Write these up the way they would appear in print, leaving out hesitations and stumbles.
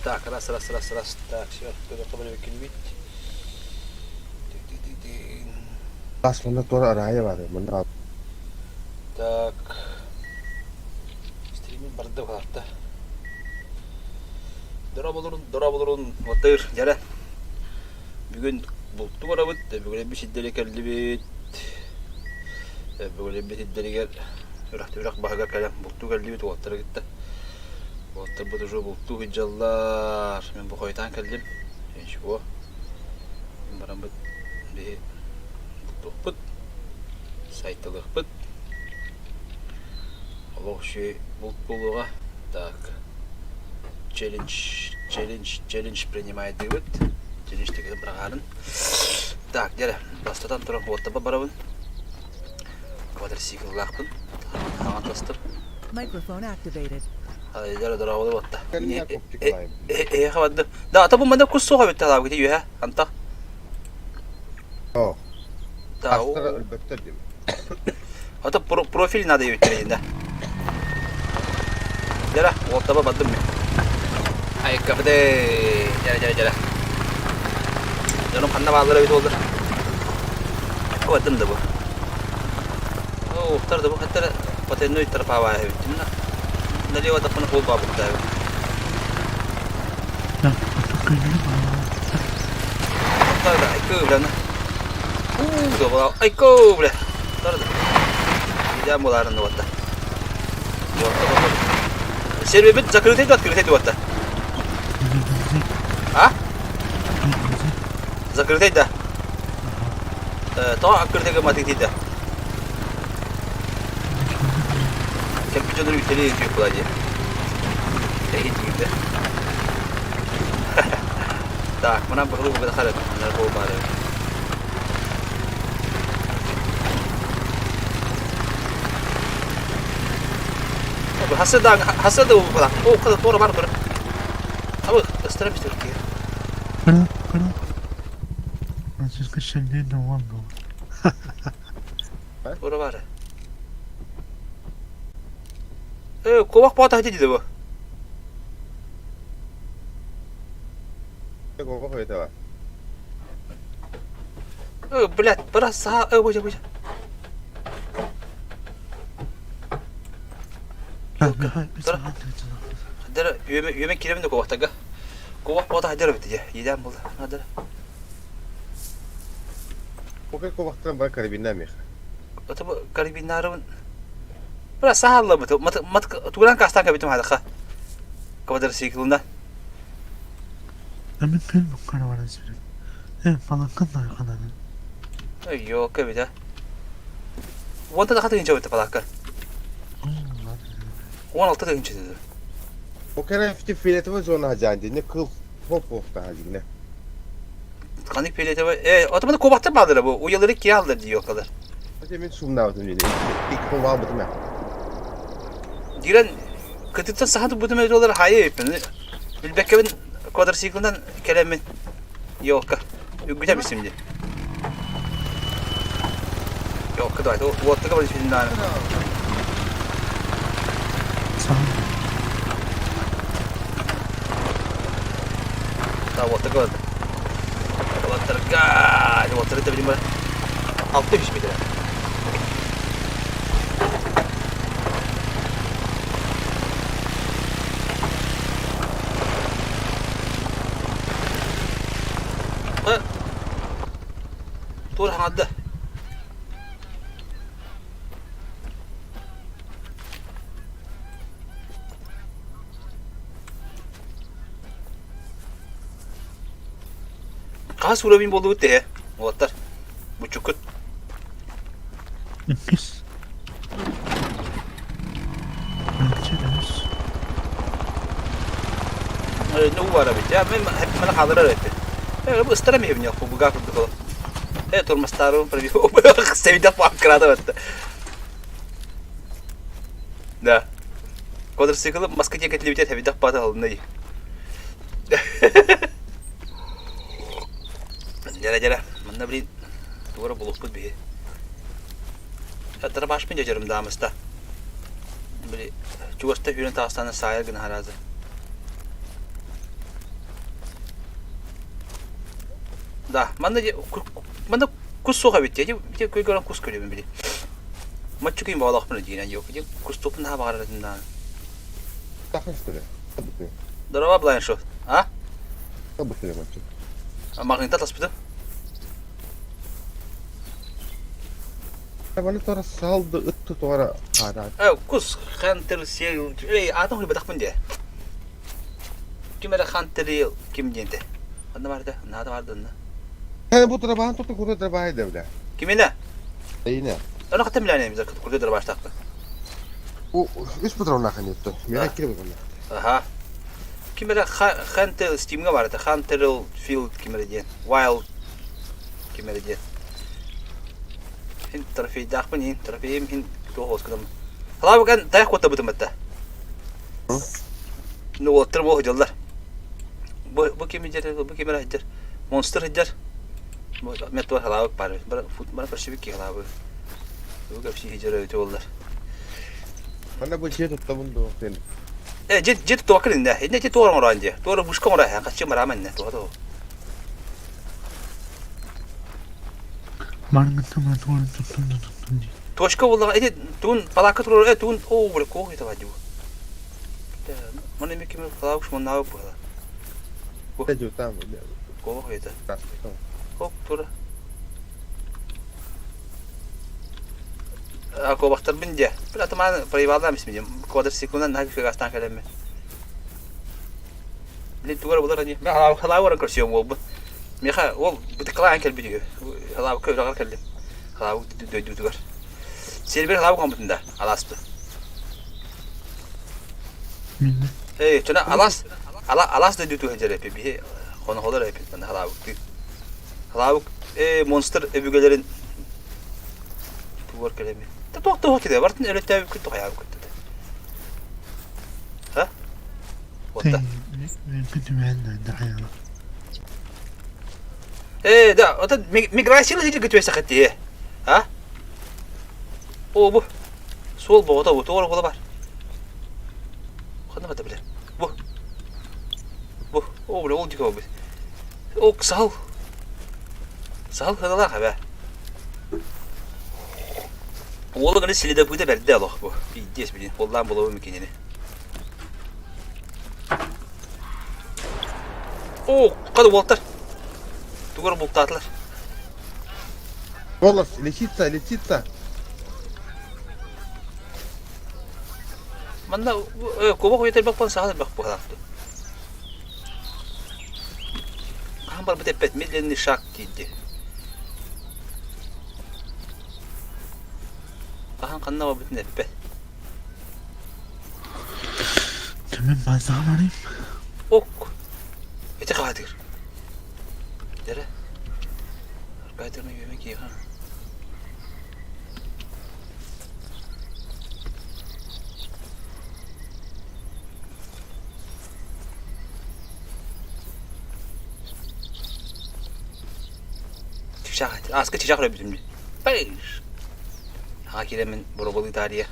Так, раз, раз, раз, раз. Так, все, көрүөххэ Тас манна туора араайа баар манна Так, стриминг барда баҕарда. Дорооболорун, дорооболорун, Батыр, дьэрэ. Бүгүн бултуу барабыт, өбүгэлэрбит сирдэригэр кэллибит. Өбүгэлэрбит сирдэригэр үрэх үрэх баһыгар кэлэн бултуу кэллибит уолаттары кытта. Уолаттарбыт уже бултуу сылдьаллар. Мин бу хойутаан кэллим. Ничего. Бараммыт биһи бултуохпут, сайталыахпыт. Олох үчүгэй булт буолуоҕа. Так, челлендж, челлендж, челлендж принимайдыыбыт. Челлендж тигин быраҕаарын. Так, дьэрэ, бастатан туран уоттапа барабын. Квадроцикллаахпын. Хаҥан тастым. Microphone activated. Дьэрэ, дорооболу буотта. Эһиэхэ бардым. Да, ата бу манна кус суох эбит талаабыт үөһэ. Антах. Оо. Да, Астара өлбөттөр дим. Ата профиль надо эбит да. Дьэрэ, уоттаба бардым мен. Айкабыды. Дьэрэ, дьэрэ, дьэрэ. Дьонум ханна бааллар эбит буоллар. Бардым да бу. Уохтар да бу хаттара потенной тарпаабаа эбит. Налево таппына хуол баабыттаа эбит. Айко, бля. Айко, бля. Идеам буларын уотта. Сервебит закрытый да открытый уотта. А? Закрытый да. Тоҕо открытыйга матыктый да. Кэлбит дьоннор үтэлии үтүө буолаа дии. Эһиги Так, манан быһылы быгыда харат, манар буолбаары. Хасы да хасы да була. О, када туора бар тура. Абы, ыстара бистер ки. Кыра, кыра. Francisco Xavier Wando. Туора бар. Э, кубах пата хати диде бу. Кого этого? Э, блядь, бросал. Э, боже, боже. Хадара, үөмэ кирэбин да кубахтарга. Кубах пата хадара бит дьэ. Еден булда. Хадара. Пока кубахтан бар карабинна меха. Это карабиннарыбын. Бра саалла бит. Мат мат тугран кастан кабитим хадаха. Квадроциклында. Мен күн буккара баран сүрүн. Э, паланкан да кананын. Йоо, кэбитэ. Уонта да хатыгынча битте палакка. 16 тыгынча dedi. О кэрэ фиолетовый зона хажаан дии, кыл хоп хоп хажигне. Канык фиолетовый. Э, отомада кубахтар баалара бу. Уялары кие алдар дии окалар. Хотя мен сумнаабытым дии. Ик ховаабытым я. Дирен кытыттан саха туппутум олар хайа эппин. Билбэккэбин квадроциклынан кэлэммин Ёлка. Үгүтэ бисим дии. Ёлка давай, уоттуга бар сүннааны. Да, уоттуга бар. Уоттарга, уоттары да билим бар. 600 метр. Тур хаҥадда. Хас уровень буоллубут тэһэ уолаттар бучуккут Иккис. Үс. Ну бара бит. Я мен мана хаалар эппит. Э, бу ыстара миһибин яппы буга курдук ол. Э, тормостарым пробил. Севидя панкрада бетте. Да. Квадроцикл маска текетлибит хевидах пата алынды. Дьэрэ дьэрэ, манна блин туора булукпут биһи. Тарабашпын дьадьарым даамыста. Били чугаста сүүрэн таҕыстаана саайар гына хараазы. Да, манна манна кус суох эбит дии. Ити көрөн кус көрөбүн били. Маччу ким баҕалаахпын диэн yok. Ити кустуоппун наһаа баҕарар этим даҕаны. Тахыстыры. Здорово, Блайншот. А? Табыктыры маччу. Магнита таспыты. Табаны тора салды ытты тора хаара. Э, кус Хантер Сел. Эй, аатын хуйбатахпын дии. Ким эрэ Хантер ким диэнте. Ханна барды? Наада барды онно. Һэ бу трабаан туту куру трабаай да Кимине? Эйне. Аны хата билээнэ бизер курду драбаштаахпын. У үс патроннаах нетто. Миэхэ кире буолла. Аха. Ким эрэ Хантер Стимҥа бар этэ. Хантер Филд ким эрэ диэн. Wild ким эрэ диэн. Хин трофейдаахпын иһин трофейым иһин туох оскудам. Халаабыкан тайах куоттабытым этэ. Ну уолаттар бу сылдьаллар. Бу бу ким иһэр бу ким эрэ сылдьар. Монстр сылдьар. Бу мен туох халаабык баар. Бара бара көрсүбүт киһи халаабы. Бу көпсүү сылдьар өтө боллар. Манна бу дьиэ туттабын дуо сен. Э дьиэ дьиэ туттубаккын иннэ. Иннэ дьиэ туора оҥороон дьиэ. Туора вышка оҥоро хаччы мараама иннэ туха туох. Барыҥҥыттан туора туттум да туттум дии. Точка буоллаҕа ити туун палаакка туруор э туун оо бля куох итава дии. Маны эми ким халаабыш муннаабыт буола. Там. Куох это. Хоп тура. Куобахтарбын дьэ. Бил атымаан проебалаам исмидим. Квадроциклынан наһаа күгастаан кэлэммин. Блин, тугар булар ани. Мен халаабы баран көрсүөм уолбун. Миэхэ уол бытыккалаан кэлбит үһү. Халаабыкка үрэҕэр кэллим. Халаабык дойдутугар. Сиэрбэр халаабык оҥорбутун да алааспын. Эй, чона алаас алаас дойдуту сылдьар эпи биһи хонохолор эпит манна халаабыктыы. Халаабык э монстр өбүгэлэрин тугар кэлэми. Та туох туох киде бартын өлөттөөбүккүт тухайаабыккыт. Ха? Уотта. Э, да, это миграция сидит күтүөсэхэтие. А? О, бу. Суол боҕото бу, туора буола бар. Ханна бата билэр. Бу. Бу. О, бля, ол дикого бит. О, сахал. Сахал хыналаах эбэ. Уолу гына следопыта бэрдэ олох бу. Пиздец, блин, холлаан булабым кинини. О, хады уолтар. Тугар бултаатылар. Голос, лисица, лисица. Манна куба хуйа бах саха бах буһалаахту. Хаан барбыт эппэт медленный шаг диирди. Хаан ханна барбытын эппэт. Түмэн базаҕа барыйм. Ок. Ити хаатыр. Дere. Аркадьевна үөмэ киэхэ. Чычах, аска чычах өлбүтүм дии. Пэйш. Аҕа киирэммин бороболуу таарыйа.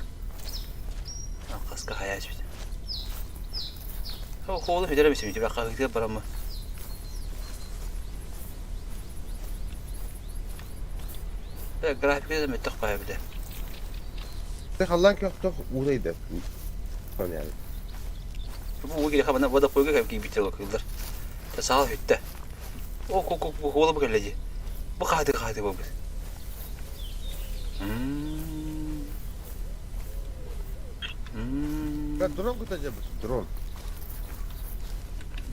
Хаска хайаа испит. Хоолу бүтэр эбит тебе хаһыытыгар бараммы. Графика да мөттөх баайа бile. Халлаан көхтөх уурайда. Yani. Бу уу киһи хабана вода пойга кэм киирбиттэр кыыллар. Саал бүттэ. О, ку ку бу хуола бу кэллэ дии. Бу хаһыты хаһыты буолбут. Дрон кута дьабыт, дрон.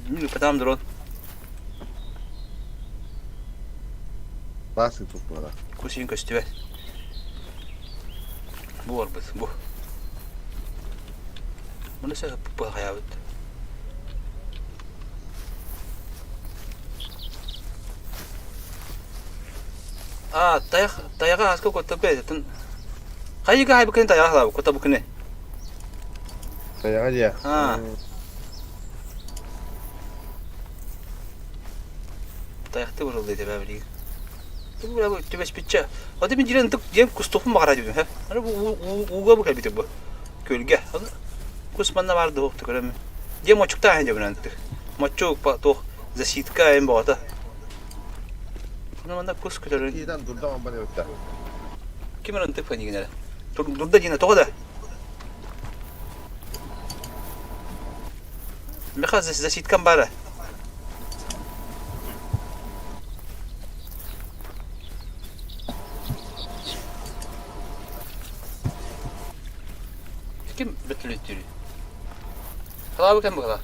Ну, потом дрон. Басы туппара. Кусин көстүбэт. Бу барбыт, бу. Маны сэ хайаабыт. А, тайах, тайаҕа ааска куттаппа этин. Хайыга хайбыкын тайаҕа халаабы куттабыкыны. Тайаҕа дьэ. А. Тайахты урулды тебе билигин. Бу түбэспитчэ. Оты мин дьиэн ытык дьиэм кустуохпун баҕара дьүбүм һэ. Аны бу ууга бу кэлбитим бу. Күөлгэ. Кус манна баар дуох көрөмүн. Дьиэ мочуктаах дьэбинэн ытык. Моччук туох засидка эм боҕото. Манна кус көтөрүн. Киитан дурда оҥбан эбиттэ. Ким ырынтык фанигин эрэ. Дурда диэн тоҕо да? Миха засидкам бара. Ким бөтүлүттүрүй? Халаабы кем быгала?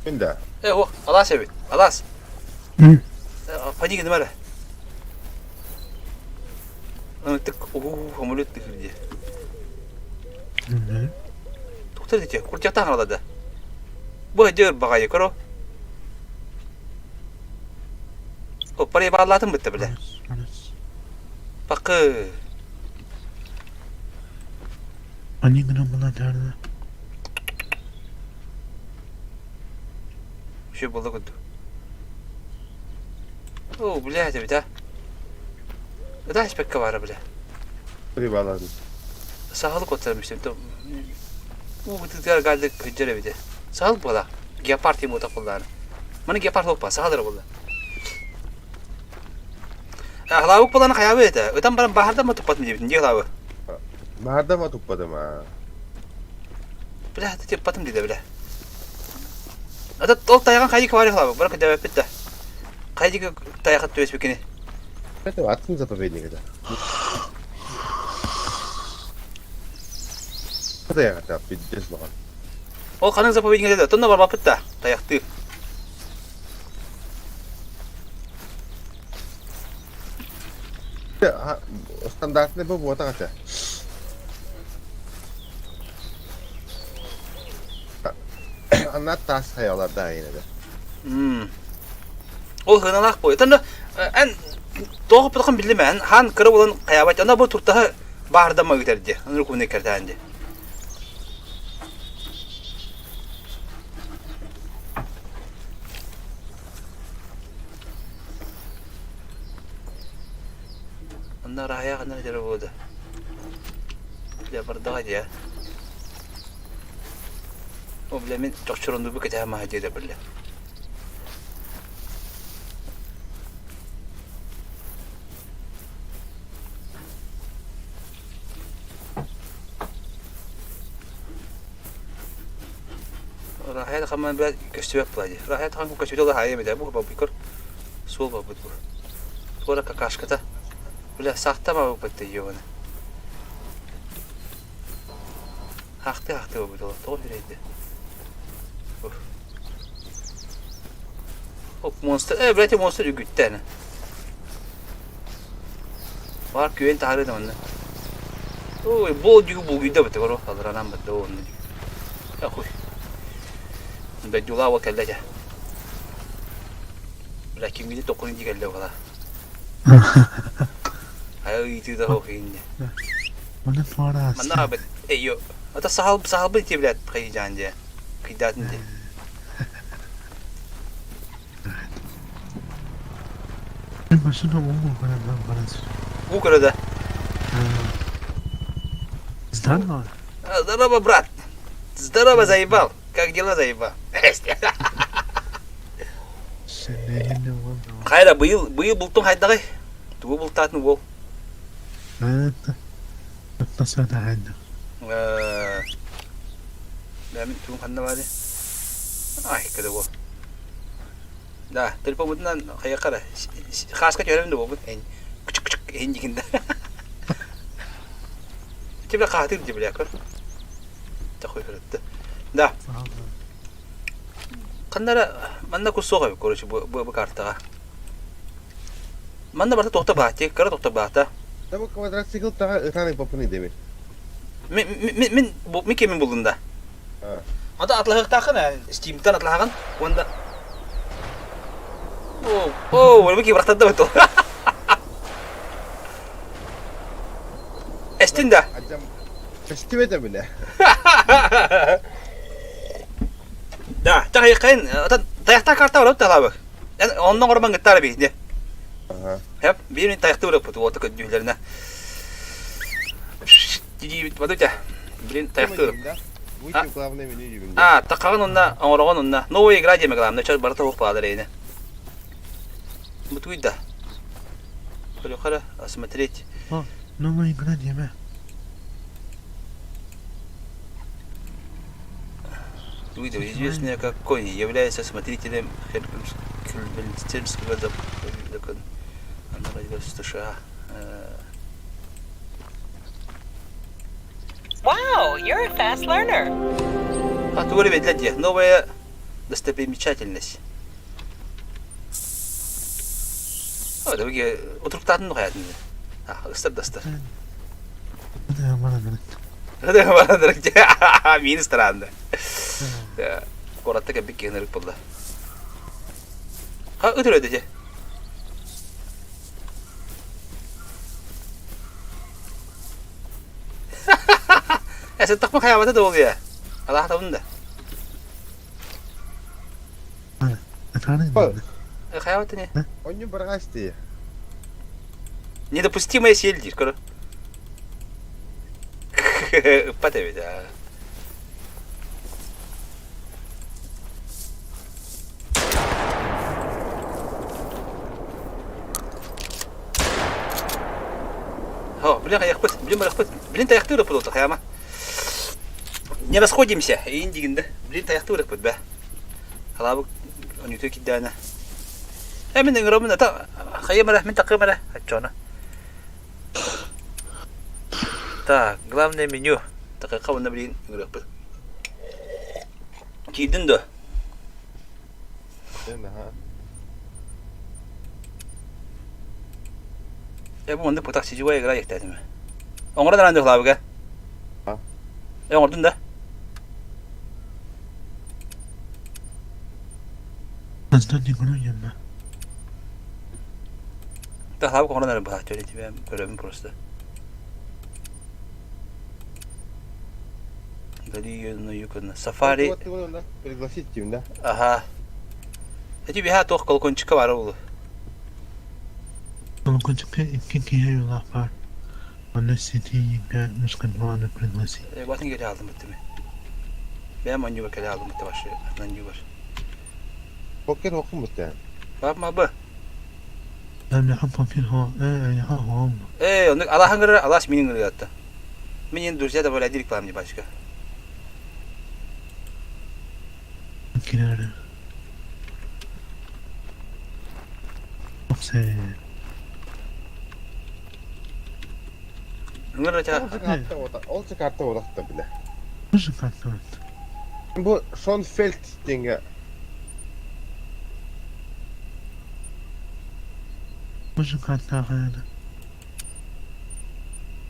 Мин да. Э, о, алаас эбит. Алаас. Панигин бара. Ытык уу самолет тыһыр дии. Тухтар дии, куртяхтаах да. Бу дьөр баҕайы көрө. Оппарай бааллаатын бытта биле. Бакы. Они гына була дәрді. Şu була курдук. О, блядь, эбит а. Ыта испекке бара бля. Прибалады. Сахалык оттарым işte. Уу бытыгар галлык кыдьар эбите. Сахал буола. Гепард тим ута куллааны. Маны гепард оппа, сахалар буолла. Ахлаабык буолан хайаабы этэ. Ытан баран баһардан ма туппатым диэбитин дии ахлаабы. Баһардан ма туппатым аа. Бля, туппатым диде бля. Ата ол тайган хайдик бар ахлаабы. Бара көдөбөппүт да. Хайдик тайгат түбэспикини. Это атын заповедник это. Тайгата пиздец лоған. Ол ханың заповедник еді. Тонна барбаппыт да. Таяқты. Стандартный bu буота ката. Анна тас хаяларда yine de. Ол хыналаах бой. Тонна эн тоҕо пытахан биллимэн хаан кыра буолан хайаабат. Ана бу туртаһы баардама ыытар дии. Аны куны кэртээн дии. Онно Рая ханна дьара буолда. Бля бардаҕа дии О, бля, мин чохчороннуйбу кэтэһэ маһа диэтэ биллэ. Рахая хаман бля көстүбэт була дии. Рахая тахан көстүбүтэ ола хаайа эбитэ бу бабыкыр суол барбыт бу. Туора какашката. Бля сахтама буппат ёбаны. Хаахты-хаахты буолбут ол тоҕо үрэйдэ. Оп монстр, э, блядь, монстр үгүттэн. Бар күөн таһары да манна. Ой, бол дьүгү булгуйда быты коро, алранан бытты онну. Я хуй. Бэддюла кэллэ дьэ. Бля, кимгини токкун ди кэллэ ола. Хайа ыйытыы да хоох инне. Манна туора Манна абыт, эй, ата сахал сахалбы ти блядь, кыйжаан дьэ. Кыйдаатын дьэ. Машина уу көрө баран. Уу көрө да. Здорово. Здорово, брат. Здорово, заебал. Как дела, заебал? Хайра, быйыл, быйыл бултуң хайдаҕый? Тугу бултаатын уол? Бээмин тугун ханна баары? Ай, кыда уол. Да, телефоммутунан хайыахха эрэ. Хааска түһэрим да буолбут. Күчүк-күчүк иһин дьигин да. Тебе хаатыр дии бля көр. Такой хырытты. Да. Ханна эрэ манна кус суох эбит короче бу, бу, бу картаҕа. Манна барыта туохта баатти, кыра туохта баата. Да бу квадроцикл таҕа ытаан ыппаппын дэмир. Мин мин мин бу мин кимин буллун да. Ата атлаһыахтааххын ээ, Steamтан атлаһаҕын уонна Оо, оо, өлбү кибрахтарда бытыл. Эстин да. Көстүбэтэ билэ. Да, тахайхайын, таяхта карта барып талабы. Оннон ороман гыттара бихне. Хеп, биир таяхты барып бут уота көддүүлэринэ. Диибит бадыта. Блин, таяхты. Выйти в главное меню дибин. А, тақағын онна, оҥороҕун онна. Новая игра диэме главное, чар барыта уох баалар эйне. Бутуй да. Көрүөххэ осмотреть. О, новая игра диэмэ. Видео, известная как Кони, является смотрителем Херкельбельстерского заповедника. Она родилась в США. Wow, you're a fast learner. А тугу эрэ дии. Новая достопримечательность. Утуруктаатын нухаятын. Ыстар дастар. Мин странно. Куоратта кэлбит киһи буолла. Ха ытыр өдө Эсэттахпын хайаабата да буолуо. Алаахтабын да. Хайаабата не? Онньу быраҕас дии. Недопустимая сель диир, көрө. Ыппат эбит аа. О, блин, хайахпыт, блин, барахпыт. Блин, тайахтыыр ыппыт хайама. Не расходимся, иин дигинде. Блин, тайахтыыр ыппыт бэ. Халаабык онүтү киддээнэ. Э, мин ыҥырамын ата хайым эрэ, мин такым эрэ, оччоно. Так, главное меню. Такыка уонна блин ыҥырыахпыт. Киирдин дуо? Э, бу маннык бытах сетевая игра диэхтээтим. Оҥорон араан дьохлаабыга. Э, оҥордун да? Тахлаабык оҥорон эрэ быһааччы тебе көрөбүн просто. Сафари. Пригласить тим, да? Ага. Эти биһа туох колокольчика бара булу. Колокольчикка икки киһи юлаах баар. Онно ситиигэ мусканваны пригласить. Батын кэлэ алдым быттым. Бэйэм онньуга кэлэ алдым бытта башы атынан ньугар. Покер хокун бутта. Бап мабы. Э, Э, оннук алаһын гырыр, алас минин гырыатта. Минин друзья добавляйте рекламне бачка. Ол карта олохто биле. Бу Шонфельд диэҥҥэ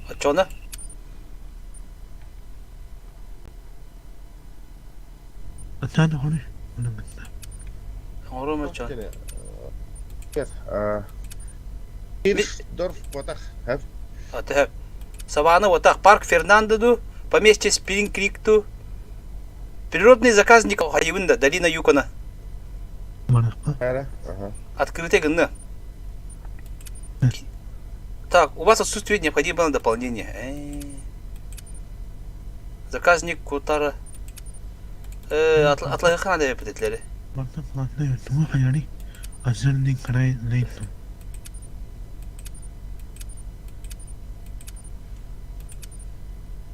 Оччоҕуна оҥоруом оччоҕо. Киршдорф Ботах. Төһө? Саванна Ботах, парк Фернандо поместье Спринг Крик ту, природный заказник Хайыбын да, долина Юкона. Открытый гынна. Так, у вас отсутствует необходимое дополнение. Заказник Кутара. Атлайхан да эпитетлери.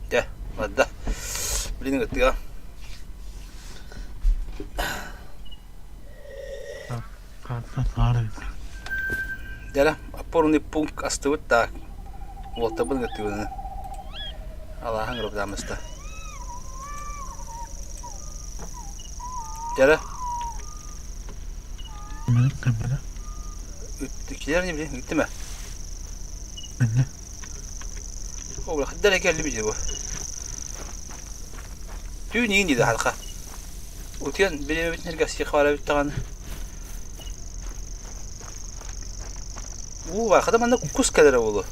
Дьэ, барда. Блин, ыттыга. Дьэ, опорный пункт астыбыт так. Уолтабын ыттыбыны. Алааһын ырыптаамыста. Дьэ, Килер не блин, ыттыма. О, хаддар кэлли бiji бу. Түүн иин диде халка. Утуйан билебит сиэх бара бүттэҕин. Уу бар, хата манна кус кэлэрэ буолуо.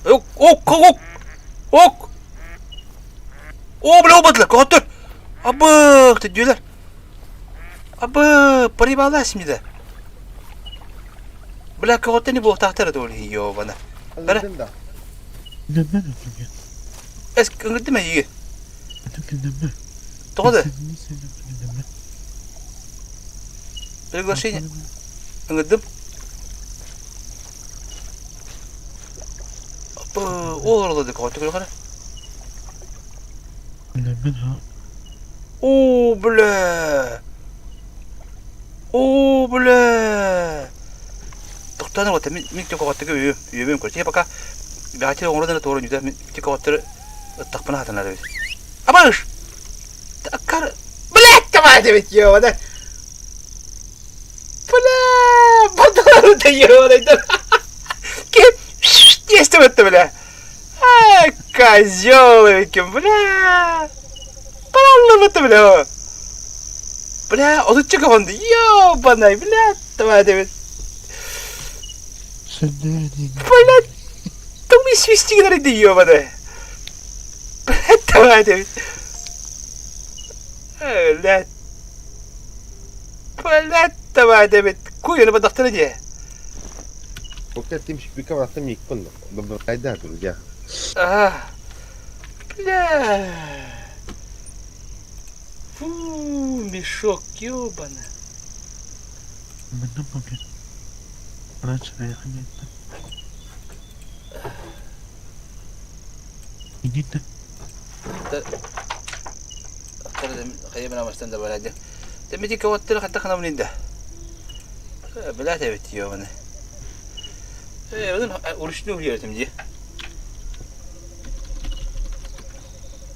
Ок, ок, ок, ок! О, бля, обадлар, көҕөттөр! Абык, төдүөлэр. Абы, парибалас мида. Бля, көҕөттөн не буолтаахтара дуол ёбана. Бара. Эс ыҥырдым эйиги. Тоҕо да? Приглашение. Ыҥырдым. Ол ороло көҕөттө көрө. Билэммин ha. Оо, бля! Оо, бля! Тохтоон оҕото мин мин көҕөттө үөм үөмүм көрсө пока бэҕэччи оҥорон эрэ туора ньүтэ мин көҕөттөрү ыттахпына хатанар эбит. Абыш! Таккар блядь, давай эбит ёбана. Бля, баталары да ёбана. Ким тиэстэ бля. Ай, козел эбиккин, бля. Параллыбыт бля. Бля, отучча көҕүндү. Ёбаный, бля, давай эбит. Бля, тумый свистигин эрэ ёбаный. Бля, давай эбит. Бля, бля, давай эбит. Куйаны бадахтара дии. Бу тим шпика барахсан миикпин хайда друзья. А, бля. Фу, мешок, ёбана. Манна бабе. Раньше я нет. Инитэ. Хайа да барады. Темити каваттыр хатта ханамлинда. Бля эбит ёбана. Э, onun уручную уверен дии.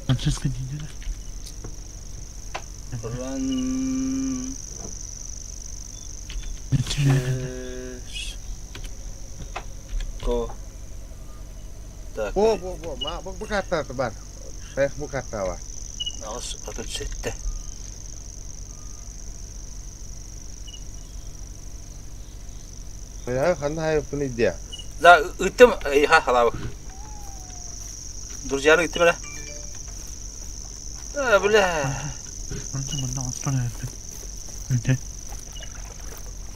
Французская неделя. Фран... Ко. Так. Бу бу бу ма бу бу карта бар. Шейх бу карта бар. Аҕыс 37. Я ханна хайыппын идея. Да, ыттым, ха, халабы. Друзья, ыттым эле. А, бля. Онтон манна оттон эбит. Үтэ.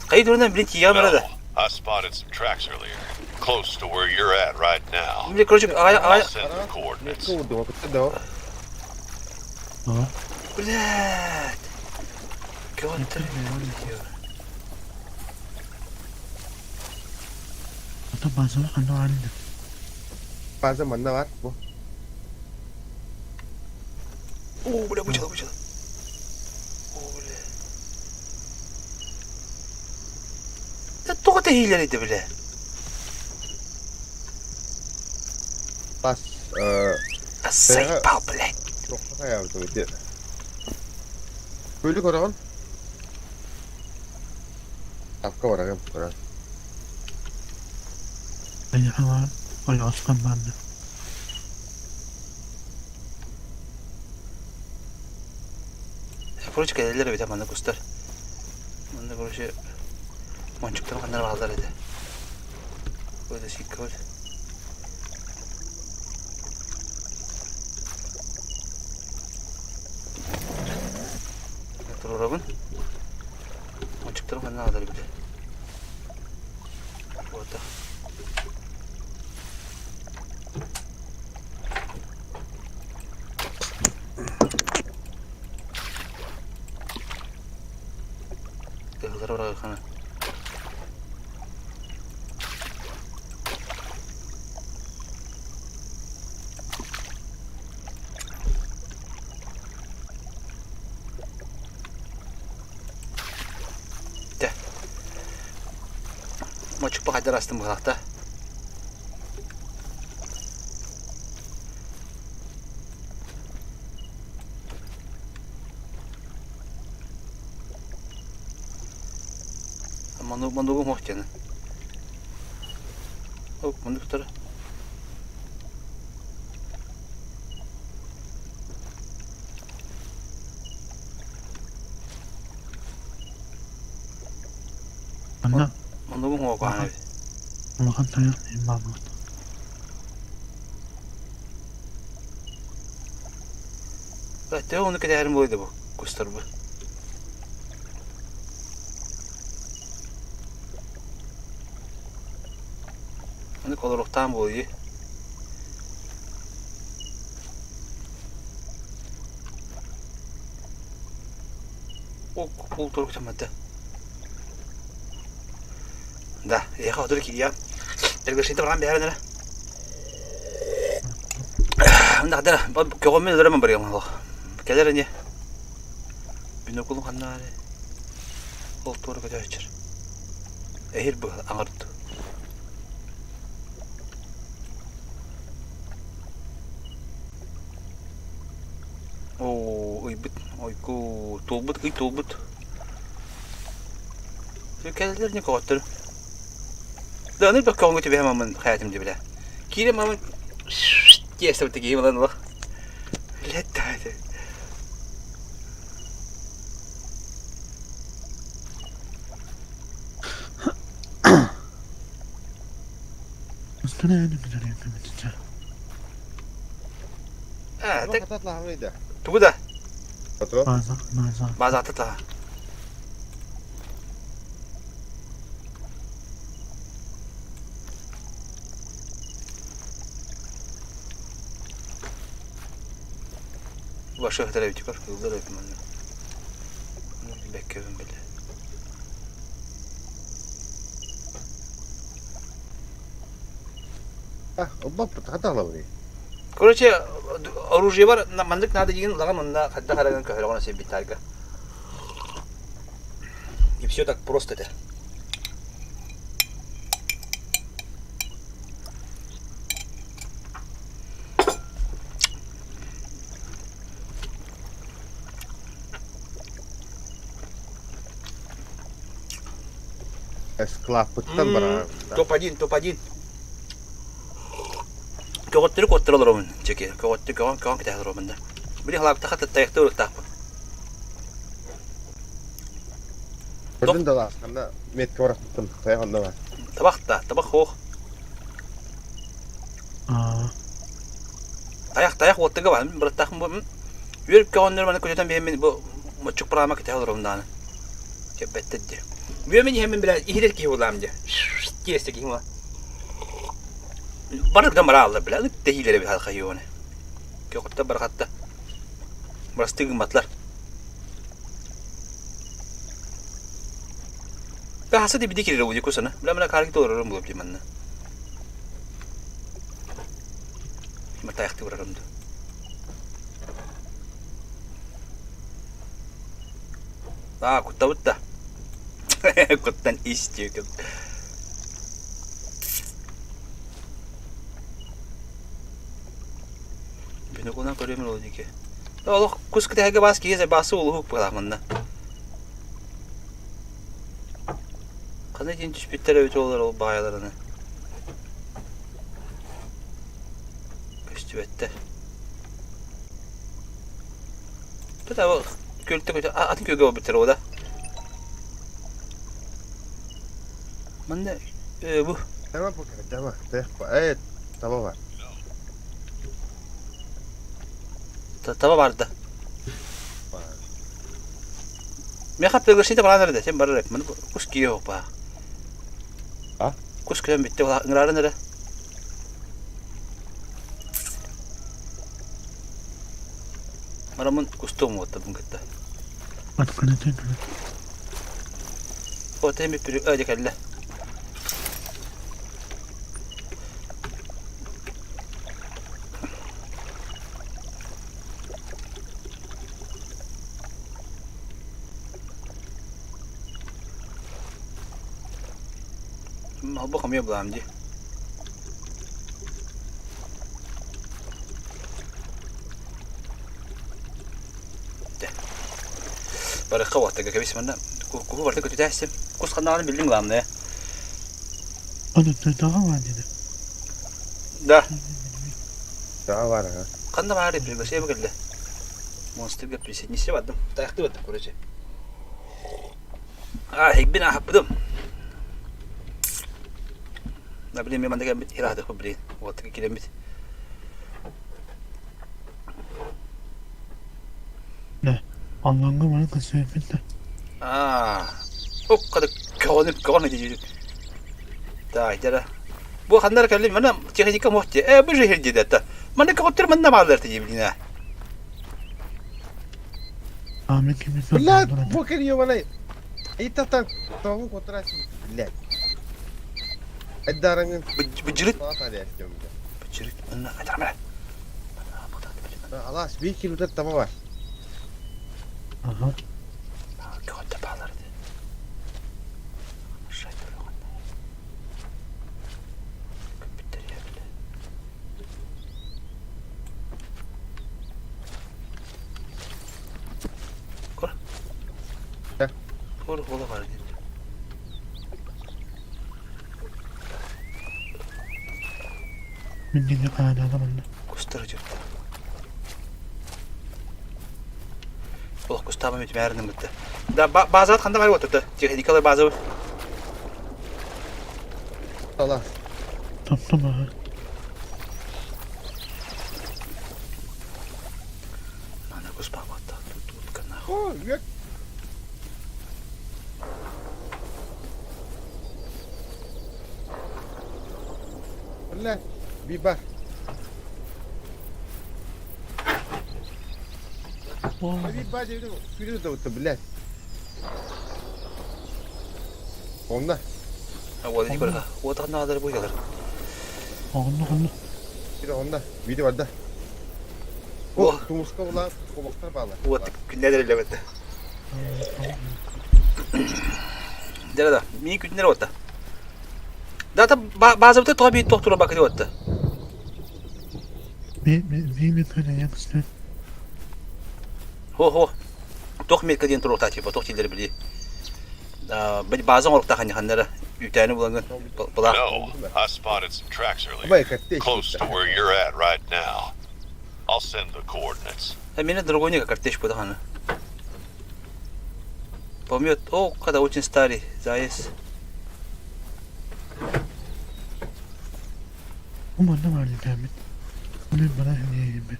Кайы дурунан билин тиийэн барада. Well, I spotted some tracks earlier, close to where you're at right now. Бile, короче, ага, I'll ага. send the coordinates. Метка урдум, да. Aa. Блядь. Кётер. Ата база ханна алды. База манна бар бу. О, бля, бучала, бучала. О, бля. Да тоҕо тэһиилэр ити, бля. Бас А заебал, блядь. тохто хайабыт ити. Көлү көрөҕүн? Тапка барагым көрөн. Айхала ой оскан банды. Короче, кэлэллэр эбит манна кустар. Манна, короче, мончуктар ханнар баалар этэ. Какой-то сиккөл. Турурабын. Мончуктар ханнар баалар эбит. Вот. Тыһылар барар хана. Те. Мочук пахайдар астым бұғақта. Ману манугум хохтяны. Оп, манук тура. Манна Манугум хохтяны. улахан тайах им бабыт. Бәтте оны кедәрим бойды бу. Кустар бу. Аны колоруктан бойы. О, ол турук чамады. Да, я хотел кия. Приглашение баран бәрін. Манна хадара көҕөммүн өлөрөмүн барыам олох. Кэлэр ини. Бинокулум ханна баарый? Ол туора көтөөччөр. Эһир быһа аҥарду. Оо, ыйбыт, ойку, туолбут, ый туолбут. Кэлэлэр не көҕөттөр. Да аны бөккөҕүҥҥэ түбэһэ мамын хаятым дии билэ. Киирэ мамын тиэстэбит киһи ылан олох. Лет Тугу да? База Баша өтөрөбүтүгэр ыллар эбит манна. Бэккэбин билэ. Короче, оружие бар маннык надо деген лаган онна хадда хараган көһөрөҕөн сибиттарга. И все так просто это. Склаппыттан бараҕын. Топ-1, топ-1. Көҕөттөрү куоттара олоробун чеки. Көҕөттү көҕөн көҕөн кэтэһэ олоробун да. Били халаптаха таттайахты ырыктаахпын. Көрдүн да лаасханна метке барахпыттан тайах онно бар. Табах да, табах хоох. Тайах, тайах уоттага бар. Мин быраттаахпын бу. Үөр көҕөннөр маны көтөтөн биһэммин бу моччук праама кэтэһэ олоробун даҕаны. Кэппэттэр дии. Үөмин иһэммин билэ иһирэр киһи булаам дии. Тиэстэ киһи була. Бары да марааллар билэ. Ыт тэһиилэрэ бит халхайуоны. Көҕөттөр барахатта. Бырастыы гымматлар. Хаса дибиди кирер уди кусана. Бля мына карги толорорум булып диманна. Матаяхты барарым ду. Аа, куттабыт да. Куттан истиэкин. Бинокулунан көрүөм ол диэки. Олох кус кэтэһэргэ баас киһи баасы улуһук быһалаах манна. Ханна диэн түспүттэр эбит олор ол баайаларына. Көстүбэттэр. Тут ол күлтэ көтө атын күөлгэ барбыттар ол да. Манна бу Тама тама э таба бар. Таба барда. Меха приглашение баран эрэ сен барар эппин кус киһи баа. А? Кус кэлэн бүттэ ыҥырарын эрэ. Марамын кустуом уоттабын кытта. Отеми пүрү öyle кэллэ. Бу хамыйа булаам дии. Барыхха уоттага кэбис манна куһу барыта көтүтээссим. Кус ханнаҕын биллиҥ главное. Да. Да бар ага. Ханна баар приглашение кэллэ. Монстрга присоединиться бардым. Таяхты бардым, короче. А, хигбин ахаппытым. На блин, мен манда кэлбит ираадыхпы блин. Вот килеммит. Аллаҥҥа маны көрсүбэппин да. Аа, уккады көҕөнү көҕөн диир. Таайдара. Бу ханнар кэллим мана техника мохти. Э, бу же хирди да. Мана көҕөттөр манна бааллар тиийбилина. Аа, мен кимин Блядь, покер ебаный. Итата того котрасим, блядь. Эдараңын Быдьырыт. Быдьырыт. Быдьырыт. Манна атармара. Алаас биир километр таба бар. Ага. Көҕөттө баалар ити. Көр. Көр ола бар диэн. Мин диэки харадаата манна. Кустар дьөртө. Олох кустаабам үтүмээрин ымытты. Да базабыт ханда бар отурда. Техникалар базабыт. Алаас. Топтум аха. Ана кус баабатта. Тут кана. О, үөк. Бля, биба. Биба диэбитим, күлү да бутта, блядь. Онно. Уота көрө. Уота ханна бу ялар. Онно онно. Бир онно. Бири барда. О, тумуска була, кобактар баалар. Уот күннер элебетте. Дere да, мин күннер отта. Дата базабыта тоҕо биир тохтура бакыты отта. Би би би көнө якстı. Хо хо. Тох метка диэн туруохтаа типа тох тийлер били. База оҥоруктаах ханнара үүтээни булангын былаах. No, I spotted some tracks earlier. Абай картечь. Close to where you're at right now. I'll send the coordinates. Меня другой не картечь подахана. Помет, о, когда очень старый, заезд. Бу манна бар дэмит. Мин бара хәнiyeyim.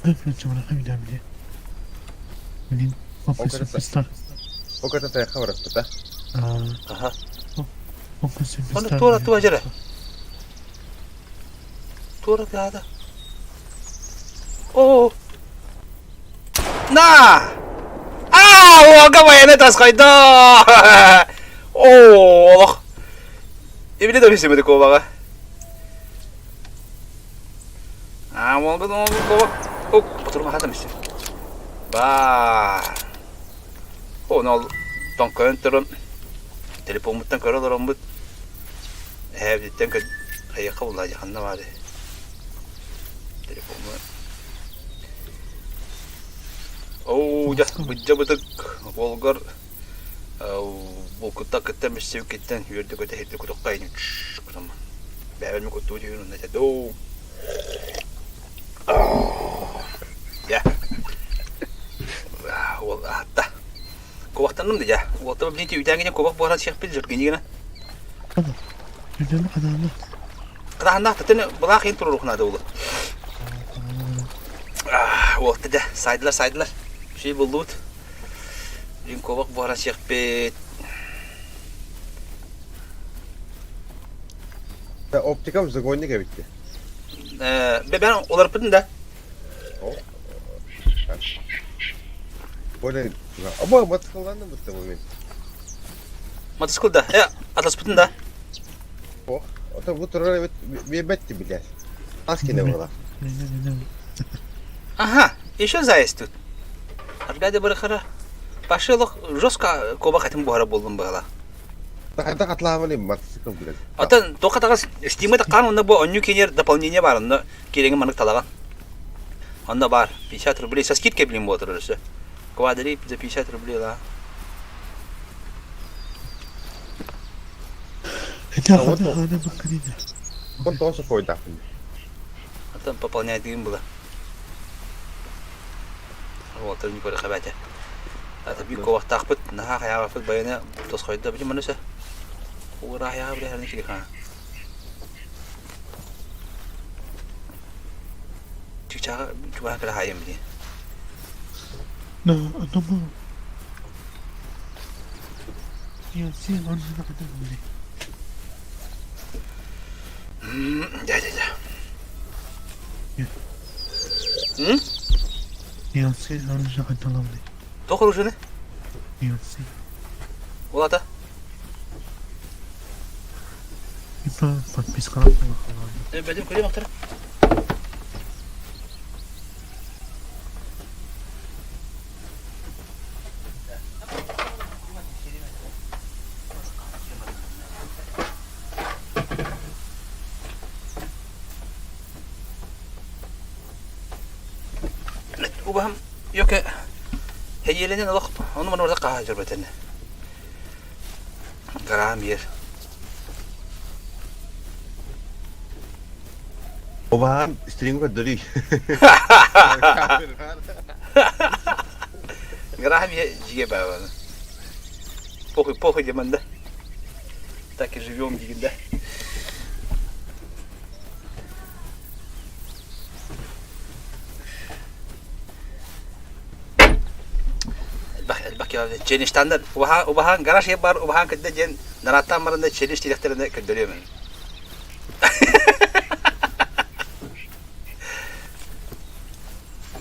Öpüntü bana хәмидәмди. Мин Окей, компрессор. Оката тайха бараспыта. Аа, Аха. компрессор. Оны туора туа жere. Туора тыада. О! На! А, уога военный тасқайда! О, олох. Эбили да бисемеди кобага. А, уога уога кобак. О, потурма хата миссе. Ба. О, нол тонкон турун. Телефонмуттан көрө олороммут. Эбиттен кө хайака була жаханна бары. Телефону. Оу, жа, быджа бытык болгар булкутта кыттан биссе киттен үөрдү көтө хирди кутукка ин кутам. Бәбел куту дүйүн онна доо. Я. Ол атта. Кубактанным да я. Уолта билинти үтәңгене кубак буаран шех бил жүргенигена. Үдәм каданы. Кытаһаннаах тэтин былаах иин турурух наада улу. Уолта дьэ, сайдылар, сайдылар. Шүй буллубут. Бүгүн куобах буһаран сиэхпит. Оптикам загонник эбитти. Бэбэн оларпытын да. Более, аба мотоциклланным бутта бу мин. Мотоцикл да. Э, атаспытын да. Ох, ото бу турар эбит биэрбэтти билэр. Ас кине була. Ага, еще заезд тут. Аргада барахара. Пошел жестко куобах этим буһара буоллум быһала. Тахайда атлаабын мотоцикл билэр. Атын тоқа тағас Steam'e таққан онда бу онню кенер дополнение бар онда кереңи маннык талаган. Онда бар 50 рублей со скидкой блин вот все. Квадри за 50 рублей да. Это хана хана бакканида. Он тоже койда. А там пополнять им было. Вот, не көрө хабате. Ата би ковахтаахпыт наһаа хайаабаппыт байана тосхойдо били мануса. Ура хайаа били харны кили ха. Чичага чуга кара хайым били. No, no mo. Я си он на каданы. Да да да. М? Я си он на каданы. Тохор уже не? Я си. Улата. Ото подпискалаах буолуохтаах. Бэдим көрүөм ахтара. Убаһам ёке хейеленен олох ону маны барда хаһа жүрбөтен. Грамм ер. Убаһам стрим көрдөрүй. Грамм е жиге бабаны. Похуй, похуй деман да. Так и живем деген да. Элбэх элбэх киһи челленджтаннар убаһаан убаһаан гараж бар убаһаан кытта диэн нарааттаан баранда челлендж тирэхтэринэ көрдөрүөм.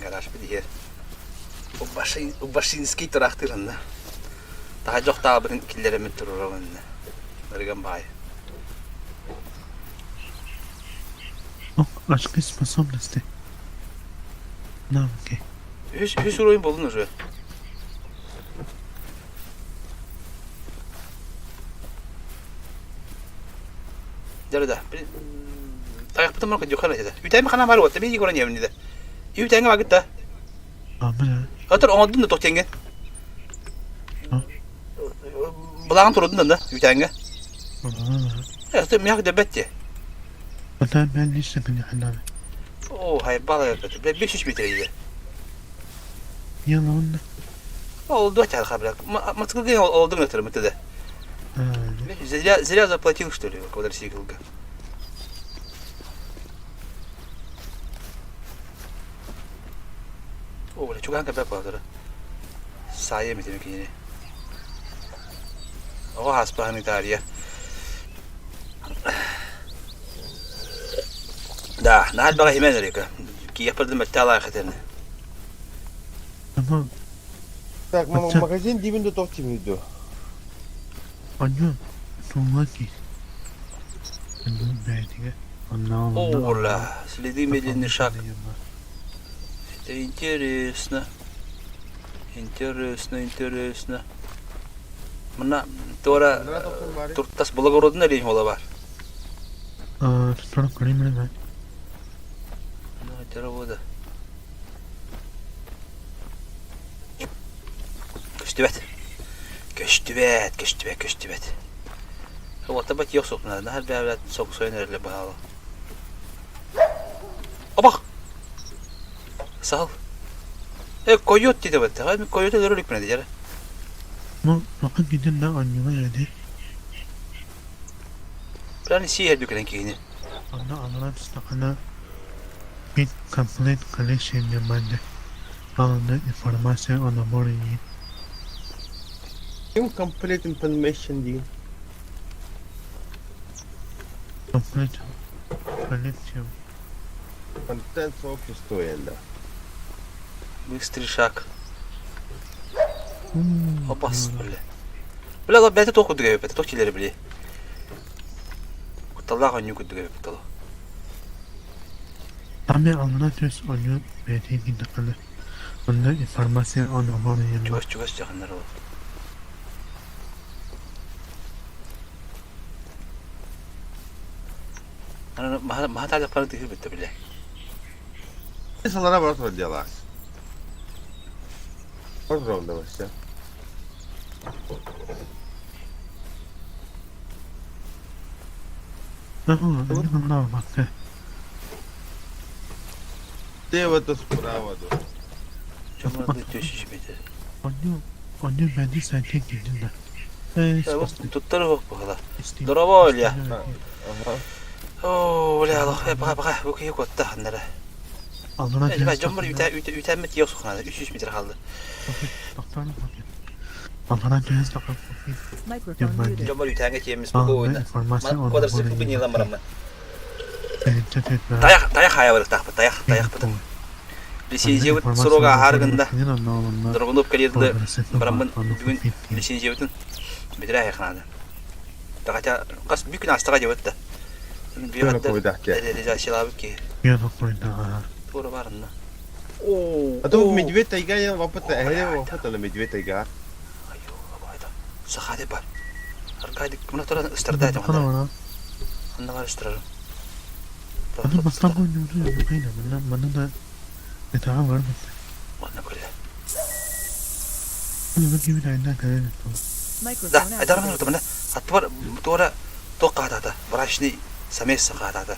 Гараж иһэр. Убашинский тураахтыыр онно. Таһа дьохтаабытын киллэрэммит туруорабын иннэ. Ырыган баай. Очки способности. Навыки. Үһүс, үһүс уровень буоллун уже. Дьэ да. Тайахпытын мар кыдьукхан этэ. Үтэйм хана бар уотта бии көрөн иэбин дэ. Үтэйҥэ багыт да. Отор оҥордун да тохтенге. Былаан турудун да үтэйҥэ. Э, мях дөбөт Потом ben лично поняла. О, хайбал это. Бля, 500 метр иде. Я онно. Ол дочь бля. Москвы ол дың өтөр мөтөдө. Зря, зря заплатил, что ли, квадроциклга. О, бля, чугаан кэбэ квадро. Саайа митими кинини. Оҕо хаспаһын Италия. Да, наһаа элбэҕи иһимэн эрика. Киэхпэр мөттөалаах этэн. Tamam. Так, магазин дибин да тоқ тимийду. Анньа суолга киир. Бэйэтигэр Ола, следы медленный шаг. Это интересно. Интересно, интересно. Мына туора туртас благородный лень хола бар. Туттаран көрейін мен. Ну, это работа. Көстүбэт. Көстүбэт, көстүбэт, көстүбэт. Уоттаба тиэх суохпуна, наһаа бэйэбэт соксойон эрэллэр баһаала. Обах! Саһыл. Э, койот диэтэ баттаҕа, мин койоту өлөрө иликпин этэ дьэ. Ну, махан киирдин да анньыла эди. Прямо сиэһэр кэлэн киһини. Онно аллараа түстэххинэ Big Complete Collection диэн баар Главная информация о наборе Complete information диин. Complete Collection. Контент сообщества енді. Быстрый шаг. Опас, бля. Бля, ла бэйэтэ туох курдук эбиппэт, туох киллэрэ били. Кутталлаах оонньуу курдук эбиппит ол. Ами аллараа түс оонньуу бэйэтин киирдэххинэ онно информация о наборе диэн баар. Чугас-чугас дьаханнар ол. Маһа тааллахпарын тыһыр бүтте бile. Салара бар турар дьиэлээх. Бар турар вообще. Слева то справа то. Чоморды төшүшмейді. Онньу бэйэтин сайтын киирдин да. Туттар уох баҕала. Дорообо, Илья. Оо, бля, алох, баҕа, баҕа, бу киһи куотта ханнара. Дьоммор үтәммит тиэх сухана, 300 метр хаалды. Дьоммор үтээҥҥэ тиэммис бу Квадроцикл бинилан бараммын. Тайах, тайах хайа барыктаахпыт, тайах, тайахпытын. Лицензиябыт срога аһаар гында. Дорогунуп кэлиэдылы бараммын бүгүн лицензиябытын бүтэрэ айахнаады. Хотя хас бүкүн астаға диэбит да. Реализациялаабыт киһи. Туора баарынна. А то медведь тайга я вапыт эһэ вапыт ана медведь тайга. Сахаде бар. Аркадий, мына туран ыстарда этим. Анна бар ыстырарым. Аны бастан ойнууру кайна манна манна да этаҕа барбыт. Манна көрдө. Bunu gibi ayından кэлэн Да, айдармын мына аттыбар туора туох хаатаата брачный самец хаатаата.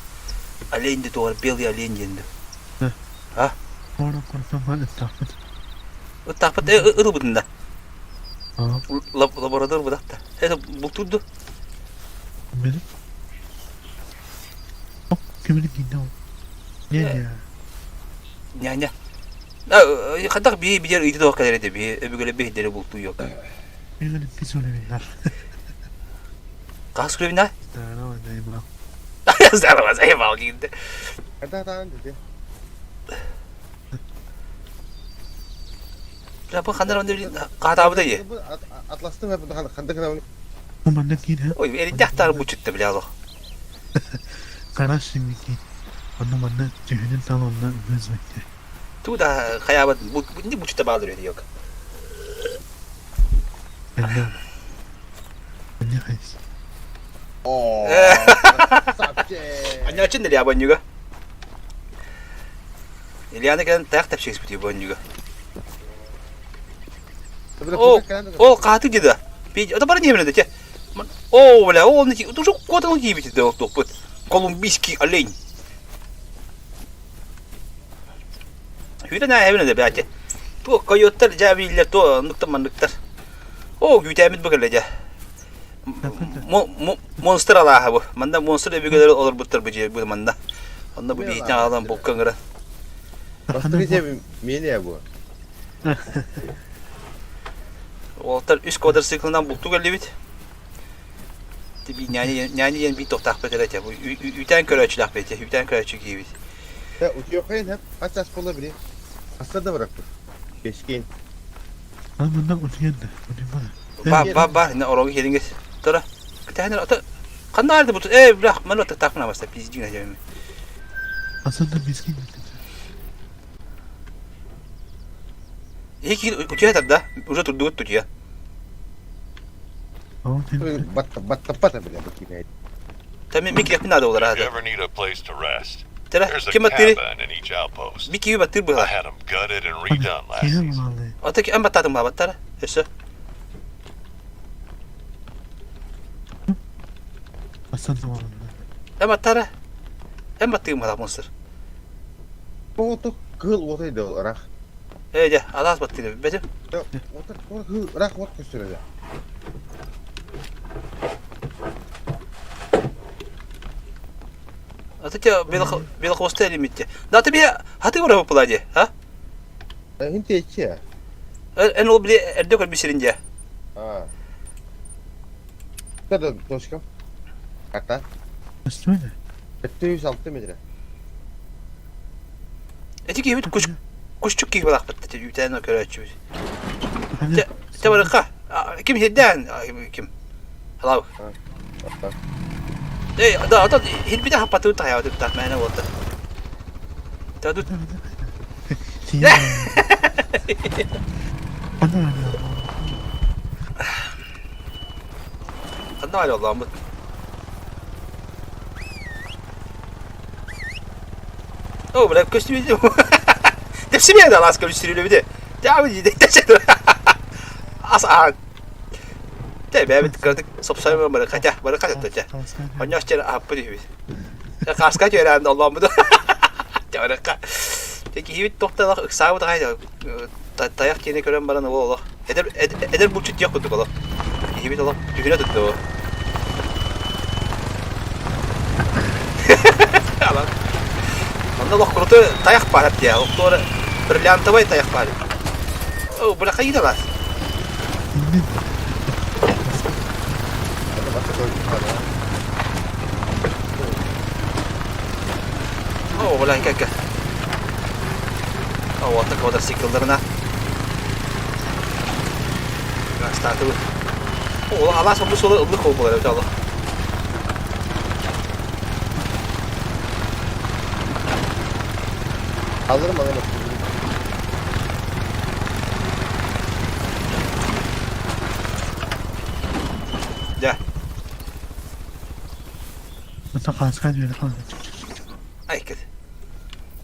Олень де туора белый олень диэн А? Туора көрсөн бар ыттаахпыт. Ыттаахпыт ырыбытын да. Лаборатор быдахта. Это бултурду. Benim. Кимини киинде ол. Не не. Няня. Хадах би бидер ыйты тоох кэлэр этэ би өбүгэлэ биһдери бултуу yok. Мин пис олевинар. Хас күлэбина? Здорово, заебал. Здорово, заебал диинде. Когда таан деди. Бля, бу хандар онда хаатаабыта ие. Атластың хап хандык на. Бу манна киин Ой, эритяхтар бучутта бля алох. Караш симики. Онно манна түһүнүн талонна вызвать. Туда хаябат бу не бучутта баалыр эти yok. Анна. Анна хайс. О. Аня чин Илья боннюга. Ильяны кэлэн таях тапшыгыс бути боннюга. О, о, кааты деда. Пи, это бары не билет те. О, бля, о, он уже кот он кибит да топыт. Колумбийский олень. Хүдэ наа хэвнэ да бля. Ту койоттар жабиллер то нуктар манныктар. О, күтәмит бу кэллэ Монстр алааһа бу. Манна монстр өбүгэлэр олорбуттар бу же бу манна. Онно бу биһитин аҕалан булка ыҥыран. Бастыгы мени бу. Уолаттар үс квадроциклынан бултуу кэллибит. Тиби няни няни диэн биир тохтаахпыт эрэ этэ. Бу үүтээн көрөөччүлээхпит этэ. Үүтээн көрөөччү киһибит. Утуйохайын хап хас ас була били. Аста да бараппыт. Кешкин. А манна утуйан да. Утуйма. Ба ба ба на орогу херингес. Тора. Кытаһын ата ханна арды бу э бля маны тахпына баста пиздин ажабы. Асанда мискин. Эки утуя да уже турдугут тутуя. Баттаппата бля бу кимей. Та мен мики надо олар If you ада. ever need a place to rest, Тера there's a ким аттыри? cabin in each outpost. Мики баттыр I была. had 'em gutted and redone last season. Ата ки ам баттадым ба баттара. Өсө. Ам баттара. Ам баттыгым бала монстр. Тооту кыл отой да рах. Э же, алас баттыгы. Бетим. Отыр кыл рах от көстөрөдө. Ата те белохвостый элементте. Да тебе хаты бара пулади, а? Хинте ичи. Эн ол биле эрдө көрбүсеринде. А. Да дошкам. Карта. 706 метр. Эти киһибит куш кушчук киһи балахпыт те үтән көрөчү. Те те барыка. Ким хеддән ким? Hello. Эй, да, ата хилбите хаппаты тая деп та мәне болду. Та тут. Ханна айлы Аллахым. О, бля, көстү Тепсиме да ласка үстүрүлү Жабы диде тече. Ас а. Те бәбит кырдык сопсайма бары кача, бары кача тече. Оньош чер аппы дибит. Каска чөрән Аллахым бу. Жабырыкка. Теки хибит токталак ыксабы да таяк тиene көрөн баран ол олох. Эдер эдер булчут жок кудук олох. Хибит олох түгүнө тутту. Алан. Онда олох крутой таяк бар дия. Октора бриллиантовый таяк бар. О, бля, кайда лас. О, бля, кәкә. О, ата квадроциклдарына. Гастаты. О, алас бу солы ылык ол болар, алла. Алырым алырым. Дьэ. Это хаска диэн хаалла. Ай кэт.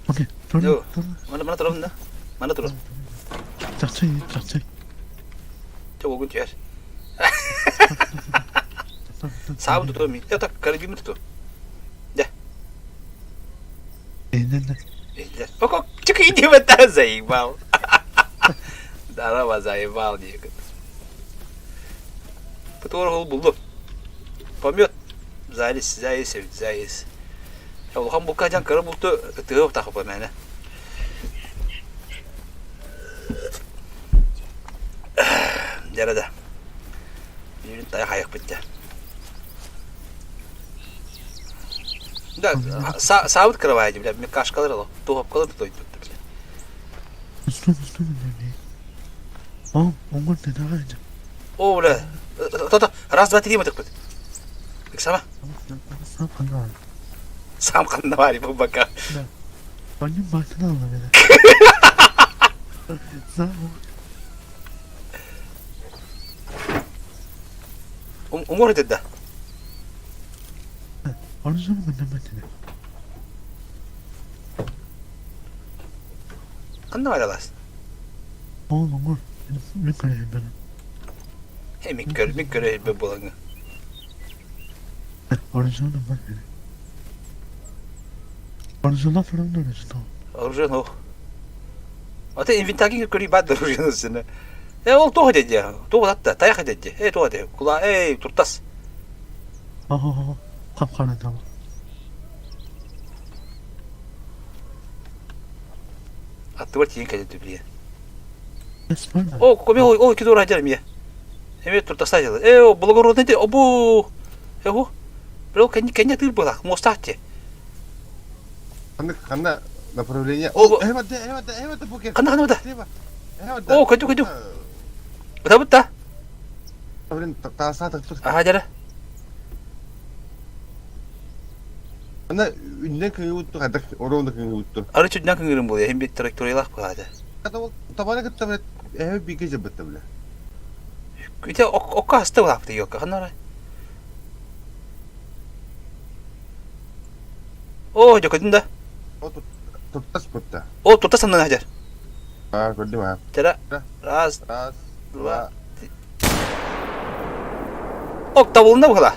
Окей, Yo. Мана мана турабын да. Мана турар. Чахчы, чахчы. Чэ уогун түһэр. Саабын тутуом мин. Это карабин туту. Дьэ. Иһиллэр. Пока чыкый диэбэттэ заебал. Здорово, заебал диэкит. Потор ол булду. Помет. Залез, залез, залез. Улахан булка дьан кыра булту ытыһы тахыпа мээнэ. Дьэрэ да. Үүрүн тайах айахпыт дьэ. Да, саабыт кыравай бля, мне кашкалар ало, туһапкалар тутойдут бля. О, оҥор да О, бля, то раз, два, три мы Сама. Сам ханна баар бу бака. Аннем баартын алла beni. Уҥуор да. Оружие гыннаммат этэ. Ханна бааралаас? Ол оҥор мин көрөйбүн. Мин көр мин көрөйбүн буолаҥҥа. Оружие бар этэ. Оружие туран оружие. Оружие ну. Ата инвентарь көрүй баар оружие сына. Э ол туох этэ дии? Туох атта? Тайах этэ дии. Э туох этэ? Кула эй туртас. Аха хап-хара дала. Аттыбар тиийэн кэлэ билиэ. О, коме ол кидор хадьар мия. Эме туртаса дьала. Э, о, благородный те, обу. Эху. Бро, кэнни кэнни тыр была, мостахте. Ханна ханна направление. О, эвата, эвата, эвата букет. Ханна ханна бата. О, көтү көтү. Бата бутта. Блин, тааса тахтыр. Аха дьара. Ана үннен кыңы хайдах ороонда кыңы утту. Ары чүднен кыңырым буолуо, иһин бит траекториялаах быһаата. Табаны кытта блядь, эһэ бигэ жабытта бля. Ити окка хаста булаапты йокка ханна О, дьокотун да. О, туртас бутта. О, туртас аннан хадьар. Аа, көрдүм аа. Тера. Раз, Раз, два. Ок, табылынна быһыла.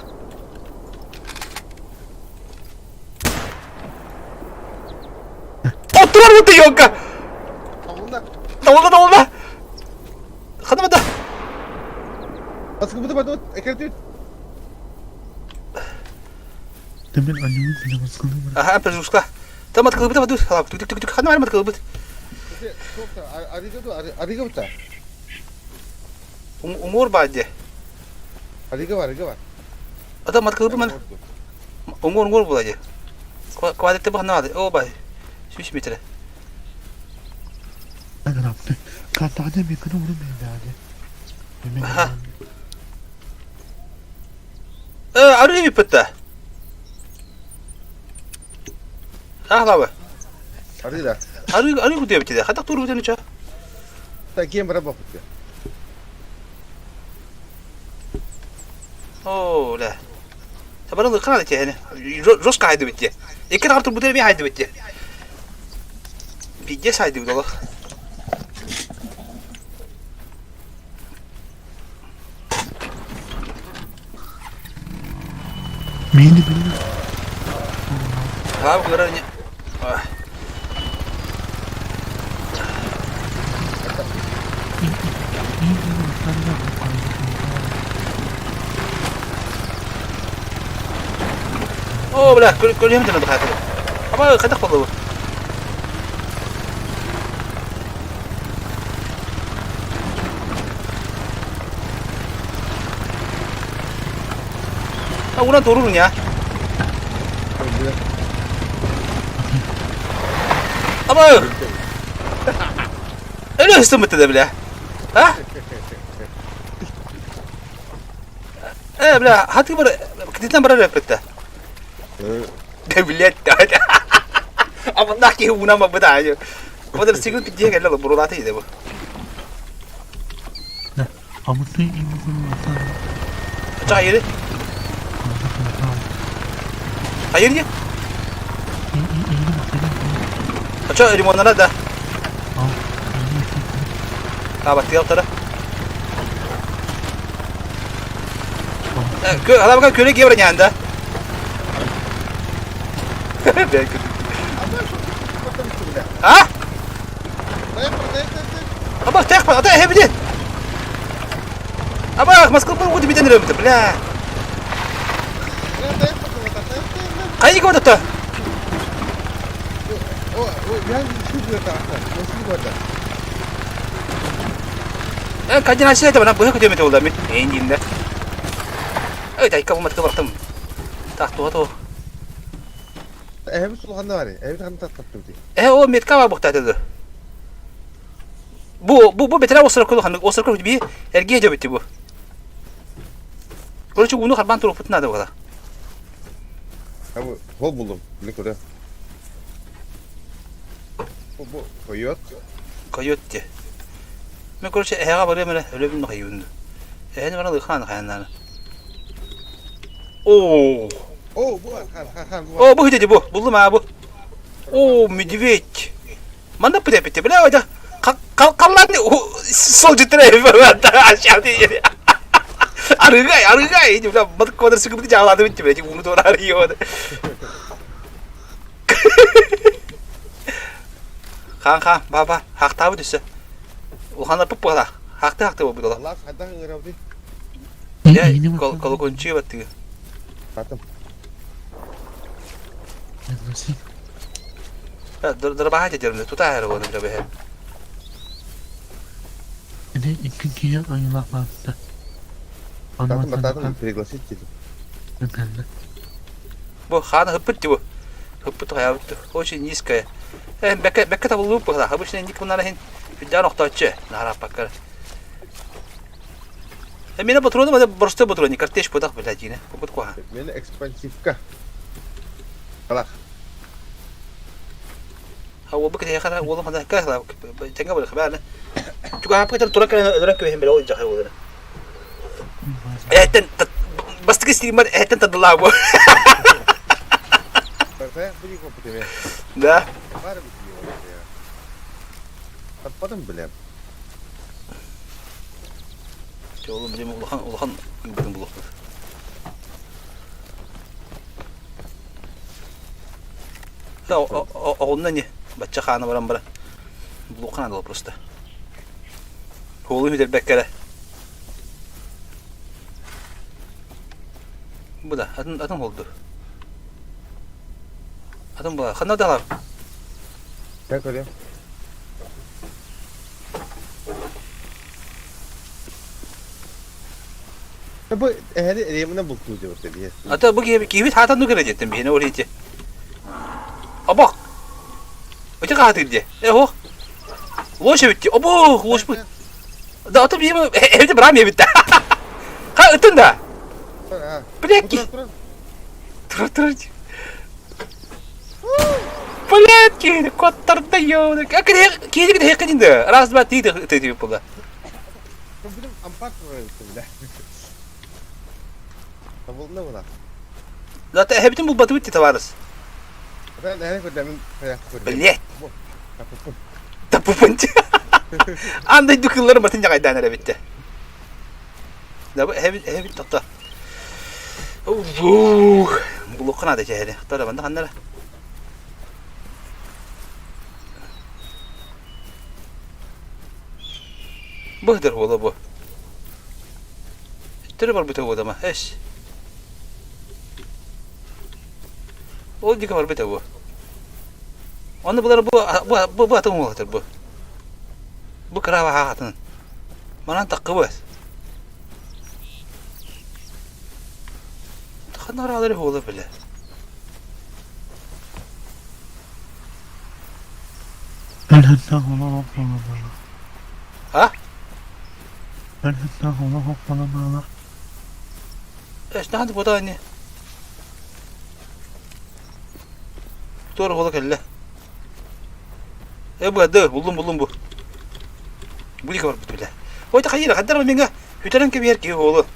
Оттулар бутта йокка. Табылынна. Табылда, табылда. Ханна бата. Баскы буту бatu, экертүт. Демек аннемин пижамаскалыы Аха, пижамаска. Там открыл бут, халап. Түк түк түк. Ханна открыл бут. Арига бута. Уҥуор баар дии. Арига бар, арига бар. Адам открыл бут ман. Уҥуор уҥуор була дии. Квадраты бахна О бай. 100 метр. Картаҕа микро урун Аха. Э, арыы биппитта. Ахлабы. Арыы да. Арыы арыы кутуя битте. Хатак туру битен ча. Та кем бара баппыт. О, ла. Табарыл кана те хene. Жестко хайды битте. Эки тартыр бутер би хайды битте. Пиздец хайды бит олох. Мени билин. Хаап көрөр не. О, бля, көрүм дена дохайты. Аба хайдах болду? А, уран торуруня. Аба! Өлө өстөн бля. А? Э, бля, хаты бар, кититен барар өппетте. Да, блядь, да. Аманнаах киһи уунан барбыт аайы. Квадроцикл пиздиэ кэллэ бурулаата иде бу. Амыты иммигранттар Ча хайыр? Хайыр не? Ача ремонтана да. Таабаттыалтара. Халабака көлө киэбрэ ньаанда. А? Абах тэхпа, ата эһэбидин. Абах, Москва бу битен рөмтө, бля. Хайы көрдөтө? Э, координация это бына быһа көтөмөтө болда мин. Эйин динде. Эй, тайка бу матка бартым. Так, туга то. Эһэбит сулханна бар. Эһэбит ханна таттаттым ти. Э, о метка бар бухтатыды. Бу бу бу бетера осыр кылы ханнык осыр кылы би эргие жобитти бу. Короче, уну харбан туруппут надо было. Бу хол булдум. Биле көрө. Бу бу койот. Койот те. Мен короче эһэҕэ барыам эрэ өлөбүн хайыыбын. Эһэни баран ылыхан хайаннааны. Оо. О, бу хан хан хан бу. О, бу хити бу. Булдум аа бу. О, медведь. Манна пытепите, бля, ойда. Қаллан сол життер Арыгай, арыгай, бля, бат квадроцикл жаалады битти, бля, уну тора арыйы. Хан хан, баба, хақтабы түсі. Улханар пып була. Хакты хакты бу була. Аллах хайдах ыҥырабытый? Я колокольчик баттыгы. Хатым. Дырбаха дедермде тута хәрі оны бля бэһэ. Ити икки киһи айылаах баатта. Татым бататым пригласить дедим. Бу хаана хыппыт бу. Хыппыт хаябыт. Очень низкая. Э, бэкэ бэкэ табыллыбыт бу Обычно ник мунара хин хүддән охтооччу. Нахараппаккар. Э, меня патроны, это просто патроны, картечь путах, блядь, не. Попут куха. Мен экспансивка. Халах. هو بكره يا خلا والله ما كهلا تنقبل خبالنا شو قاعد بكره ترك ترك بهم بلو جا خيو اهتن بس تكسي ما اهتن تضلعوا Да. Таппатым билем. Oğlum bileyim улахан улахан бүтүн булуқпут. Да, оҕунна не бачча хаана баран бара булуқхан адал просто. Хуолу хүдэрбэккэрэ. Бу да атын атын холду. Атын була. Ханна далар. Gel көрөм. Бу эһэри эриэминэ бултуу диэбит бие. Ата бу киһи киһибит хаатан нукера деттим биһине ол ити. Обох. Өтө хаатыр де. Э хох. Лош битти. Обох, лош бу. Да ата биһиме эвде брам ебитте. Ха ытын да. Блядь. Тур тур. Блядь, киһи коттарда ёны. А киһи киһи киһи киһи Раз, два, три, ты була. Билим ампар бля. Табылна була. Зато хебитин бул батып битти товарищ. Ben эһэри көрдөмүн хаякка көрдөм. Блядь. Таппын. Таппын. Андай дукыллары батын жагайдан эре битти. Да бу хебит хебит токто. Ух, булуккана да жэһэри. Тора банда ханнара. Быһдыр буола бу. Түрі бар бите бодама, эш. Ол дике бар бите бу. Оны булар бу бу бу бу атын болатыр бу. Бу кыраба хатын. Манан таккы бу. Ханар алыр болы биле. А? Эш, наханды бода не. Тур болы келле. Э бу ады буллум буллум бу. Бу диэки барбыт бile. Ой та хайыра хаддар миҥа хүтэрэн кэбиһэр киһи буолу.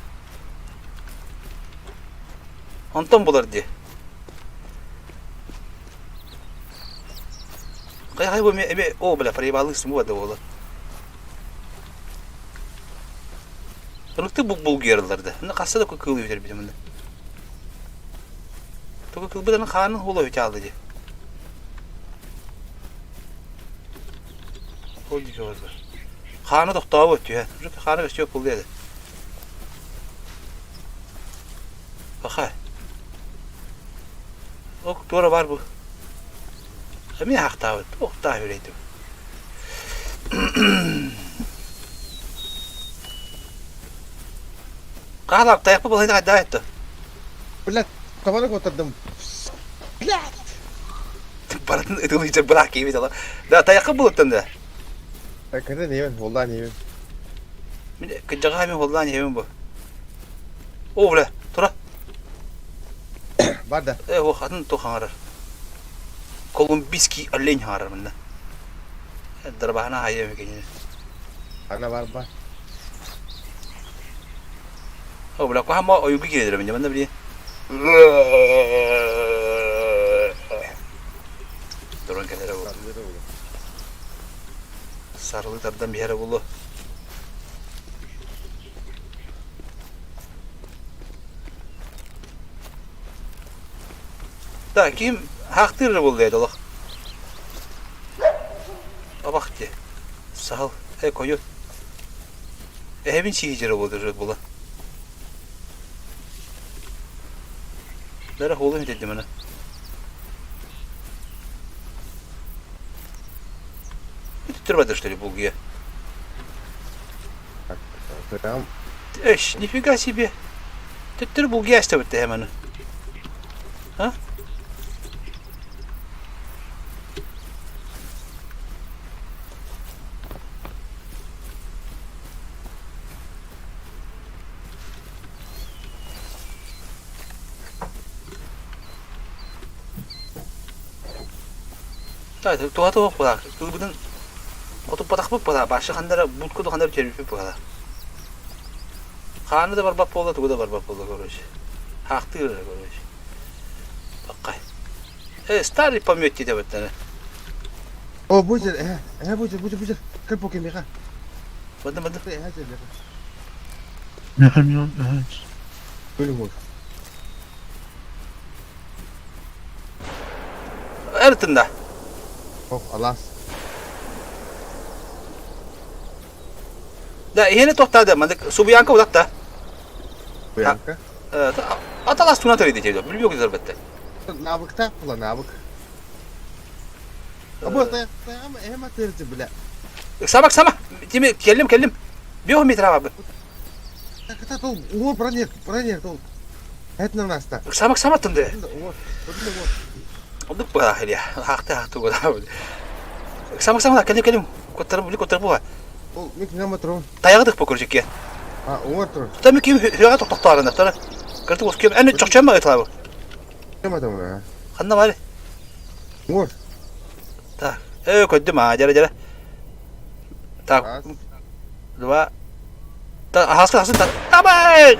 Онтон булар дии. Хайа хайа бу эме о бля проебалыыс бу да буолар. Ыныкты бул булгуярылар да. Ны хасса да кыл үтер бит мында. Тугу кылбыдан хаанын хула үтэ алды ди. Ол дике бар. Хааны тохтообут түһэ. Хааны өстүө куллуя да. Паха. Ок туора бар бу. Эмиэ хаахтаабыт. Охтаа үрэйтим. Хаалап тайахпы балайда хайдаа этті. Блядь, табаны куоттардым. Блядь! Барытын ытылыйдыр быраак киһи дала. Да тайахха булуттан да. Кырда небен, холлаа небен. Мин кыдьаҕа мен холлаа небен бу. О, бля, тура. Бар да. Э, о, атын то хаҥарар. Колумбийский олень хаҥарар мында. Дарбаһана хайа мекенин. Ана бар бар. О, бля, кухама ойугу киирдер мен мында били. Туран кэлэрэ бу. Сарылы тардан биһэрэ булу. Да, ким хаахтыыр буолла еді олох. Абах дии. Саһыл, э, кою. Эһэбин сиһи буолла була. Бэрэ хуолун дедим аны. Бүтүттэр что ли булгуя? Прям. Эш, нифига себе. Төттөр булгуя эстебит эһэм аны. А? Туха туох буолар кылбытын отуппатахпыт буолар башы ханнара будка да ханнара тербиппит буолар хааны да барбат буолла тугу да барбат буолла короче хаахтыыр эрэ короче баккай э старый помет диэбэттэрэ О, бу сир, э, бу сир, бу сир, бу сир. Кэл поке миэхэ. Бадым бадым. Э, сир, миэхэ. Мехамион эһэс. Бөлүм ол. Эртында. О, алас. Да, иһини тохтаады, маннык субуянка удатта. Буянка. Аталас туна төрөйдө дейди. Билбей көзөр бетте. Навыкта була, навык. Абы таяма эма терди бля. Сама сама. Тиме келлим келлим. Био метра бабы. Так это ол уор бронер, бронер ол. Это на нас та. Сама сама тынды. Уор, уор. Одук бара хелия. Хакты хакты гора. Сама сама келлим келлим. Коттар били коттар буга. Ол мик нама трон. Таягыдык бу көржекке. А, уор трон. Тами ким хыга токтоктоорун тара. Кыртык ускем эни чокчама ытлабы. Кема там. Ханна бар. Уор. Так. Э, көддүм а, жара жара. Так. Два. Та, хаска хаска та. Давай!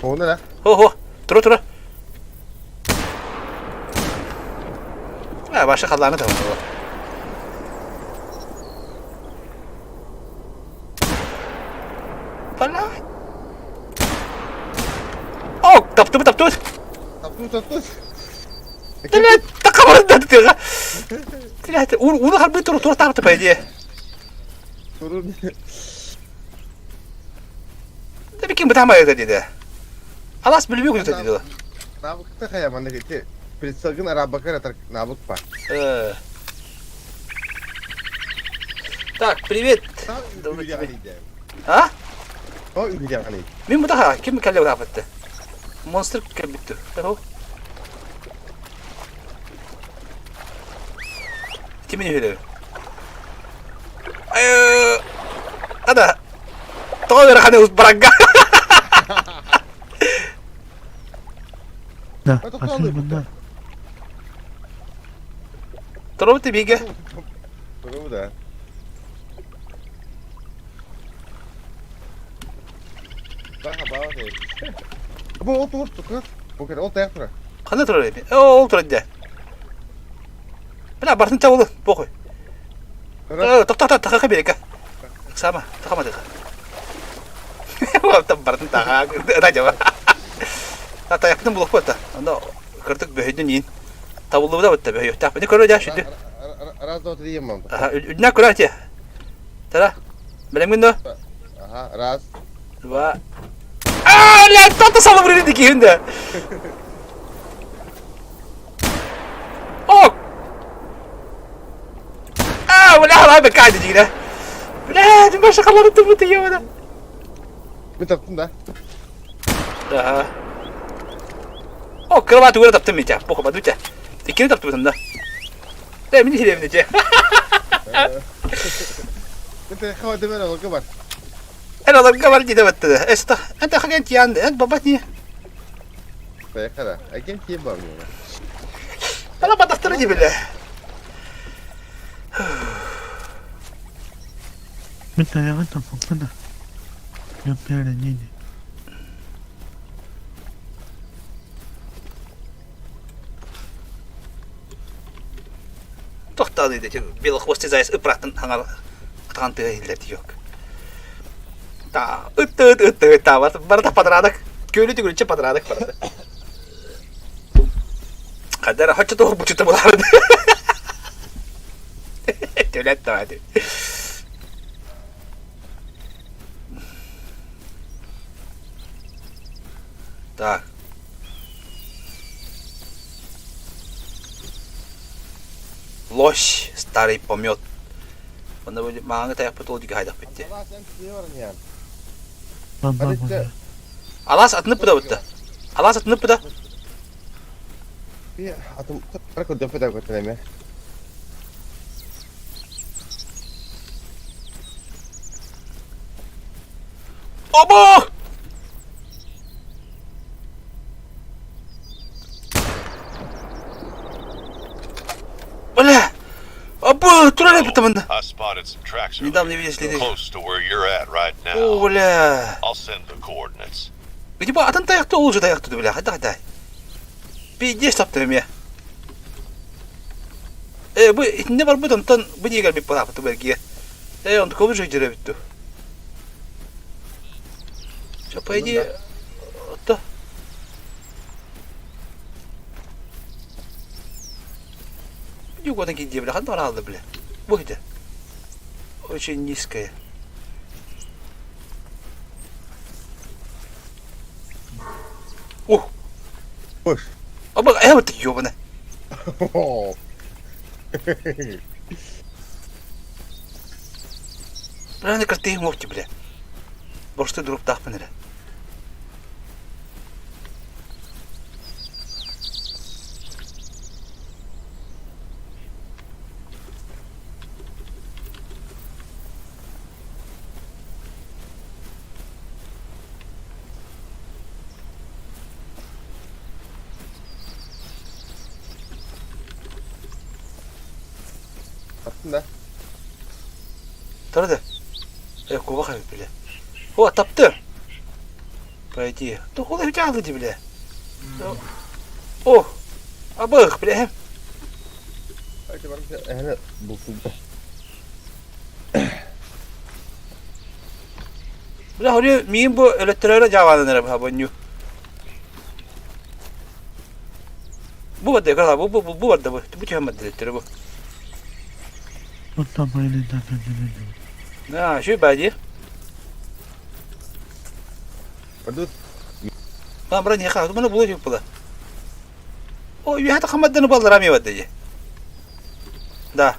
Оны да. Хо хо. Тура тура. А, башы халланы там. Бала. О, таптым таптым. Таптым таптым. Блядь, такабарында тыга. Блядь, уну харбы тура тура тапты по идее. Турун. Да бикин бытама это деди. Алас билбей күтө деди. Навыкта хая манда кети. Прицелгин арабакар атар навык па. Э. Так, привет. А? О, үгүдэ Мин бутаха ким кэллэ утаапытты? Монстр кэлбиттү. Того. Кимини хүлэб? Э, ада. Тоҕо ыараханы барагга. Да, Это атын туалет мында. Туробут бигэ. Туробут да. Бу ол тур тур. Бу кere ол таяқ тура. Ханна турар эби? Ол турар дэ. Бля, бартын чабылы, похуй. Тохто, таха берека. Сама, таха мадыха. Бартын таха, да жаба. Таяқпытын булук бата. Анда кырдык бөһөйдүн иин. Табыллыбыта бытта бөһөйөхтәк. Бini көрө дя шүдү. Раз, два, три, мам. Үднә көрө те. Тара. Билемгин до? Ага, раз. Два. А, бля, тата салып үреді киһинде. О! А, бля, алай бекайды дигре. Бля, ты баша халары тыбыты ебана. Мин таптым да. Ага. О, кровать угра таптым мен Похуй, бадуча. Иккини таптым да. Да, мин хилемне че. Инте хава демер алга бар. Эн аларга бар дии баттыда. Эста, эн хаген тиянды, эн бабат не. Байкара, аген тиен бар мне. Ана батастыры дии биле. Мин тайаҕын таппаппын да, дьон ини. Тохтааны дии белохвостый заяц ыпырахтан хаҥар атаҕан тыа иһиллэр диок. Та ыт ыт ыт ыт та барыта падрадак. Күөлү түгүлүччэ падрадак барыта. Хадара хочо туох бучута буларды. Төлөт давай. Так. Лось, старый помет. Онно бу мааҥы тайахпыт ол диги хайдах битти. Алаас атынып быда бытта. Алаас атынып быда. Обо! Бля! Або, турар эппит I spotted some tracks Недавно earlier, видели следы. close to where you're at right now. О, бля! I'll send the coordinates. Где ба атын таяқты ол же таяқты бля, хайда хайда. Пиздец таптым эмиэ. Э, бу итинне барбыт онтон бу диэгэр бит балаапыты бэргиэ. Э, онтукобу жыйдыра бүттү. Чё, по идее, отто. Югодан киинди бля, ханна бараалды бля. Бу где? Очень низкая. Ух! Push. Аба, э, вот ёбана. Бля, не картин мовти, бля. Борсты дроптаахпын эрэ. Таптым да. Тора да. Э, куба эбит, бля. О, таптым. Пойди. Да хули дии, бля. О, абых, бля. Бля, говорю, миин бу өлөттөрөрө жаабанын эрэ бу Бу барды, бу бу бу барды бу. Бу түһэн барды бу. Да, şu бади. Бардут. Там брат не ха, мына булы было. О, я это хамаддан балдар ами барды. Да.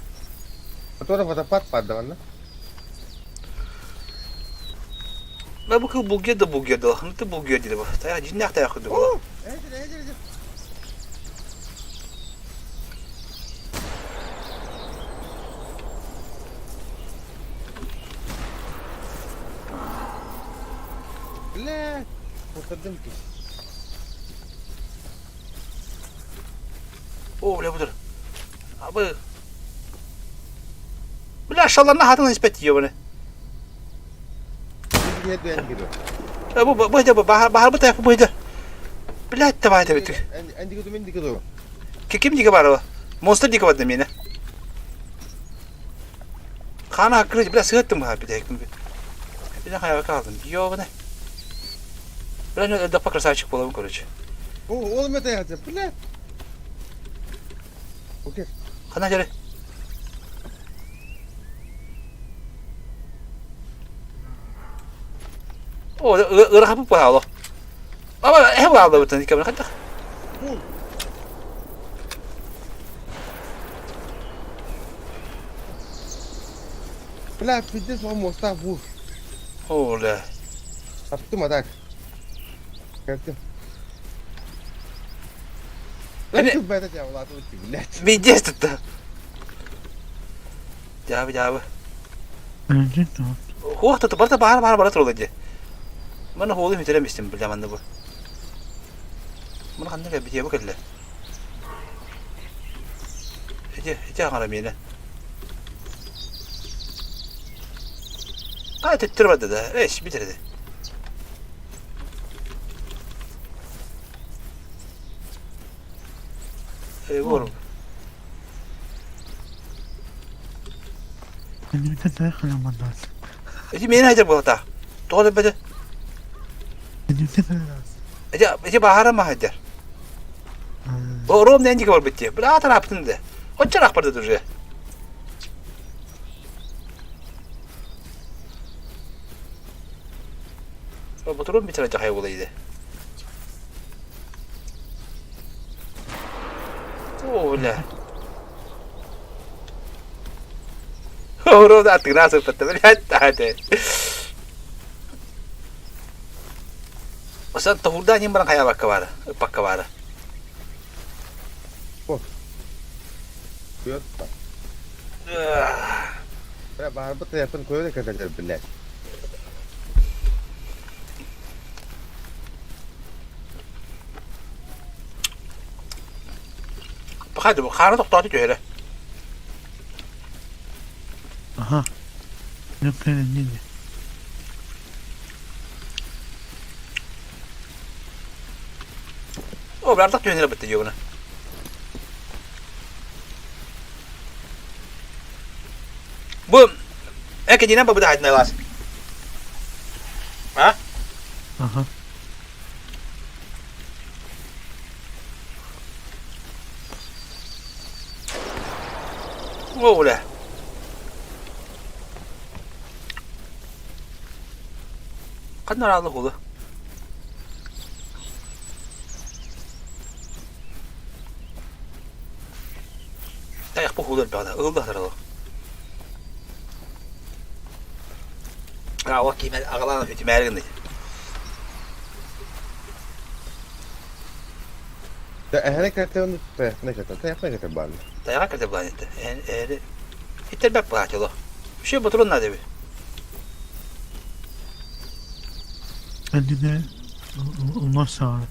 Который водопад падаван, да? Бу кыл булгер да булгер да. Хны ты булгер диде бу. Тая жиннак тая куды бу. Бля, утырдым ки. О, бля, бутыр. Абы. Бля, шалларна хатын испэт ёбаны. Бу бу бу баһарбыт бу бу Блядь, давай давай. Ким диге бар Монстр диге бар мені. Хана хаккыры, бля, сыаттым ха бля. Бля, хайа калдым. Ёбаны. Бля, ну да красавчик буолабын, короче. Ол мете бля. Окей. Хана жары. О, ырахан буолла. Ама эһэ буолла бутан икки хаттах. Бля, пиздец, он моста бур. О, бля. Таптым, а так. Кеттим. Пиздец тут. Дьаабы, дьаабы. Хуох тут барта баар баар бара турла дии. Маны хуолу мүтэрэ мистим бля манна бу. Маны ханна кэлбит бу кэллэ. Ити ити аҥара миэнэ. А төттөрү барда да. Эш бүтэрди. Э, буорум. Ити миэнэ хайдах буолата? Тоҕо өлбөтө? Ити ити баһаара маһайдар. Ром нэн дике барбыт дии. Бля тарааппытын да. Оччо барда уже. Ботурун битэрэ жахай буолайды. О, бля. Урод аттыгына сыппатта, блядь, таате. Осан тоһурда ним баран хайабакка баара, ыппакка баара. Баарбыт тайаппын көйө кэтэлэр блядь. Хайды бу хаара тохтоото түһэрэ. Аха. Нүккэнэ О, бардак түһэнэрэ бытты диогуна. Бу экединен бабыда хайдын А? Аха. О, бля. Ханна араалы хулу. Тайах бу хулу элбэҕэ ылла таралы. Аwa киимэ аҕалаан үтүмээри гынный. Эһэни кэртэ тайахна кэртэ тайахна кэртэ баан. Тайаҕа кэртэ баан этэ. Эһэни иттэрбэт баатыло. Үчүгэй ботурун наада эбит. Эдине умаса.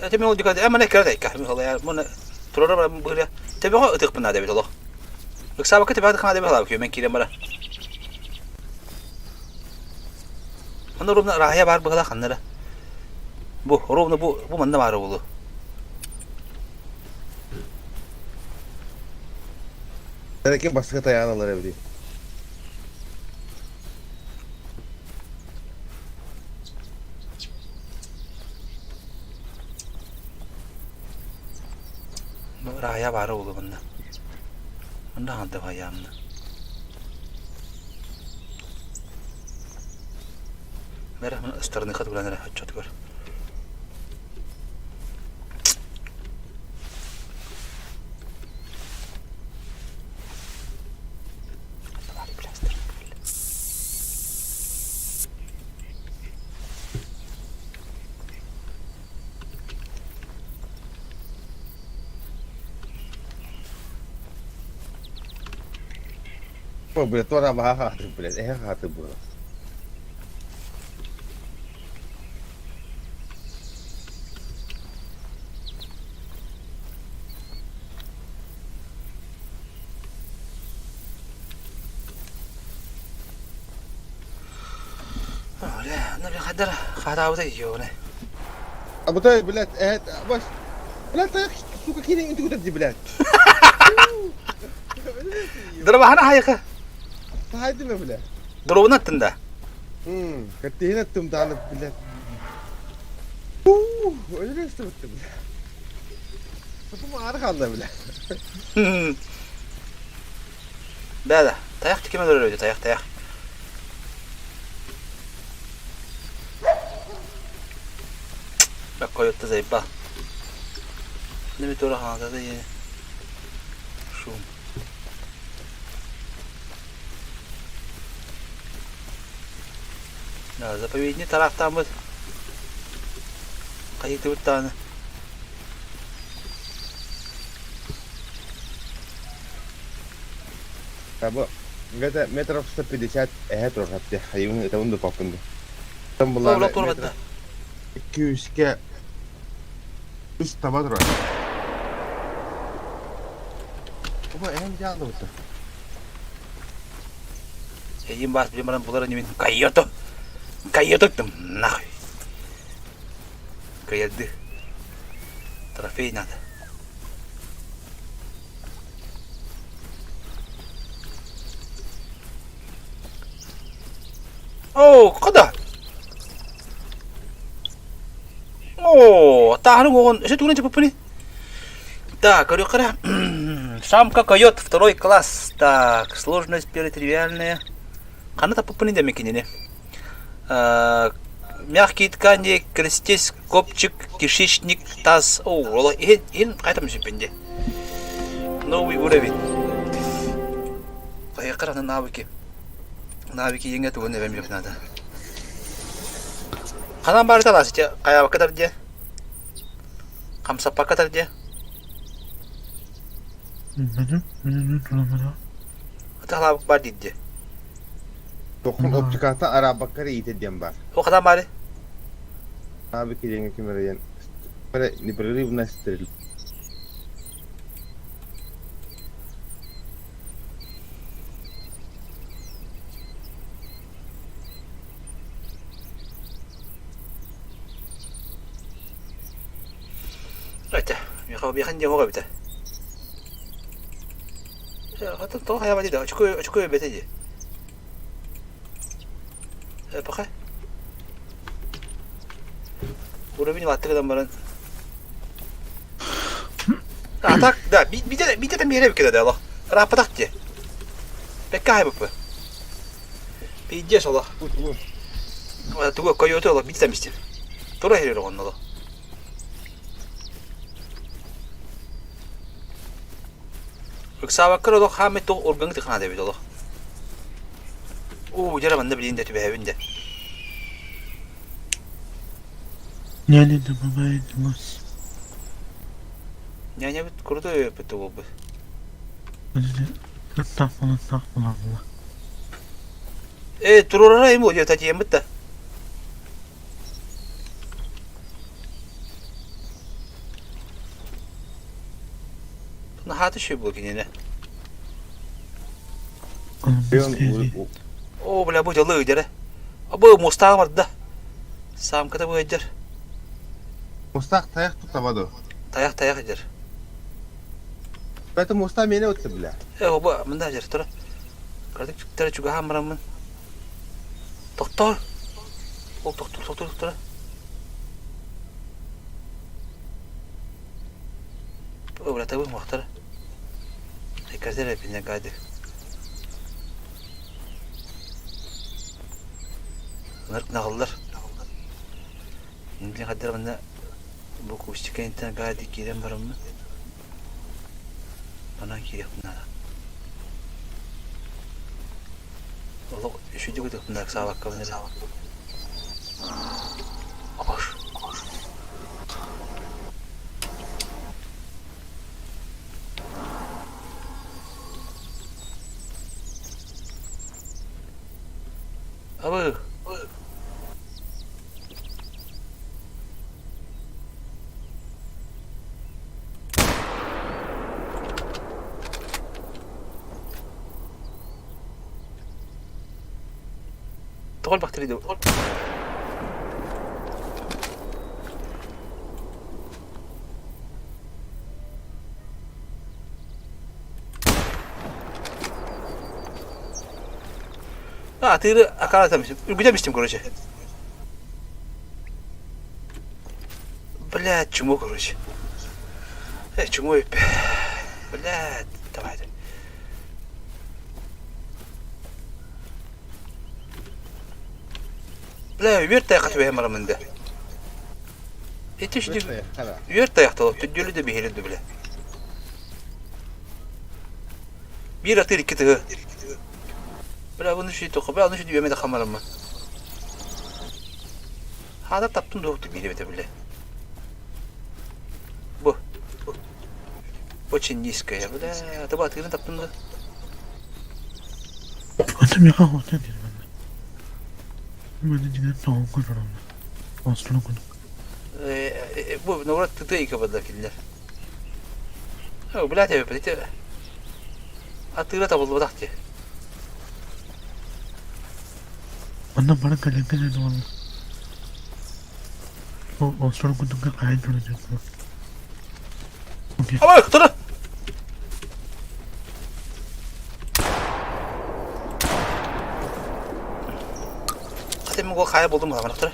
Эти мен ол дикады. Эмане кэрэ тайка. Мен холая. Муна турара быря. Тебеҕэ ытыкпын наада эбит олох. Ыксаабакка тебеҕэ ытыкпын наада эбит халаабы мен киирэн бара. Манна ровно раһая баар быһыла ханнара. Бу ровно бу бу манна баара буолуо. Ким бастакы тайаан ылар эбитий? Раһая баара буолуо манна. Манна ханта хаyaamна. Бэрэ ыстарыныха туган эрэ оччотугар. Ой, блядь, туора баһа хаатыр, блядь, эһэ хаатыр буолар. Аны хайдар хаатаабыта ёне. Абытай, блядь, баш, блядь, таяк, сука, киинэ үтүгүтэр дии, блядь. Дробахана хайыка. Таһайдым бля. Дробун аттын да. Кэттиһин аттым дааны, блядь. Өлөр өстүбүттүм, бля. Тутум аары хаалла, бля. Да, да. Таяк тикеме өлөр таяк, таяк. Койотта заебал. Неме тура хаҥата шум. Да, заповедник тараахтааммыт хайытыбыт даҕаны. Таба, где-то метров 150 эһэ турар хайыбын ытабын да поппун Там Ол была турбатта. Күүскэ үс таба турар. Оба эһэм дьаалыбыта. Эйим баас билим баран булар инибин койото. Койото тым нахуй. Кыйырды. Трофей надо. Оо, куда? Оо, тааһын уоҕун өссө тугунан чаппыппыный? Так, көрүөххэ Самка койот, второй класс. Так, сложность тривиальная. Ханна таппыппыный да кинини? Мягкие ткани, крестец, копчик, кишечник, таз. О, ол иһин, иһин қайтам сүппүн Новый уровень. Хайакар аны навыки. Навыки еҥе тугун эбэм билиэх наада. Ханан баар талаас ити хайаабакка тардиэ? Хамсаппакка тардиэ? Ытаалаабык баар диирдии. Тохун оптиката араабакка эрэ иитэр диэн баар. Ол ханан баарый? Навыки диэҥҥэ ким эрэ диэн непрерывная стрельба. Этэ, миэхэ диэн оҕо эбитэ. Хата тоҕо хайаабат дии очко очко эбэтэ дии. Пока. Уровень латты гынан баран. А так, да, биитэ биитэ биэрэ эбиккэ да олох. Ырааппатах дии. Бэккэ аһайбыппы. Пиздец олох. Тугу койуоту олох биитэ мистин. Тура иһэр оҕонно олох. Ыксаабаккар олох хааммыт туох ургаҥ тыханаат эбит олох. Уу, дьэ манна билигин да түбэһэбин да. Няня добывает лось. Нянябыт крутой өппүт буолбут. Э, туруорара ему диэт тиэммит да. Наһаа үчүгэй буолуо кинини. Оо, бля, бу дьолу ыйдара. Бу мустаах барда. Самката бу ыйдыр. Мустаах тайах тутаба ду? Тайах тайах ыйдыр. Поэтому муста мені өтті, бля. Э, бу мында жер тура. Кырдык чүктері чугаһан бараммын. Тохтоор. Ол тохтуур, тохтуур, тохтуур. Братабын уохтара. Эккэрдэр эпиннэ гады. Ынырык наҕыллар. Мин хаддар манна бу кустика интэн гады киирэн бараммын. Манан киириэхпин наада. Олох үчүгэй гытыхпын ыксаабаккабын эрэ. Обож. Абы. Тоҕо элбэхтэрий да Атыыры акаратам үргүтэ бистим короче. Блядь, чмо короче. Э, чмо Блядь, давай. Бля, үөр тайахха түбэһэн бараммын да. Ити үчүгэй үөр тайахтал түддүлү да биһири да бля. Биир атыыр икки тыһы. Бля, бұны шүй тоқы, бля, аны шүй дүйеме де хамараммын. Хаада таптым дуохту биири бете бля. Бу. Очень низкая, бля. Таба атыырын таптым да. Ата миэхэ оҕото диэн манна. Манна дьиҥэр тоҕон көрөр Осло курдук. Бу норуот тытыы икки кинилэр. Блядь, эбиппит ити атыыра табыллыбатах дии. Онно баран кэлэн кэлэн уолла. Ол осло курдукка хайан турар Абай, тура! Хата мен хайа булдум тура.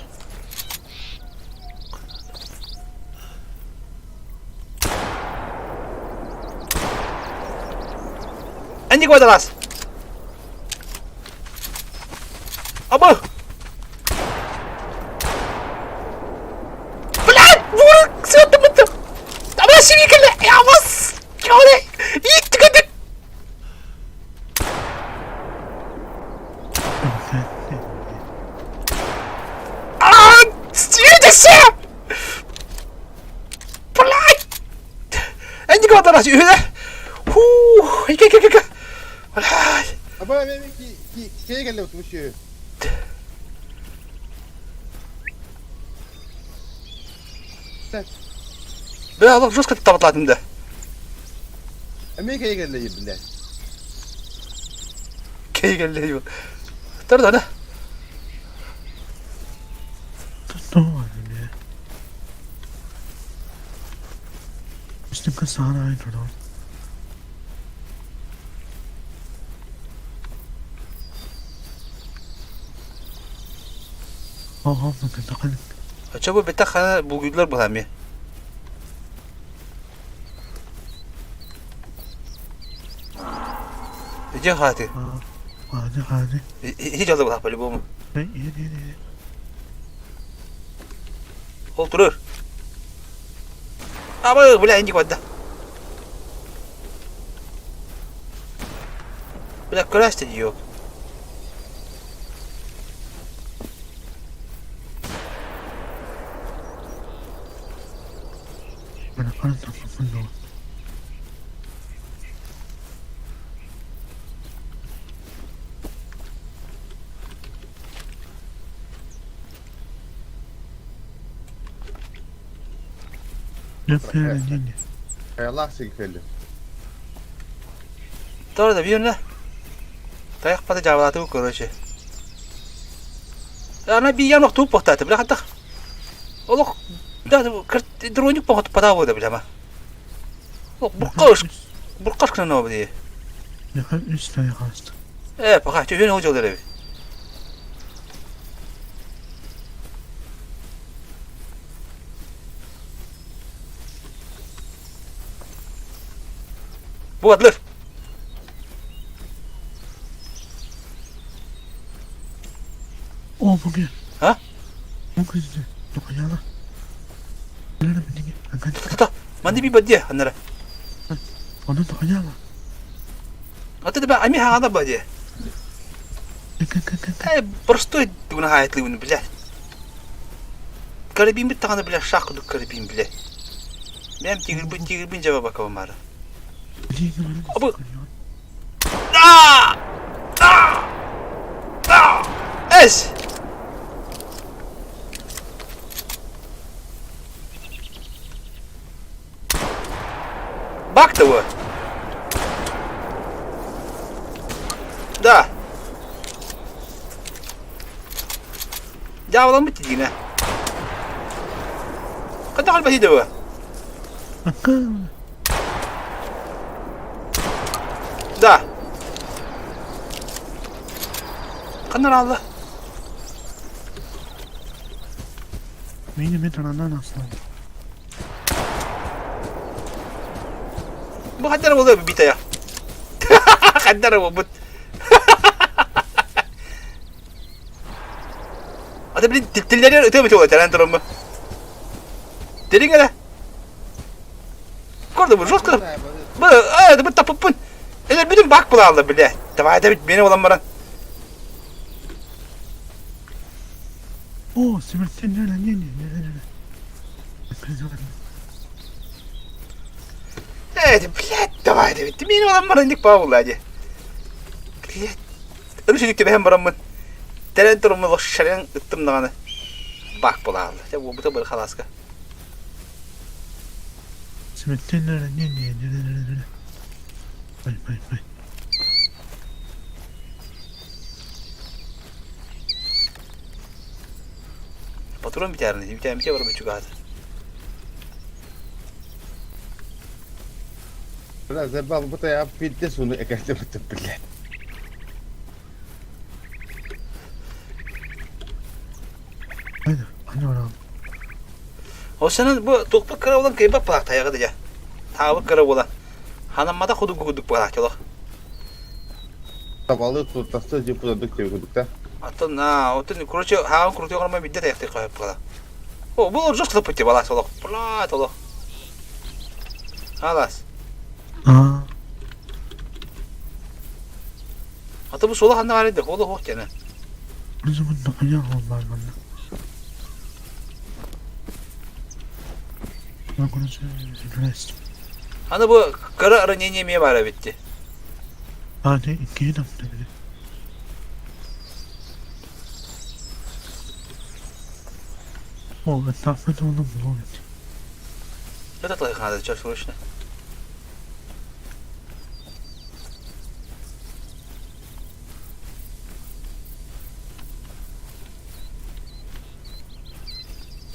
Анди квадрас. Абы! Блядь, бурак, все это Абы симикеле, я вас! Иттикөдүк! А, сүйдесе! Блядь! Энди квадрас, үһүнэ! Ху, ика ика ика. Блядь! Аба мен ки ки кей келди бу Бля, олох жестко табатлатым да. Эмиэ кей келди бля. Кей келди. Тор да. Үстүҥкэ саҕана аайы турдаҕым. Оҕо мыкытакын. Очо бу битэ хана булгуйдулар буһами. Иди хааты. Хааны хааны. Иһи дьалла буһа по-любому. Иһи иһи. Ол турur. Абы, бля, инди квадда. Бля, көрәсті диок. Баракан таппын дуо. Лөппөөрөннүн. Хайалаах сиги келди. Doğru da bir yönde. Тайах пата жабалаты короче. Ана би янок туп бохтаты, бля хаттах. Олох да дроник похот пата бода бля ма. Олох буркаш буркаш кына бди. Миэхэ үс тайах ааста. Э, пока чөһөн ол жолдор эби. Бу атлыр. Оо бу А? Бу күздү. Тохаяла. Билэрэ билиҥи аҥан Та, манды би бадья анара. Онон тохаяла. Аты да ами хагана бадья. Кэ-кэ-кэ. Э, простой дуна хайтлы бля. Карабин бит тагана бля шах кудук карабин бля. Бэм тигр бин тигр бин жаба бакава мара. Билиҥи баран Абы. А! А! А! Эс! Бак того. Да. Дьаабаламмыт дигинэ. Хайдах альбаһыы дуо? Акка. Да. Ханна аалла? Мин эмиэ таранан аслан. Бу ханна эрэ буолуо битая. Ханна эрэ буолбут. Ата блин тиллэрер ытыа бит буолар тураммы. Дириҥ эрэ. Көрдө бу жестко. Бу э бу тапыппын. Элер бүтүн бак булаалла биле. Давай да бит мени olan баран. О, смертельное ранение. Э, блядь, давай да бит. Мени olan баран dik баа ди. Блядь. Аны сүнүк түбэһэн бараммын. Тэрэн туруммун лошарен ыттым даҕаны. Бак булаалла. Дьэ буолбута бары халааска. Смертельное ранение. Ой, ой, ой. Патрон бүтээрин, бүтээммитэ барбыт чугаһата. Бля, забал, будто я пиздец, он экативно, блядь. Айда, аны барам. Ол сенен бу туохпут кыра буолан кыайбат былаах тайаҕы да дьэ. Таабыт кыра буолан. Ханаммата худугу курдук былаах чолох. Табалы тутасы деп кудадык деп кудук да. Атын а, отын короче, хаан крутый оҥормо бидде тайахты қойып қала. О, бұл жестко пути балас олох. Блядь, олох. Алас. А, Ата бу суола ханна баар edi, олох ох дьэне. Рызымын нахуя ол бар манна. Ну, короче, жесть. Аны бу кыра ранение эмиэ баара эбитти. А, ты иккиһи тапты били. О, этаппыт ону булуо эбит. Это твоих надо, сейчас срочно.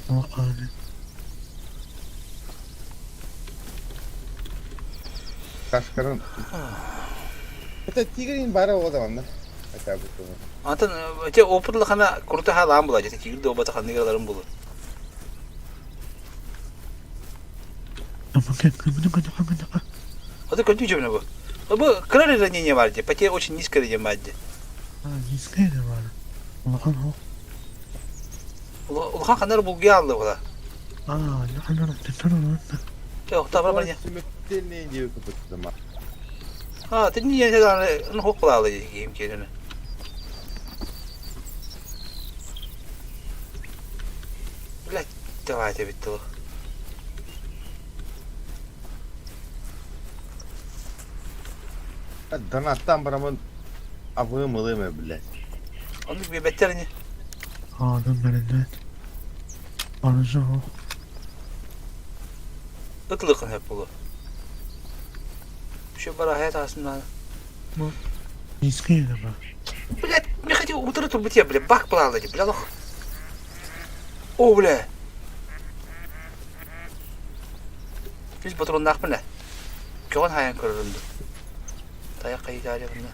Улахан. Кашкарын. Это тигрин бара ода онна. Хотя бы то. Антон, те опытлы хана круто халаан була, жете тигр да обата ханныгаларын булу. Это көтүү жөбүнө бу. Бу кыра ранение бар ди, потеря очень низкая деген бар ди. А, низкая да бар. Улахан ол. Улахан ханар булгуя алды була. А, ханар тетер олар. Yok, tamam ben. Смертельные диye купить А, ты не я ну хок була алды кийим келени. Блять, давайте битти bu. Донаттан барамын абым ылымы, блядь. Onu bir beter ne? Adam берилбет. Арыжы ол. Ытылыкын hep bulu. Şu bara hayat aslında. Низкая да бар. Блять, мне хотел утро тут быть, бля, бак плавал, бля, лох. О, бля. Biz патроннаах бына. Көҕөн хайан көрөрүм ду. Тайах хайытаары бына.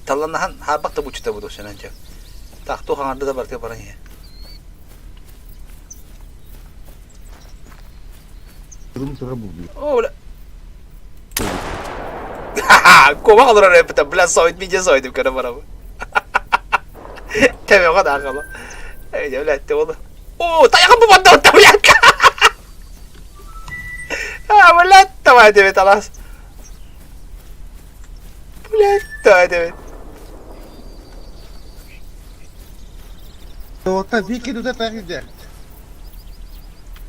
Талланахан хаабак да бучута буду сенанча. Тахту хаңарды да барты баран я. Турум тура бу, блядь. О, бля. Куба олорор эппитэ, бля, соит мидя сойтым көрө барабы. Тэбэҕэ да аҕала. Эй, бля, те ол. О, тайаҕым бу банда блядь. А, блядь, давай тебе талас. Блядь, давай тебе. Тота дики тута тахиде.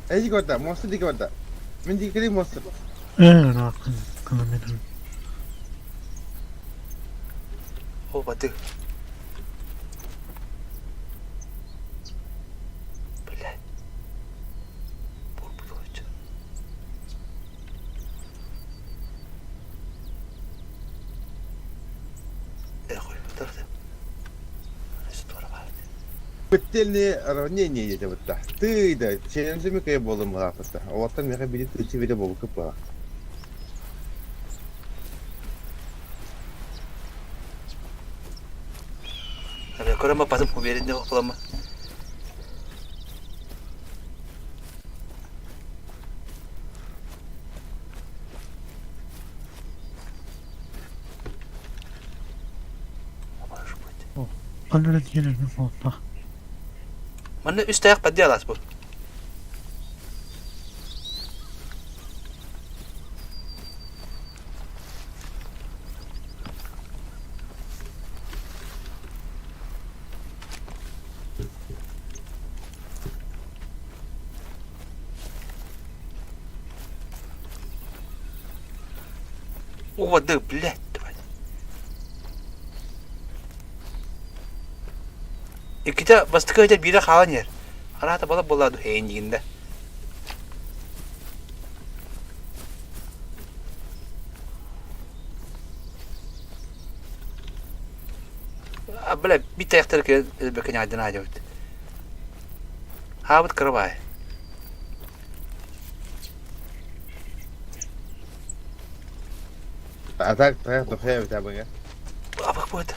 Эйди горда, монстр дики горда. Мен дики монстр. Э, ракын километр. О, баты. Блядь. Бур-бур Эх, ой, вот это. Здорово. Смертельные ранения ете вот так. Ты да, челленджами кая болым лапыта. Оттан меха бидит үчи виде болу кыпа. Көрөн баппатым, уверенный буоламмын. Ханна диэн буолла. Манна үс тайах бадди алаас бу. О, да, блядь, тварь. Иккитэ бастакы этэ биирэ хаалан иһэр. Араата балап буолла дуу эйиигин да. Бля, биир тайахтары кэлэн өлбөккө ньаайдан аадьабыт. Хаабыт кыра баай. А так тайах дохуя эбит абыга. Абых будет.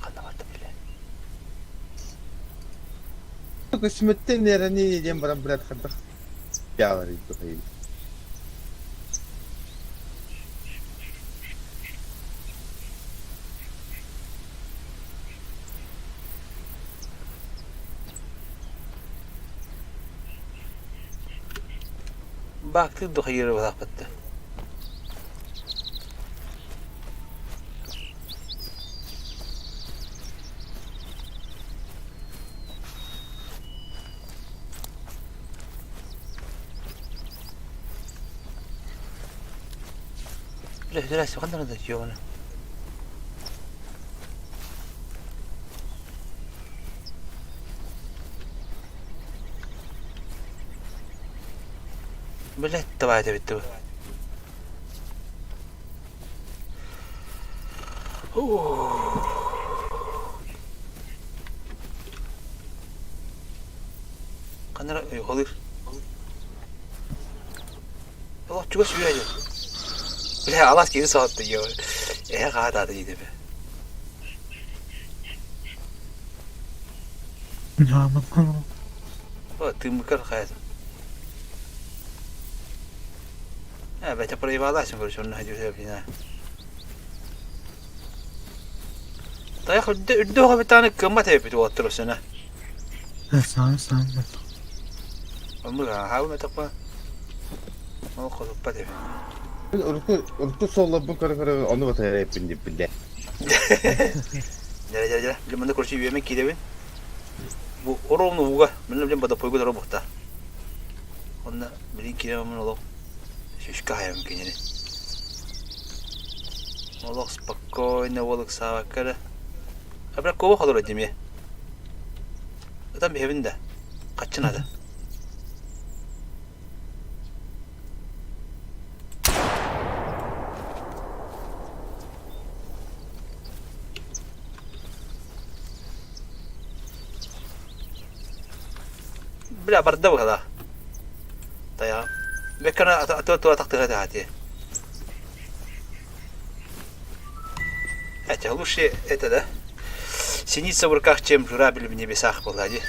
Ханна барда бile. Только смертельные ранения диэн баран блядь хайдах дьаалар дохуя. Баактыыр дохуйары быраахпытта. Бля, здрасте, ханна надо ёбана. Блядь, давай это ведь Ханна холыр. Олох чугас үөрэ. Бля, алаас киһи соһутта диэ. Эһэ хаатаата диэтэ. Тыыммыккар хайата. Э, бэтэ проебалась, короче, онно дьүһэ Тайах үрдэ үрдэ оҕо кыммат эбит уолаттар өссөнө. Саҥа саҥа. Оннук аһаабын этаппа. Ол хотуппат эбит. Урукку урукку суолларбын көрө-көрө ону батыһар эппин диэппин дээ. Дьэ дьэ дьэ, билим манна короче үөмэн киирэбин. Бу ровно ууга, мин билим бодоппойго дору бухта. Онно билин киирэм олох сүүскэ хаайабын кинини. Олох спокойно уол ыксаабакка эрэ. Абра куба холоро димиэ. Ытан биһэбин да. Хаччы надо. Бля, барда быһалаах. Тайаҕа. Бэккэ аты тура тахтыга таһаатиэ. Хотя лучше это, да? Синица в руках, чем журавль в небесах была, ди.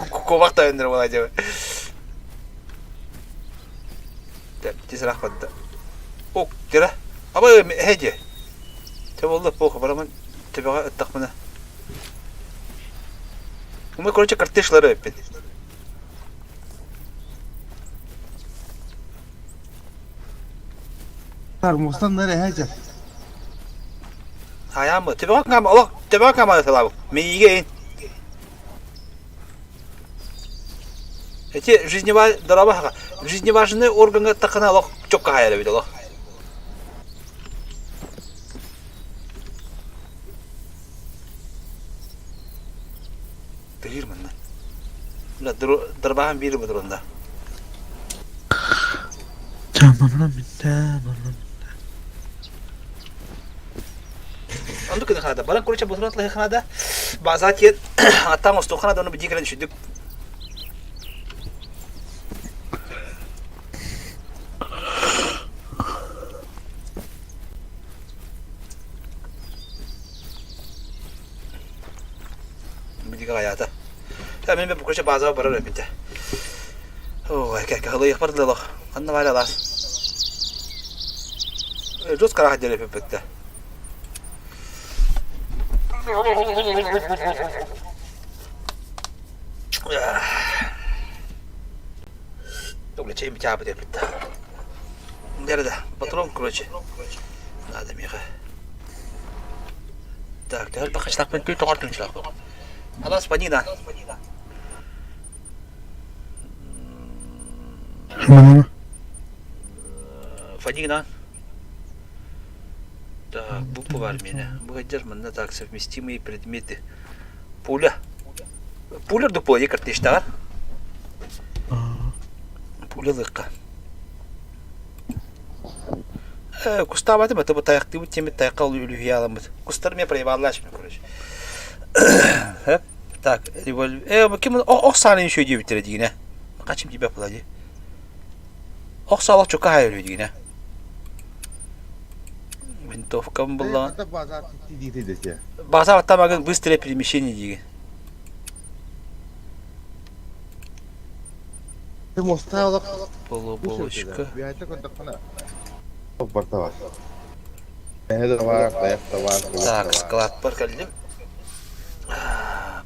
Кубах тайындыр была деп. Тезірек барды. Ок, дера. Аба эһэдьэ. Тэ буолла плохо, барамын төбөҕө ыттахпына. Мы, короче, картышлары эппит. Мустаннар эһэдьэ. Хайаамы, төбөҕө кама, олох төбөҕө кама салабы. Миигэ Эти жизнева дорабаха жизневажный органы тахана олох чокка хайар эбит олох. Тыыр манна. Бля, дырбаһан биир бутурунда. Манна бүтэ, манна бүтэ. Оннук гына ханада. Баран короче бутурат лыхы ханада. База тиен аттаан остуоххана да ону бидии кэлэн үчүйдүк. Бига аята. Та мен бу короче базаға барар эбит. Ой, как халыйах бар дылах. Ханна бар алас. Жестко рахат делеп битте. Тугла чей битя бит битте. Дәрдә, патрон, короче. Надо меха. Так, тәһәл бакычлакпын түл тоҕор түнчлак. Алас панина. Манана. Фанина. Так, буква бар меня. Бу манна так совместимые предметы. Пуля. Пуля дупло картештар. Пуля лыкка. Кустаабаты бата бу тайахтыбыт тиэмит тайахха үлүһүйэ Кустар мне проебаллаачмын короче. Так, револьвер. Ким ох сааны еще диэбиттэрэ диигинэ. Хачым тебя плади. Ох саалах чука хайыр диигинэ. Винтовкам была. База там быстрое перемещение диги. Ты моста олох Полуболочка. Так, склад бар кэллим.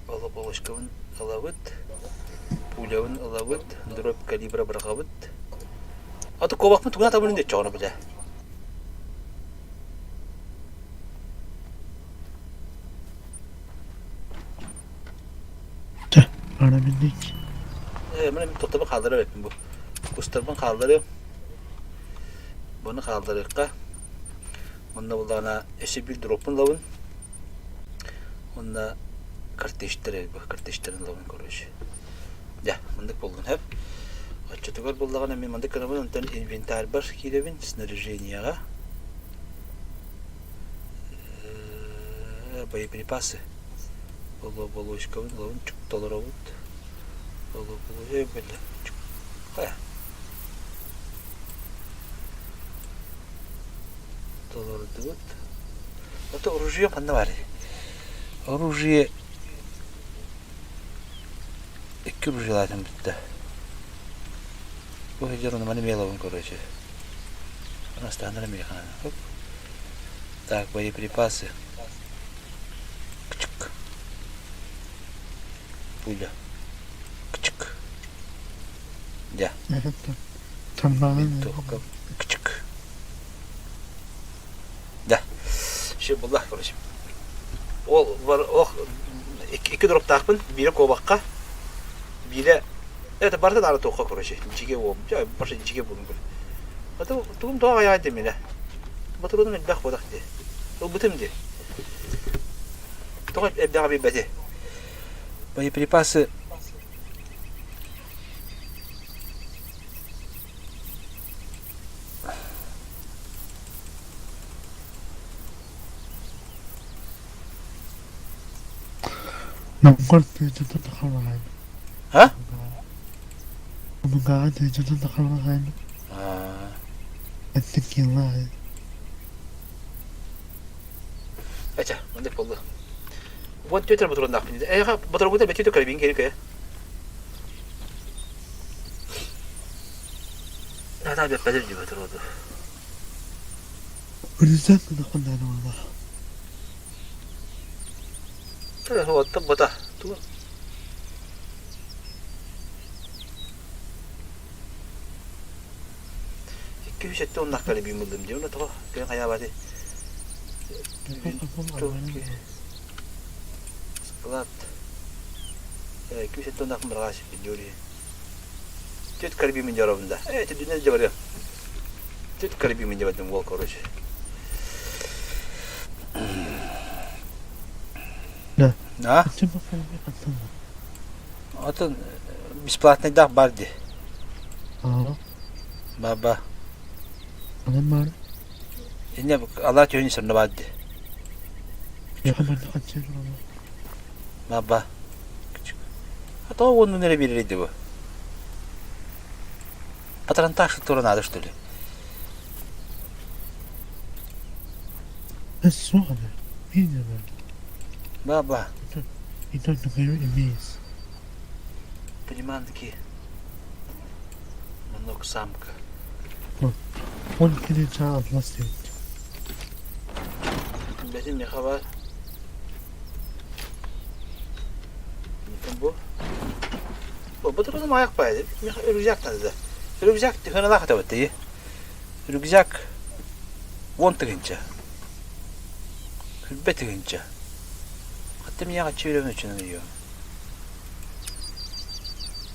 Полуболочкабын ылабыт. Пулябын ылабыт. Дробь калибра бырахабыт. Аты кобахпын тугуна табын деп чоҕону билэ. Ана бинник. Мен тоқтабы хаалларар эппин бу. Кустарбын хаалларыам. Буну хаалларыахха. Онно буллаҕына өссө биир дроппун ылабын. Уонна картечтэр картечтэрин ылабын короче. Дьэ, маннык буоллун сөп. Оччотугар буоллаҕына мин маннык гынабын, онтон инвентарьбар киирэбин, снаряжениеҕа. Боеприпасы. Болуочкабын ылабын, чук толоробут. Толордубут. Ото оружие ханна баарый? Оружие икки оружиелаатым бүттэ. Бу сылдьар ону маны меловын короче. Астаанара миэхэ. Так, боеприпасы. Кычык. Пуля. Кычык. Дьэ. Винтовка. Кычык. Да. Все булла, короче. Ол бар ох икки дроптаахпын, биирэ куобахха, биирэ это барыта даары туохха, короче, дьигэ уом. Дьэ, барша дьигэ булун короче. Аты тугум тоҕо аҕайаҕай дэминэ. Батырыным элбэх буолах дии. Ылбытым дии. Тоҕо элбэҕи билбэти. Боеприпасы Намгар тыытытын хараҕын. А? Намгаҕа тыытытын хараҕын. Эттикилай. Эчэ, маннык буолла. Уон түөтэр ботуруоннаахпын. Эйиэхэ ботуругута бэтиитэ көрөбүн киһи көйө. Наһаа бэппэтим дии ботуруоду. Үрүзэк гына Оттон бота. Туга? Икки үс өттө оннах карабин булдум дии. Онно тоҕо кыайан хайаабаты. Склад. Икки үс өттө оннах бырҕаас видео Түт карабин дьоробун да. Э, түдүнэ дьабарыам. Түт карабин дьабардым уол, короче. Да. А? Атын бесплатныйдаах бар дии. Баба. Анан бар. Инне алаа түһүн сырна бар дии. Баба. А то уонун эрэ биэрэр бу. Патронтаж тура надо, что ли? Баба. You don't know where it is. Приманки. Манок самка. One kilometer of lost it. Бэтин меха бар. Бу. Бу бу турун аяк байды. Меха рюкзак тазда. Рюкзак тыгыналах табытты. Рюкзак 10 тыгынча. Күлбэ тыгынча. Хатта мияга чүрөмүн үчүн ыйы.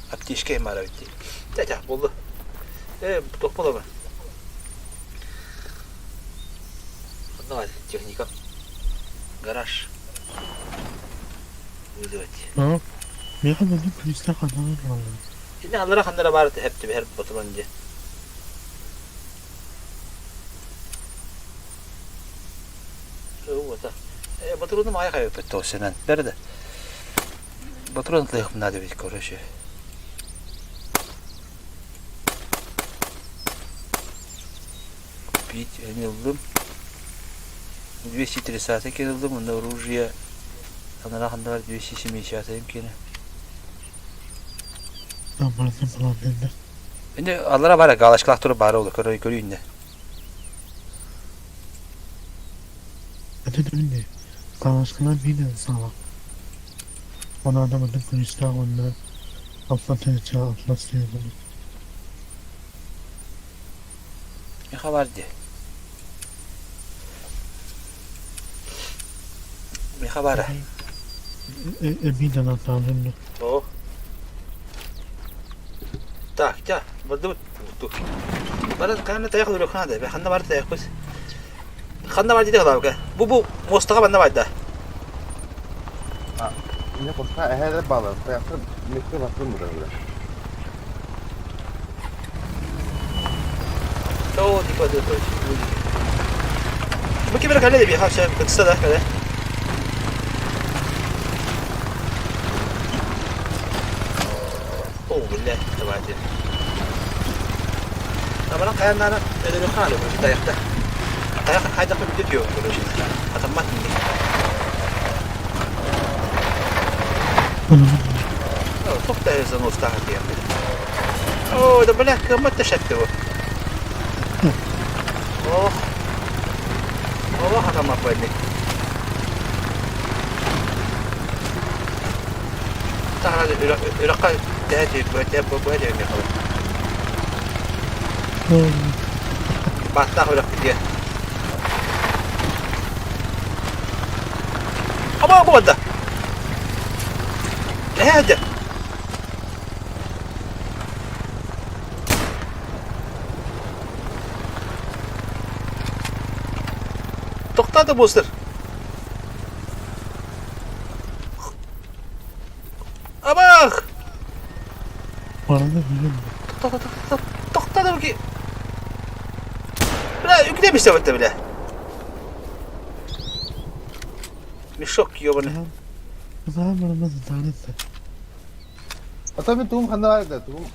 Аптечка мара битти. Тәтә булды. Э, тоқ бола Давай, техника. Гараж. Вызвать. А? Меха маннык күлүстээх анаан хаалла. Ини аллара ханнара баар тэп түбэһэр ботулан дьэ. Уота. Э, ботулуну маайа хайыппыт тоосенан. Бэрдэ. Ботулун тылыах надо ведь, короче. Купить ыллым. 230 кин ыллым, онно оружие анараа ханна 270 кини. Барытын булан биэрдэ. Инде аллара бара галашкалаах тура баара ол көрө көрүү инде. Аты дии Галашкалар биир саалах. Ону маннык күлүстээх уонна алта тыһыынча атлас диэн Миэхэ бар дии. Миэхэ баара. Эбии донаттаабын О. Так, тя, бардыбыт. Бары ханна тайах өлө хана да. Ханна бар тайах быз. Ханна бар диде калабыка. Бу бу мостага банна бар да. Не куска эһэ баалар. Таяктар мекке басым бурар. То диква ды то. Бу кемер кале би хаша кытса да кале. О, бля, давайте. Табаран каяннана өлөрү хаалы бу таякта. Таяк хайдах бүдүт yok короче. Атаммат инде. Тоқта занос тағы диэн. О, да бля, кыммат тәшәтте бу. Ох. Ох, атаммат бәйник. Тағы үрәккә тәһәт бу бу бу диэн калар. Баттах үрәк диэн. Аба бу да. Nähä? Тоқтады бостыр. Абах! Бараны билем. Тоқта, тоқта, тоқтады бу. Бля, үкдемесе бітті, бля. Мешок ёбаный. Саҕа бараммын сатаан Ата мен туум ханна бар да туум.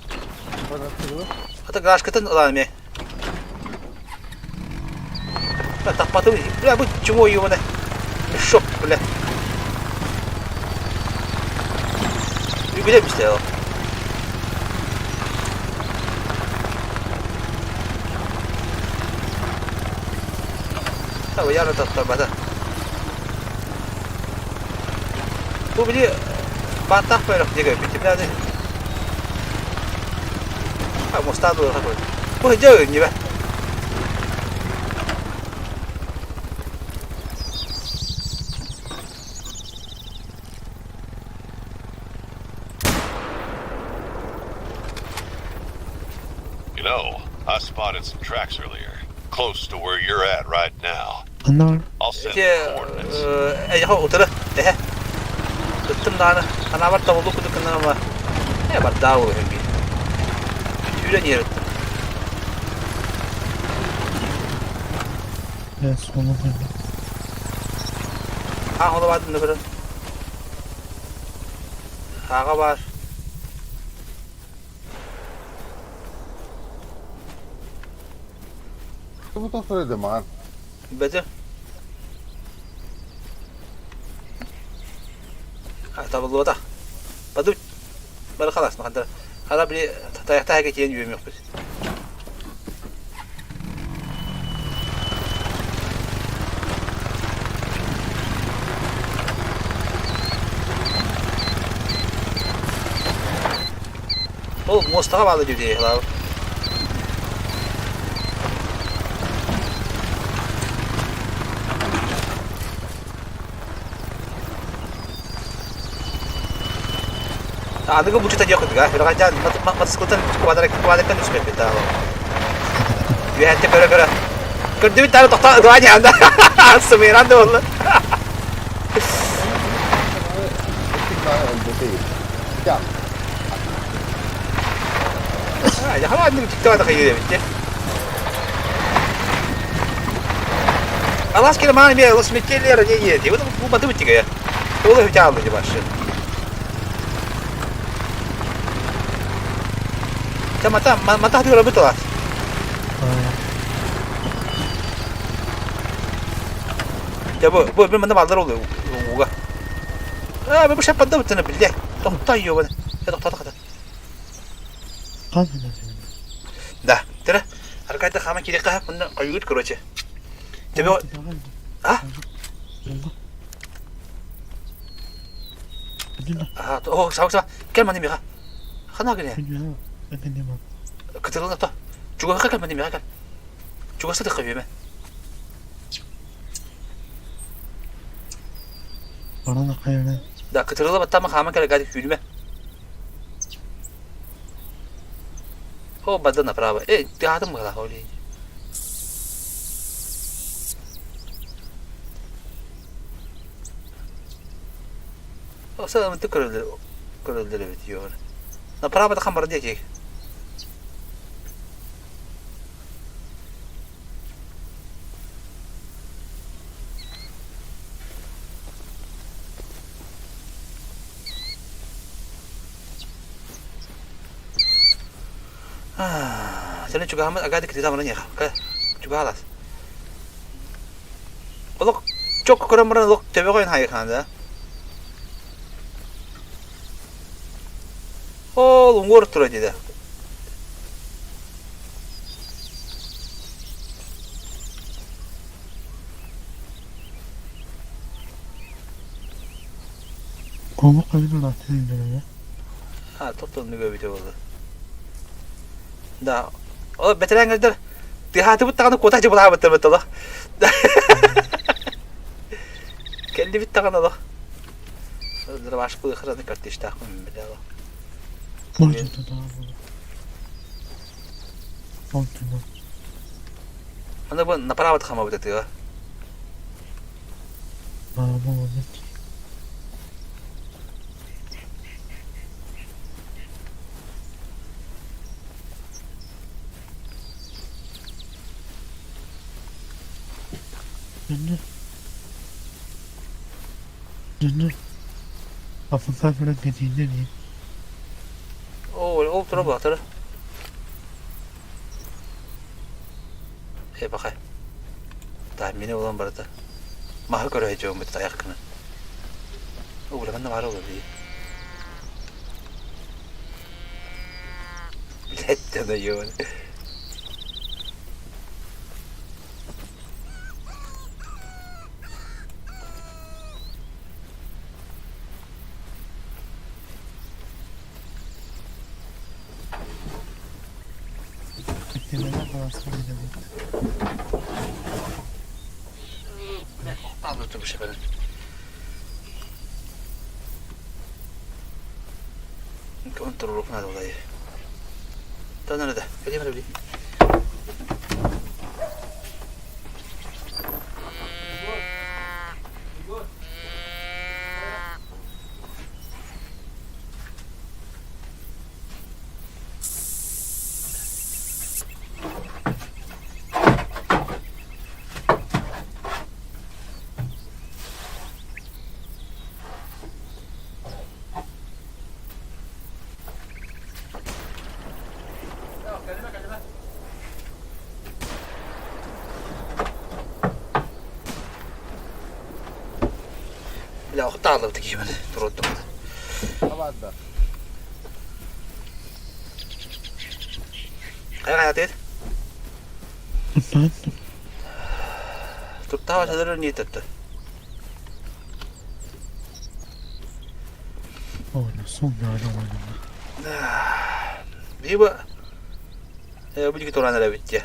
Ата гашкатын ылаан Бля, таппаты, бля, бу чмо ёбаный. Мешок, бля. Үкдемесе ол. Таба яра таттарбата. Бу били баттах бөлөх диге бити бля. А мостаду какой. Бу жөө не бе. You know, I spotted some tracks earlier, close to where you're at right now. Ханна I'll send Ити the coordinates. эйха утары эһэ. Ыттым дааны анабар табылду кудук кыннама. Э бар даа ол хемби. Түүлен ереттим. Э суолу көрдүм. А ону баадын көрөн. Ага бар. Бу тохтор эде маған. Бәте. Табыллыбата. Баду бары халас махандар. Хала били тайахтаһа тиэн үөмүөхпүт. Ол муостаҕа баалла дии лаабы. Аныгы булчута диэх курдук, үрэҕэйдээн матаскылтан квадраттан түспэппит даҕаны. Үөһэттэн көрө-көрө. Көрдүбүт даҕаны тохтоо ытылаан иһэн да сымыйаран да буолла. Алаас кэлэ мааны бе лос метеллер не не вот бу баты бутига. Ол өтө алды башы. Та мата мата хатыра бутала. Дьэ бу бу мин манна бааллар ол ууга. Аа бу шаппанда бутына билде. Тохтой ёбан. Тохтото хата. Да, тара. Аркайда хама кире каха мында кайгыт короче. Тебе А? А, о, сау сау. Кел мани миха. Хана гене. Кытырылна то. Чугаха кел мани миха кел. Чугаса да кабеме. Да, кытырыла баттама хама кел гади хүлме. О, бада направо. Эй, ты атым гала, оли. О, сен ты көрөлдөр көрөлдөр эбит йор. Направо да хамар диэки. Сен чугаһаммыт агаады кытыыта баран иэхэ. Чугаһалас. Олох чокко көрөн баран олох төбө қойын хайыхаан да. Ол уҥуор тура диде. Кома кайын ыраатын өйдөрө. А, топтоннуга эбитэ буолла. Да, ол бэтэрээн тыаһаатыбыт даҕаны куота дьыбылаабыттар бытылы. Кэллибит даҕаны олох. Дробашпы охраны картечтаахпын билэ олох. Аны бу направо хамабыт этига. Döndür. Döndür. Afıklar falan dediğinde değil. Ол ол тура буолтара. Э бахай. Та мини улан барыта. Маһы көрө дьоммут тайах гына. Угуланна баар олор дии. Блядь, да ёбаный. Beklemeden kalarsın bir de Anlattım bir şey benim. Контроллук надо булайы. Та nerede? Кэлиэм эрэ билии. Бля, охта алыбыт киһи туруттум. Табаарда. Хайа хайатыыр? Туртаҕын Туртаҕа сылдьар ниэтэтте. Ой, сон наада оҕонньоро. Биһи бу бу туран эрэбит дьэ.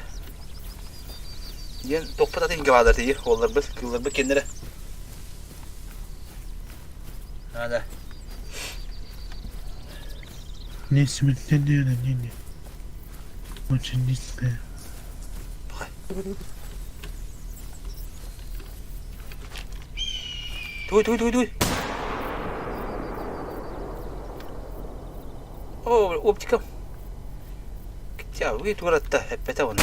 Диэн тохпут атын баалар тиийэр уолларбыт, кыылларбыт кинилэрэ. Надо. Не смертельное ранение. Очень низкое. Туй, туй, туй, туй. О, оптика. Вы туратта, эппэтэ оны.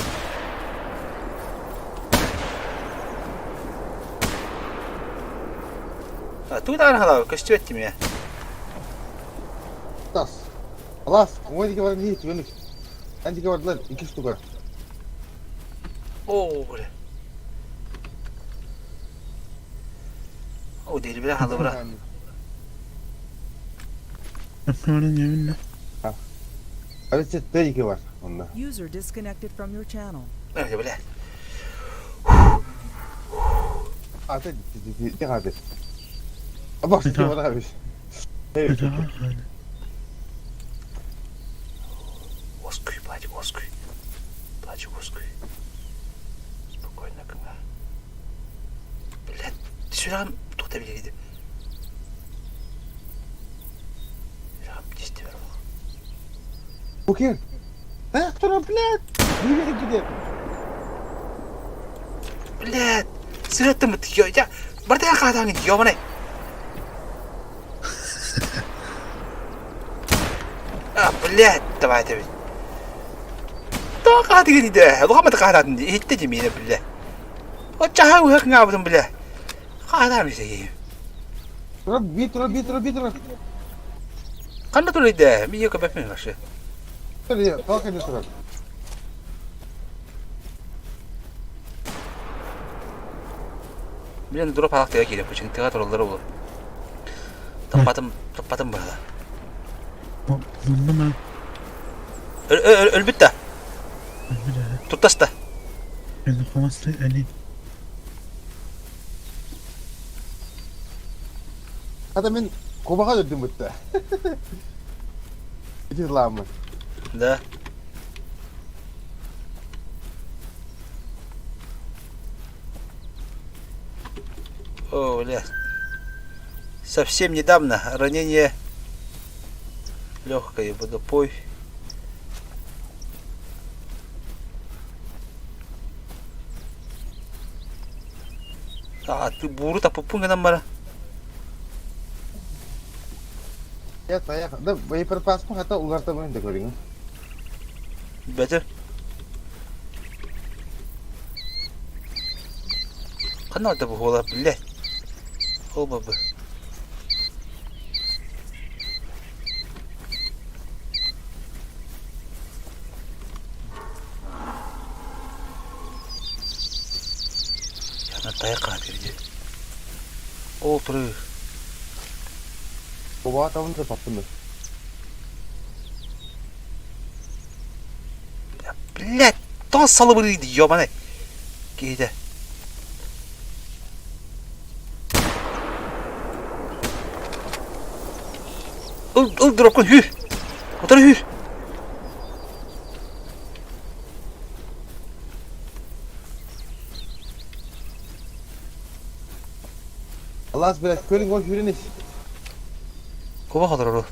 А тут ана көстүбэт тимэ. Тас. Алас, оҥой диэки баран иһит, түгэнник. Эн диэки бардылар, икки штука. Оо, бля. О, делибиле халыбыра. Арыт тыа диэки бар онно. User disconnected from your channel. Бля. Аты ти хаты. Баш ти барабыз. Оскуй, блядь, оскуй. Плачу, оскуй. Спокойно, кына. Блядь, сүрэҕим туохта билигиди. Сүрэҕим тистибэр олох. Букер. Эх, тура, блядь. Билигин киде. Блядь, сүрэттим я бардыга хаатаан ёбаный. А, блядь, давай ты. Тоҕо хаатыгын идэ? Луха хаатаатын иһиттэ дии миэнэ, бля. Оччаха уһак ҥаабытым, бля. Хаатаам исэйим. Тура, би тура, би тура, би тура. Ханна тур идэ? Мин көбөппүн вообще. Тура, тоҕо кэннэ турар. Блин, дроп алак тыга киирэ кучун тыга тураллара буолуо. Таппатым, таппатым быһала. Муннум аа. Өлбүт да. Өлбүт ээ. Туттаста. Энхомасты эни. Хата мин кубаҕа өлдүм бытта. Ити ламмын. Да. О, бля. Совсем недавно ранение легкое, водопой. А, ты бууру таппыппын гынан бара. Я таяқ, да боеприпаспын хата улартабын да көрүҥ. Бөтөр. Ханна барда бу уола, блядь. Ол бабы. Яна тайа хаатыр дии. Ол турар. Кубаҕа табын да таппын да. Блядь, тоҕо салыбырый дии, ёбаный. Киһитэ. Ыл, ыл дропкун хүр. Утары хүр. Алаас блядь, көрүҥ ол хүрэн ис. Куба хоторору.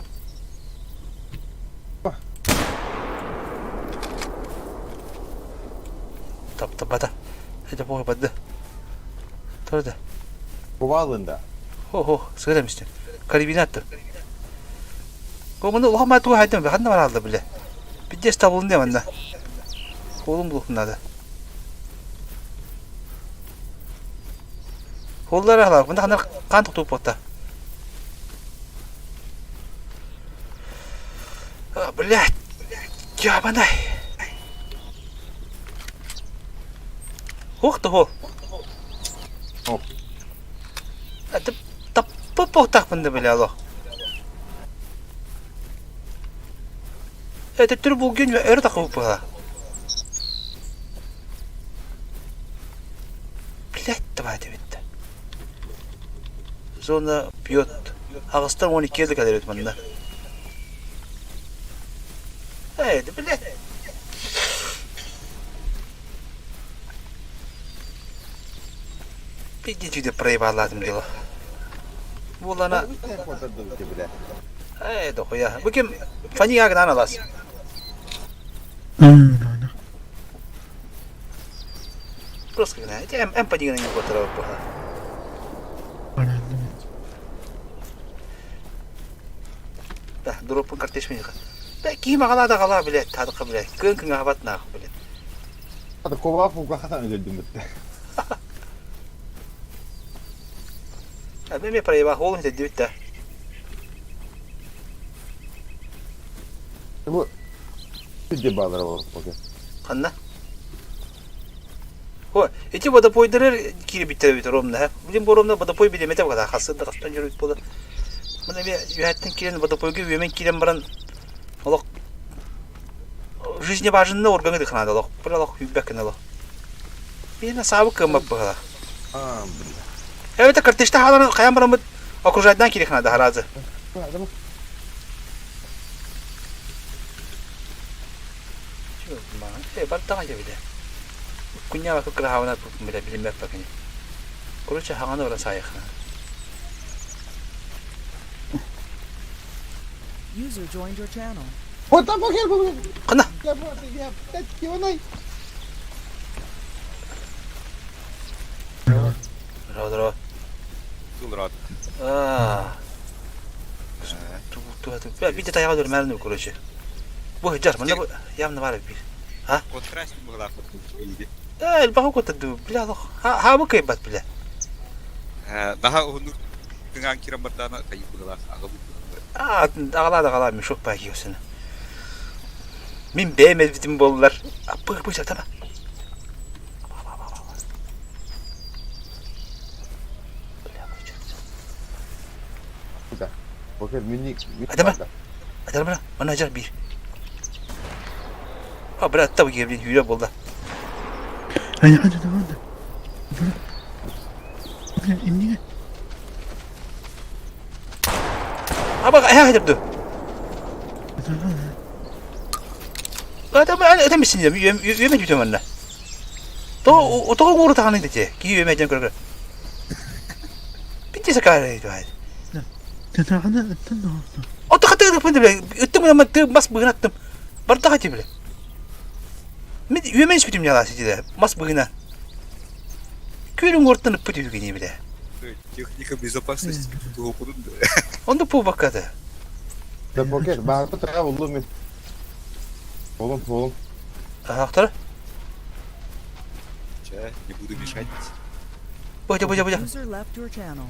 Тап таппата. Это похуй барды. Турда. Куба алында. Хо-хо, сыгыра мистер. Карабин аттым. Комunu улахан туга хайдам ханна баралда бile. Пиздец табылын манна. Холум булух надо. Холлар ахлар, мында ханна кан токтуп ботта. А, блядь. Ябанай. Ух ты, хол. О. Это таппы потак мында бля алло. Төттөрү булгун өрө тахыбыт быһа. Блядь, давай эбит. Зона пьет. Аҕыстан 12 да кэлэр эбит манна. Эй, да блядь. Иди проебалаатым дело. Буолана. Эй, дохуя. Бу ким фанига гынан алас. Просто гына. Эти эм панигана не котара буха. Да, дроппун картеш миха. Да, ким агала да гала, блядь, тадыкка, блядь. Кын кын абат нах, блядь. Кова фуга хасан өлдүм битте. Мен проеба холун дедибит да. Бу Сидде баалара бар пока. Ханна? Хо, ити водопойдары киирбиттэр эбит ромна. Билин бу ромна водопой билимете баката хасы да хастан жүрүт буола. Мына эми үһэттэн киирэн водопойга үөмэн киирэн баран олох жизневаженный органы дыхнаада олох. Бір олох күүрбэккин олох. Биһиэнэ саабы кыаммат быһыла. А, блин. Эбэтэ картишта хаалан хайан бараммыт окружайдан киирихнаада хараазы. Э, бартаҕа дьэбитэ. Күннээҕи кыраһаабына билэ билиммэппэкини. Короче, хаҥаны баран саайыхна. User joined your channel. Хана? Здорово, здорово. Здорово. Аа. Биир тайаҕа өлөрмөөрү короче. Бу сылдьар, манна бу явно баар эбит. А? Ээ, элбэҕи куттардыбыт, бля, олох хаабы кыайбат, бля. Наһаа уһуннук тыҥаан киирэн бардаана хайыы быһыылаах аҕабыт. Аа, аҕалаа да аҕалаа, мешок баа киосына. Мин бэйэм эбитим буоллар, аппы пы сатама. Адама, адама, мана жар биир. А, брат, таба киирбин hüyle буолла. Аба, эһэ хадырды. Адам адам мисин үөмэ бүтөм анна. То тоҕо ууру таҕаны дете. Киһи үөмэ дьэн көрөр. Битти сакаары дуай. Ото хатыгы бile. Ыттым гына ты мас быгын аттым. Бардаға ти бile. Мен үөмэн испитим нялаа ситиде. Мас быгына. Күрүн ортан ыппыт үгүни бile. Техника безопасности туһукунун Онда пу баккады. Да покер, баарбы тыга булдум мен. Олум, олум. Ахтар. Чэ, не буду мешать. Божа, божа, божа. User left your channel.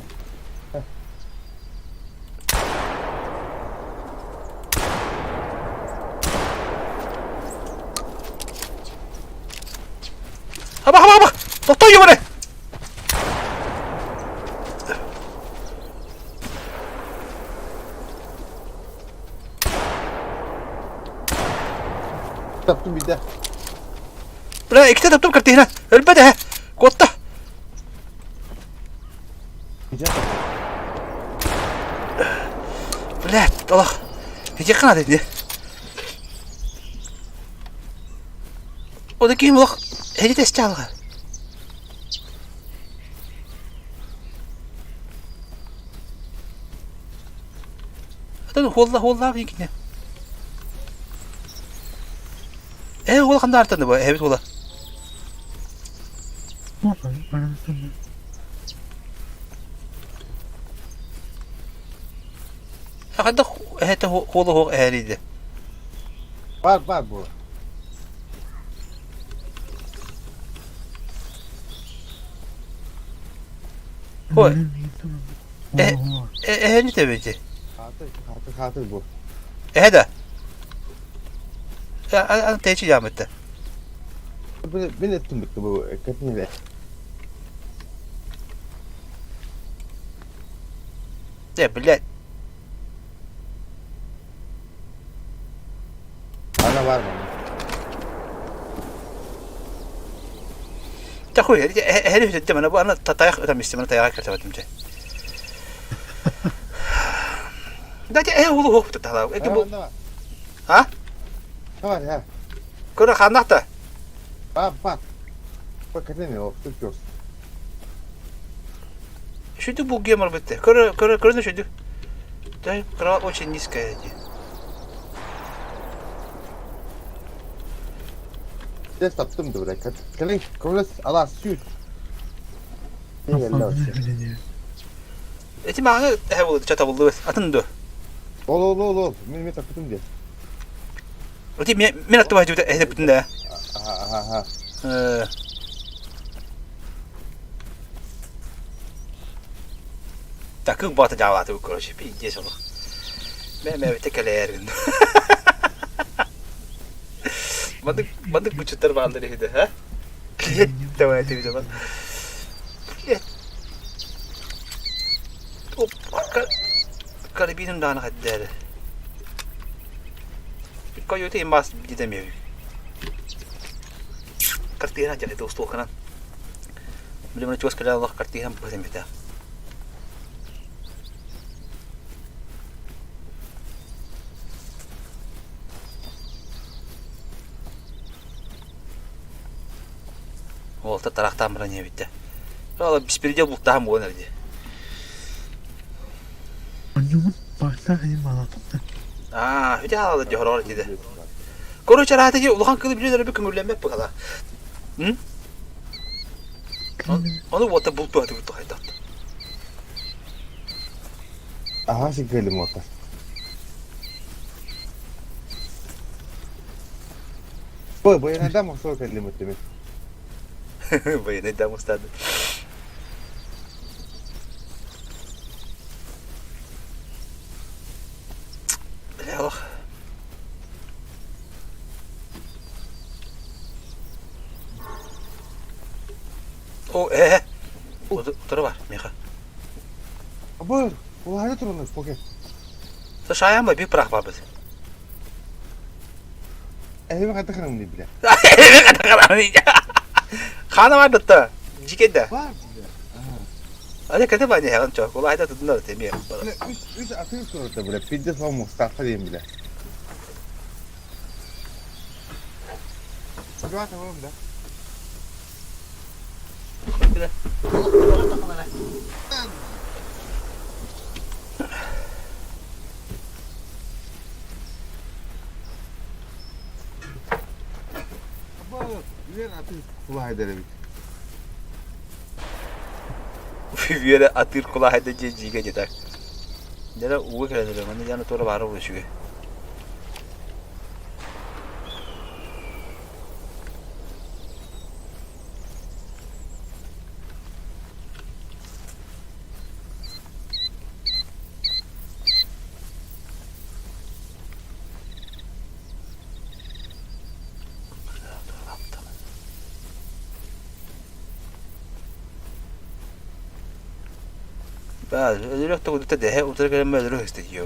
Аба, аба, аба. Тохтоо юбары. Таптым биде. Бля, иккитэ таптым картина. Өлбөт эһэ. Куотта. Блядь, олох. Ити хана дедини. Ода киһим олох эһиги тэстэ Атын хуолла хуоллаах икини. Ээ уол ханна артанды бу эһэбит уола. Хайдах эһэтэ хуола хуох эһэрийдэ. Бар бар бу. Ой. Эһэни тэбити. Хатыр, хатыр, хатыр бу. Эһэ да. Аны тэчи жаамытта. Мен эттим битти бу. Кэтин Э, блядь. Бар манна. Такой, эһэри үтэтте мана бу ана татайах ытам исте мана таяга кертебатым же. Да те э улу хоп тала. Это бу. А? Бар, ha. Көрө ханнахта. Бар, бар. Бак кэтэн ол түркөс. Шүдү бу гемор битте. Көрө көрө көрө шүдү. Да, кровать очень низкая. Дэ таптым да бля. Кэлин көмөлөс алаас сүүт. Эти мага эһэ болду чата болду атын ду. Ол ол ол ол. Мен мен таптым де. Эти мен мен аттыбай дебит эһэ бүтүн да. Аха аха. Э. Так бата жаалаты короче, пиздец олох. Мэ мэ бите кэлээр. Мандык мандык бучуттар бааллар иһидэ, ха? Давай ты видела. Оп, карабиным дааны хаддары. Койоты имас дидемеви. Картина жа это устуоханан. Билемне чуас кэлэ Аллах картина быһымета. Уолта тарахтаан баран иһэбиттэ. Ол беспредел бултаһан буолан эрдэ. Онньугун баата ини малатыттан. Аа, үтэ хаалла дьоһороор этидэ. Короче, араата дии улахан кылы билен өрбү көҥүллэммэт быһала. М? Ону уота бултуа тубуту хайдах. Аха сиккэлим уота. Бой, бойнайда мохсоо кэллим өттүмүт. Бойнайда мустады. Бля, олох. О, э, утары бар, Миха. Быр, улаһары турунук, поке. Шаян ба, бик прах бабыз. Эһиби хата харамны бля. Хана бар дытта. Жикеде. Бар бля. Ане кете ба не хаган чок. Ола айда тудунар теме. Бля, үс үс атыр турда бля. Пиздец вам Мустафа дейм бля. Жуата вам да. Үөрэ атыыр кулаһайда дьиэ дьиигэ дьэ так. Дьэ ууга кэлэн эрэ манна дьаана туора баара буолуо үчүгэй. Өлөрөх тугута дэһэ утары кэлэн өлөрөх истэтиэ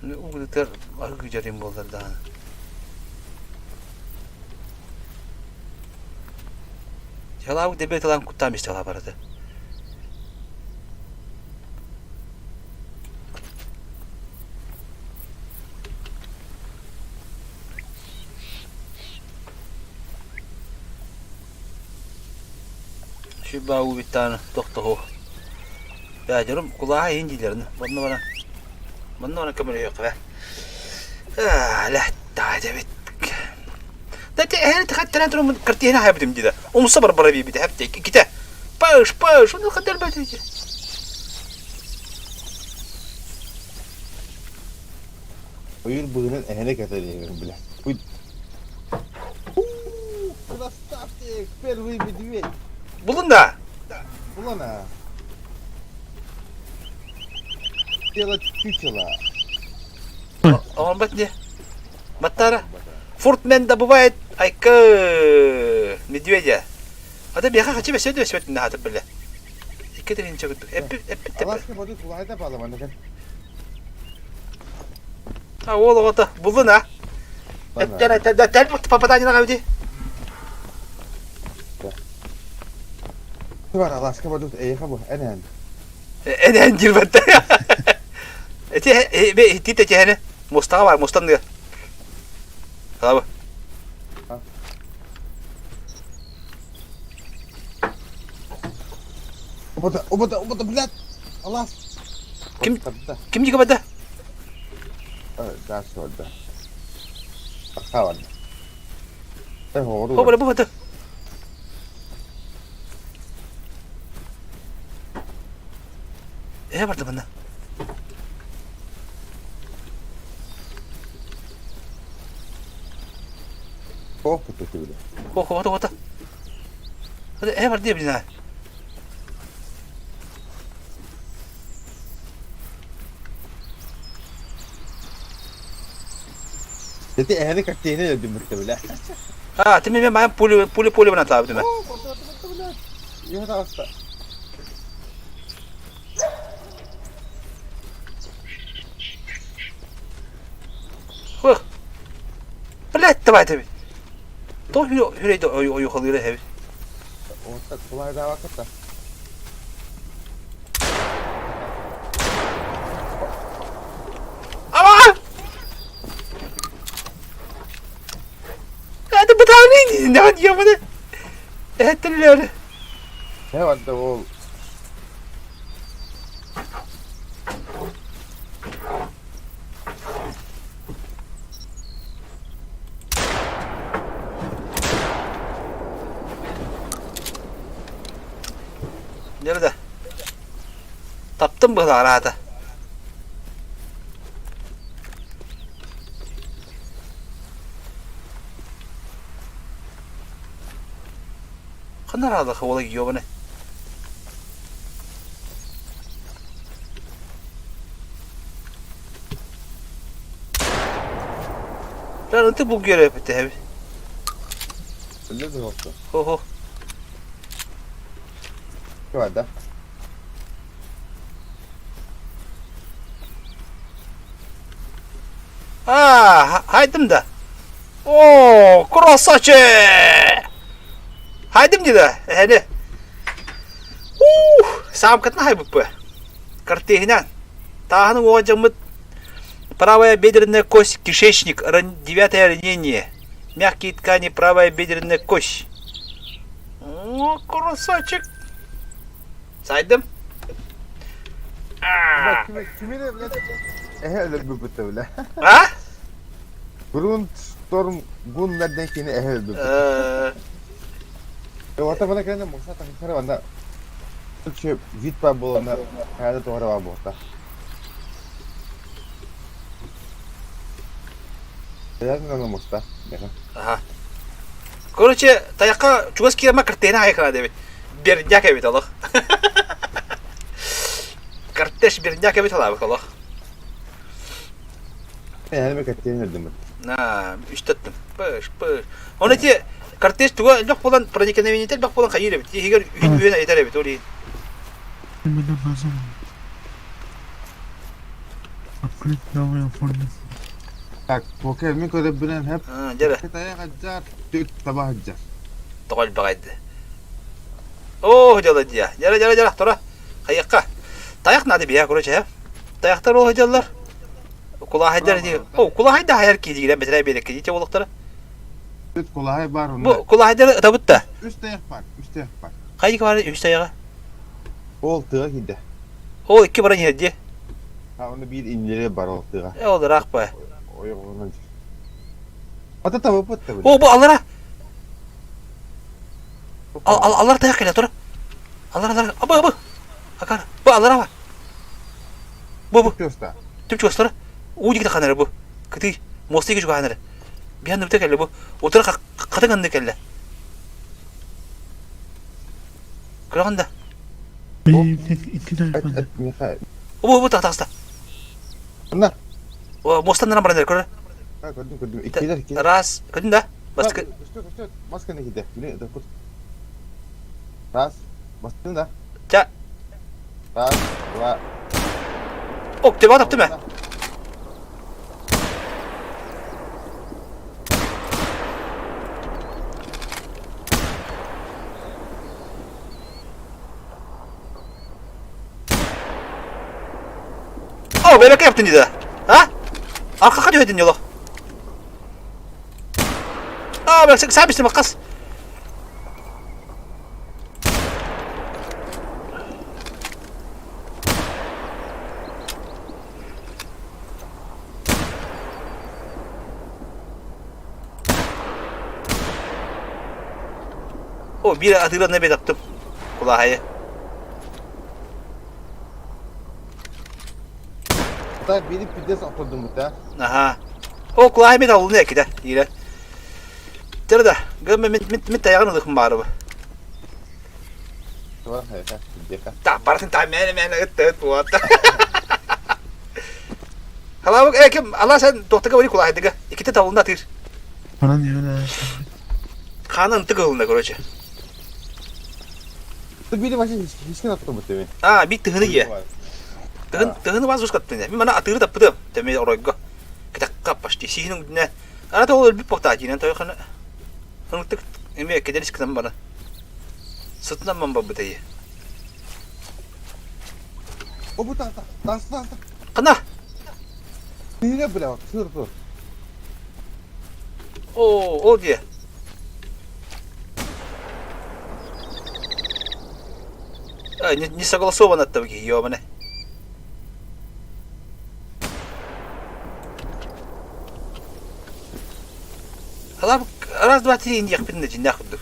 Угутар аһы күдьэрин буоллар даҕаны. Дьалаабыт дэбэ тылан куттаан истэ барыта. Сүбэ убиттааны тохтоһу. Бээдьэрим кулааһа иһин дииллэрин. Манна баран манна баран көмөлөһүөххэ. Лэхтаа дебит. Да те эһэни тахаттаран туран картина хайбытым дида. Умса бар бара бибите хепте ките. Паш, паш, оны хаддар бәтеже. Ойур быһынан эһэни кэтэр бля. Красавчик, первый медведь. Булун да. Булана. Тело чучела. Он бат не. Маттара. Фуртмен добывает айка медведя. Ата биэхэ хачы бэсиэ да бэсиэт наһаатыр билэ. Икки тыһыынча курдук. Эппит эппит Алааска боду кулаайда баала манна. А уол оҕото буллун а? Эттэн эттэн попадание наҕа Бар алааска боду эйиэхэ бу энээн. Энээн дирбэтте. Эти ити тэтиһэни мустаҕа бар мустанныга. Хаба. Убата, убата, убата, блядь! Алаас! Ким ким диге бада? Газ барда. Аха барда. О, бара бу бада. Э барда бана. Туох кытта Ох, ото ото. Э бар диэбин Ити эһэни картина өлдүм битте билэ. А, ты меня моя пуля пуля пуля бына таабы түмэ. Йо таста. Хух. Блядь, давай ты. То хүрэй ойухалыыра эбит. Ота кулайдаабакката. Ама! Это бытааны не ёбаны. Эттилер. Не барда ол. Nerede? Таптым быһылаата. Ханна араалаха уола ёбаны. Lan bu görev bitti abi. Үлэ да Хо-хо. Барда. А, хайдым да. О, красавчик! Хайдым дида. Эһэни. Ух, саамкатын хайбыппы. Картехинан. Тааһын уоҕа Правая бедренная кость, кишечник, девятое ранение. Мягкие ткани, правая бедренная кость. О, красавчик. Сайдым. Кимине, блядь? Эһэ өлөрбүппүт бля. А? Грунт шторм гуннардан кини эһэ өлбүппүт. Ота бана кэлэн муса тахсара ванда. Че вид па было на хайда тугара ба бота. Ясно на муста. Ага. Короче, тайаққа чугас киирма картена айхана дебит. Бердяк эбит олох. Картеш бердяк эбит алабык олох. Эһэ картена өлдүм. На, үстеттим. Пыш, пыш. Оны те картеш туга лох болан проникновение бак болан хайыр эбит. Егер үйін үйін айтар эбит оли. Именно база. Открыть новую оформить. Так, покер мен көрөп билен хеп. Жара. Таяк аджар, түт таба аджар. Тоғал багайды. О, жала дия. Жара, жара, жара, тура. Хайыққа. Таяқ нады бия, короче, Таяқтар ол жаллар. Кулахайдар ди. О, кулахайда хайар ки дигән бетерә берек ки дите олыктары. Түт кулахай бар. Бу кулахайдар табытта. Үс таяк бар, үс таяк бар. Кайдык бар үс таяга? Ол тыга киде. Ол икки баран ерде. Ha, оны бир инлере бар ол тыга. Э, ол рак ба. Ойгонан. Ата табып бітті. О, бу алара. Ал ал алар таяк келе тур. Алар алар. Абы абы. Акар. Бу алара ба. Бу бу. Түп чугастар. Уу дигит ханары бу. Кыты мосты чуга ханары. Биан нүпте келе бу. Отыр катын анды келе. Кыраганда. Бу бу тахтаста. Мына. О, мостан барандар көрө. Көрдүм, көрдүм. Иккилер, иккилер. Раз, көрдүң да? Баскы. Маска не киде. Биле, да кут. Раз. Бастын да. Ча. Раз, два. Ок, тебе таптым э. О, бэбэкэ таптын дии да. А? Аркаха түһэтин дьоло. А, бэксик саабисты маккас. О, биир атыыран эбэ таптым. Кулаһайы. Так, бири пиздец отурдум да. Аха. О, кулаһай мен алыны экиде, ире. Тер да, гым мен мен мен таягын ылыхым бары. Та, баратын та мені мені ыт ыт буолат. Халабык э ким ала сен тохтага бari кулаһайдыга. Иките табылына тыр. Баран иһэн Хааны ынтык ылына короче. Ты били вообще хискин аттым бу А, бит тыһыны ие. Тыһын тыһыны вас ускаттын. Мин мана атыыры таппытым. Теме оройго. Кытакка почти сиһин үдүнэ. Ана тоҕо өлбүт бохтаа диинэн тойхана. Ынтык эме кедерис кынан бара. Сытынан ман барбыта ие. О бу та та та та. Кана. Тыга бля, сыр тур. О, ол дие. А, не, не согласовано там, ёбаный. Раз, два, три, диэхпин да дьиннээх курдук.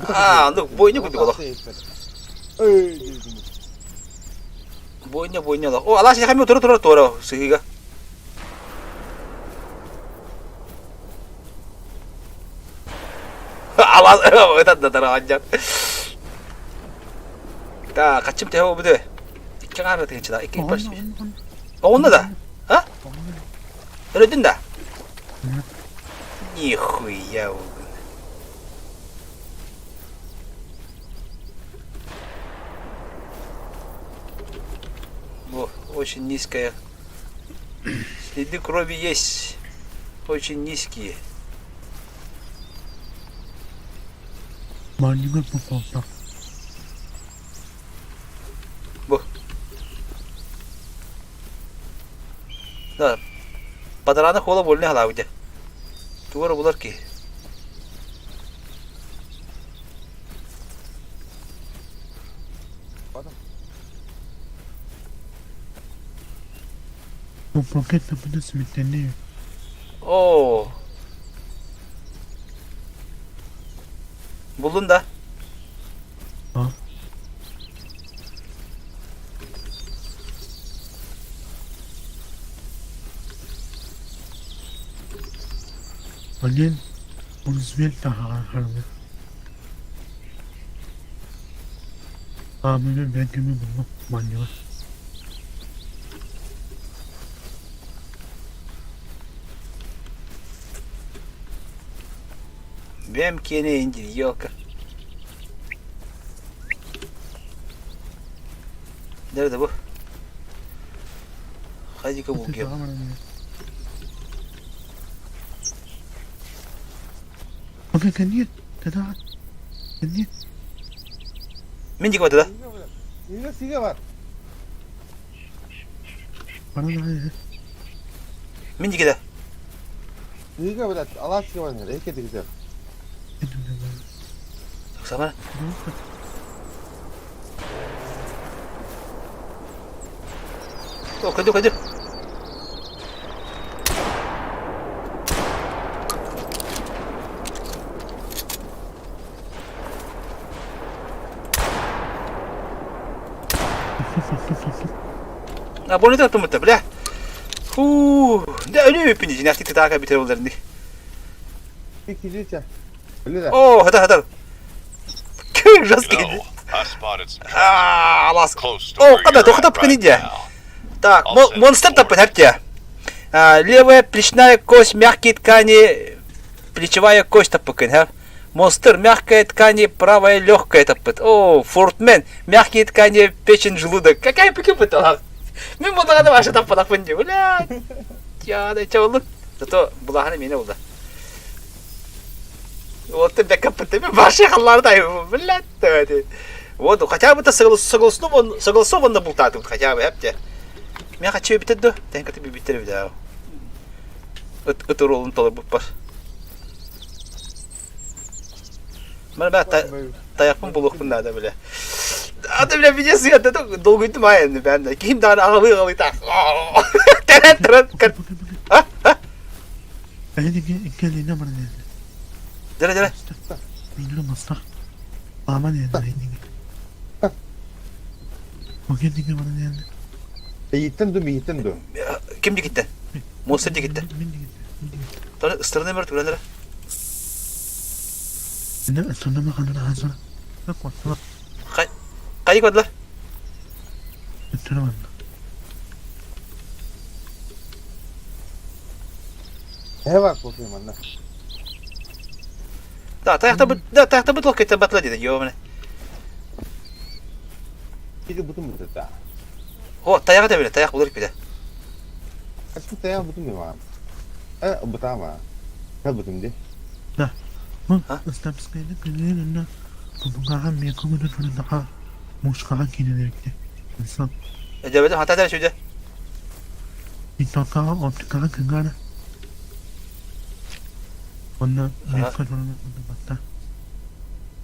Аа, ну бойня курдук олох. Бойня, бойня олох. О, алаас яхами тура тура тура сыһыыга. Алаас ытан да тараҕанньар. Да, хаччым төһө буолбут Икки аҥаар тыһыынчалаах, икки почти. Оҕунна да? А? Өлөдүн да? Нихуя угун. О, очень низкая. Следы крови есть. Очень низкие. Маанньыгар попалта. Бу. Да. Бадарааны хуола буолуна халаабыт Тугу булар ки. Бу пакет таппыта симиттэннэ Оо. Буллун да? А? Олен Рузвельт таһаҕар харбыт. Аамыга бэргэми булла манньыга. Бэм киэнэ индиелка. Nerede bu? Хайдика булгем. Кэнниэ, тата, кэнниэ. Мин диэки бата да? Сига сига бар. Баран Мин диэки да? Сига блядь, алаас сига бар. Эки дигизер. Сама. О, койду, койду. А бонитор тумута, бля. Фу, да өлүү үппүн дьиҥнээхтик тытаaka бүтэр буоллар Иккилиичэ. Өлү да. О, хата хата. Как жесткий. You know, I spotted some tracks Аа, алас. close to О, where када, you're тоха at тапкын right иде. now. Так, I'll send монстр you тапкын хәптә. Левая плечная кость, мягкие ткани, плечевая кость тапкын, ха. Монстр, мягкая ткань, правая легкая таппыт. О, Фортмен, мягкие ткани, печень, желудок. Какая пикипыт Мин буоллаҕына Маша таппатахпын дии, блядь. Я чабыллын. Зато булаһаны миэнэ булда. Вот ты бэкаппыт, Маша халлаары тай, блядь, давайте. Вот, хотя бы то согласованно, согласованно бултаатыбыт, хотя бы, эпте. Мен хочу битер до, тен каты битер бит Ыт ыт уруолун толорбуппар. Мана бә таяқпын булуохпун наада бile. Ата бile видео сыйата долгуйдум аа энди бән. Ким даҕаны аҕалыы аҕалыы таах. Тэрэн туран А а Эһиги икки баран иһэллэр. Дьэрэ дьэрэ. Миигин мастах. Ааман иһэллэр эһиги. Оген диги баран иһэллэр. Эйиттэн ду, мииттэн ду. Ким дикиттен? Монстр дикиттен. Мин дигиттен. Мин дигиттен. Тары ыстырына мөр түгэннere. Хайы кодла? Эһэ бар куотуй манна. Да, таяқта бут, да, таяқта бут локкета батла деді, ёбана. Кири бутун бутата. О, таяғы да біле, таяқ булыр бile. Ачты таяқ бутун бе Э, бутама. Хэ бутун ди. Да. Эдебете хата дер сүдэ.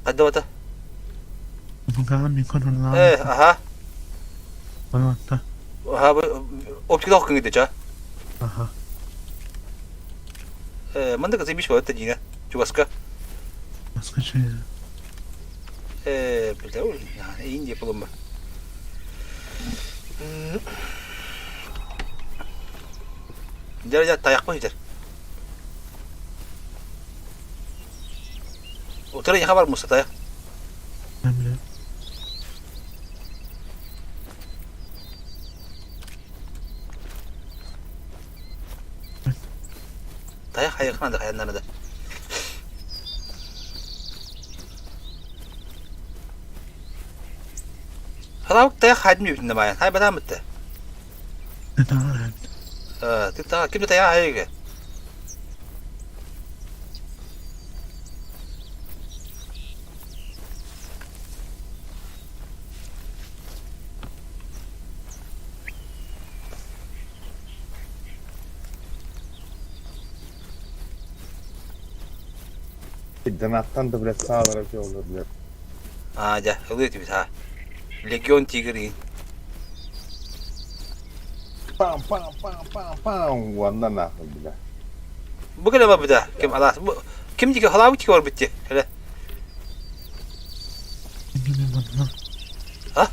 Қадда Э, аха. Аха, оптика хоккын ча. Аха. Э, манда кызы биш болот дина. Чугаска. Э, биле ул, Индия булым ба. Дер я таяк бу дер. Утыра яха бар муса таяк. Таяк хайыкмады хаяннары да. Халаук таяк хайдым юбитинде баян. Хай бадам битте. Э, ты та ким таяк хайыгы? Донаттан да, блядь, саалара жолу, блядь. А, дя, ылы тибит ha. Легион тигри. Пам, пам, пам, пам, пам. Уанна нахуй, блядь. Бу кэлэ бабыда. Ким алас. Ким диге халаук тиги бар битти. Хеле. А?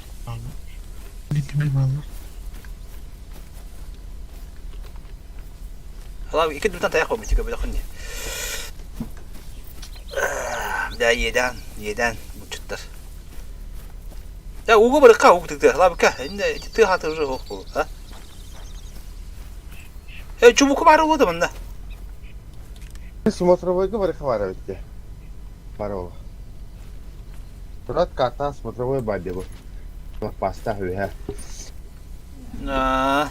Халаук икки дутан таяк бар битти көбү хынни. Да едан, едан бучуттар. Да угу барыкка угу тыгды. Халабыка. Инде ты хаты уже хок бу. А? Э, чубуку бар болду мында. Смотровойга барыха бар битте. Бар ол. Турат карта смотровой бар деп. Паста хүһэ. А.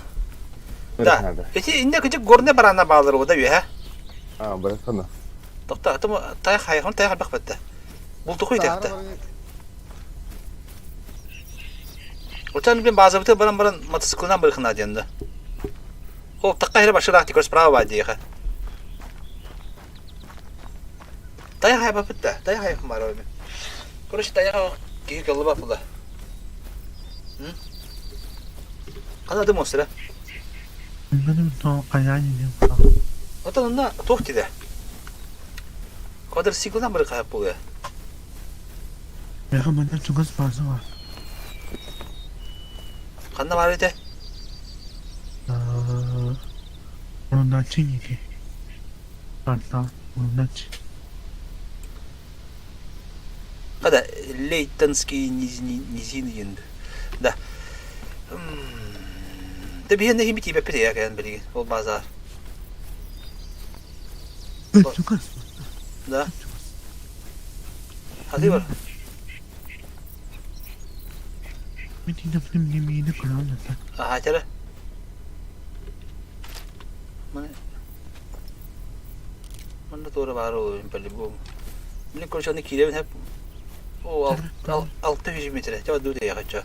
Да. Эти инде кычык горне барана баалар ода үһэ. А, барыхана. Тохта, атым таяк хайхан таяк бак бетте. Бултухуй таяқта. Отан бин базабыты баран баран мотоциклынан барыхына диэнде. Ол таққа хире башыраах тикөр справа ба диэхэ. Таяк хайба битте. Таяк хайхан бар оймен. Короче, таяк киһи кыллыба була. Қана дым осыра. Отан онна туох тиде. Квадроциклынан бары хайап буолуя. Ханна бар ите? Хада Лейтонский низины енді. Да. Да биһиэнэ хими тиибэппит эйэ кэлэн билигин ол базар. Да. Хатыы бар. Аха чара. Маны Манна туора баар ол по-любому. Мин короче аны киирэбин хэп. О, 600 метр. Ча ду дия хочу.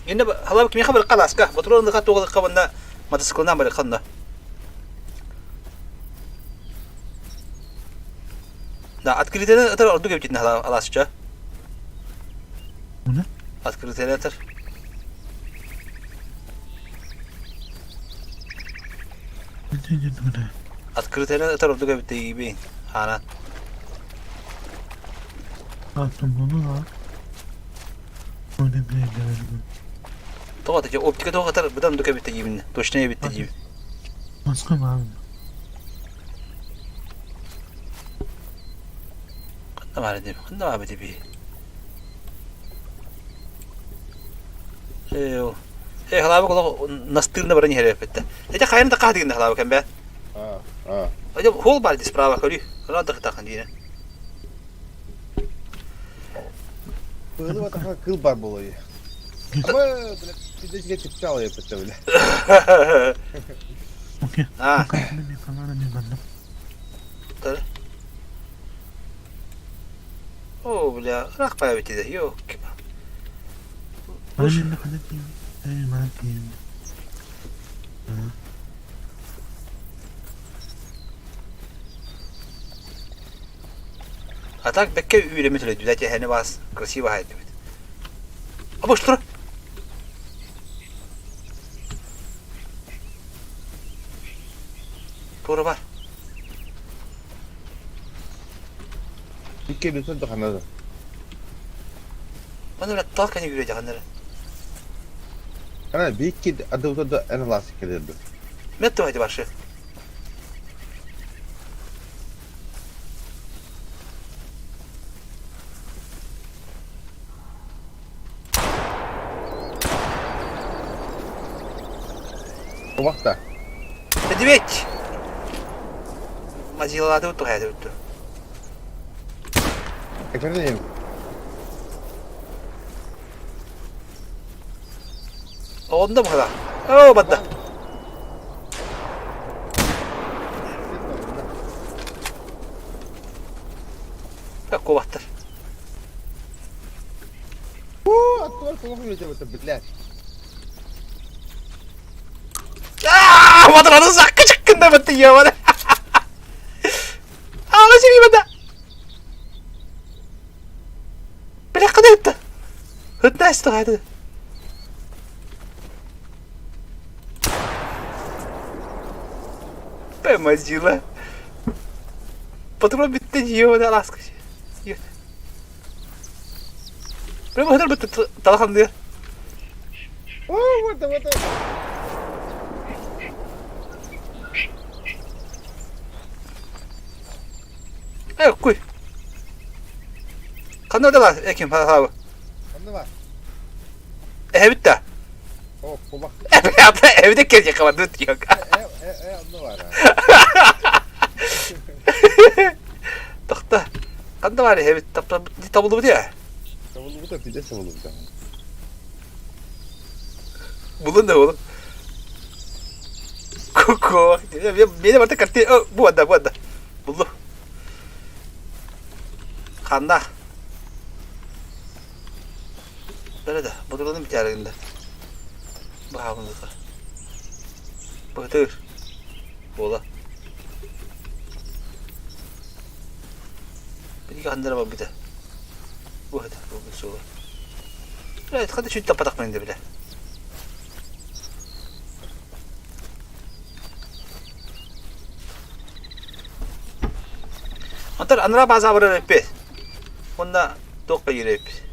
Инде халап кимиха бір қаласка. Батырон ныха туғылыққа бұнда мотоциклынан бір қанна. Да, открытыйны ытар ордук эбитин аласча. Уна? Открытыйны ытар. Открытыйны ытар ордук эбит дейбин. Хаанан. Тоҕо ата оптика тоҕо атар быдан ордук эбит дейбин. Точно эбит дейбин. Ханна баар этим? Ханна баар эбит Ээ, э халаабы олох настырно баран иһэр эппиттэ. Эти хайын да хаһа дигинне халаабы кэмбэ. А, а. Эти хол бар ди справа көрүү. Ына дыхтахан дине. Пылы батаха кыл бар болой. Аба, бля, пиздец типчал я петте, бля. А. О, бля, ыраах баа эбит этэ, ёлки А так бэккэ үүрэммит үлэйдүлэ эһэни баас красиво аһайдыбыт. Обуштура. Туора бар. Икки бүтүн таханады. Маны бля тал кани үрэ жаханнары. Ана бикки адыбыта да эн ласы келерди. Мет туһайды баршы. Убахта. Медведь! Мазилады туһайды бүтү. Экраним. Онда бухала. О, бадда. Кубаттар. О, аттылар туох үлэтэ блядь. Аа, батыраны сакка чыккында бітті ебана. Ала жібеймін да. Бля, қандай өтті? Өтті әсті қайды. Пэмазила. Патрон бітті ебана ласка. Бля, бұхтар бітті талаханды. О, вот, вот. Э, куй. Ханна да экин пахабы. Ханна бар. Эһэбит да. О, кубак. Эбите келже кабарды yok. Э, э, э, онно бар. Тохта. Ханна бар эһэбит табылды дия. Табылды да пиздец табылды да. Булун да булун. Куку. Мени барта карти. Бу анда, бу анда. Булду. Ханна. Бere да, бодураны битәргендә. Баһабындыка. Бытыр. Була. Били хандара бар бите. Бу хата, бу сула. Evet, hadi şu tapatak mende bile. Антар анра база барар эппи. Онда тоққа ереп.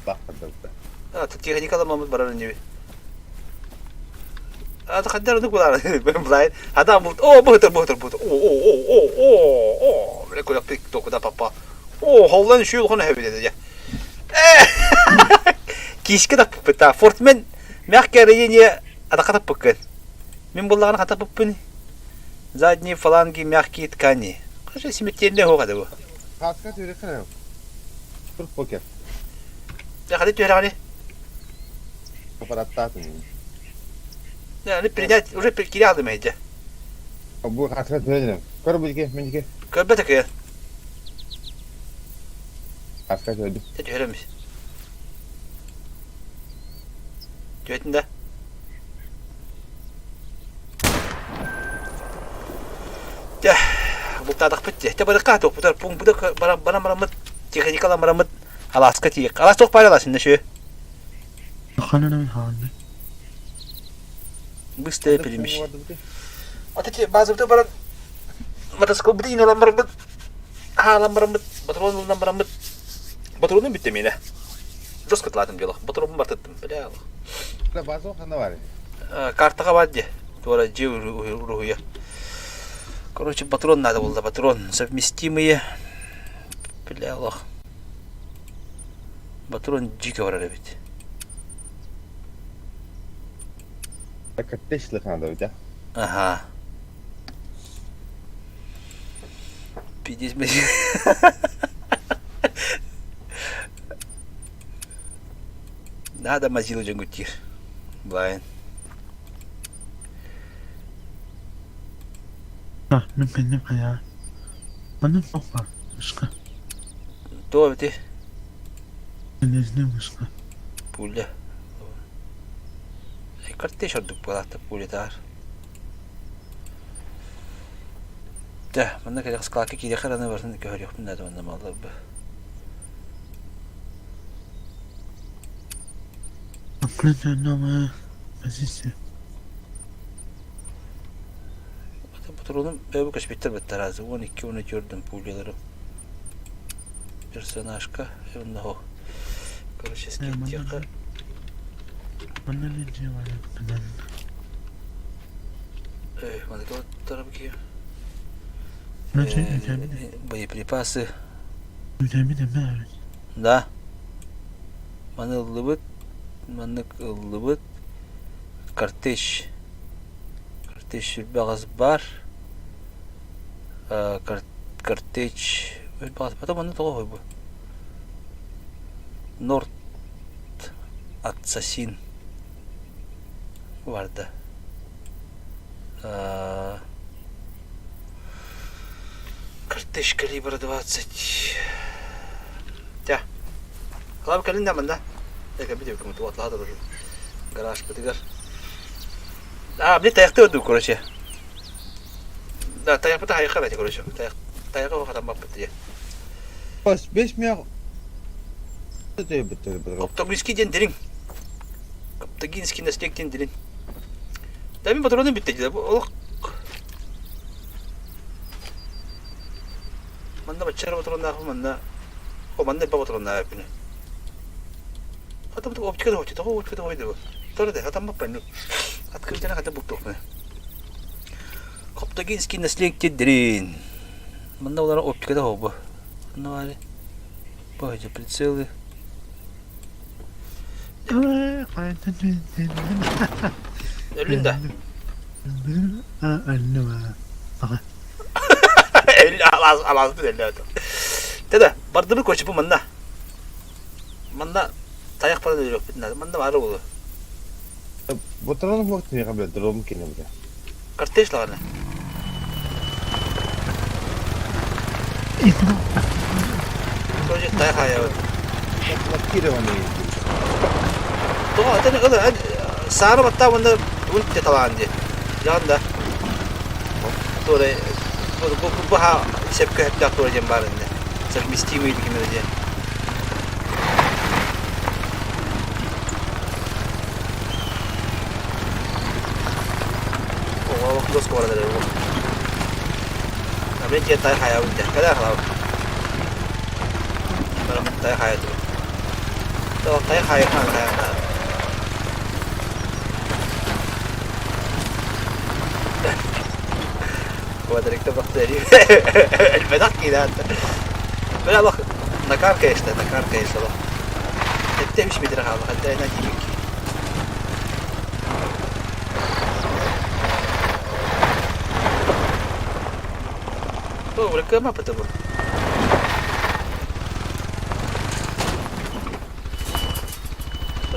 Бақырды. Техникада мамыт барар неби. Ата хаддар нук булар. Блай. Адам бул. О, бутыр, бутыр, бутыр. О, о, о, о, о, о. Биле куда пик токуда папа. О, холлан шуйл хона хебиде я. Кишке да пыта. Фортмен мягкое рение адаката пыкын. Мен буллаган хата пыппын. Задние фаланги мягкие ткани. Кажы симеттенде хогады бу. Хаска түһүрэххэ Тур покер. Дьэ, хаты түһэрэҕини? Аппараттаатын. Аны принять уже кире алдым эйдэ. Бу хаска түһэринем. Көр бу дики, мен дики. Көрбөт акыйан. Хаска түһэрдим. Те түһэрэмис. Түһэтин да. Дьэ, бултаатахпыт дии. Дьэ, барыкка туохпутар пуҥпута баран бараммыт техникалан бараммыт алааска тиийик. Алаас туох баар алаас иннэ сүө? Ханан хаалды. Быстая перемещ. Ата те базабыта баран мотоциклбыт иин барбыт хаалан бараммыт патрон ылынан бараммыт патрону бүттэ миэнэ. Жестко тылаатым дело. Патронун бартыттым. Бля. База ханна бар? Картаға бар де. Туора дьиэ уруһуйа. Короче, патрон надо было, патрон. Совместимые. Бля, Аллах. Патрон дико барар эбит. Коттедж надо ведь, а? Ага. Пиздец, Надо мазилу дьоҥҥут Блайн. А, мин кэнним хайаа. Манна суох баар, вышка. Туох эбитий? Железный вышка. Пуля. Картеч ордук буолаахта пулятаар. Дьэ, манна кэлэх складка киириэххэ эрэ барытын көһөрүөхпүн наада манна малларбы. Открытая новая позиция. Патроным бэйбу көспүттэр быттаразы 12 14 пуляларым. Персонажка онно короче скидтиэххэ. Манна делали Маны тарабки. Боеприпасы. Да. Маны ыллыбыт. Маннык ыллыбыт. Картеч. Картеч сүрбэҕэс бар. Картеч. Потом манны тоҕо хойбу. Норд Ассасин барда. Картеч калибра 20. Тя. Халап кэлин да манна. Эгэ бит уотлаһа уже. Гараж бытыгар. А, мне тайахты орду, короче. Да, тайахпыта хайха бэти, короче. Тайах тайаха хатан баппыт дии. Бас бес мя Коптогинский диэн дириҥ. Коптогинский наследник диэн дириҥ. Да мин патроным бүттэ дии. Олох Манна баччара патроннаахпын манна О, манна элбэх патроннаах эппин. Хата оптика да оптика оптика да ойду. Тора да хатаммаппын. Открытие хата буттуохпун. Коптогинский наследник дириҥ. Манна олар оптика да хобу. Манна баары Погоди, прицелы. Өллүн да? Алаазбыт өллө Теда, бардыбы короче бу манна. Манна тайах баран өлүөхпүт наада. Манна баара буолуо. Ботуран хуох тиһиэхэ билэ дром кинэ бile. Картеж лаҕаны. Тоже тайах айабыт. Блокированный. Тоҕо атын ылы саары баттаа уонна тугун талаан дии. Дьаҕан да. Туора бу бу сөпкө сөптөөх туора диэн баар иннэ. Совместимый дигимэ диэн. Оҕо доска барар эрэ Мен дьиэ тай хайабын дэ. Кэлэ халабын. Барамын тай хайатым. Тай хайхан хайан. Квадрикта бахтери. Элбэх киирэ. Бля лох накар конечно, накар конечно. Этте үс метр хаалла, хатта ena тиибик. О, кыама бу.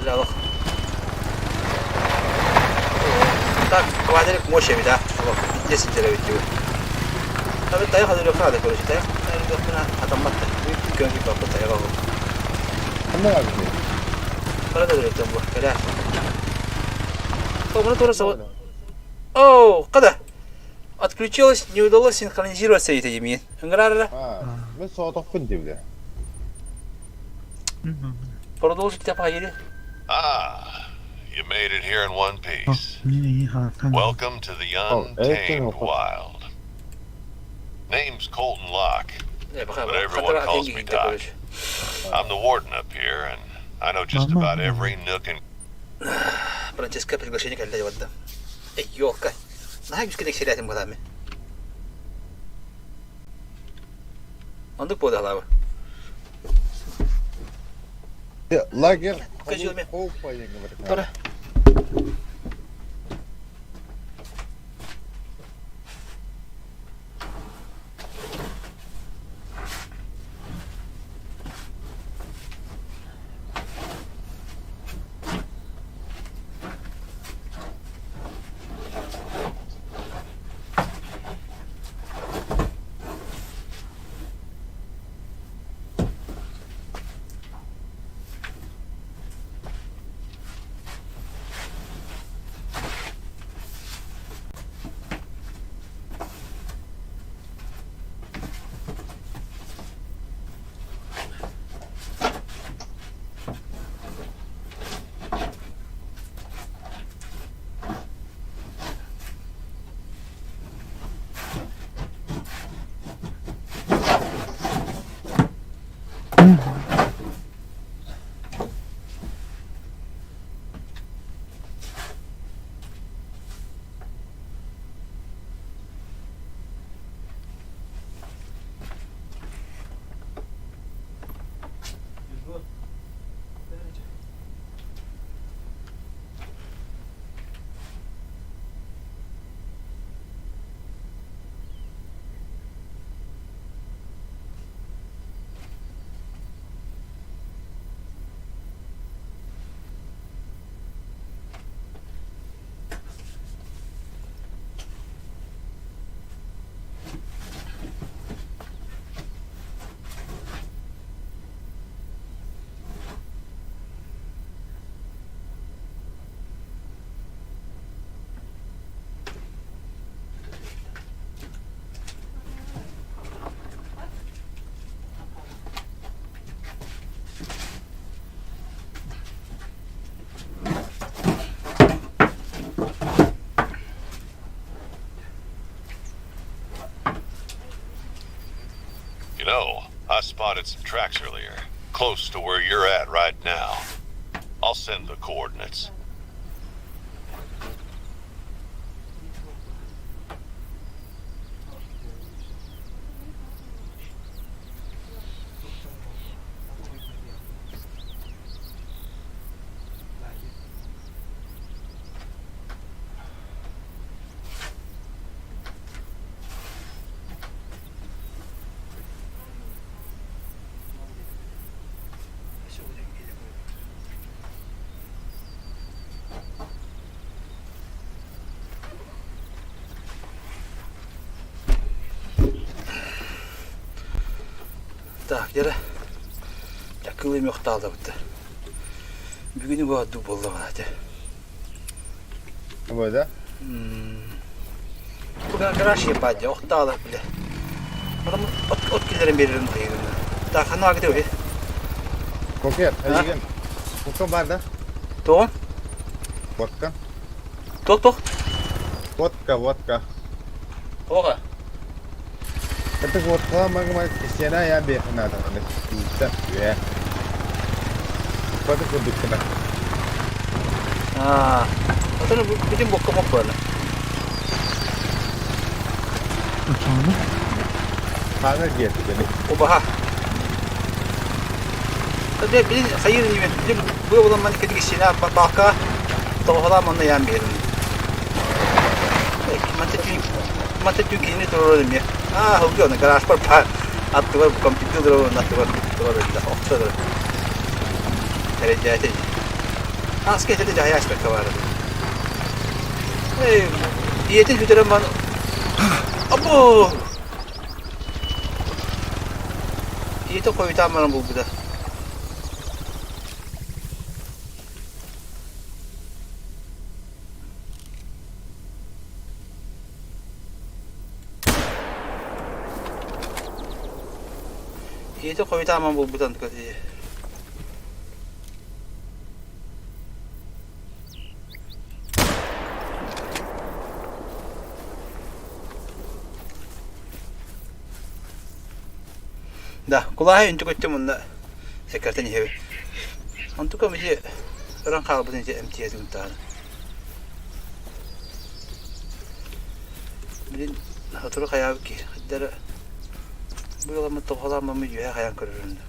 Бля, олох. Так, квадрик мощь эбит, а? Олох, итте сылдьар эбит дии. Таби тайах өлөрүөххэ короче, тайах өлөрүөхпүнэ хатаммат да. Күөн күйбэппит тайах оҕо. Ханна баар Бара да өлөрүөхтэн бу, кэлээ. О, муну тура сабы. О, когда? Отключилось, не удалось синхронизироваться эти димин. Ыҥырар Мен соҕотохпун диэбитэ. Продолжить поели. Ah, you made it here in one piece. Мин эйиин хаартан Welcome to the Oh, untamed wild. Name's Colton Locke. But everyone calls me Doc. I'm the warden up here, and I know just Mama. about every nook and Франческа приглашение кэллэ дьабадда. Эй, ёлка. Наһаа күүскэ тиксэрэтим бытаами. Оннук буолалаабы. Лагерь Скажи мне. Хоупа, я говорю. Тора. You know, I spotted some tracks earlier, close to where you're at right now. I'll send the coordinates. Так, дьэ кыл эми охтаалдабыт. Бүгүнү бу буолла этэ. Вот, да? Бу гараж ебать, охтаала бile. Потом от от киллерин берерин хайыгын. Так, хана агды өй. Кокер, хайыгын. Кокер бар да? Тоҕо? Водка. Тох тох. Водка, водка. Тоҕо. Это водка магма стена я бехна там. Да. Водка кудукна. Аа. Отон бүтүн бокка мок буолла. Очоҕуна Хана диэти кини. Убаһа. Дэ билин хайыр инибин. Билин бу буолан ман кэтиги сина бака тоҕолаа манна яан биэрин. Манта түүн манта түүн киһини турар эмиэ. Аа, хылгы аны гаражпар па аттыгар компьютер аттыгар турар да охсор. Эрэдээти. Ааска этэ дьаһайа аспекка баар этэ. Ийэтин сүтэрэн бан Або! Ийэтин хойутаан баран булбута. Ийэтин хойутаан баран булбута Да, кулааһы үнтү көттүм уонна сэккэртэн иһэбин. Онтукам ити ыран хаалбытын ити эмтиэтин таһан. Билин сотору хайаабыт киһи хайдара бу ыламмыт тоҕолааммаммыт үөһэ хайаан көрөрүн.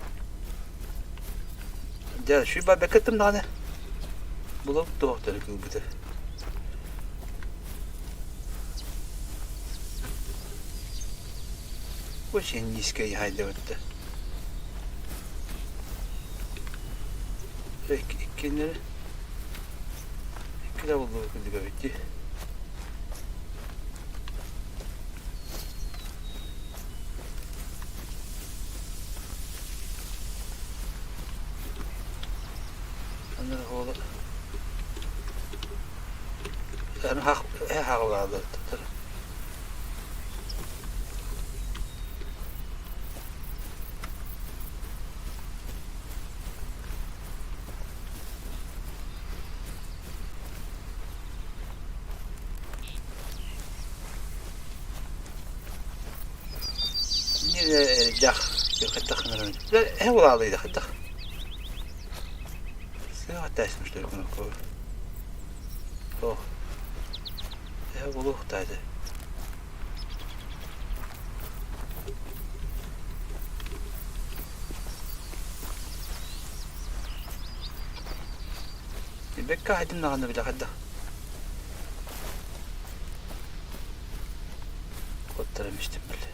Дьэ, сүүрбэ бэккэ ыттым даҕаны. Булабыт туохтары кыылбыты. Очень низкая хайдыбытта. Иккиннери икки да булдубут курдук эбит дии. Дьах хайдах эһэ улаалыйда хайдах сыаҕа тээсмиштэр О эһэ булуохтаата Бэккэ хайдым даҕаны билэ хайдах Куттарым истим били.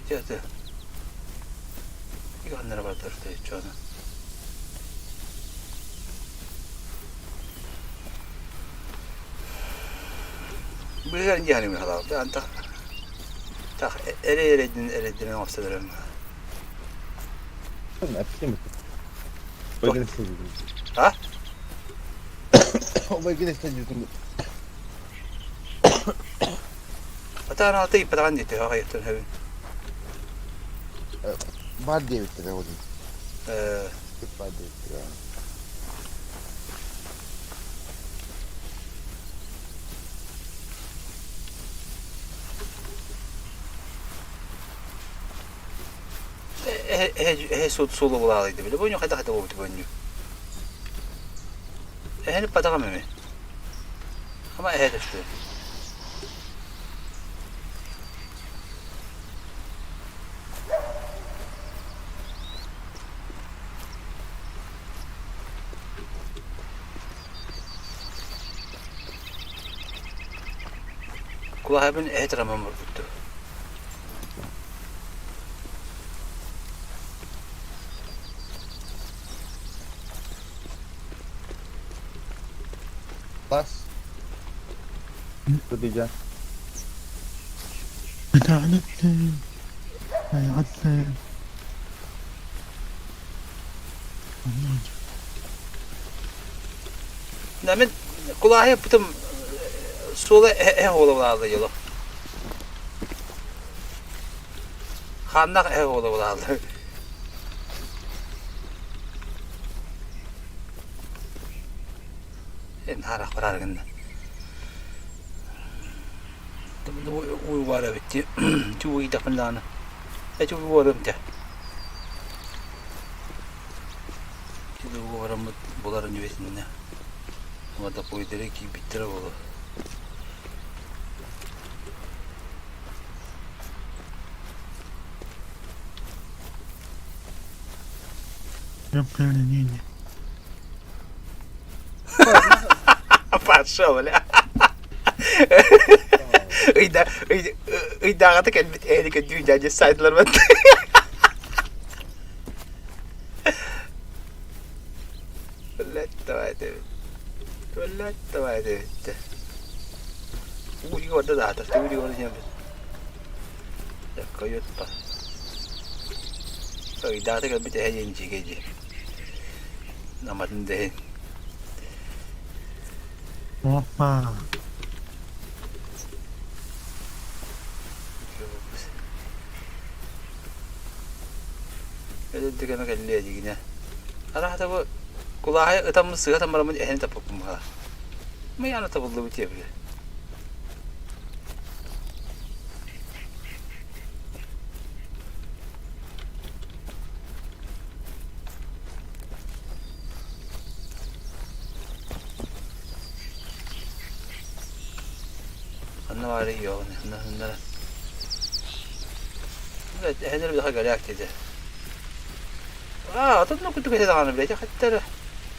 Ити аты. Иканнара бардар чуона. Быһан дьаһаным халаабыта антах тах эрэ эрэдин эрэдинэн оҥостолорум. А? Атаан алты иппатаҕан диэти аҕайыттан хөбүн. Бар диэбиттэрэ ол. Бар диэбиттэрэ. Эһэ суолу булаалыйды били бу хайдах это буолбут бу Эһэни патаҕам эми. Ама эһэ түстү. Кулаһабын эһэ тырамам бурбутту. Бас. Тудыжа. Мин кулааһы путум суола эһэ буола дьоло. Хааннаах эһэ буола булааллар. Эн харах барар гынна. Уйвара битти. Чугуйдахпын даҕаны. Э чугуйуорум те. Чугуйуораммыт буларын үөтүннэ. Уода пуйдары киирбиттэрэ буолуо. Пошел, бля. Ыйда ыйдааҕыта кэлбит эһэни көрдүү дядя сайдылар бат. Блядь, давай диэбиттэ. Уулга барда да аатар, төгүрүк барда диэн Койотпа. Ыйдаата кэлбит эһэ диэн дьигэ дии. Наматын дэһин. Опа. Өлөрдүк эмэ кэллиэ дигинэ. Араата бу кулааһай ытаммыт сыһа тамараммын эһэни таппыппын баҕа. Мыйаана табыллыбыт диэбилэ. Ханна баарый йоҕун ханна ханна Эһэлэр биһиэхэ горяк диэтэ. Аа, отон курдук этэ даҕаны блядь, хаттара.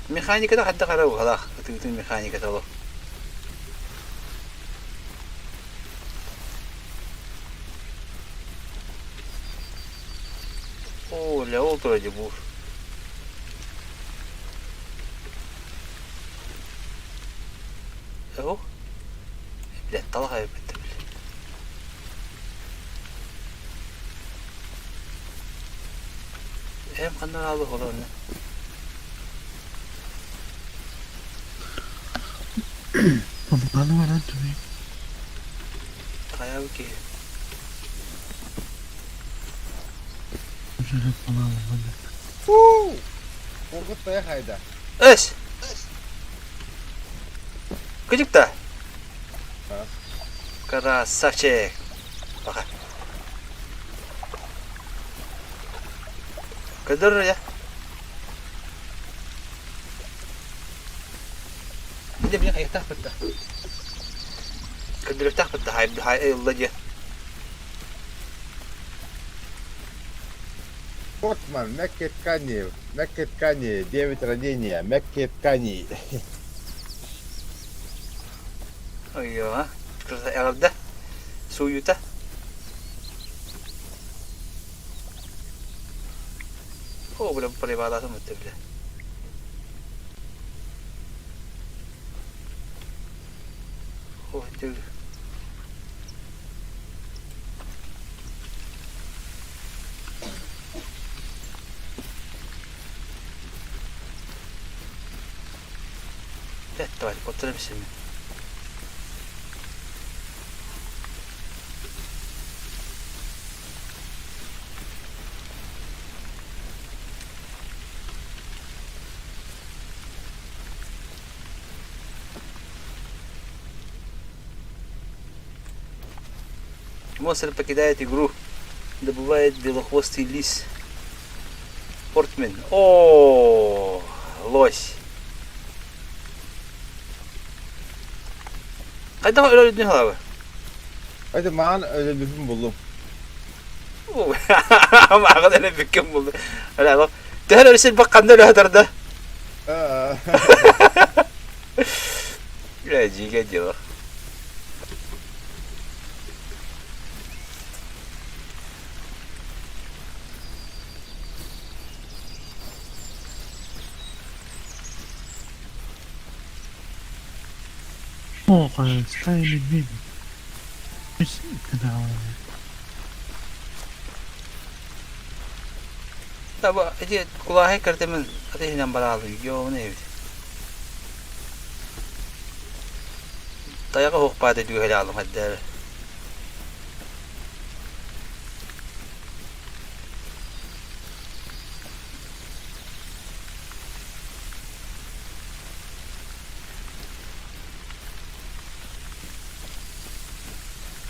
Механиката хайдах эрэ уһалаах, ытыытын механиката олох. Оо, ля ол турар дии буур. Оо, блядь, талах эбит Эһэм ханна хаалла олорно? Маны баран түбэй. Хайабы киһи. Уу! Кургут тая хайда. Эс! Кыдьык да? Красавчик! Пока. Көдөр я. Инде билин хайыктаах бытта. Көдөрүөхтээх бытта хай хай ылла диye. Портман, мягкие ткани, мягкие ткани, 9 ранения, мягкие ткани. Ойо, эҕэрдэ. Сууйута. О, бля, проебалатым это, бля. О, ты... Блядь, давай, повторимся. Монстр покидает игру. Добывает белохвостый лис. Портмен. О, лось. Хайдах өлөрүдүн халабы? Это маан өлөрбүпүн буллум. Мааҕын өлөрбүккүн буллум. Төһө өлөрсүн бакканда өлө Бля, дикое дело. О, стая медведей. Таба ити кулааһай кэртэмин аты иһинэн бараалый йоуна эбит. Тайаҕа суох баада дүүһэлэ аалым хайдары.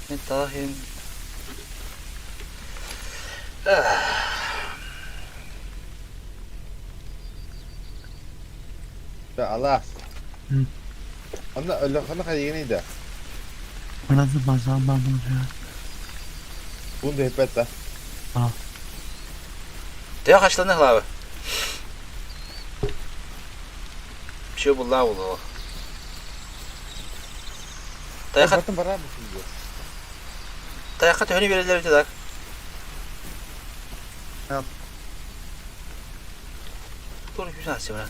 Мен талах иһин Алаас. Онно өлөхөнө хайыгыный да? Барасы базар бабылжа. Бун дэппэт да. А. Төһө хашланы хлабы? Все булла булла. Тайха Батын барар мısın diyor. Тайахха төһөнү биэрэллэр эбитэ да? Туох күүс аасчыбына?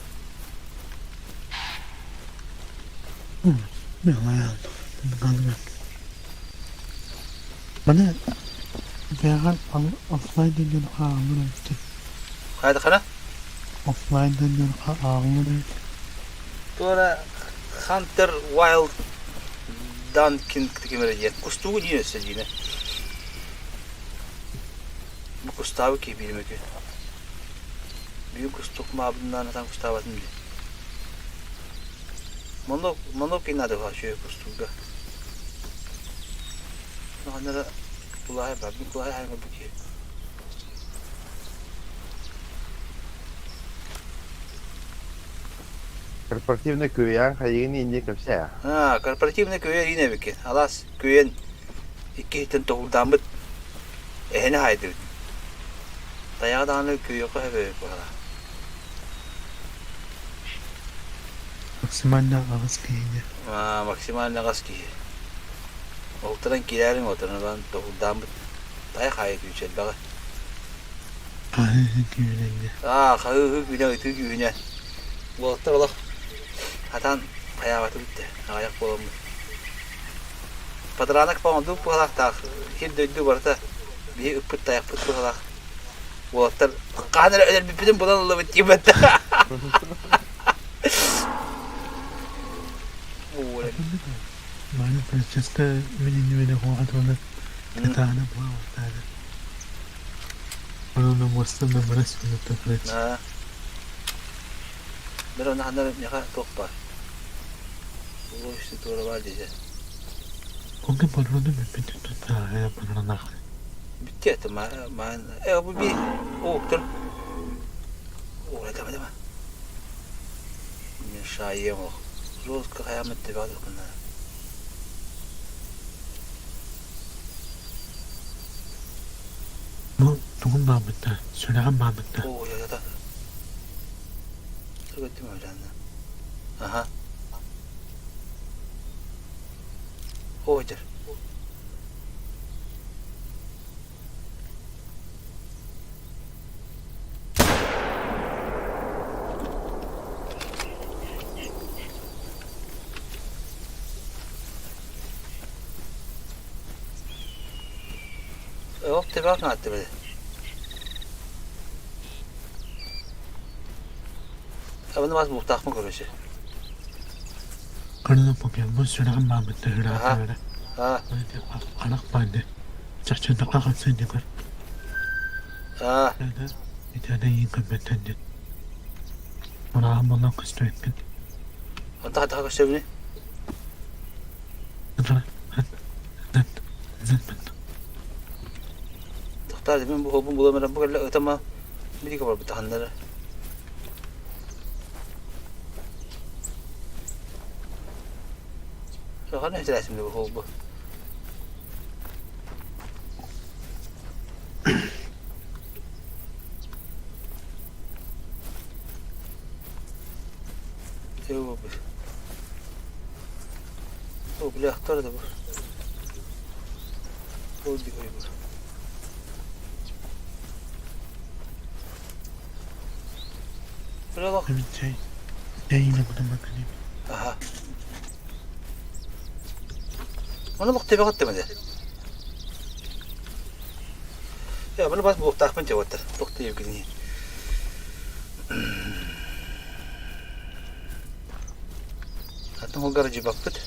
Маны бэҕэр оффлайн диэн ааҕыллар эбит. Хайдахана? Оффлайн диэн ааҕыллар эбит. Туора Hunter Wild Duncan кимэрэ диэн. Кустугу диэн өссө диинэ. Бу кустаабы киһи бииримэки. Бүгүн кустук маабыннаан атан кустаабатын дии. Монок, монок и надо вообще кустуга. Ханара кулаһай бар, бу кулаһай хайма бу киһи. Корпоративный күөйээн хайыгын инди кэпсээ. А, корпоративный күөйэ иин эбикин. Алаас күөйэн икки иһиттэн тоһуурдааммыт эһэни хаайдыбыт. Тайаҕа даҕаны күөйүөххэ сөп эбит буолара. Максимально аҕыс киһини. А, максимально аҕыс киһи. Олтаран киирээриҥ отон ылан тоһуурдааммыт тайах хаайы күүчэ элбэҕи. Хаһыы күүнэннэ. Аа, хаһыы күүнэ, ытыы күүнэ. Уолаттар олох хатан хайаабатыбыт да, аҕыйах буоламмыт. Патранак оҥордубут быһалаахтаах, сир-дойду барыта биһи ыппыт тайахпыт быһалаах. Уолаттар хаһан эрэ өлөрбүппүтүн булан ыллыбыт диэбэт. Маны Франческо мин иннибинэ хуохатуна кытаана буолаабыттаана. Онон муостан мырас гына Бир оны ханар меха туох бар. Улуу туора бар десе. Онга барону бүппүт туттаа баранах. Бүттү это ма ма э бу би о тур. О это это. Мешаем. Жестко хаямет тебя докына. Бу тугун баабытта, сүрэҕин баабытта. О я я Көрдүм өлөөннө. Аха. Оодьар. Ол тебах нааттыбы. Абаны бас буктаахпын короче. Кырылы попьяммын сүрэҕим бааммытта үрэҕэ харах баанды. Чахчындакка хансын дикөр. Итәдә иң көммәттән дин. Мураһым болан көстөйкүн. Онта хата көстөбүнү? Тохтаа мин бу хобун буламарам бу кэллэ ытама билигэ барбыт ханнара. Ханна хитэрээсим бу холбу. О, бля, кто это был? Ол дикой был. Бля, Аха. Оны лох тебе хаттым эде. Я, bunu бас буохтаахпын дьэ Тохты евгений. Атын холгара жибаппыт.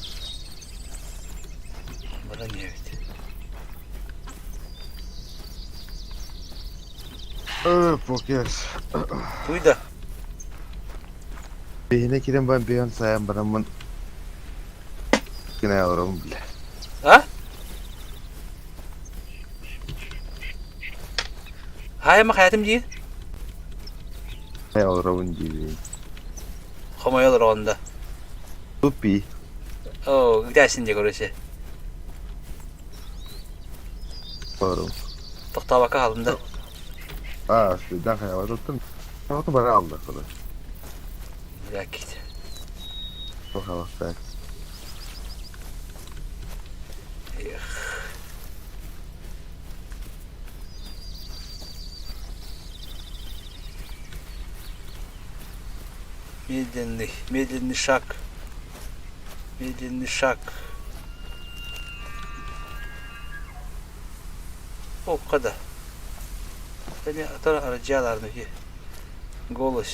Баран эбит. Покес. Туйда. Бэйине кирен бан бэйэн сайан бараммын гына олоробун билэ. А? Хайама хаятым дии? Хайа олоробун диибин. Хомойо олороҕун да. Тупи. Оо, үтээсин дии короче. Олорум. Тохтообокко хаалым да. Аа, сүрдээх хайабатыттан. Оҕото бара алла короче. Бля, кит. Пожалуйста. Эх. Медленный, медленный шаг. Медленный шаг. Окка да. Эми атар арыдьааларны голос.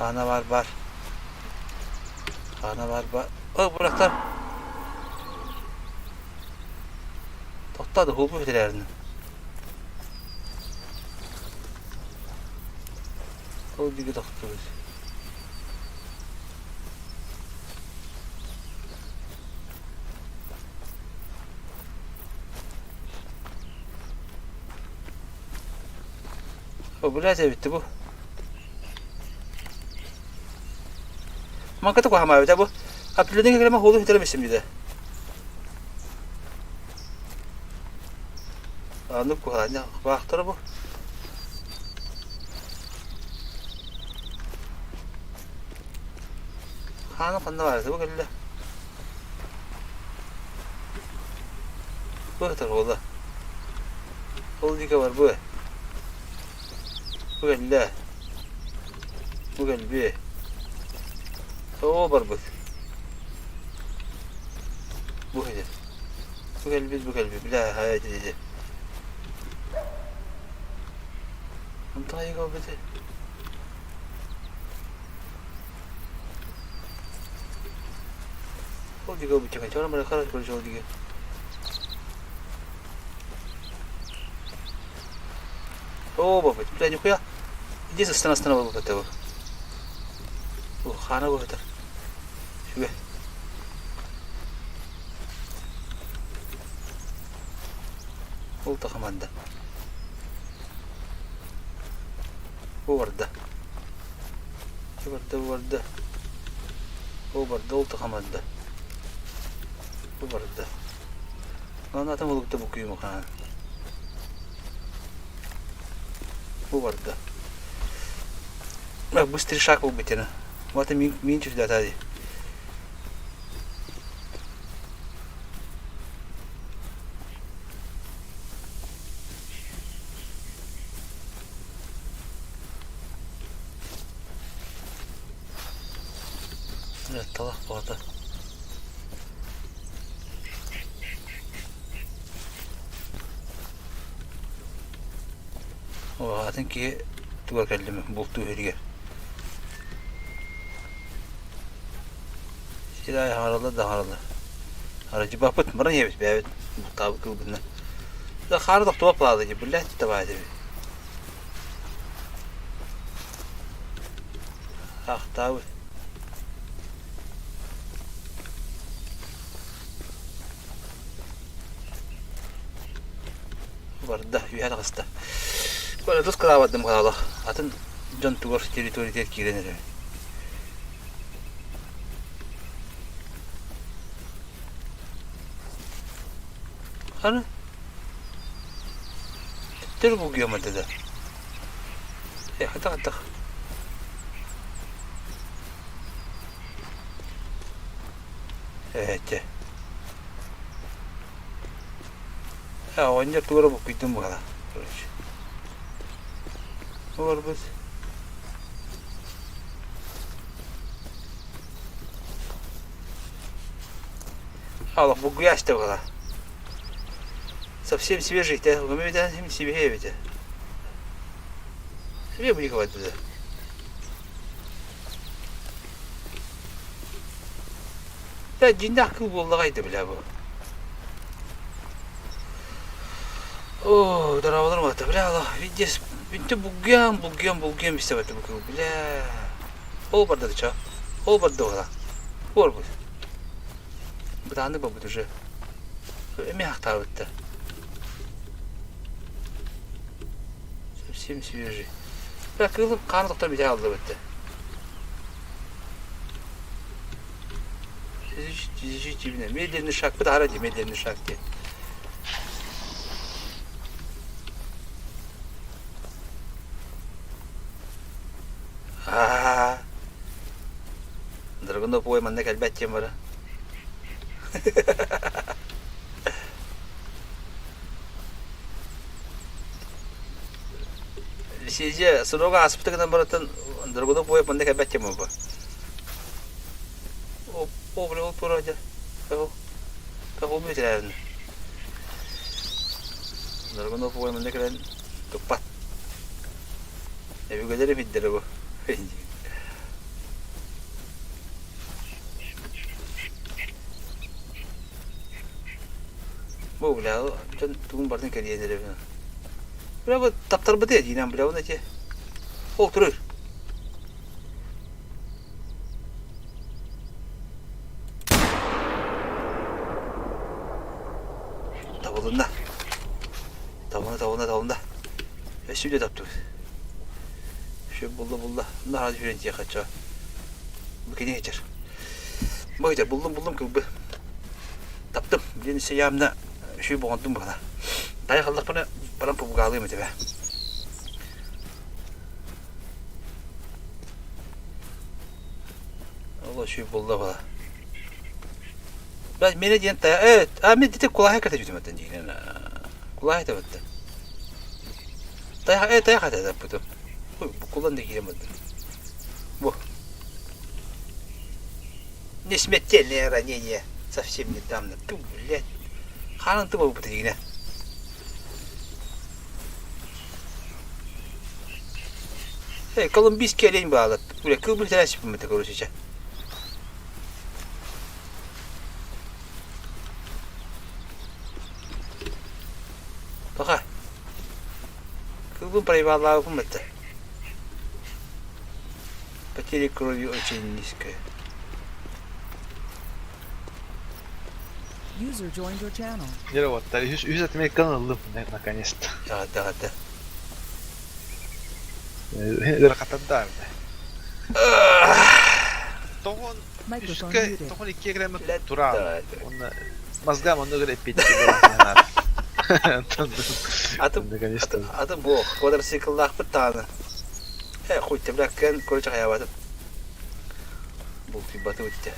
Аана бар бар. Аана бар бар. О, бырахтар. Тохтоото, хуупу бүтэрээрин. Ол диги тохтубут. Блядь, эбитти бу. Манката куһамаабыта бу. Аппиледин кэлэмэ хуолу бүтэрэмиссим диде. Аны куһаанньа баахтара бу. Хаана ханна баар бу кэллэ. Бу сытар буолла. Ол диэки бар бу. Бу кэллэ. Бу кэлбиэ. Оо барбыт. Бу кэлэр. Бу кэлбит, бу кэлбит. Бля, хайа ити Онтон айыга бити. Ол диге бутика. Чора мара харас көрүш ол диге. Оо бабыт. Бля, нихуя. Иди со стороны стороны бабыт его. О, хана бабыт. Сүгэ. Ол та команда. Бу барда. Бу барда, бу барда. Бу барда, ол та команда. Бу барда. Аны атын булупта бу күйүм хаан. Бу барда. Быстрый шаг буолбут Вот мин чүсдата ди. Талах баҕата. Атын киһи туга кэллим бултуу иһиригэр. Сир аайы хаҥараллар да хаҥараллар. Арыдьыбаппыт баран иһэбит бэйэбит бултаабыт кылбытынан. Да хаары тохтубат плаада дии, блядь, давай диэбит. Ахтаабыт. Барда, үөһэ таҕыста. Бары тус кылаабардым хаала. Атын дьон тугар территориятыгар киирэн эрэр. Ханы? Төттөрү булгуйам этэ да. Э, хатах хатах. Ээ, Оҕонньор тугу эрэ буккуйдум быһалаах, короче. Олорбут. Олох булгуйаачты быһалаах. Совсем свежий, те, себе эбитэ. Себе булгуйбат Да, дьиҥнээх кыыл буоллаҕай да бля бу. Оо, дорооболорум аата, бля, аллах, видишь, үнтү булгуйан, булгуйан, булгуйан истэбэтэ бу кыыл, бля. Ол барда да чо, ол барда уола. Буолбут. Бытааннык буолбут уже. Эмиэ ахтаабыт да. Совсем свежий. Бля, кыылым хааны тохтор бүтэ хаалла да. Медленный шаг бытаара дии, медленный шаг диэн. Драгунов ой манна кэлбэт диэн бара. Лисизе срога ааспыта гынан барытын Драгунов ой манна кэлбэт диэн буолба. О, о, бля, ол тура дьэ. Ол бүтэрээбин. Драгунов ой манна кэлэн туппат. Өбүгэлэр эбиттэрэ бу. Бу бля, дьон тугун барытын кэлиэн эрэ. Бля, бу таптарбыты диинэн бля, оны те. Ол турur. Табылынна. Табылынна, табылынна, табылынна. Өссө үлэ таптыбыт. Şu булла булла. Наһаа жүрен тиэ хача. Бу кини хечер. Бу хечер буллум буллум кылбы. Таптым. Билин сиямна şu боҕонтум бала. Дай халлахпына баран пубугаалыым этибэ. Ол şu булла бала. Бә мене диэн та э а мен дите кулаһа ката жүтүмөттен диинен. Кулаһа табытта. Тайха э тайха та путу. Кулан да киирэн барда. Бу. Не смертельное ранение. Совсем недавно. Ту, блядь. Хаанан тыба буппут игинэ. Эй, колумбийский олень баалат. Бля, кыл бүтэрээччиппин короче. Тоха. Кылбын проебалаабыппын бэтэ. Потеря крови очень низкая. User joined your channel. Дьэ уоттар үһүс үһүс отметканы ыллым наконец-то. Эҕэрдэ эҕэрдэ. Ыарахаттардаах этэ. Тоҕон Microphone үскэ muted. тоҕон иккиэ грамма тураан уонна мозгам онно гыр эппиэттии Атын наконец-то атын буох квадроцикллаахпыт даҕаны. Э хуй бля кэн короче хайаабатым. Бултуйбатыбыт дьэ.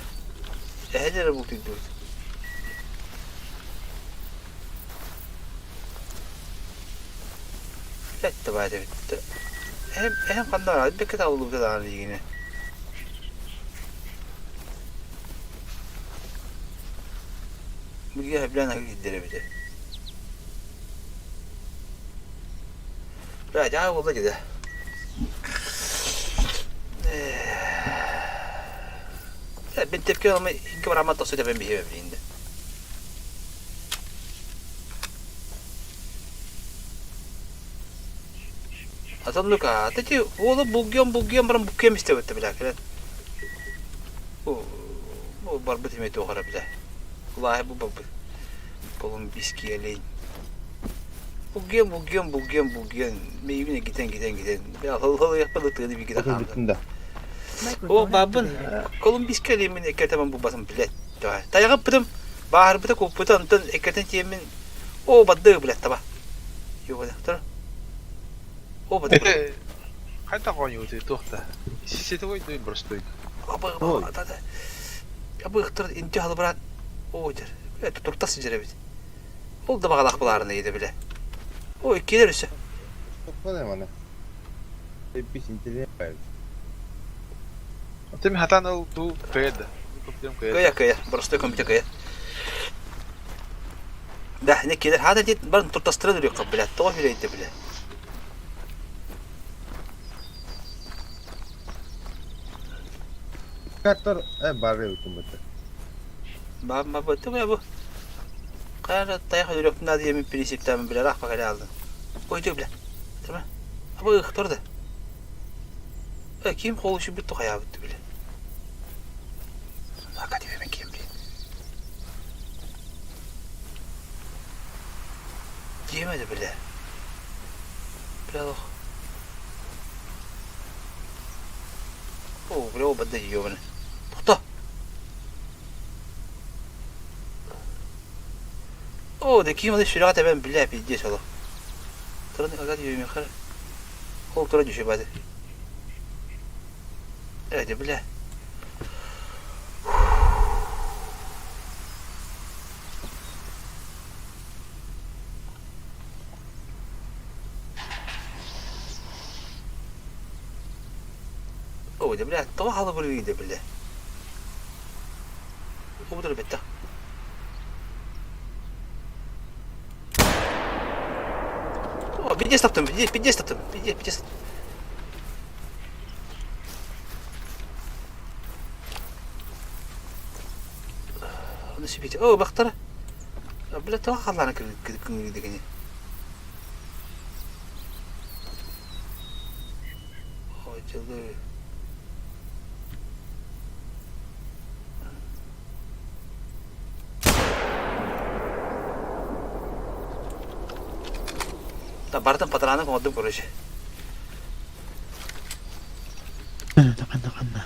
Эһэлэр эрэ бултуйдубут. Этте баайда эбит. Эһэм эһэм ханна бараат бэккэ табыллыбыта даҕаны диигинэ. Билгэ сөбүлээн аһыы киирдэр эбитэ. Бля, дьаа буолла дьэ. Э, бинтепке ылма инки бараммат тохсу тэбэн биһиэбэ билинде. Атын Лука, аты уолу булгуйан булгуйан баран буккуйан истэбитте бля кэлэн. Бу бу барбыт имэ туох эрэ бля. Кулааһы бу барбыт. Колумбийский олень. Булгуйан булгуйан булгуйан булгуйан миигин гитен гитен гитен. Бля хыл-хыл тыаны бигитэ Отун хаалла. бүттүн да. О Microphone бабын activated. Колумбийский олень мин эккэтэмэн булбатым блядь. Тайҕаппытым бааһырбыта куппута онтон эккэтэн тиэммин О бадды блядь таба. Ёбана тұр. О бадды. Это хайдах оонньуутуй туох да сетевой дуй простой Ой. Абы ыхтыр инти халбыран о дер. Бля турта сыдьар эбит. Ол да баҕалаах былаарына иде биле. Ой килер өссө. Туппан эмана. Эппис интернет байбыт. Тим хатан ол туу кыйа да Кыйа кыйа. Простой компьютер кыйа. Да, не килер. Хата дит барын туртастыра дүрүк бля. Тоҕо хүлэйдэ бля. Картор э бары эбитин бытта. Баама бу бу. Кара тайха үрөк надо еми принциптамын бля рах бакали алдым. Ой бля. Tamam. Абы ыхтырды. Э ким холушу бүттү кая бүттү бля. Академия ким бля. Диэмэди бля. Бля лох. О, бля, бадда ёбаны. Тохто. О, да ким аны сүрэҕэ тэбэн бля пиздец олох. Туран агат юмихар. Ол тура дьүшү бады. Эди бля. Оо, дьэ, бля, тоҕо халыбырыы дэ, бля. Убутар бэтта. О, пиздец таптым, пиздец, пиздец таптым, пиздец, пиздец. Оны сипите. О, бахтара. Бля, тоҕо халлаана кыҥырыйда кини. Ой, дьылы. Да, бартын патронын оҥордум, короче. Ханна, ханна?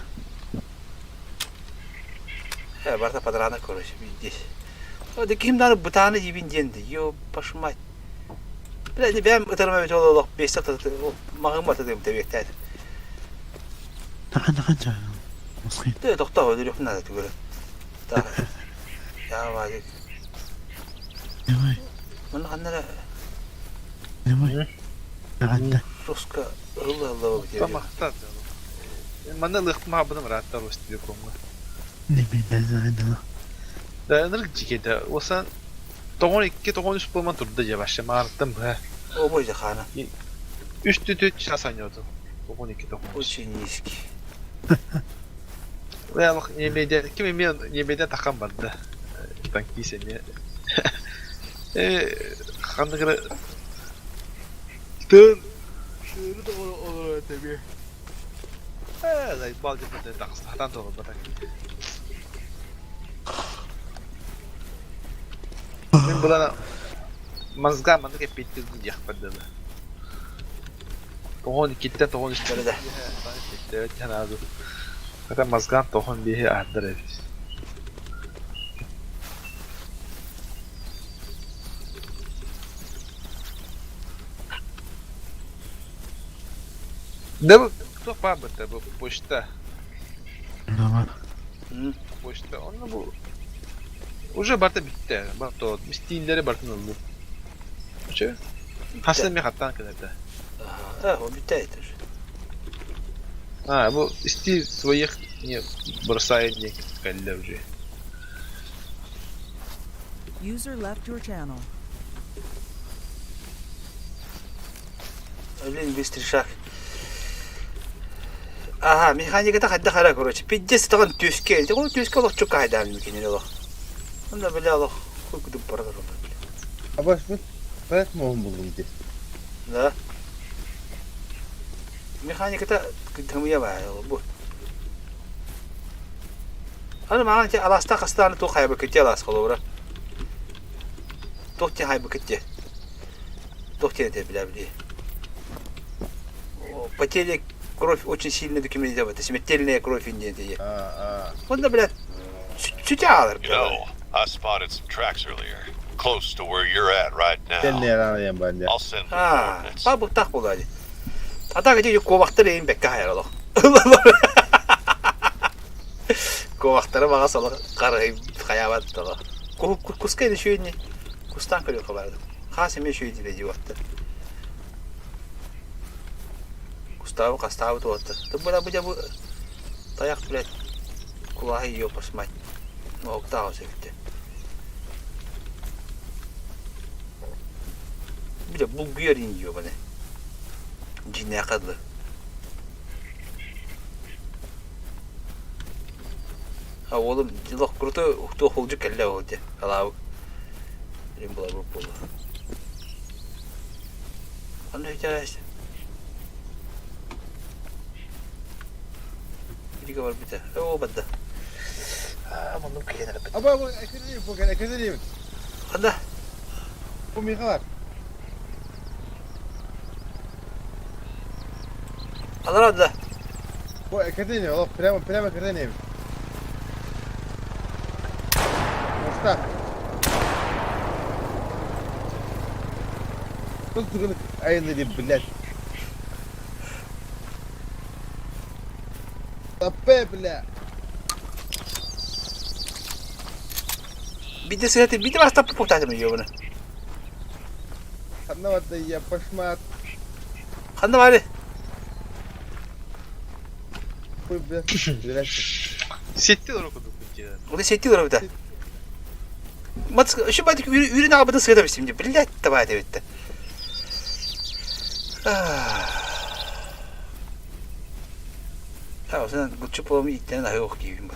Э, барыта патрона, короче, здесь. О, да ким дары бытааны диибин диэн да, ёппаш мать. Бля, не бэм ытарым эбит ол олох бесте маҕын батытым тэбиэхтээтим. Ханна, ханна? Мосхин. Ты тохтоо өлөрүөхпүн наада түгөрө. Так. Давай. Давай. Манна ханна эрэ Давай. Ханна? Руска ылла-ылла Тамахтан. Манна ылыахпын хаабыным ыраатта Ростелекомҥа. Не билбэт Да ынырык дьикэйдэ. Уосан 92 93 буолан турда дьэ вообще маарыттан быһа. О боже хаана. Үс түтүт час анньуотум. 92 93. Очень низкий. Ялах немеде ким эмиэ немеде тахан барда. Танкист эмиэ. Э ханнык эрэ тын шыры да олорор этэ эмиэ. Э заебал деп тахсан толорбата. Мин булан мазга маннык эппиттир диэхпэр дылы. Тоҕон иккиттэн тоҕон үстэн Да. Хата мазган тохон биэһи аһардар эбит. Да бу туох баар бытта бу почта. Давай. Почта онно бу уже барыта бүттэ. Барыта мистииннэри барытын ыллым. Чэ? Хасын эмиэ хаттаан кэлэрдэ. А, он бүттэ это же. А, бу исти своих не бросает диэн кэллэ уже. User left your channel. Блин, быстрый шаг. Ага, механиката хайдах эрэ, короче, пиздец таҕан түөскэ, ол түөскэ олох чукка хайдаан кинини олох. Онно бile олох хуй кудук барар олох. Абаш мин проект моһун буллум дии. Да. Механиката тымыйа баар бу. Аны маҕан те аласта хастааны туох хайбыкыт те алаас холобура. Туох те хайбыкыт те. Туох те это бля бли. Потеря кровь очень сильно документирована. Смертельная кровь не это. Онно, блядь, сүтэ аалар. You know, I spotted some tracks earlier, close to where you're at right now. Тэннээр аан баан дьэ. I'll send the Аа, coordinates. па быктах буолаа дии. А так ити куобахтар эйин бэккэ хайар олох. Куобахтары баҕас олох харай хайаабат тоҕо. Куска ини шүйүнни. Кустаан көрүөххэ барды. Хаас эмиэ шүй дибэ дии Кустаабы хастаабыт уотта. Тыбыра бу бу тайах блядь кулааһы ёпас мать. Октааҕа сөптө. Бile булгуйар ин ёбаны. Дьиҥнээххэ дылы. А уолум олох крутой туох улдьук кэллэ ол дьэ халаабык. Билин буларбыт буолуо. Ханна үтээс? Илигэ барбыта. Оо барда. Аа муннум киирэн эрэ. Аба бу экирдиим бу кэл экирдиим. Ханна? Бу миэхэ бар. Алара да. Бу экирдиим олох прямо прямо экирдиим. Оста. Тут тугун айылы блядь. Тапе, бля. Биде сыгаты биде баста пухтатым ёбана. Ханна барда я пошмат. Ханна бары? Сетти олору курдук дьиэ. Оны сетти олорбута. Мат şu бадик үрүн аҕабытын сыата бистим дии. Блядь, табаа эбитте. Та осынан гуччу полому иттен аһы ох киибин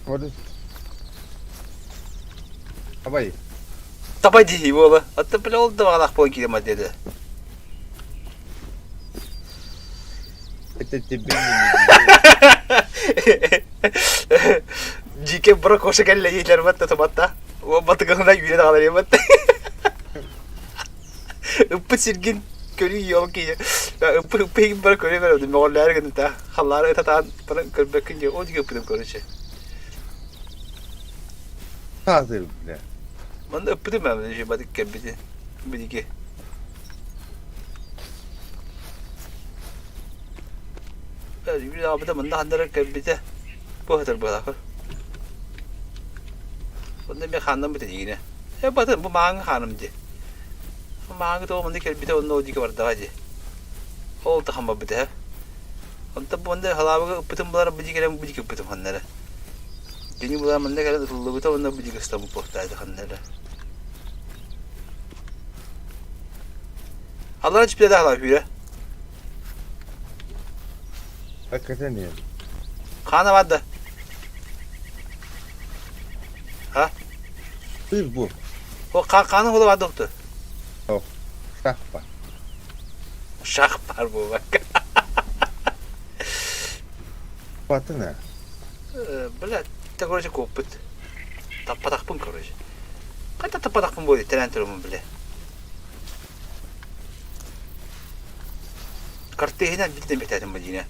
бала. Табай. Табай дии буола. Атта бля ол да бағалақ буолан киирем деді. Это тебе Дьиикэ бара коша кэллэ дииллэр батта туматта. Батыгыһына үүрэн аҕалар батта. Ыппыт сиргин көрүү йол киһи. Ыппыт ыппыт бара көрүү бара мөҕөллөөр гыныта. Халлаары ытатаан бара көрбөккүн диye о диге ыппытым короче. Хазыр бля. Манна ыппытым мен батык кэлбити. Бидиги. Абыта манна ханнара кэлбитэ. Бу хатар быһалаах. Онно мен хааннам бит дигине. Э батын бу мааҥы хааным ди. Мааҥы тоҕо манна кэлбитэ онно ол диэки бардаҕа ди. Ол тахан барбыта һэ. Онтон бу онно халаабыга ыппытым булар бу диэки кэлэн бу диэки ыппытым ханнара. Кини була манна кэлэн ытыллыбыта уонна бу диэки ыстаммыт буолтаата ханнара. Аллара чипте да халаа хүүрэ. Hakikaten ya. Хаана баада. А? Тыр бу. О хаана хула баада ухту. О, шах бар. Шах бар буолбакка. Батына. Бля, ты короче куоппут. Таппатахпын короче. Хайта таппатахпын буолуй тэрээн турумун бля. Картеһинэн билдем бэтэтим бадине.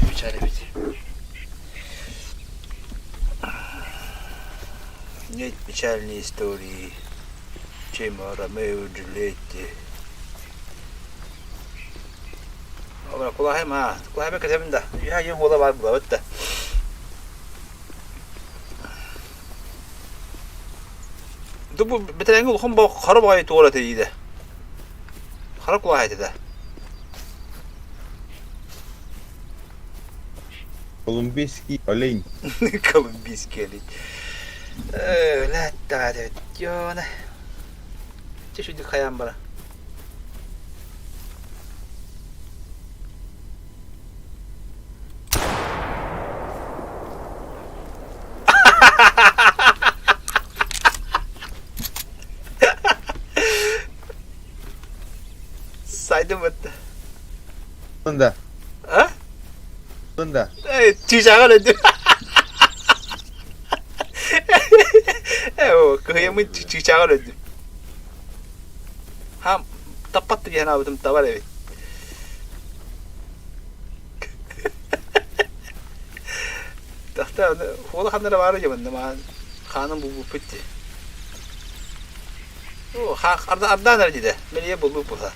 Печаль ведь. Нет печальной истории, чем о Ромео и Джульетте. Ora кулаһым а, кулаһым кэтэбин да. Я ең ола бар була битте. Бу битэрээҥҥэ улахан бо хара баҕайы туора этэ Хара кулаһа этэ да. Колумбийский олень. Колумбийский олень. Э, ләттәгә Йона. Чэ шүдүк хайаан бара. Сайдым бытта. Тында. А? Тында. Э, чыычааҕар өйдүм. Э, о, кыһыйаммын чыычааҕар өйдүм. Хам таппат диэн аабытым табар эбит. Тахта хуола ханнара баара дьабанна маан хааным булбуппут дии. О, ардаан эрэ диде. Мэлийэ булбут була.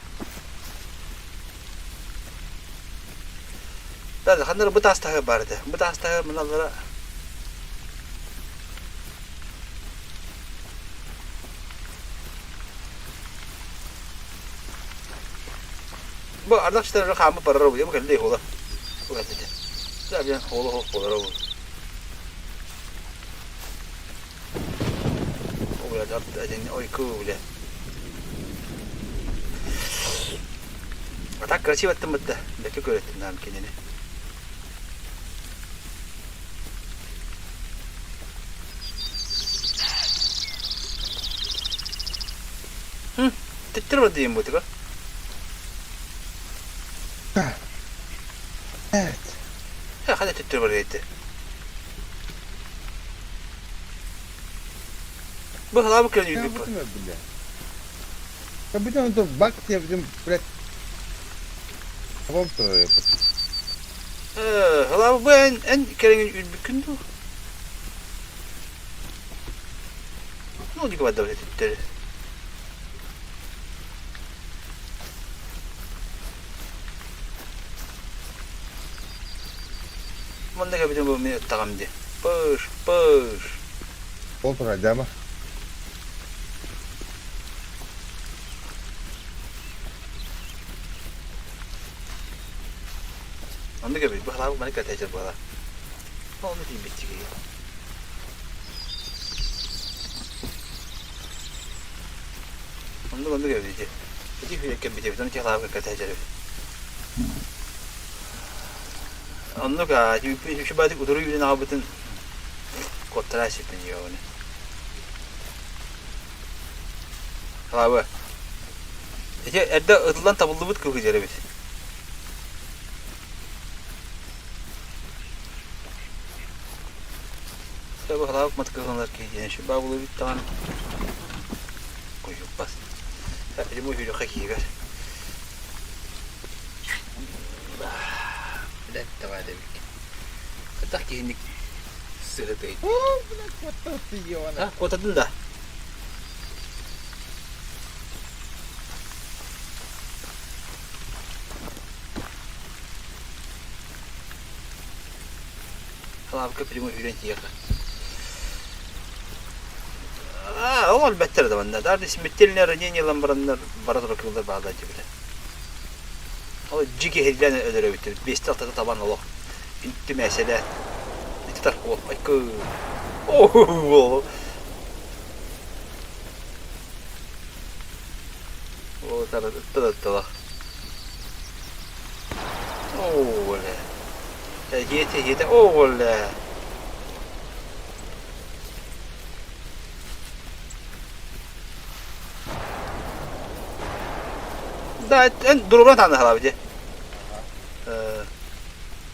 Да, ханнара бу таастаһы бар этэ. Бу таастаһы мыналлара Бу ардах ситэр хаамы барар бу бу кэллэ хуола. Бу кэллэ. Да, bien хуола хуола бу. Бля, ой, бля. А так красиво там это. Бәкке көрөттүм наам кинини. Хм, тэттэр бар диэн бутуга. Evet. Э, хада тэттэр бар диэти. Бу халаабы кэлэн Я үүрбүт бу. бля. Как будто он тут бак тебе, блядь. Вам то Э, халаабы бу эн эн кэлэҥин үүрбүккүн дуу? Ну, диги бадда тэттэр. Манна кэбитин бу мин ыттаҕым дии. Пыш, пыш. Полтора дяма. Оннук эбит, бу халаабык маны кэтээчэр буола. Ону тиийбитчи киһи. Оннук оннук эбит ити. Ити хүлэ кэлбит эбит, ону ити халаабык кэтээчэр эбит. Оннук аа, үчүбаатык утуру үүнэн аҕалбытын куоттараа сиппин йоҕуну. Халаабы. Ити эрдэ ытыллан табыллыбыт кыһы дьэр эбит. Баһылаабыт маткыһылар киһи диэн баабылыбыт даҕаны куйуппас. Прямой хүрүөххэ киһигэр. Блядь, давай дебик. Хайдах киһинник сыһытый? А, куотадын да? Халаабыкка прямой үүрэн тиийэххэ. Аа, ол өлбөттөр да манна. Даже смертельное ранение ылан бараннар бара тура кыыллар бааллар дьибилэ. Ол дьиги иһиллээн өлөрөбүттэр. Биэстэ алтата табан олох. Интим эсэлээн. Ити таркуол. Айкы. Оо, О, тара Оо, бля. Иһиэтэ, иһиэтэ. Оо, бля. Да, эн дурубан тааны халабы дии.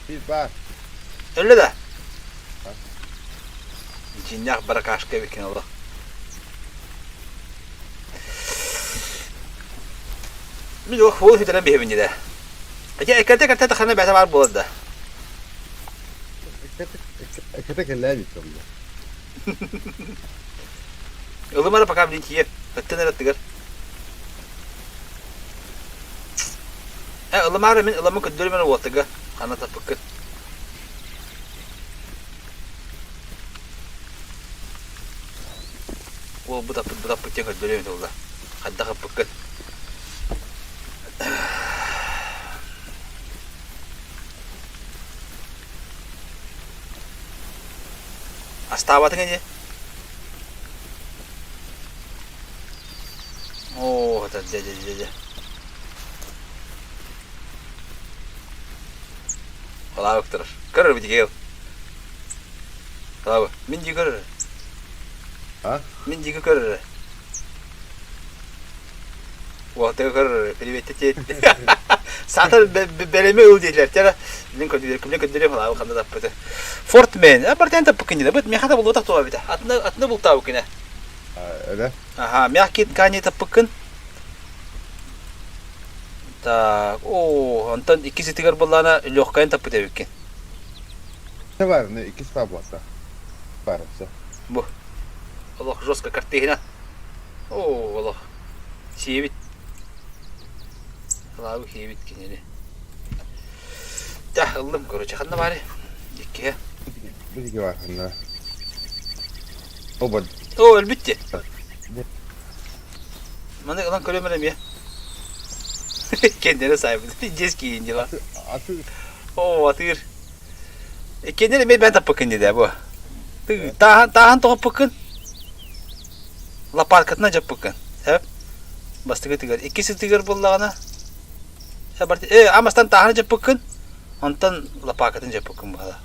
Биир баар. Өллө да? Дьиннээх баракашка эбиккин олох. Мин ол ол сүтэрэн биһэбин дии. Ити эккэртэ эккэртэ тахана бэйэтэ баар буолар да. Эккэтэ кэллээ дии онно. Ылымара пока блин тиийэр. Ыттын эрэ аттыгар. Э, ылымаары мин ыламмын көрдөрүм эрэ уоттага. Ханна таппыккын. Уол бытаппыт бытаппыт диэн көрдөрүөм этэ буолла. Хайдах ыппыккын. Астаабатыҥ ини? Оо, это дядя, дядя. Халаабык турар. Көрөр битигэл. Халаабы. Мин дии көрөр. А? Мин диэки көр эрэ. Уолаттары көр эрэ, приветтэ Саатар бэлэми ыл диэтилэр. Тера мин көрдүлэр, кимне көрдүлэр халаабы ханна таппыты. Фортмен, а бартен таппыккын дии. Быт меха да булуотах туа бит. Атына атына бултаабыккын. Эдэ? Аха, мягкий ткани таппыккын. Так, о, онтон иккис итигэр буллаана легкайын таппыт эбиккин. Бар, иккис паблата. Бар, все. Бу олох жестко картина. Оо, олох сиэбит. Алаабы сиэбит кинини. Да, ыллым, короче, ханна баары? Иккиһэ. Бу бар ханна. Оба. О, өлбүт ти. Маны ылан көрөм эрэ эмиэ. Кендere сайбыт. Дьиэс киин дела. Аты. О, атыыр. Иккиэннэр эмиэ бэйэн таппыккын дии бу. Тааһан, тааһан тоҕоппуккун. Лопаткатынан дьаппыккын. Сөп. Бастакы ытыгар. Иккис ытыгар буоллаҕына э, амастан тааһаны дьаппыккын. Онтон лопаткатын дьаппыккын быһала.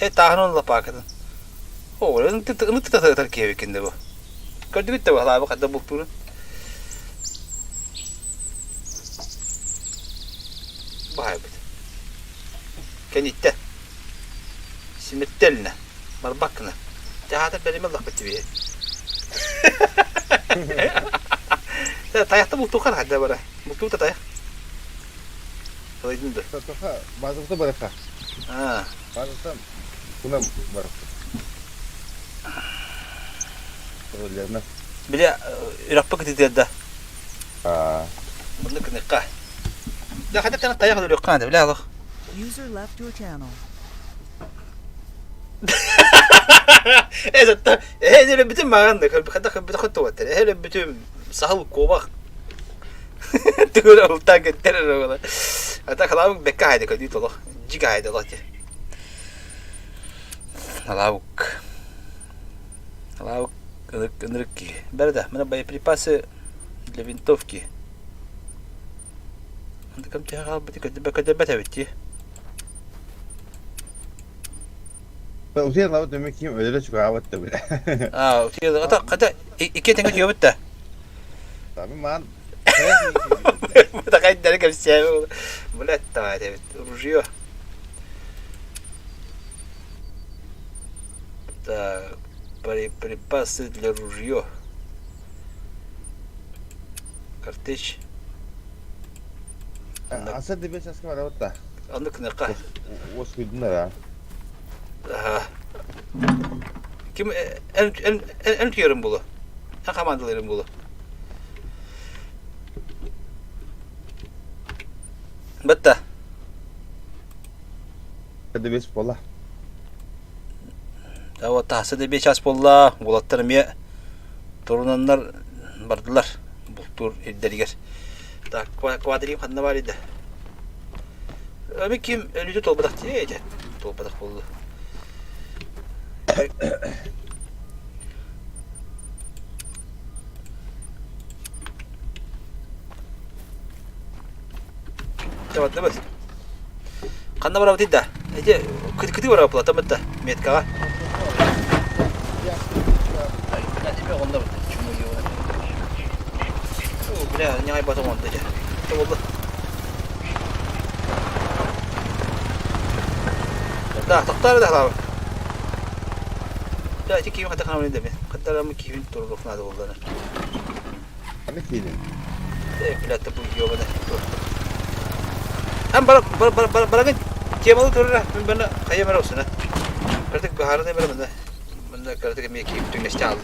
Э, тааһын уонна лопаткатын. О, ынытык киһибиккин да бу. Көрдүгүт да баһылаабы хадда бултуурун. Баһайбыт. Кэниттэ. Смертельно. Барбаккына. Театр бэлэми ыллахпыт тибиһи. Тайахта бултуухар хадда бара. Бултуута тайах. Қалайдын да. Базықты бараха. А. Базықты куна бараха. Биле үраппы кытытыарда. Аа. Онно кыныкка. Да хадак тана таяк өлүөххэ наада, билэ алох. User left your channel. Эзэтта эһэ бүтүн маҕан да хадак бүтүн хоттугаттар. Эһэ бүтүн сахал куобах. Түгөр ылтаа кеттер эрэ буола. Ата халаабык бэккэ хайда көдүү толох. Дьигаайдала ти. Алаук. Алаук ынырык киһи. Бэрдэ, мына боеприпасы для винтовки. Андыкам тиһэ хаалбыты көтүбэ эбит дии. Утуйан лабыт өмө ким өлөрө чугаабат да билэ. Аа, утуйан ата хата икки тэҥэ утуйабыт да. Таби маан Такайдары кэпсээбэ. Блядь, давай эбит. Ружье. Так, припасы для ружье. Картечь. Аса дебе саска барабыт да. Аны кыныка. Уоскуйдунар а. Ким эн эн эн түйөрүм булу. Эн командаларым булу. Бытта. Дебес буолла. Да вот тахса да час буолла. Уолаттар эмиэ турунаннар бардылар бултуур ирдэригэр. Так, квадрим ханна бар иде? Эми ким өлүүтэ туолбатах дии этэ. Туолбатах буолла. Табаттыбыт. Ханна барабытый да? Эти кытыы барабыт тамытта меткаҕа. Бля, не батом он дядя. Болду. Да, тохтар да хлава. Да, ити киим хата ханамын деме. Хаттарам киим турурук надо болдана. Аны киинин. Э, бля, бу ёбана. Ам бар бар бар бар барагын темалы турра. Мен бана хайа мара осуна. Картык бахарны бара мында. Мында картык ме киим түннесте алды.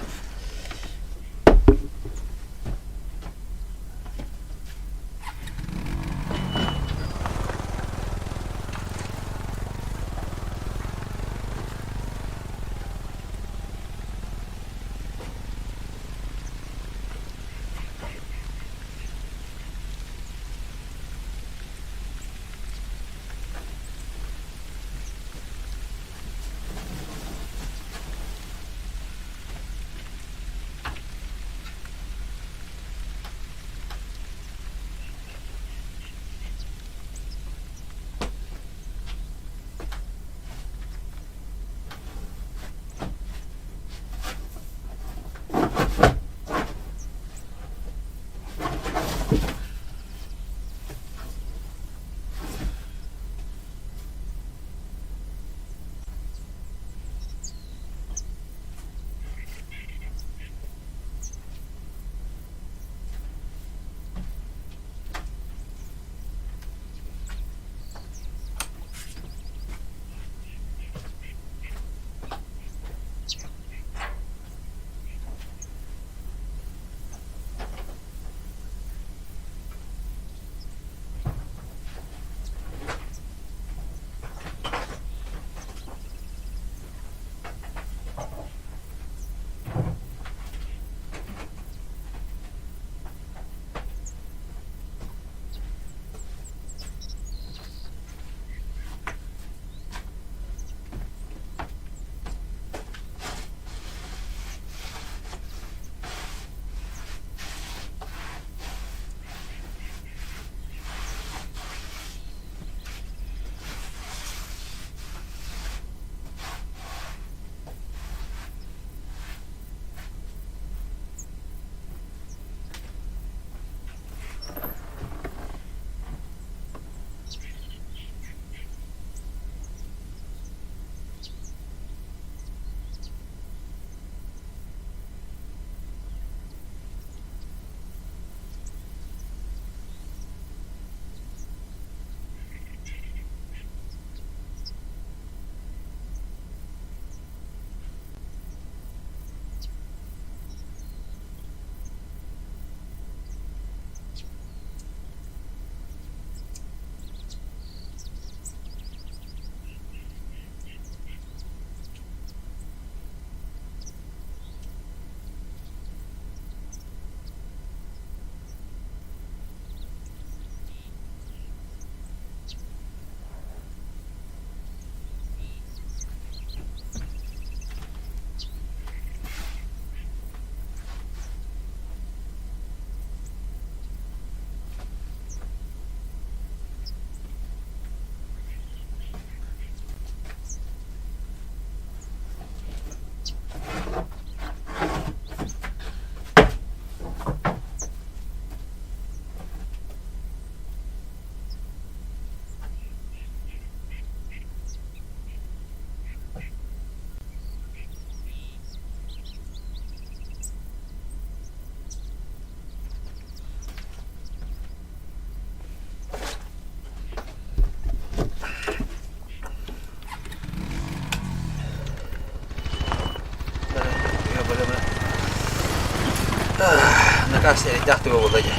Хайдах туга буолла дии.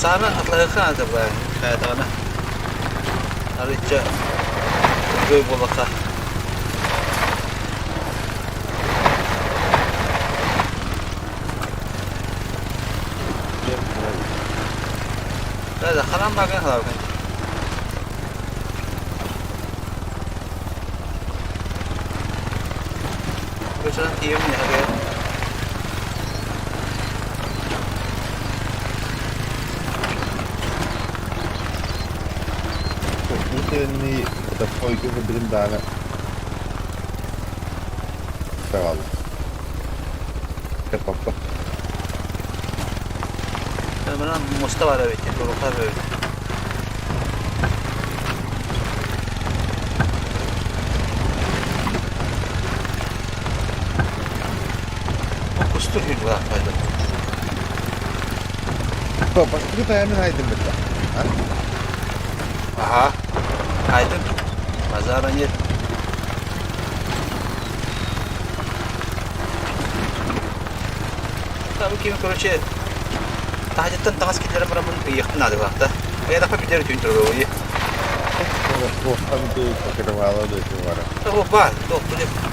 Сааны атлаһыахха наада баа, хайатаҕына. Арыычча үчүгэй буоллахха. Да, да, ханан бааргын халаабыкын. Көчөнөн тиийэм миэхэ Утренний водопойга билим даҕаны саҕалла. Папа. Манан муоста баар эбит, туруктаах эбит. Кустур хүрбаах пайда. Бастакы тайамын айдым бытта. Ага. Айдым. Базара нет. Там ким, короче, таһдьыттан таҥас киллэрэн бараммын ыйыахпын наада буолла. Ыйатахпа бүтэр түүн турар Туохтан дуу, покрывало дуу бара. Туох баар, туох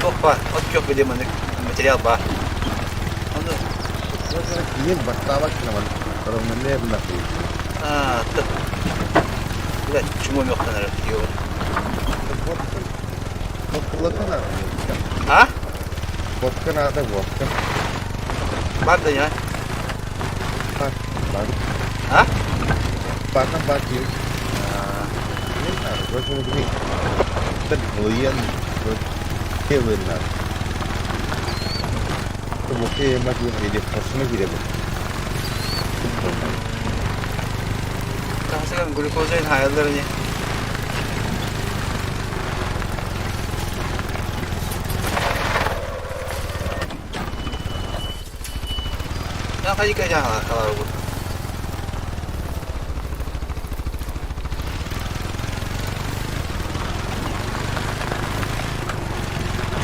туох баар, от күөх билим маннык материал баар. Ону Киин бастаабат гына равномерно Аа, Бля, чему мёхтанар ёбан. Водка надо. А? Водка надо, водка. Бар да я. Бар, бар. А? Бартан бар киин. Тахсыган глюкоза хайаллар не. Я хайка я халар бу.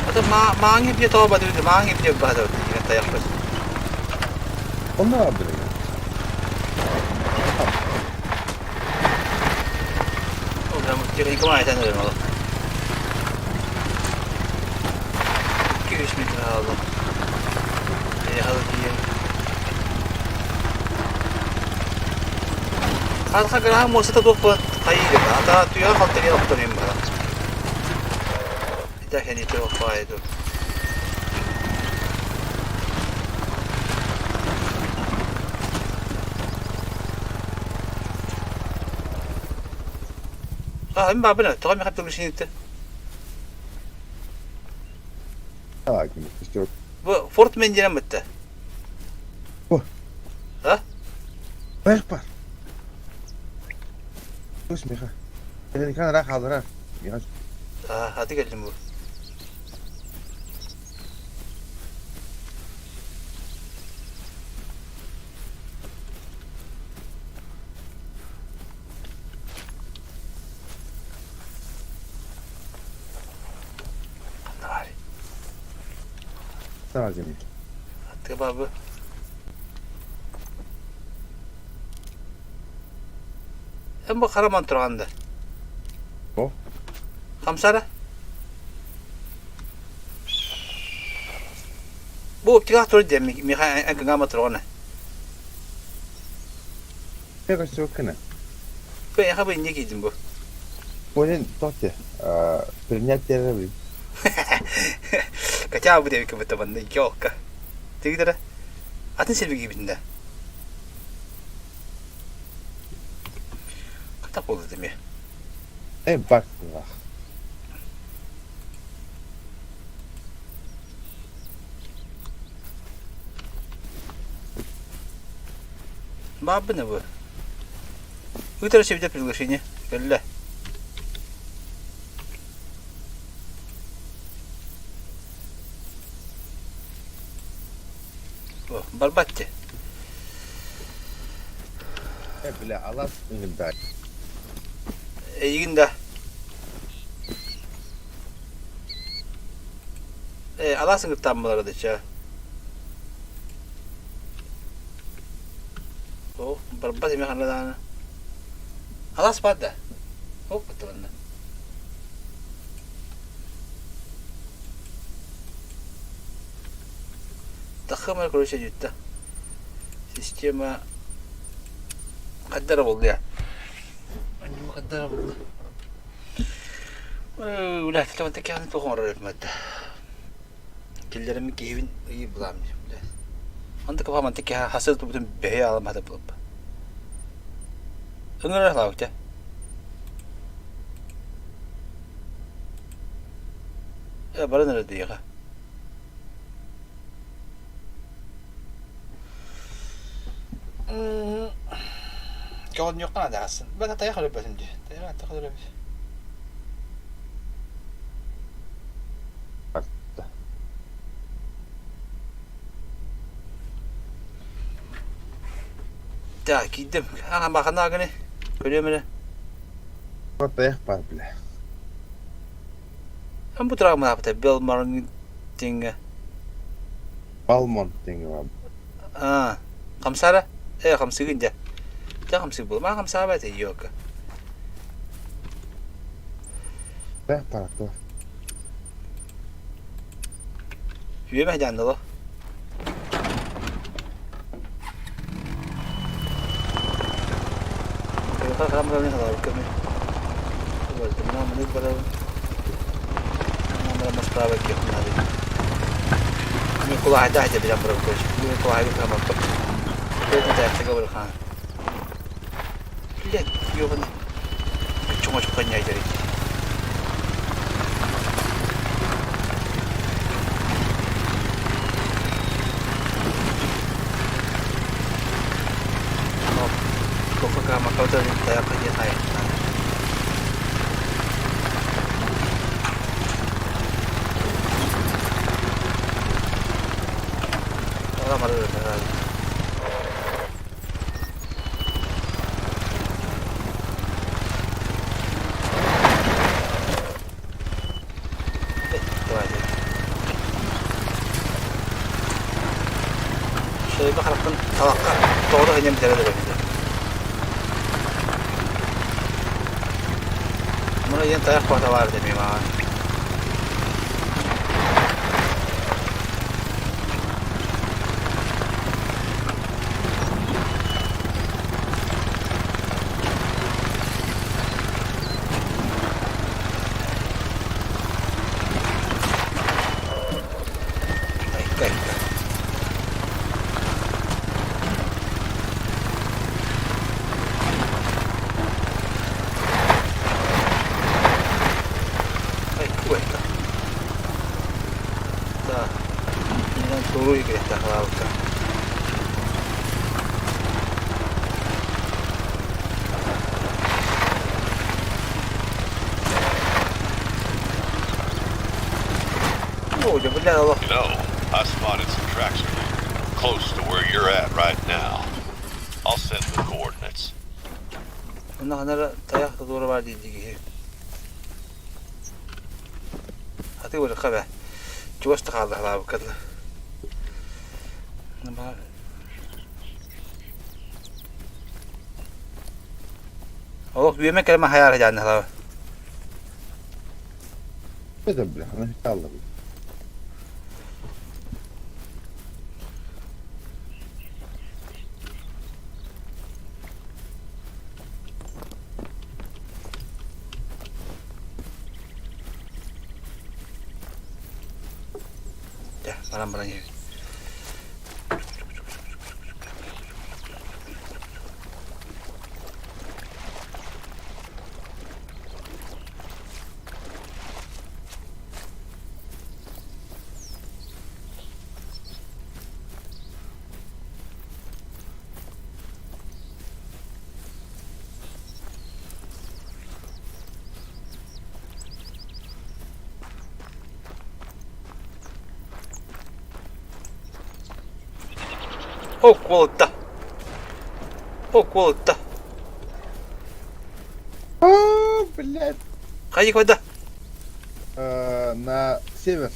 Ата мааңы бие тоҕо бадыбыт, мааңы бие бадыбыт деген таяқпыз. Онно баар Ол прям техникум айтан эрем ол. 200 метр хаалла. Ехал тиийэн. Хатха граһа муостата туох буолан хайыы ата туйаҕа халтарыйа охторуйум бара. Итэ кэнити охпаайду. А, мин баабын, тоҕо миэхэ приглашение Бу Форт Мендирен бытта. А? Бар. Көс миха. Элекан ра халдырар. Миха. А, хаты келдим бу. Ханна баар. Саҕа Аттыга баар бу. Эн бу хараман туран да. О. Хамсара. Бу оптикаах турар диэн миэхэ эн кыҥаама турҕана. Миэхэ сөккүнэ. Бу эйиэхэ бу инньэ киирдим бу. Понин тоте. Принятие рыбы. Катя бу диэбиккэ бытта манна икки окка. Тигитэрэ. Атын сирби киирбитин да. Хата буолла эмиэ. Э, бар. Баабына бу. Ыытар себе приглашение. Кэллэ. О, барбатте. Э, бля, алас ыҥырда. Эйигин да. Алаас ыҥыртааммалара да ча. О, барбат эмэ ханна даҕаны. Алаас баар да? Оп, батталанна. Таххым короче дьүттэ. Система хайдара буолла. Хайдара буолла. Үлэһиттэ кэһэн туох оҥорор эбиммэт. Киллэрэммин киһибин ыйы булаам диэн. Онтука баха мантык киһи хасыр тубутун бэһи аламата булаппа. Ыҥырар лаабыта. Э баран эрэ диэҕэ. Көҕөннүөххэ наада аһасын. Бата тайах өлөрбөтүм дии. Тайах аттах өлөрөбүт. Так, киирдим. Аҕам бахана гыны. Көрүөм эрэ. Тайах бар бля. Ам бу травмалаабыта Белмарн диҥҥэ. Балмонт диҥҥэ бар. Аа, хамсаара? Э, хамсыгын дьэ. Дьэ хамсык буолла. Маа хамсаабат ёлка. Тайах бар Үөмэ дьаандало. You know, I spotted some tracks earlier, close to where you're at right now. I'll send the coordinates. Это, бля, она металла. О, куолта. О, куолта. О, блядь. Ходи куда? На север.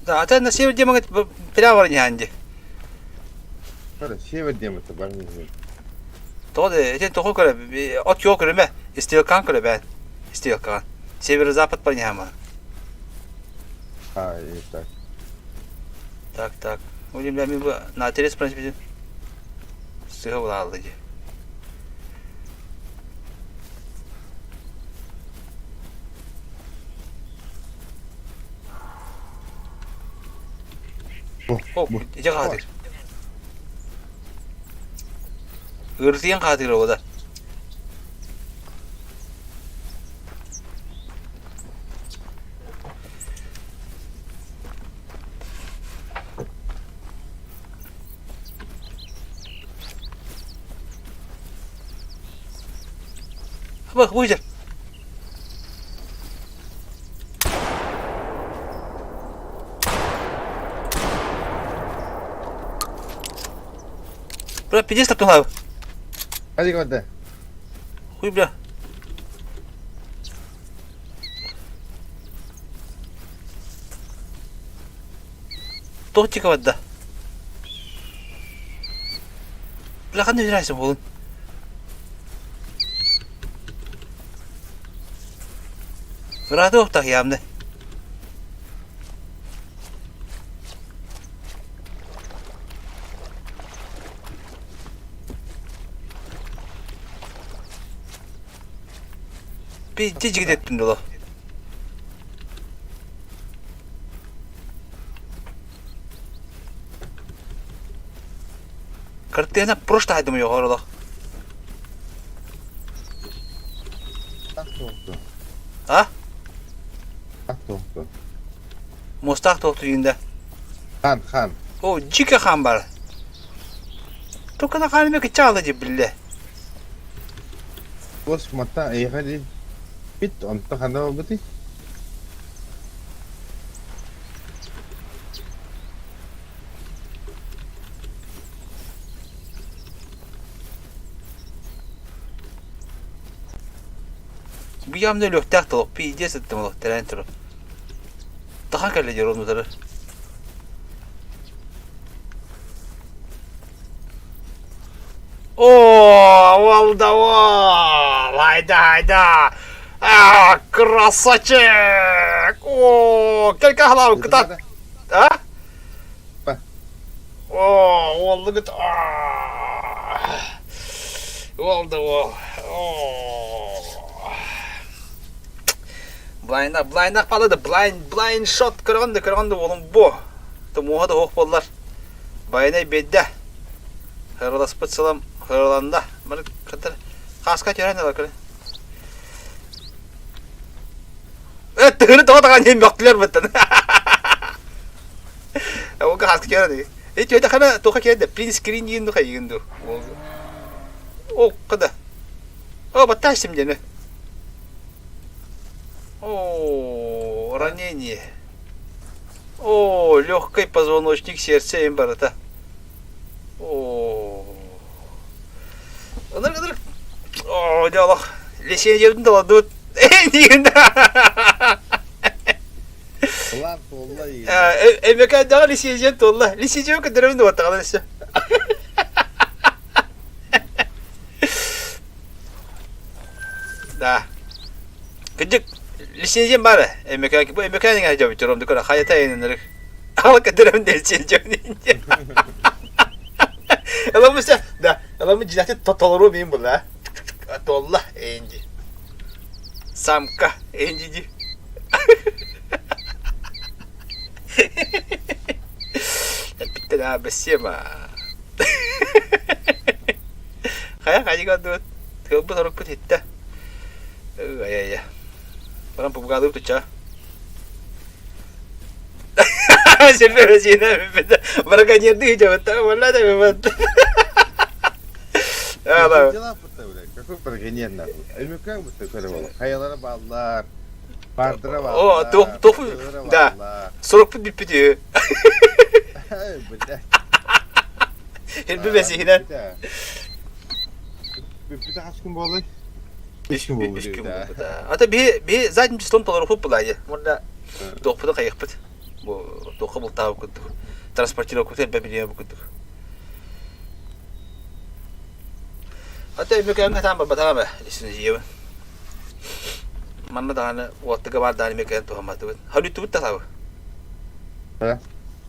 Да, ата на север демагат прямо баран ди. Хара север демата баран иһэн. Тоҕо да этен тоҕо көрө от кио көрүмэ стрелкан көрө бээн стрелкаҕа северо-запад баран иһэн А, и так. Так, так. Будем бля, мен на терес принципе сыһа булаалла дии. О, ити хаатыр. Ыртыйан хаатыр оҕо да. Бах, выйдер. Бля, пиздец таптылар. Hadi gönder. Хуй, бля. Туох барда? Бля, ханна үһүрээсин буолун? Ыраата уохтаах яамны. Пизде жигитеттим дуло. Картина просто хайдым йоҕоролох. Так туохту. А? Так туохту. Мостаах туохту дьиҥдэ. Хан, хан. О, дьиикэ хаан баар. Тукана хаан эмэ кыччаала дии биллэ. Туос мантан эйиэхэ дии бит онтон ханна буолбутуй? Бу явно өлүөхтээх толох пиздец ыттым олох тэрээн турар. Тахан кэллэ дьоруон утары. О, уолда уол! Хайда, хайда! А, красавчик! О, кэл кахалаабыт кытаат! А? О, уоллугут! Уол да уол! Блайнах, блайнах палады, блайн, блайн шот көрөҕүн да көрөҕүн да уолум бу. Тумууһа да суох буоллар. Байанай биэрдэ. Хырыласпыт сылам хырыланна. Бары кытар хааска түһэрэн ылар көрө. Э, тыһыны тоҕо таҕан иһин бөхтүлэр быттан. Ол хааска түһэрэн. Э, түһэ хана туха киэрдэ. Принт скрин диин ду хайыгын ду. О, када. О, баттаашым диэн. О, ранение. О, легкий позвоночник сердце им барыта. О. Ынырык, ынырык. О, дьэ олох. Лесеньебин доладут. План туолла Эмекэндэҕэ лисиэдьиэн туолла. Лисиэдьиэн көрдөрөбүн дуоттаҕына өссө. Да. Кырдьык, лисиэдьиэн баар ээ. Эмекэ, бу Эмекээн иҥэ дьобит дьоромду көрө хайата иннэрик. Ала көрдөрөбүн да лисиэдьиэн Ыламыса, да, ыламы дьиэти толору мин була. Туолла, энди. Самка, энди ди. Эппиттэн аа бэссиэма. Хайа хайыга дуот тыалбыт орукпут иттэ. Ай-ай-ай. Баран пубгаалыып туча. Сирбе сине браконьерды идет, валла да вот. А, Дела Какой браконьер нахуй? Өмөкөң бутта көрө боло. Хайалара бааллар. Бардыра О, тух тух да. Сорокпут бүппүтү. Бля. Элби бэсиһинэн. Бүппүтэ хас күн буолуй? Үс күн буолбут. Үс күн буолбут. Ата биһи биһи задним числом толорухпут булаайы. Уонна туохпутун хайыахпыт. Бу Туохха бултаабыт курдук. Транспортировката элбэ билиэ курдук. Ата Өймөкөөҥҥө таан барбатаҕым ээ, лиссинэзийэбин. Манна даҕаны уоттуга баар даҕаны эмиэ кэлэн туһамматыбыт. Халүттубут да сабы. Э?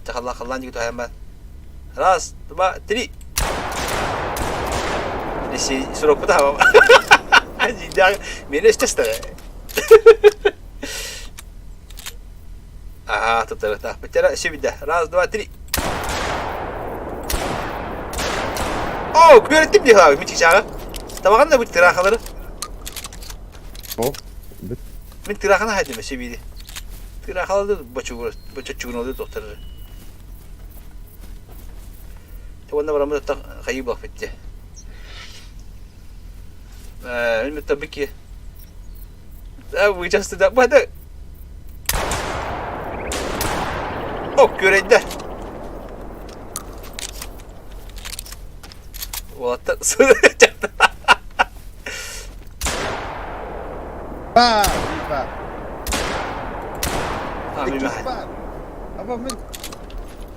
Чахалла халлаан диэки туһайан баар. Раз, два, три. Лиси срокпут аһабам. Дьиҥнээх миэнэ естественно. Аһаа, туттарыахтаахпыт. Чэ, сүбүдэ. Раз, два, три. О, күөрэттим дии хаалабыт мин чычааҕы. Табаҕын да бу тыраахалары. О, бүт. Мин тырааханы хайдым өссө биири. Тыраахалары бочугур, бочоччугуналыы тохторор. Уонна бараммыт хайыы буолпут дии. Э, мин бики. Да, вы часто да, бада. О, күрэйдэ. Уолаттар Баар, баар. А, Иккис баар. Аба мин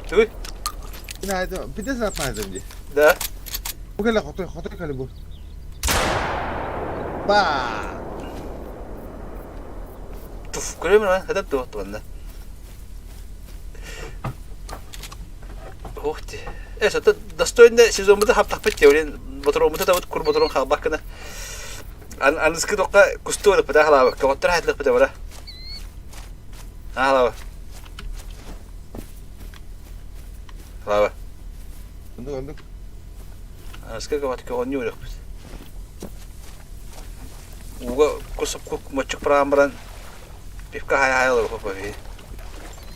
Туй? Мин айдым, биде сатмайдым дии. Да. Бу кэлэ хотой, хотой кэлэ бу. Баа! Туф, көрөмүн ана, хатап туох туонна. Ух ты. Э, сото достойно сезонмута хаптахпыт теорин ботуруомута табыт кур ботурун хаалбак гына. Ан аныскы тоққа кусту ылыппыта халаабы. Көҕөттөр хайтылыппыта бара. Халаабы. Халаабы. Оннук оннук. Аныскы көҕөт көҕөннүү өлөхпүт. Ууга кус моччук праан баран пивка хайа-хайа олорбуппа биһи.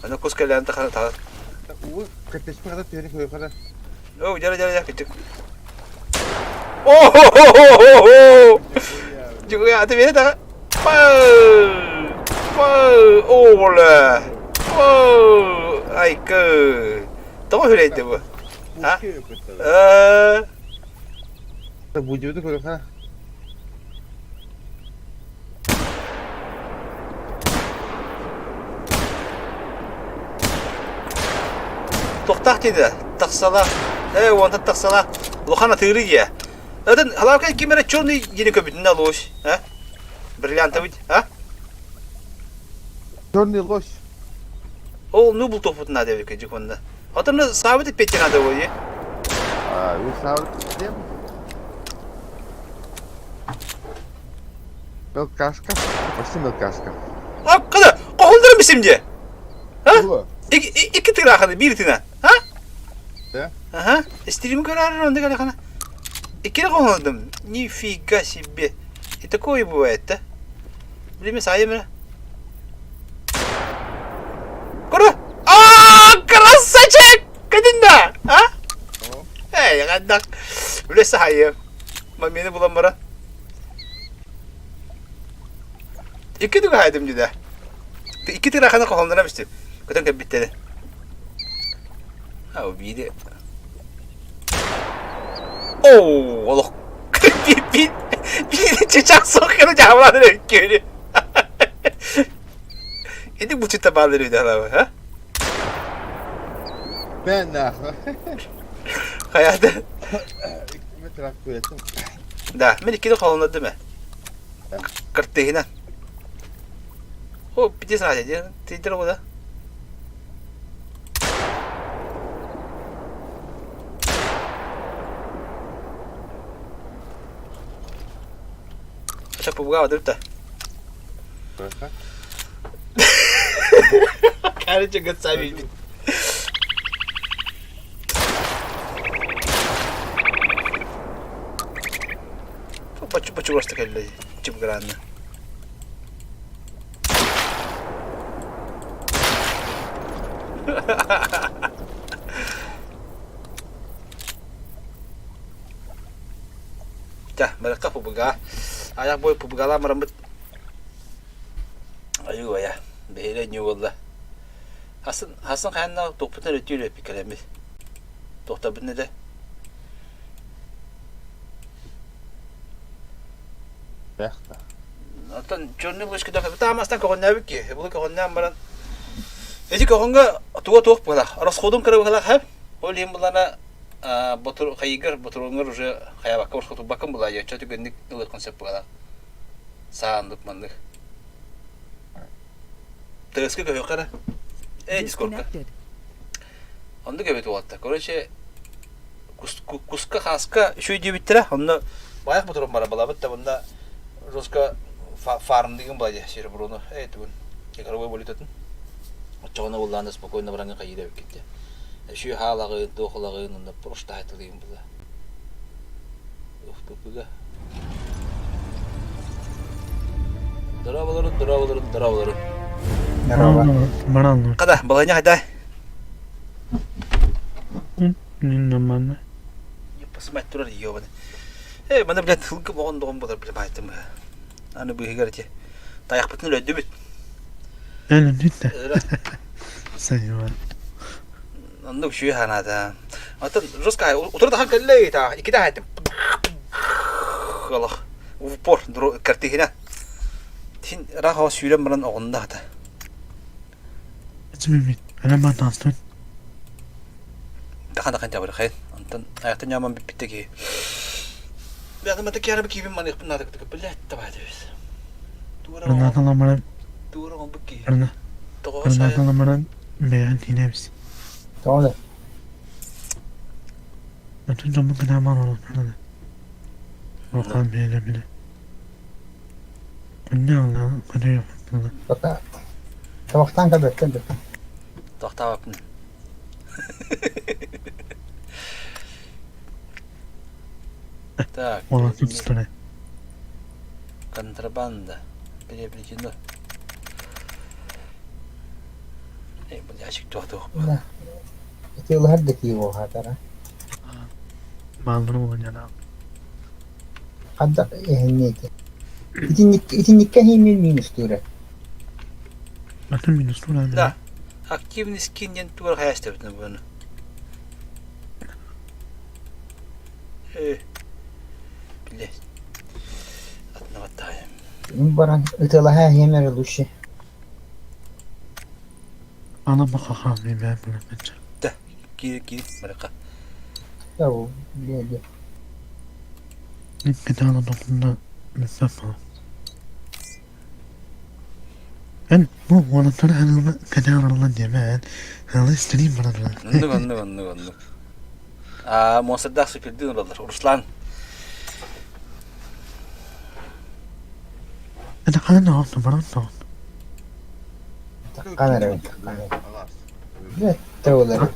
Аны кус кэлээн тахара тала. Уу кэтэспэ хата түһэри көрө хара. Оо, дьара дьара дьара кичик. О-хо-хо-хо-хо! Дьугуя, аты бери таға. Пау! Пау! Ола! Пау! Айкы! Тоҕо хүлэйдэ бу? А? Э? Будьбуту көрө хара. Тохтаах диэдэ, тахсалаах, э, уонтан тахсалаах, улахан атыыры дьиэ. Атын халаакай ким эрэ черный диэни көбүтүнэ лось, а? Бриллиантовый, а? Черный лось. Ол ну бултуохпут надо эбит дьик онно. Отон саабыт иппетти надо буолуо. А, вы саабыт тем? Мелкашка. Почти мелкашка. Аккада, кохолдорум бисим дии. А? Икки тырааханы, биир тына. А? Да? Ага. Стрим көрөр онда калахана. Иккини кохолдум. Нифига себе. И такое бывает, да? Время сайым. Көрө! А, красавчик! Кадинда! А? Эй, гаддак. Үлэ сахайым. Мамины булан бара. Икки түгө хайдым дии да. Икки тыраханы кохолнором истим. Көтөн кэлбиттэрэ. А, биири. Оо, олох. Биир биир чычах суох гына дьаабылаан эрэ күөлү. Ити бучута баалыр үдэ алабы, ha? Ben да. Хайаата? Метрак күрэтим. Да, мен иккини холоннордум ээ. Картыһынан. О, пиздец ради, тиийдэр оҕо да. Сейчас побугала, да? Короче, гацами. Бочугурста кэллэ чыбгыраанна. Чэ, барыкка пубуга. Аяк бой пубугалаан бараммыт Айуу айа, бэһиэлэй ньуу буолла. Хасын, хасын хаһаннаах туохпутун эрэ түөрэ кэлэммит. Туохтарбытын этэ. Бэхта. Оттон черный лучка таамастан көҕүннээбит киһи. Былы көҕүннээн баран. Эти көҕүҥҥэ туга туох быһалаах, расходун кыра быһалаах хэп. Ол иһин булана ботур хайыгар ботуруҥҥар уже хайабакка борсотурбаккын була дьэ түгэнник ылыаххын сөп быһалаах. Сааннык маннык. Тыаска көһүөххэ эрэ. Э, дискордка. Оннук эбит уолаттар. Короче, куска хааска үчүгэй диэбиттэрэ. Онно баайах ботурун бара балабыт да онно жестко фармдыгын была дии сереброну э тугун игровой валютатын. Оччоҕуна буллаан спокойно бараҥҥа хайыыра эбиккит дии. Үчүгэй хаалаҕын, туох ылаҕын, онно просто айтылыйын була. ФПП-га. Здороволорун, здороволорун, здороволорун. Здорово. Баран. Када, балайня хайдай. Нормально. Посмать турар ёбаны. Эй, маны блядь, тылгы боҕон доҕон болар блядь байтым. Аны быыһыгар ити тайахпытын өлөдүбүт. Өлөдүт да. Сайыва. Оннук үчүгэй санаата. Оттон жестко утары тахан кэллэ итаа иккитэ аһайтым. Олох в упор картиһина. Тин ыраах оҕо сүүрэн баран оҕунна хата. Этимимит. Ана таастын. Тахан тахан табыр хайын. Онтон аяқтан ньаман бүппүттэ киһи. Бэҕэ мата киһи киибин маныахпын наада кытык блядь давай дебис. Ырнааталамаран Туора оҥорбут киһи. Тоҕо Ырнааталамаран бэйэҕин тиинэбис. Тоҕо да? Атын дьоммун кытаамаан олохторо Улахан биэлэбилэ. Күннэ аллаан көрүөхпүн Пока. Табахтаан кэлбэттэн да. Тохтообоппун. Так. Уолаттар тустара. Контрабанда. Приобретено. Эй, ящик туох Да. Ытыалаһар да киһи буолаатара. Бааллары булан Хадда эһинниэти. Итинник итинникке химин минус тура. Атын минус тура. Да. Активный скин диэн тугар хайастабытына буону. Э. Блядь. Атнабаттаайым. Баран ытыалаһа химер лучше. Ана баха мен билемече. Да, киир киир барака. Да, бля, Никогда докунда мисафа. Эн бу уолаттар ханылы кэтээн диэмэ ханылы стрим барар. Оннук оннук оннук оннук. А монстрдаах супердин олалар. Руслан. Это ханан оҕото баран тоҕот. Таккан эрэ таккан. Блядь, олар.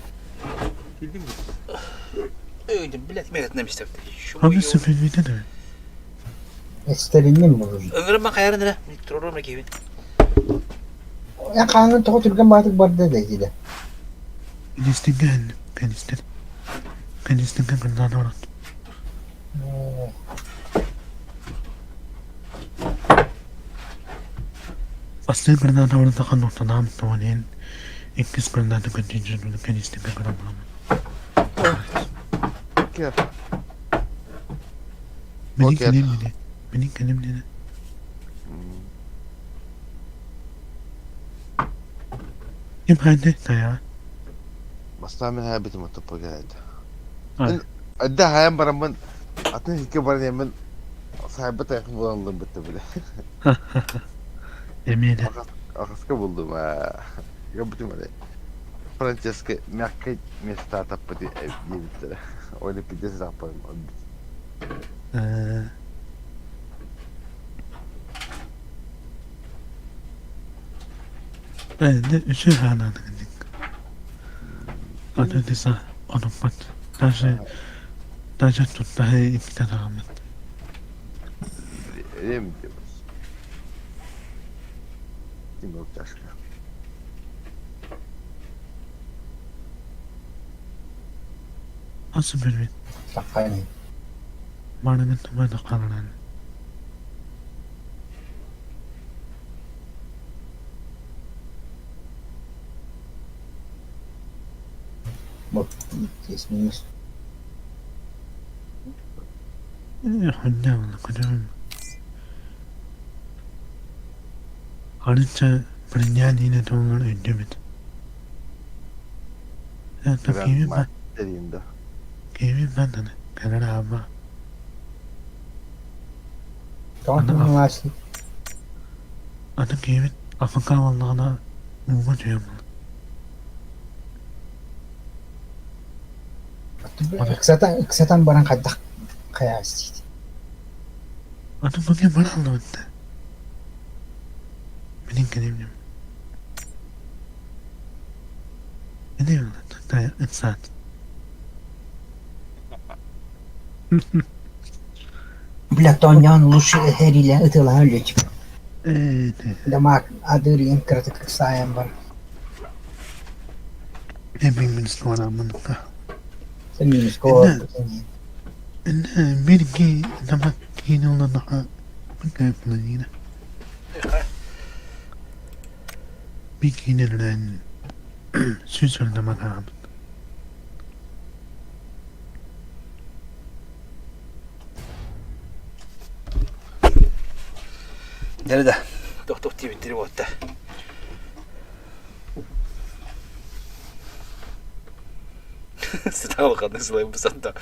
Эй, блядь, мен этнем истеп. Abi süpürmede de. Эстеринним булur. Öngөрөн хайарын эрэ. Турурум киһибин. Я хаанын тоҕо түргэн баатык барда да диде. Пенистинге энним. Пенистин. Пенистинге кырдаан орот. Бастыын кырдаан оротахан ортанаам тоҕон иккис кырдааны көтүнчүн пенистинге кырамаамын. Кер. Менин кэлим dedi. Менин кэлим dedi. Ким ханды тая? Бастаан мин хайбытым оттоппо кэлэйдэ. Эдде хайан бараммын атын сиргэ баран иһэммин саайбыт айахпын булан ыллым бытта бile. Эмиэ да. Ахаска булдум аа. Көрбүтүм эрэ. Франческо мягкай места таппыт диэбиттэрэ. Оны пиздец сааппарым өлбүт. Э, үчүгэй хаалаатыгын Аты дesa онуппат. Даже даже туттаһы иккитэ даҕаммыт. Эм диэбит. Тимур тяжко. Асы билбит. Таккан. Барыгын туга да хаалан. Вот здесь минус. Ханна көрөм. Арыча бриллиант ине туһунан өйдөөбүт. Киһи Тэрийин да. Киһи манна кэлэр аама. Тоҕо тумнулааччы? Аны киһибит АФК буоллаҕына ууга түһэн Ыксатан, ыксатан баран хайдах хайаас диит. Аны бу бараллыбыт да. Минин кэлим Ne İnsan. Бля, Тонян лучше эрилэ ытылаһан өлүөчүк. Evet. Дамак адырыйын кыратык саайан бар. Ne bileyim sonra bunu. Sen минус Ne? Benimki nama yine olan daha yine. Bir yine süs nama kaldı. Nerede? Doktor диэбиттери буолта. Сытаал ханнык сылайбысан да.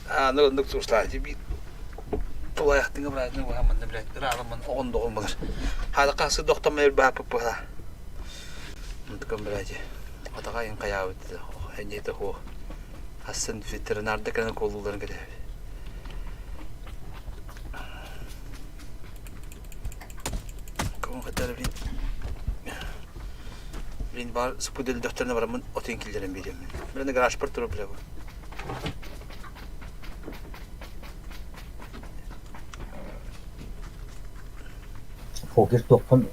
Аа, ну оннук суустаачы биир тулаайахтыҥа быраатыҥа быһа манна блядь ыраалыммын оҕон доҕон булар. Хаалака сыдохтон бааппыт быһа. Онтукам блядь атаҕа айын хайаабыт энньэтэ хуох. Хассын ветеринарда кэлэн куолууларын кэтэһэбит. Кому хотели блин. Блин бар спудел дөхтөрүнэ бараммын отын киллэрэн биэриэммин. Билэн гаражпар турар бля бу. Покер туохпун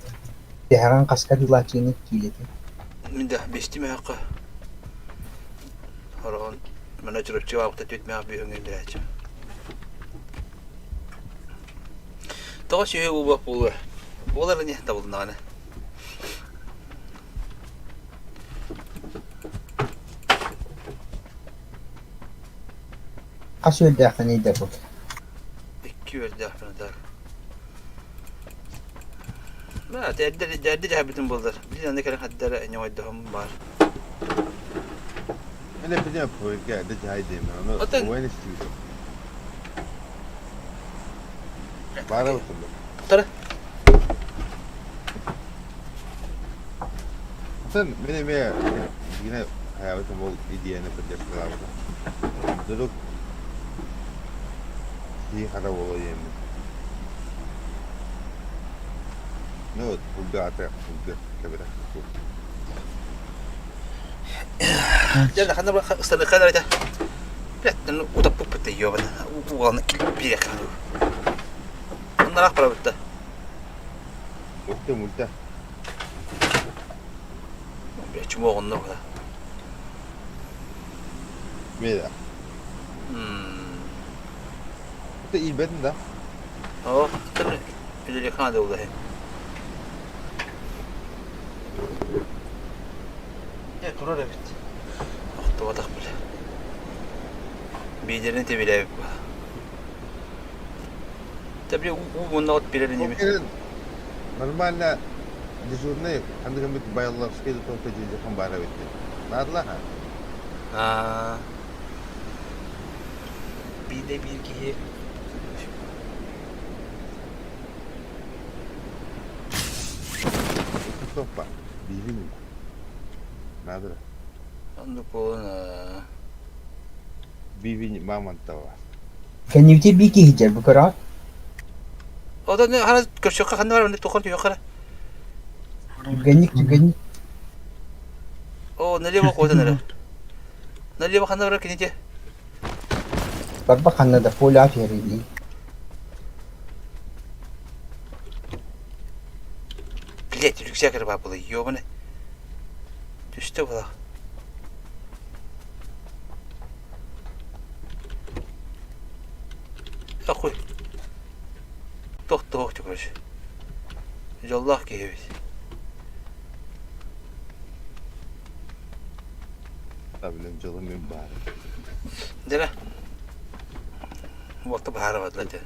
тэһэҕин хаска дылааччыны киилэтин. Мин да бэстим өһөххө. Хороҕон мана чурапчы аабыта түөтмээх бүһүҥҥэ билээччим. Тоҕо сүһү уубах буолуо? Буолар ини табылыннаҕына. Хас үөрдээххиний да бу? Икки үөрдээхпин атаар. Эрдэ эрдэ дьаһайбытым буоллар. Билин аны кэлэн хаддара ньоҕойдоһом баар. Мен эпидемия поезга эрдэ дьаһайдым. Ону Отон уен истибитим. Баара бытыллар. Тара. Оттон мин эмиэ гине хайаабытым ол идеяны поддержкалаабытым. Вдруг киһи хара буолуо диэммин. Ну вот, булга ата булга кэбирэх Дьэ, ханна ыстаныхха эрэ Блядь, утаппыппыт ёбана. Уоланы килбиэх. Оннаах барабытта. Мульта мульта. Блядь, чмо онно була. Меда. Это илбетин да? О, үлэлиэххэ наада буолла Э, турар эбит. Охтубатах бile. Биидэрин тэбилээбит була. Тэбили уу мунна от билэр инибит. Нормально дежурный ханнык эмит Байловский да только дьиэдьэхэн баар эбит Наадалаах Аа биирдэ биир киһи Топпа биирин наадара Оннук буолан Бивин Мамонтова Кэннибити бии киһи бу көрөҕүт? Одан хара көрсөххө ханна бар оннук тухар түһүөххэ эрэ. Түргэнник түргэнник. Оо, налево куотан эрэ. Налево ханна барар кинити? Барба ханна да поля түһэриллии. Блять, рюкзак эрэ баар буолла, ёбаный. Түстэ буолла. Ахуй. Тохтоох короче. Дьоллоох киһи эбит. Таблем дьолум мин баар. Дьэ, уолта баһаарабатла этэ.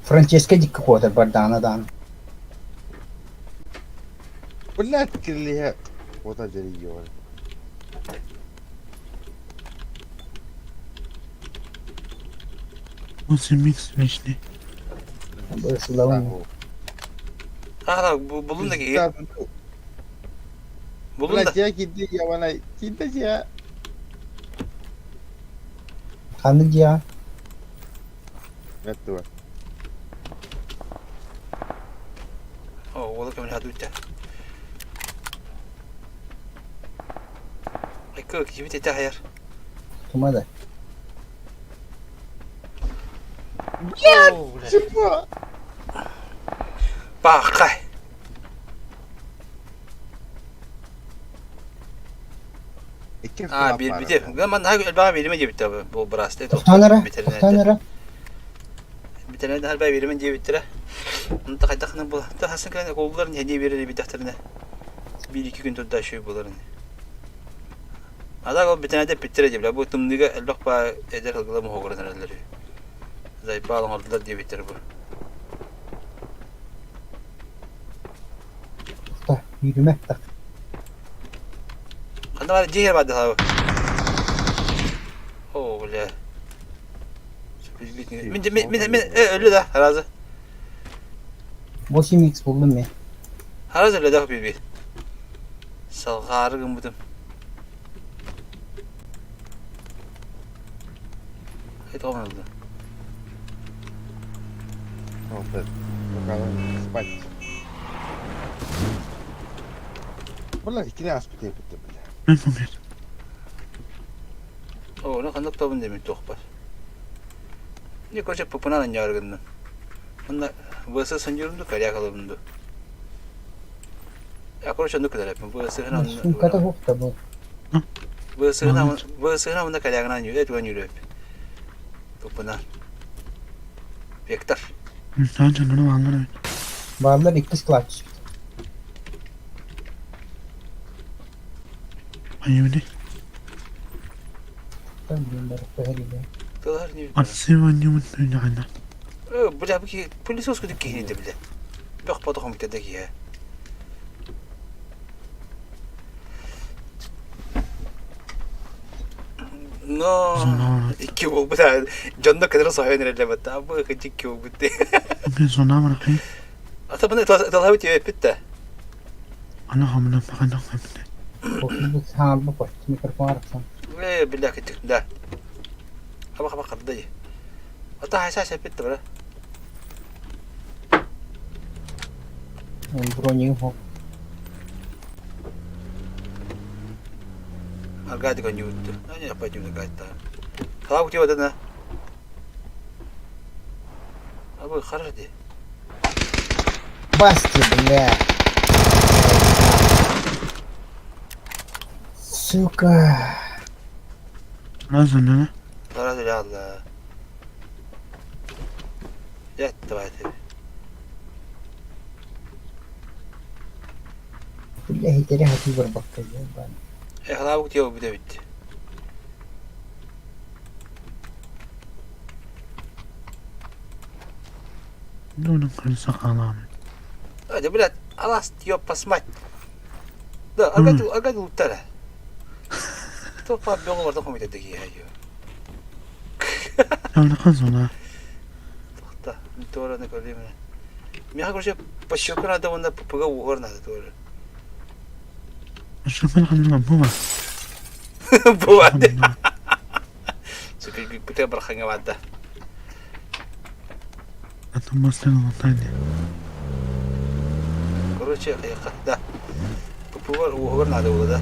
Франческо дикки куотар бардаана даҕаны. Блядь, кирилиһэ куота дьэрийиэҕэ. Микс личный. Бысылабын. Ага, булун да киһи. Булун да. Блядь, я киди, я вона, киди я. Ханнык дьиэҕэ? Меттуга. О, уола көмөлөһө дүүтэ. Айкы, киһибит этэ хайар. Тума да. Блядь, чего? Бааххай. Икки Аа, автомат биэрбитэ. баара. Гынан манна элбэҕи биэримэ диэбиттэ бу быраастыы Тохтоон эрэ, бэтэринээрдэр. тохтоон эрэ. Бэтэринээрдэр элбэҕи биэримэ диэбиттэрэ. Онто хайдах гынан була. Та хасын кэлэн куолулар нэһиэ биэрэр эбитэхтэринэ биир-икки күн турда үчүгэй буолар ини. А так ол бэтэринээрдэр эппиттэрэ диэбилэр. Бу тымныыга элбэх баа эдэр сылгылар моһуогуран эрэллэр үһү. Зайбаал оҥордулар диэбиттэр бу. Тохтоо, күүтүмэ, так. Ханна баар дьиэ баар даа. О, бля. Мин мин мин мин өллү да разы. 8 x булдум мен. Разы өллү да биби. Салҕаары гыммытым. Хайдах ылды? Вот спать. Бля, иккини ааспыт эбит бля. Мен помню. О, ну ханнык тобун демин туох бар. Не, короче, пупунан анньаары гынным. Онно ВС саньырымду, коряк алабынду. Я, короче, оннук кэлэрэппин. ВС-һын Сумката суох да бу. ВС-һын ВС-һын онно корягынан юрэ, туган юрэ. Тупунан. Вектор. Саан дьонноро бааллар эбит. Бааллар иккис кылааччы. Айыбыны. Тылар не Отсыванньыбыт үүнэҕинэ. Бля, бу киһи пылесос кудук киһини да билэ. Бөх ботохом да киһи. Но икки буолбут дьонно кытары соһуйан эрэллэбит абы икки буолбут Зона барахай. Ата быны талабыт эппит да. Ана хамына пахана хамына. Микрофон арахсан. Э, бля, кытык, да. Хаба хаба харды. Ата хайса сеппит да бара. Броню хо. Аргадик онньуутtu. Anya пойдем гайта. Халау где вот Абы хорошо де. Басти, бля. Сука. Разын Разы Allah. Jet давайте. Бля, хитере хати барбакка. Э, халау где будет бит. Нуну крысахалам. А, блядь, алас ёпа мать. Да, аргадил, аргадил уттара. Топа бёгы барда комитет деги айо. Явнахан зона. Тохта, тора на колеме. Меня, короче, по щеку надо, вон на ППГ угор надо тоже. Шыпын ханна буба. Бывает. Супер, бутэ барханга вадда. Атомастын латайны. Короче, да. ППГ угор надо было, да.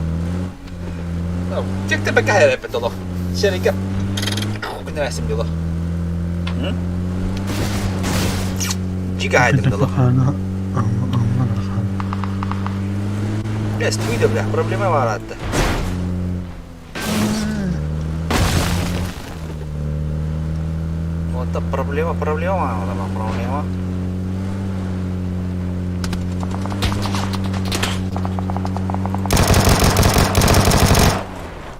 Текте бэкэ хэрэ бэтолох. Шерика. Күнәсим дело. Жига хайдым дело. Хана алла хан. Бля, стуйда, бля, проблема бар атты. Вот это проблема, проблема, вот это проблема.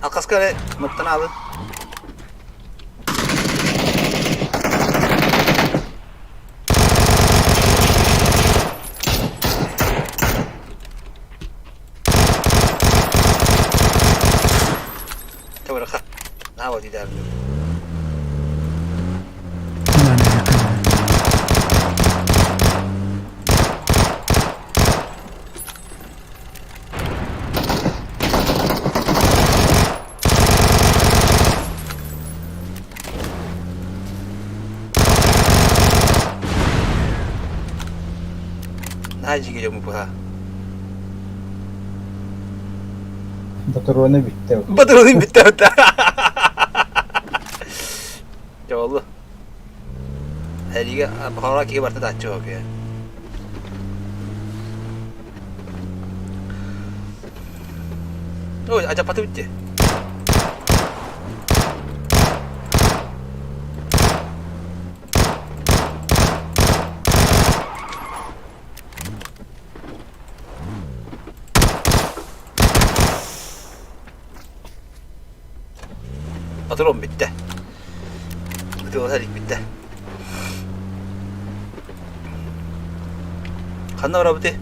Алқаскары мыттан алын. диидээбин. Наһаа дьиҥэ дьоммут быһа. Ботуруона бүттэ. Ботуруона бүттэ бүттэ. Дьэ олу. Эригэ бахара киһи барта дааччы окуя. Ой, ажапаты битти. Патрон бүттэ. Ытыалаһа илик бүттэ. Ханна барабытый?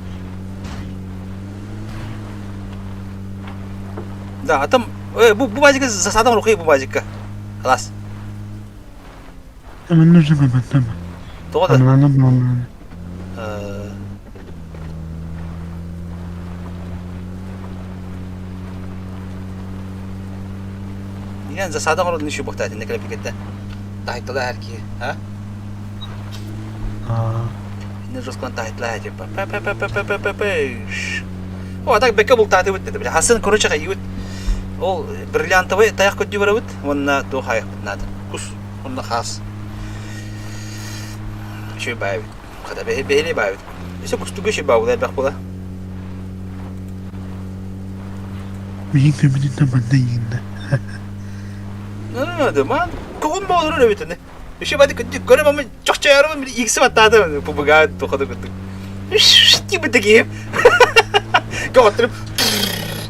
Да, а там бу бу базика засада рухи бу базика. Класс. Тоҕо да? Инэн засада оҥорон үчү буохта этиннэ кэлэппикэтэ. Таһыйталаа эр киһи, а? Инне жесткан таһыйталаа типа пэ пэ пэ пэ пэ пэ пэ О, а так бэккэ бултаатыбыт деді. Хасын короче хайыбыт. Ол бриллиантовый тайах көрдүү барабыт уонна туох айахпыт наада. Кус уонна хаас. Үчүгэй баайбыт. Хата бэһиэлэй баайбыт. Өссө кустуга үчүгэй баабыла элбэх буола. Миигин көмүнүнэн манна иҥиннэ. Дыман, көҕүм боолорор эбит ини. Еще бады күндү көрөм ама чохчоорум икси баттаатым пубуга тухады курдук. Типа такие. Көҕөттөрүм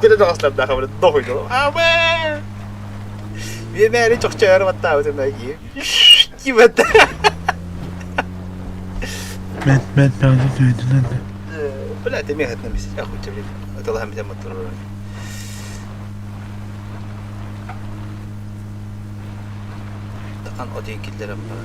күнэ доҕослардаах абыры дохуйду. Абы! Биэмээри чохчоору баттаабытым киһи. Типа Мен мен бәғді дүйдінен де. Бля, ты мех это месяц, охуй тебе, блин. Это лахам битем оттурur. Тақан один киллерем бар.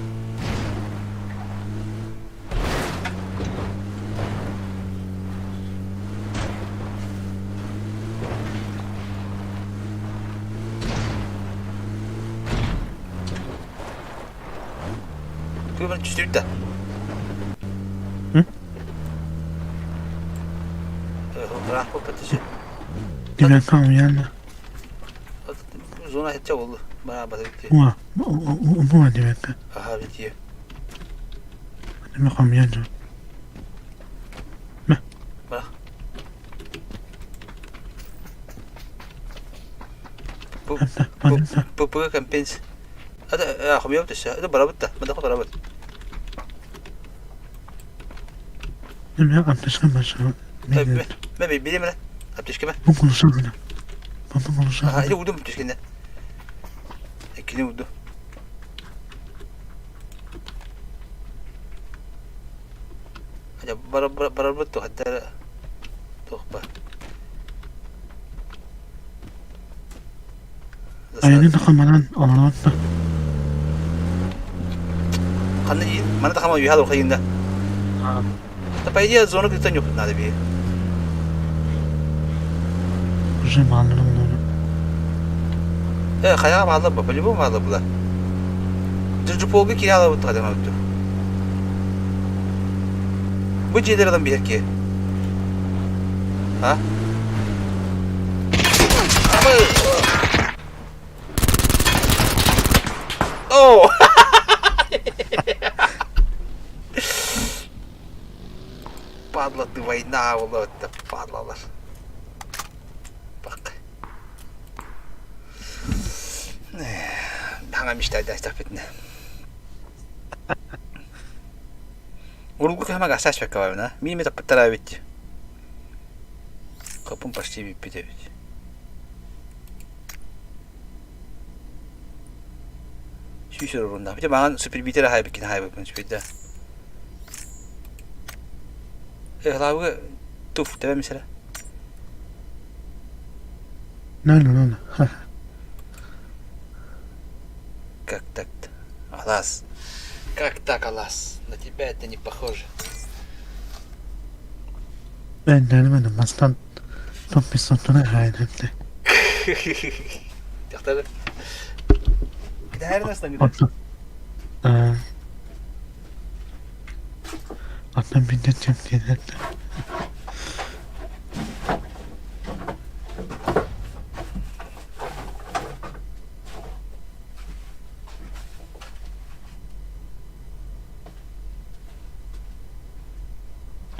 Күбүн түстүбүт да. Ыраах поппат Димэн хаамыйаанна. Зона хэтчэ болду. Бара бата битти. Уа, уа димэккэ. Аха битти. Диме хаамыйаанна. Мэ. Бара. ПП компенс. Это хомьёв төсө. Это барабыт да. Мында барабыт. Диме аптечка машина. Мэ билем эле. Аптечка ме? Бу конuşamına. Бу konuşamına. Аха, или удум аптечканы. Эккини уду. Барабыт тухаттара тухпа. Айаны да хаманан олорон да. Ханна мана да хама юхал хайында. Да по идее зону где-то нюхать надо бе. Уже малын олору. Э, хаяга баалар ба, по-любому баалар була. Джуполга кире алабыт кадам өттү. Бу жедер адам биһерки. А? О! Падла ты война буолла падлалар. Бак. Таҥа мечтайдаастахпытына. Урукку кыһама гасаачпакка барабын, а? Миимэ таппыттара эбит. Копум почти бүппүт эбит. Сүүс орунна. Бите маған супербитер аһайбыккин аһайбыкпын сүпүйдэ. Э, туф, тебе мисere. No, no, no, no. Как так-то? Алас. Как так, Алас? На тебя это не похоже. Ben denemedim. Aslan top bir sotuna hayretle. Дьахтар. Китайрын астан китер. Otlu. Ee, Atlan bindet çektiğinde.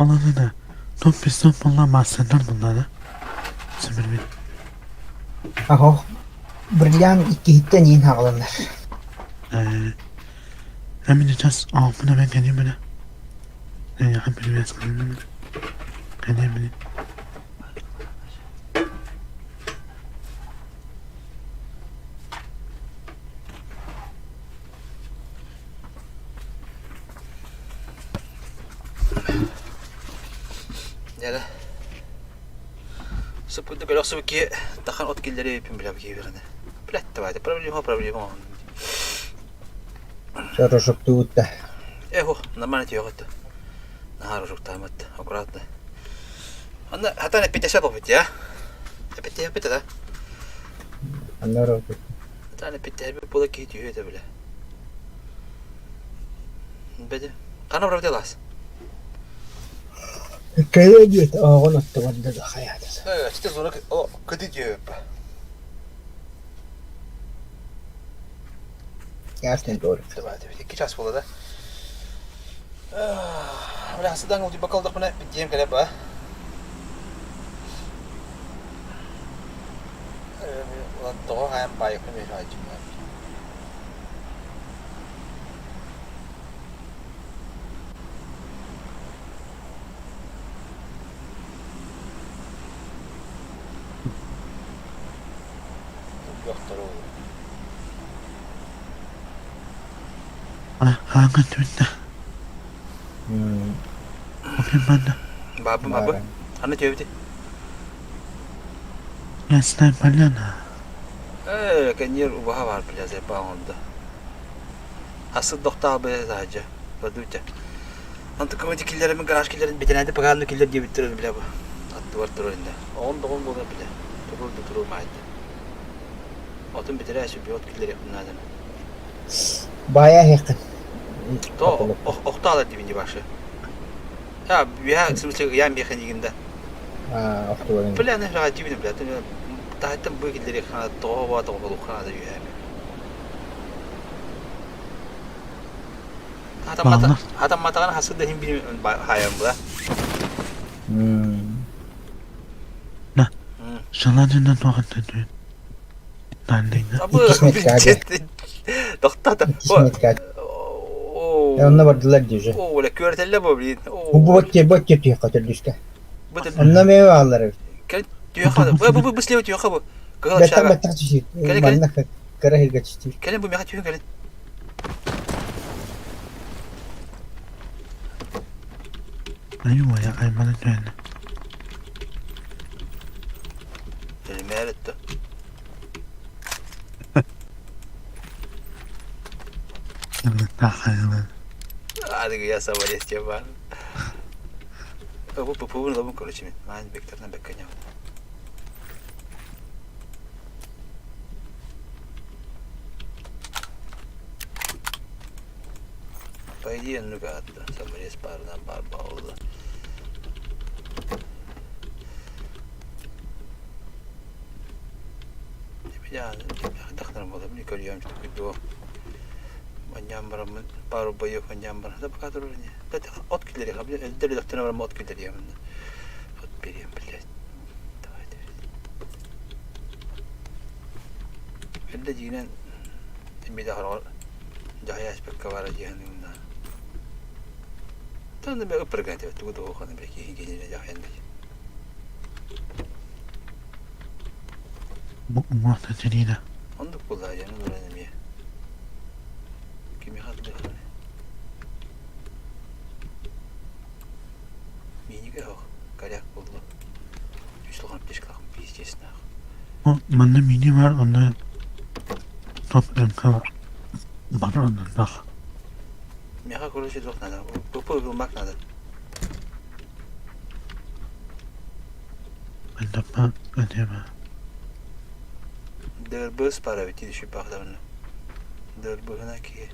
Olanı da top pistol bundan bahseder bunları. Sümür bir. Аһох бриллиант иккиһиттэн иин хааланнар. Ee, hemen just altına ben kendim böyle. Hem biraz kendim Kendim böyle. Дьэ Сыппыты көрөх сыбыкки тахан от киллери пин билэ киибиҕинэ. Блядь, давайте проблема проблема. Сорожуктуут да. Эхо, нормально тиёҕыт. Наһаа рожуктаамат, аккуратно. Анна хатан эппитесе попут я. Эппите эппите да. Анна орожук. Хатан эппите була киһи түһүө этэ билэ. Бэдэ. Хана правда лас. Кэлэ диэт ооҕун оттубан да хайаатас. Э, чите зона о, кыды диэп. Ясно doğru. Давайте, 2 час буола да. Бля, хасыдан ол бакалдах мына диэм кэлэ ба. Тоҕо хаайан баайыкпын үһү Хаҥа түннэ. Okey ben de. Баабы баабы. Аны төбүтэ. Ястай поляна. Э, кэньер убаһа бар бля зайпа оҥордо. Асы дохтаах бля таһдьа. Көрдүбүтэ. Онтон көмөтү киллэрэмин гараж киллэрин бэтэнээти пагаанны киллэр диэбиттэр бля бу. Аттыбар турар инде. Оҕон доҕон буолар бля. Турur да турur маайда. Отун битэрээ сүбү от киллэриэхпин наадана. Баайа иһиэххин. То охтаалар дибин башы. А, я, в смысле, я механикин да. Аа, охтубарын. Бля, не хра дибин бля. Таһыттан бу киллэри хана тоҕо ба тоҕо хана да үһэ. Баллар. Хатан матаган хасы да хим били хайан була. На. Шаланынан тоҕаттан түн. Данлыйна. Абы Иккис меткаге. Доктата. Иккис меткаге. Онно бардылар дии О, оля көртелле бу блин. Бу бот бот түйе көтөлүскэ. Онно мэ баалар. Түйе бу бу бу слева түйе бу. Кыгыл Беттан шага. баттах түшү. Кэлэ, кэлэ. Манна кыра хиргэ түстүр. Кэлин бу меха түйүн кэлин. Айуа я аймана түнэ. Элмәретті. Тахайла. Адыгы я самолет бар. Бу бу бу бу короче мен. Ман бектерден беккене. По идее, ну-ка, саморез парна барба oldu. Пару боев Да пока не. Да от киллери, от киллери. От берем, блядь. Давайте. Элде дигинен эмиде хорор жая спекка бара диһаныңна. Таны бе ыпырган деп тугу доханы бе кихин генере жахаянды. Бу уңата терина. Ондук булла жаны дуран эме. Кими хатлы ханы. Миниге хох коряк булду. Үслган пешклах пиздец нах. О, манна мини бар, онда топ МК бар. Бараннар. Миэхэ короче туох надо? ПП ылмак надо. Андаппа адема. Дырбыс пара бити шипахтарына. Дырбыһына ки.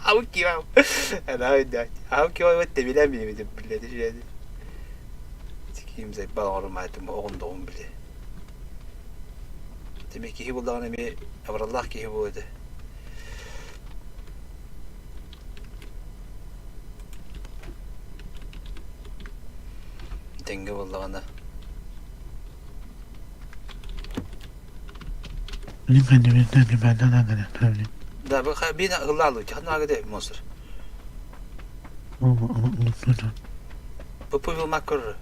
Аукио. Аукио тэбилэн билибитим билэти шиэди. Тикиим зайбал оҕорумаатым оҕундоҕум били. Тими киһи булдаҕына эмиэ абыраллаах киһи буолуо этэ. Тэҥҥэ буоллаҕына Да, бин ыллаалыы, ханна монстр. Пупувил көрөр.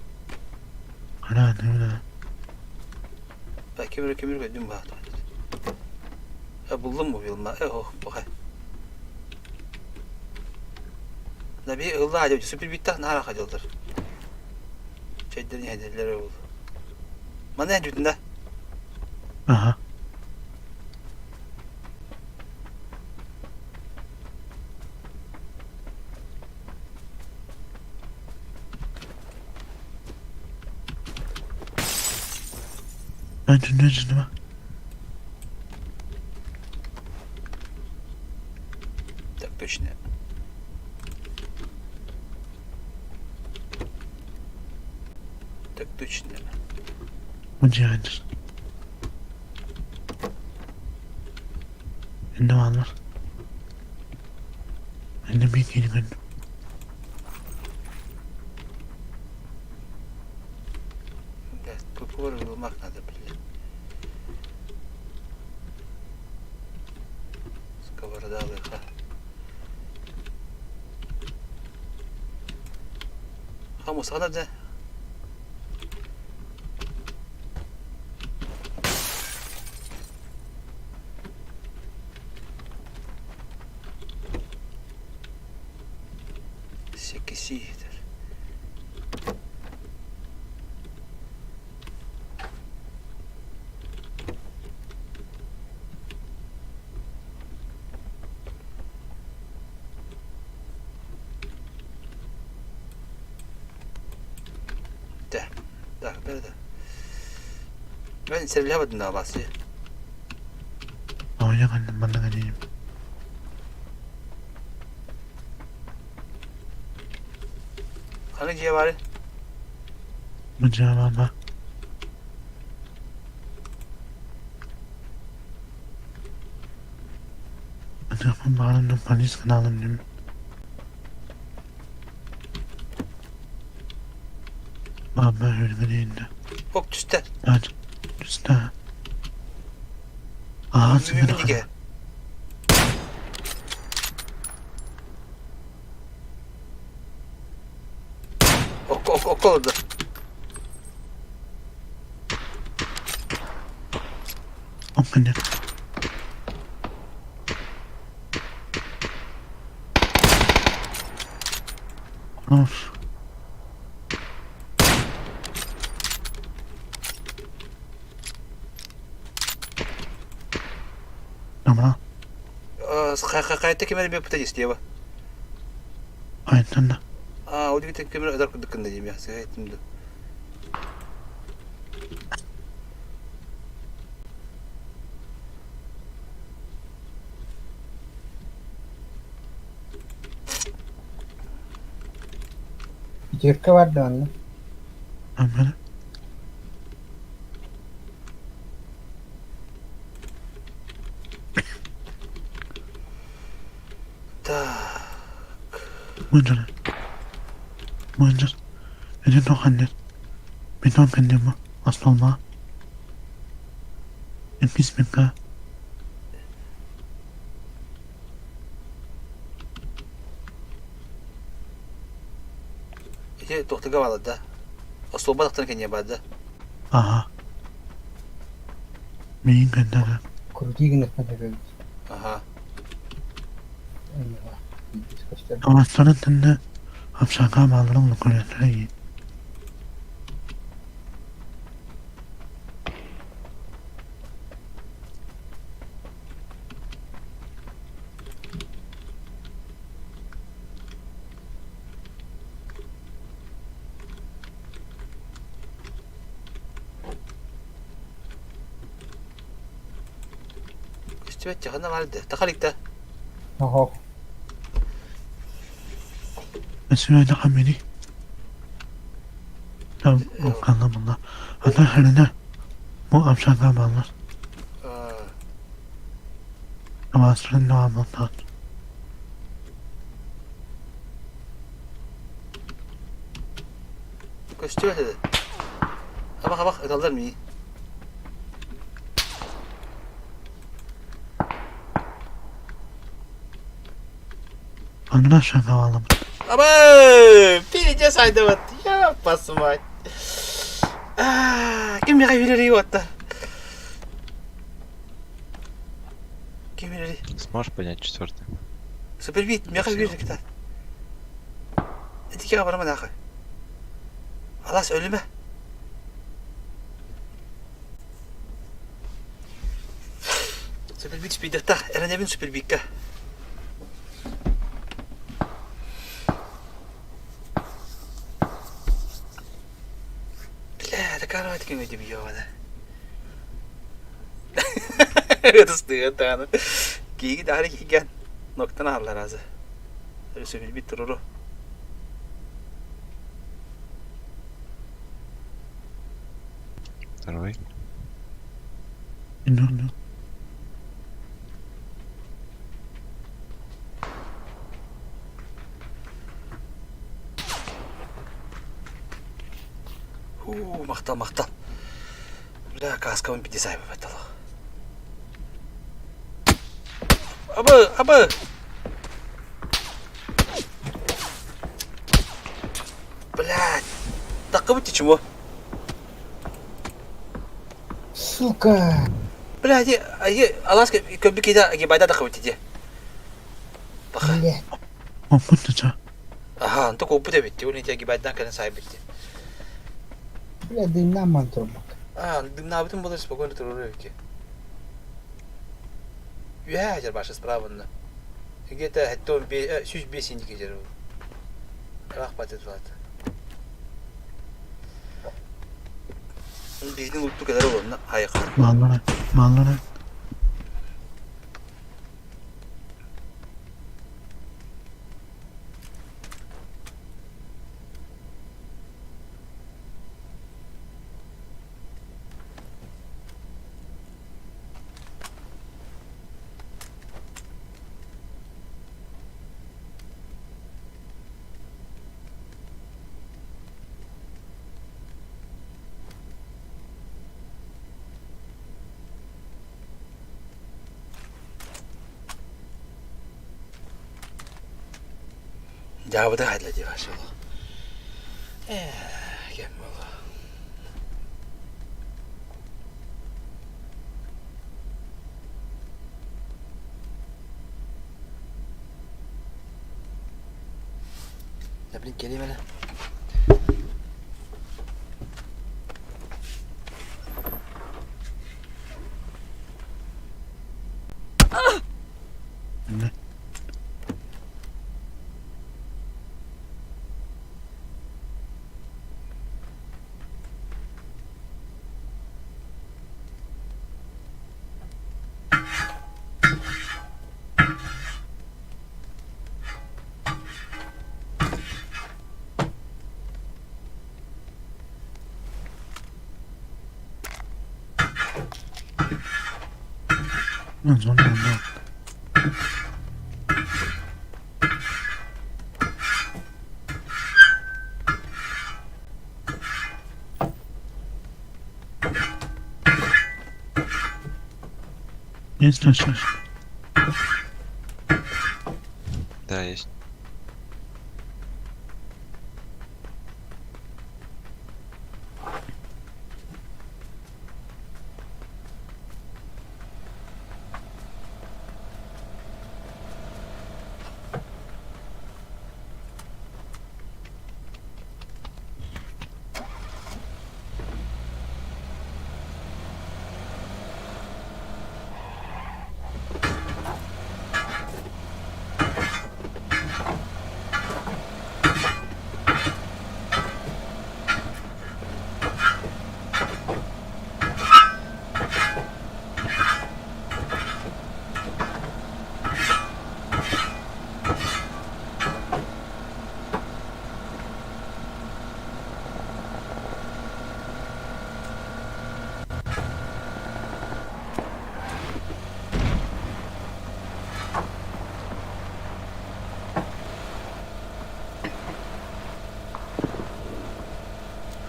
Кимир кимир көдүм баата. Буллум бу вилма. Ох, бохай. Наби ыллаа дьэ супер биттах наара хадьылдар. Чэйдэрин иһэдэллэр ол. Маны бүтүн да. Аха. Мен Так точно. Так точно. Муджахидыр. Ende var. Ende bir kere gördüm. Попор булмак надо, блин. Сковорода лыха. Хамус, ана да. Секисиитер. Да, да, да, да. Ben sevilemedim daha bahsi. Oyna bana geleyim. Hangi ciye var? Bu cevaba. Telefon bağlandım polis kanalım değil mi? Baba hürmetinde. Hop düştü. Evet. Düştü. Aha sıkıntı. Ok ok ok oldu. Ok ne? Of. Tamam. Хайта кемер бе пыта дестеба. Айтында. А, ол дигите кемер ыдар кудыкында дейм я, сыгайтымды. Jirka var da onunla. Amına. Так. Мынжыр. Мынжыр. Эден тоханнер. Бетон кендема. Аслалма. Enfis meka. Ити тохтыга балады. Особо тахтан кене бады. Aha. Мейин кендере. Круги гынатма Аха. Авастарын тенде апшака балырын лукулетре. Көстүбэт дьаһана баар да. Тахаликта. Оһох. Өсүөдэ хамини. Там канамына. Ата хәренә. Бу амшага балар. Авасрын наматат. Көстүбэт этэ. Абах абах ыталлар мии. Анна шагалам. Абы! Перейди сайдыбыт. Я посмать. Ким миэхэ биэрэрий уотта? Ким биэрэрий? Сможешь поднять четвертый? Супербит, миэхэ биэрэр кита. Этикеҕэ барама нахуй. Алас өлүмэ. Супербит спидертах, эрэнэбин супербикка. Бля, такая ротика мне ёбана. Ытыстыгын даҕаны. Киһи даҕаны киһигэн ноктан аһаллар азы. Өсөбүлбүт туруру. Второй. Ну, ну. Хуу, махтал, махтал. Бля, каскабын пидесай баттал. Абы, абы! Блядь! Таккыбыт чему? Сука! Блядь, аласка көбү кида гибайда таккыбыт ди. Баха. Блядь. Опутча. Аха, онто кууппут эбит. Ол ити гибайдан кэлэн сайбыт. Бля, дымнаман турбут. А, дымнаабытын болар спокойно турар эбит. Үһээ дьэр баша справа Где-то 105 индики дьэр. Рах патет ват. Биһигин утту кэлэр олонна айыка. Маллара, маллара. Дьаабыта хайдла дии ваша. Э, кем было. Да блин, келиим эле. Ne? Ну, ну, ну. Есть слышишь? Да, есть.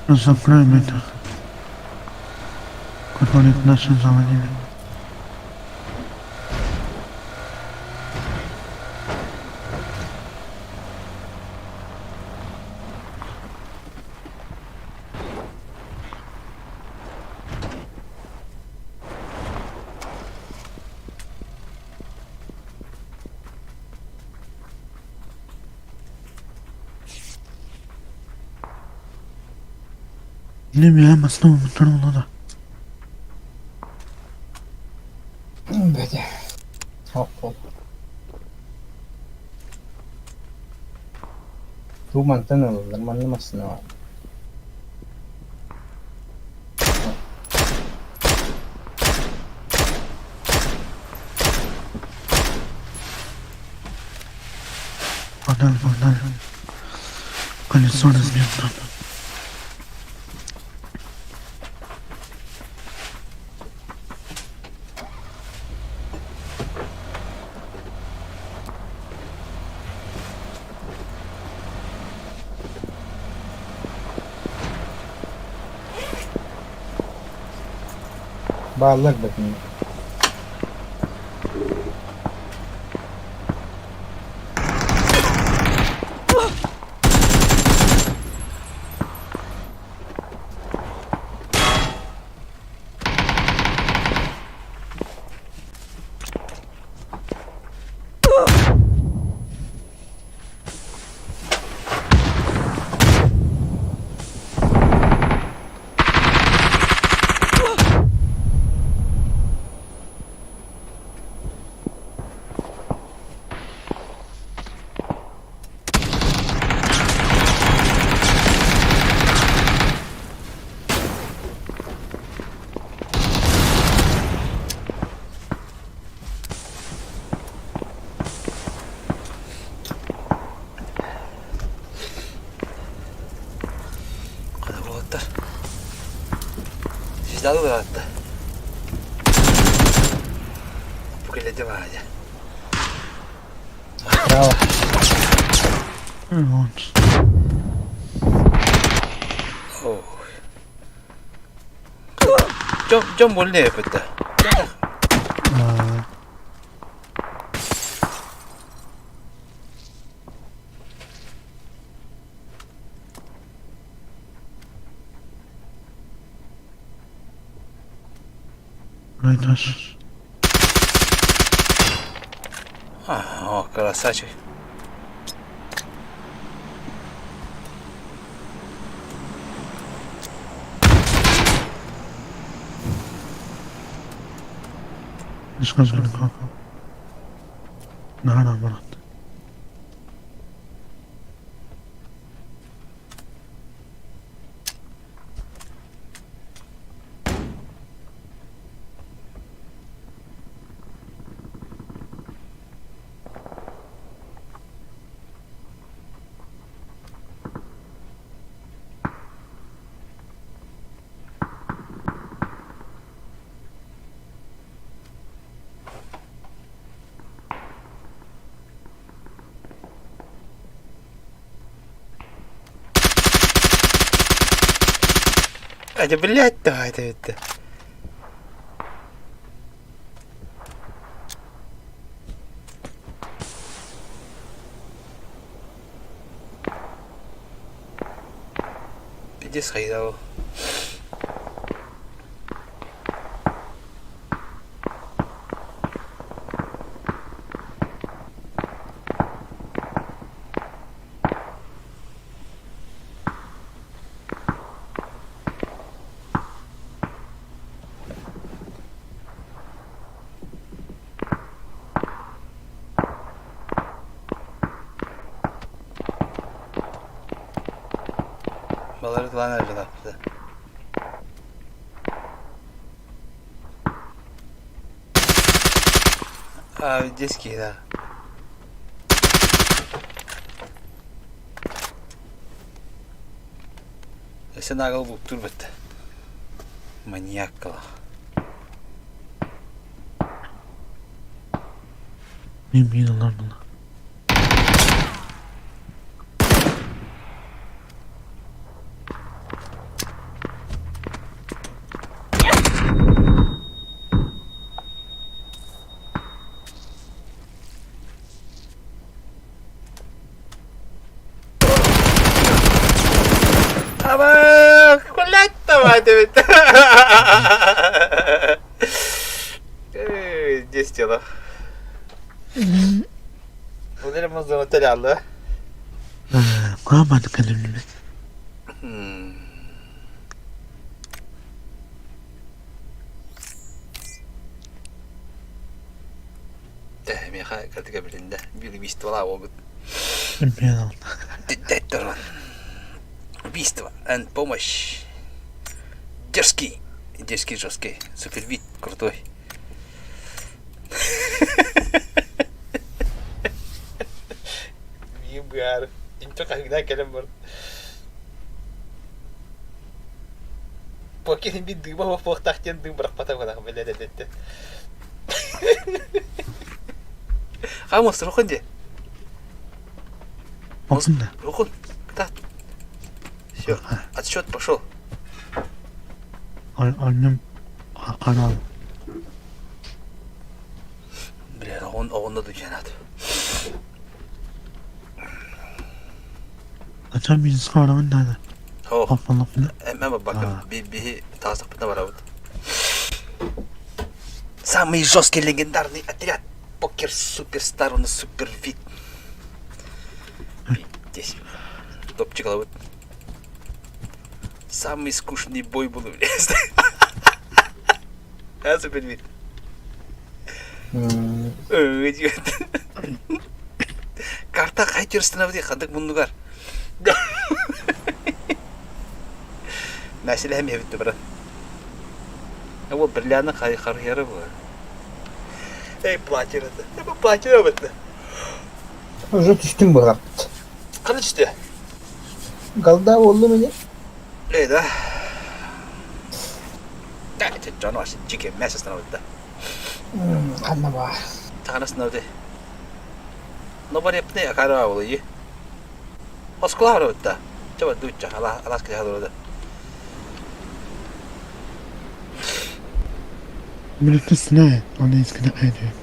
Закроем это. Которых наши заводили. Нemi masına mutlu da. Бэдэ. Хоп-хоп. Туу мантан ылыллар, манна массыына баар. Погнали, погнали. Колесо разбьем там. Бааллар да кинилэр. Хата уолаттар. Звездалы быраатта. Бу кэллэдим аайа. Браво. Вот. Оо. Дьон дьон буолла эппитэ. А, Райдаш. А, о, красавчик. Несколько Наверное, брат. Это, блядь, да, это, это. Иди сходи, Балары lan öyle А, детский, да. Өссө нагыл буктур бітті. Маньяк кала. Не миналар было. Ама, блядь, давай ты Здесь тело. Бұл эле мызды теле Куаманы кэлэллибит. Миэхэ кырдыга билиннэ. Биир убийстволаа буолбут. Билбиэн Деддорон. Убийство and помощь. Дерзкий. Дерзкий жесткий. Супервид крутой. Быар. Инчо когда кэлэн бар. Покер би дыба буохтаах диэн дым бырахпата бырах билэ Хаамыс рухун дии. Олсун да. Рухун. Кытаат. Все, отсчет пошел. Оннум канал. Бля, оҕон оҕонно дучанат. Ачан бизнес хараҕын наада. О, Хоппалаппына. эмэ бакын биһи таасахпытына барабыт. Самый жесткий легендарный отряд. Покер суперстар, у нас супер вид. Здесь. Топчик ловит. Самый скучный бой был, блядь. А, супер вид. Карта хайдер становди хадык муннугар. Мәселе эми эбит брат. Ол бриллианы харыйары bu. Эй, платина это. Bu платина бітті. Уже түстүм быһылаппыт. Қаны түсті? Голда буоллум ини. Эй, да. Да, это Джон Вашин, Чики, мясо становится. Ханна баар. Тахана становится. Но барепне акара буолуйи. Оскула барбытта. Чаба дучча, алас киһи Билбэт оны искэ айды.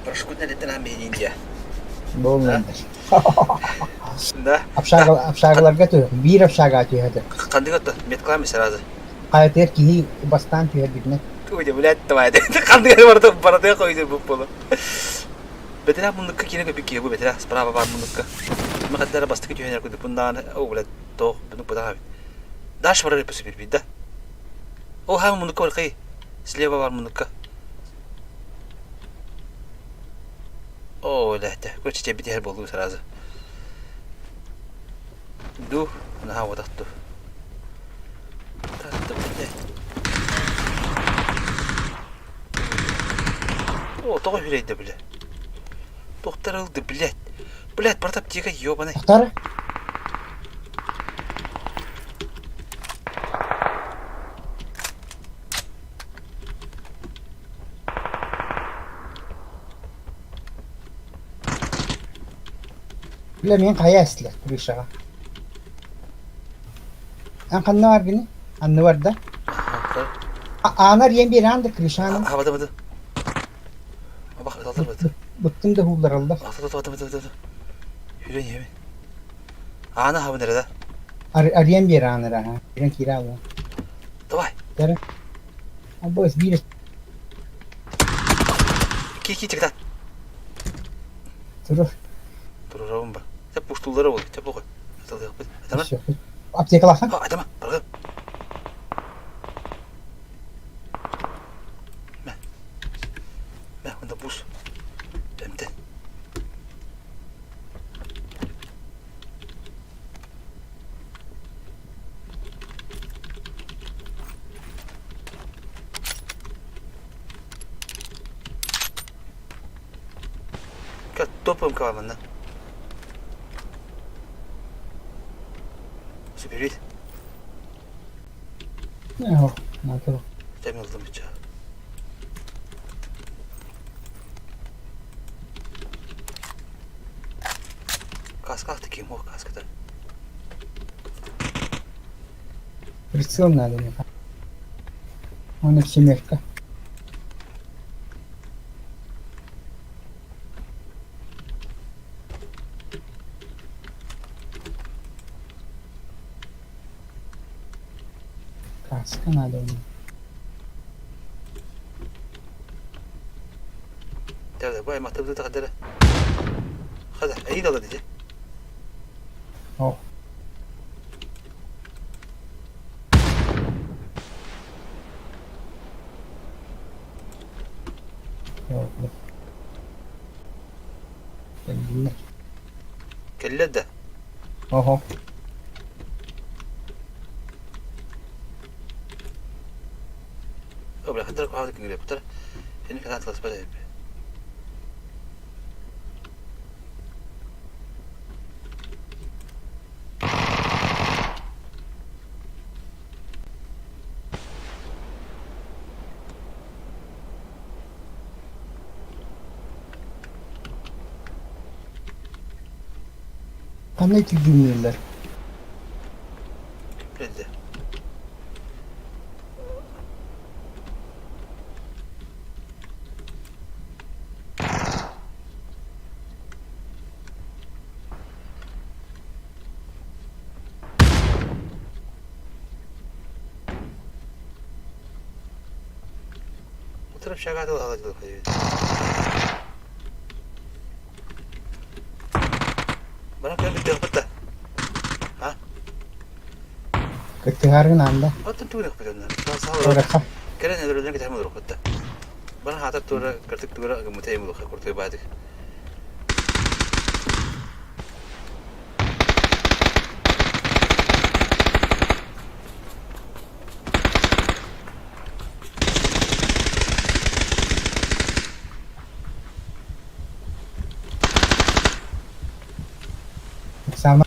Прошкутна летена Индия. Буоллар. Да. Общагаларга түһ, биир общага түһэдэ. Хандыгатта метклами сразу. Хайатыгар киһи бастаан түһэр битинэ. Туйда, блядь, давай. Хандыгар барда барда койду бу болу. Бетера муннукка кине көпүк киһи бу бетера справа бар муннукка. Махаттара бастыкы түһэнер кудук бундаан о блядь тоох бунук бутаха бит. Дальше барар эппи бит да. О хам муннукка бар кый. Слева бар муннукка. О, блядь, короче, тебе битер болду сразу. Ду, наха вот так ту. О, тоҕо үрэйдэ, бля. Тохтарылды, блядь. Блядь, барта аптека, ёбаный. Тохтар. Бля, мен хайа эстилэр крышаҕа. Эн ханна бар гини? Анны бар да? Аанар иэн биэрэҕин да крышаны. Хабады бады. Бах, талдыр бады. Быттым да ууллараллар. Бады, бады, бады, бады. Хүрен yemin. Аана хабын эрэ да. Арыйан биэр аанара, Ирэн киирэ аалла. Давай. Дара. Абыс биир Ки ки чыгда. турур. Турурабын ба. Сеп пуштулары бол. Сеп бохой. Атама. Аптекалахан? Атама. Баргы. Мә. Мә, онда бус. Эмтен. Топом каваманна. Супер Оо, надо. Тэмэлдэн бичээ. Касках такие мог каска-то. Прицел надо мне. Он и семерка. Кааска надо мне. Тәле, бу аймахта бу тахадара. Хада, эйин алады дии. О. Кэллэ да. Оһо. Бля, хаддар кухааны күнгүрэ Сeni катаатыласпат эбиппи. Ханна итирдиҥнииллэр? Кэллэ. Утром шагатыл Баран кэлбит да. А? Кыттыһааргын аанда. Оттон тугун өхпүтөннөр. Оракка. Кэлэн өлөрөлөрүн кэтэһэн олорохпут да. Баран хаатар туора кыртык туора гыммыта эми улаха куртуй баадык. Сама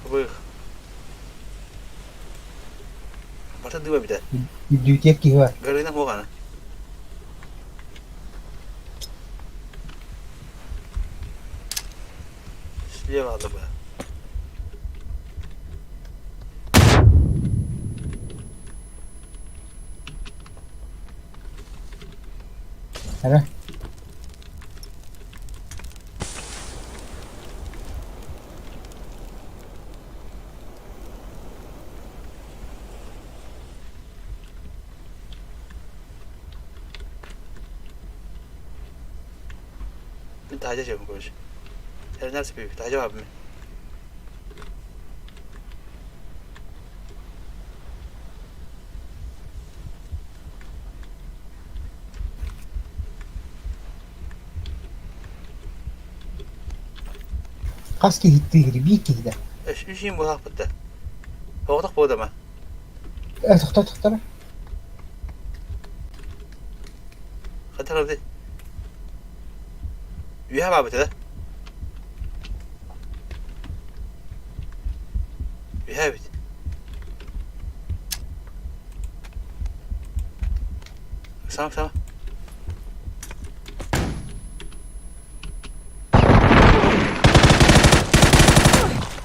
Бых. Барта дыба битэ. Үрдүүтиэх киһи бар. Гарына хуогана. Слева алды бу. Эрэ. Мин таһдьа дьиэбин короче. Эрэнэр сипиби таһдьа баабын мин. Хас киһи тыыһыр биир киһи да. Үс иин буолаахпыт да. Оҕотох буодама. Э, тохто тохторо. Хатар абды. Үһэ баабыта да. Үһэ эбит. Сам сам.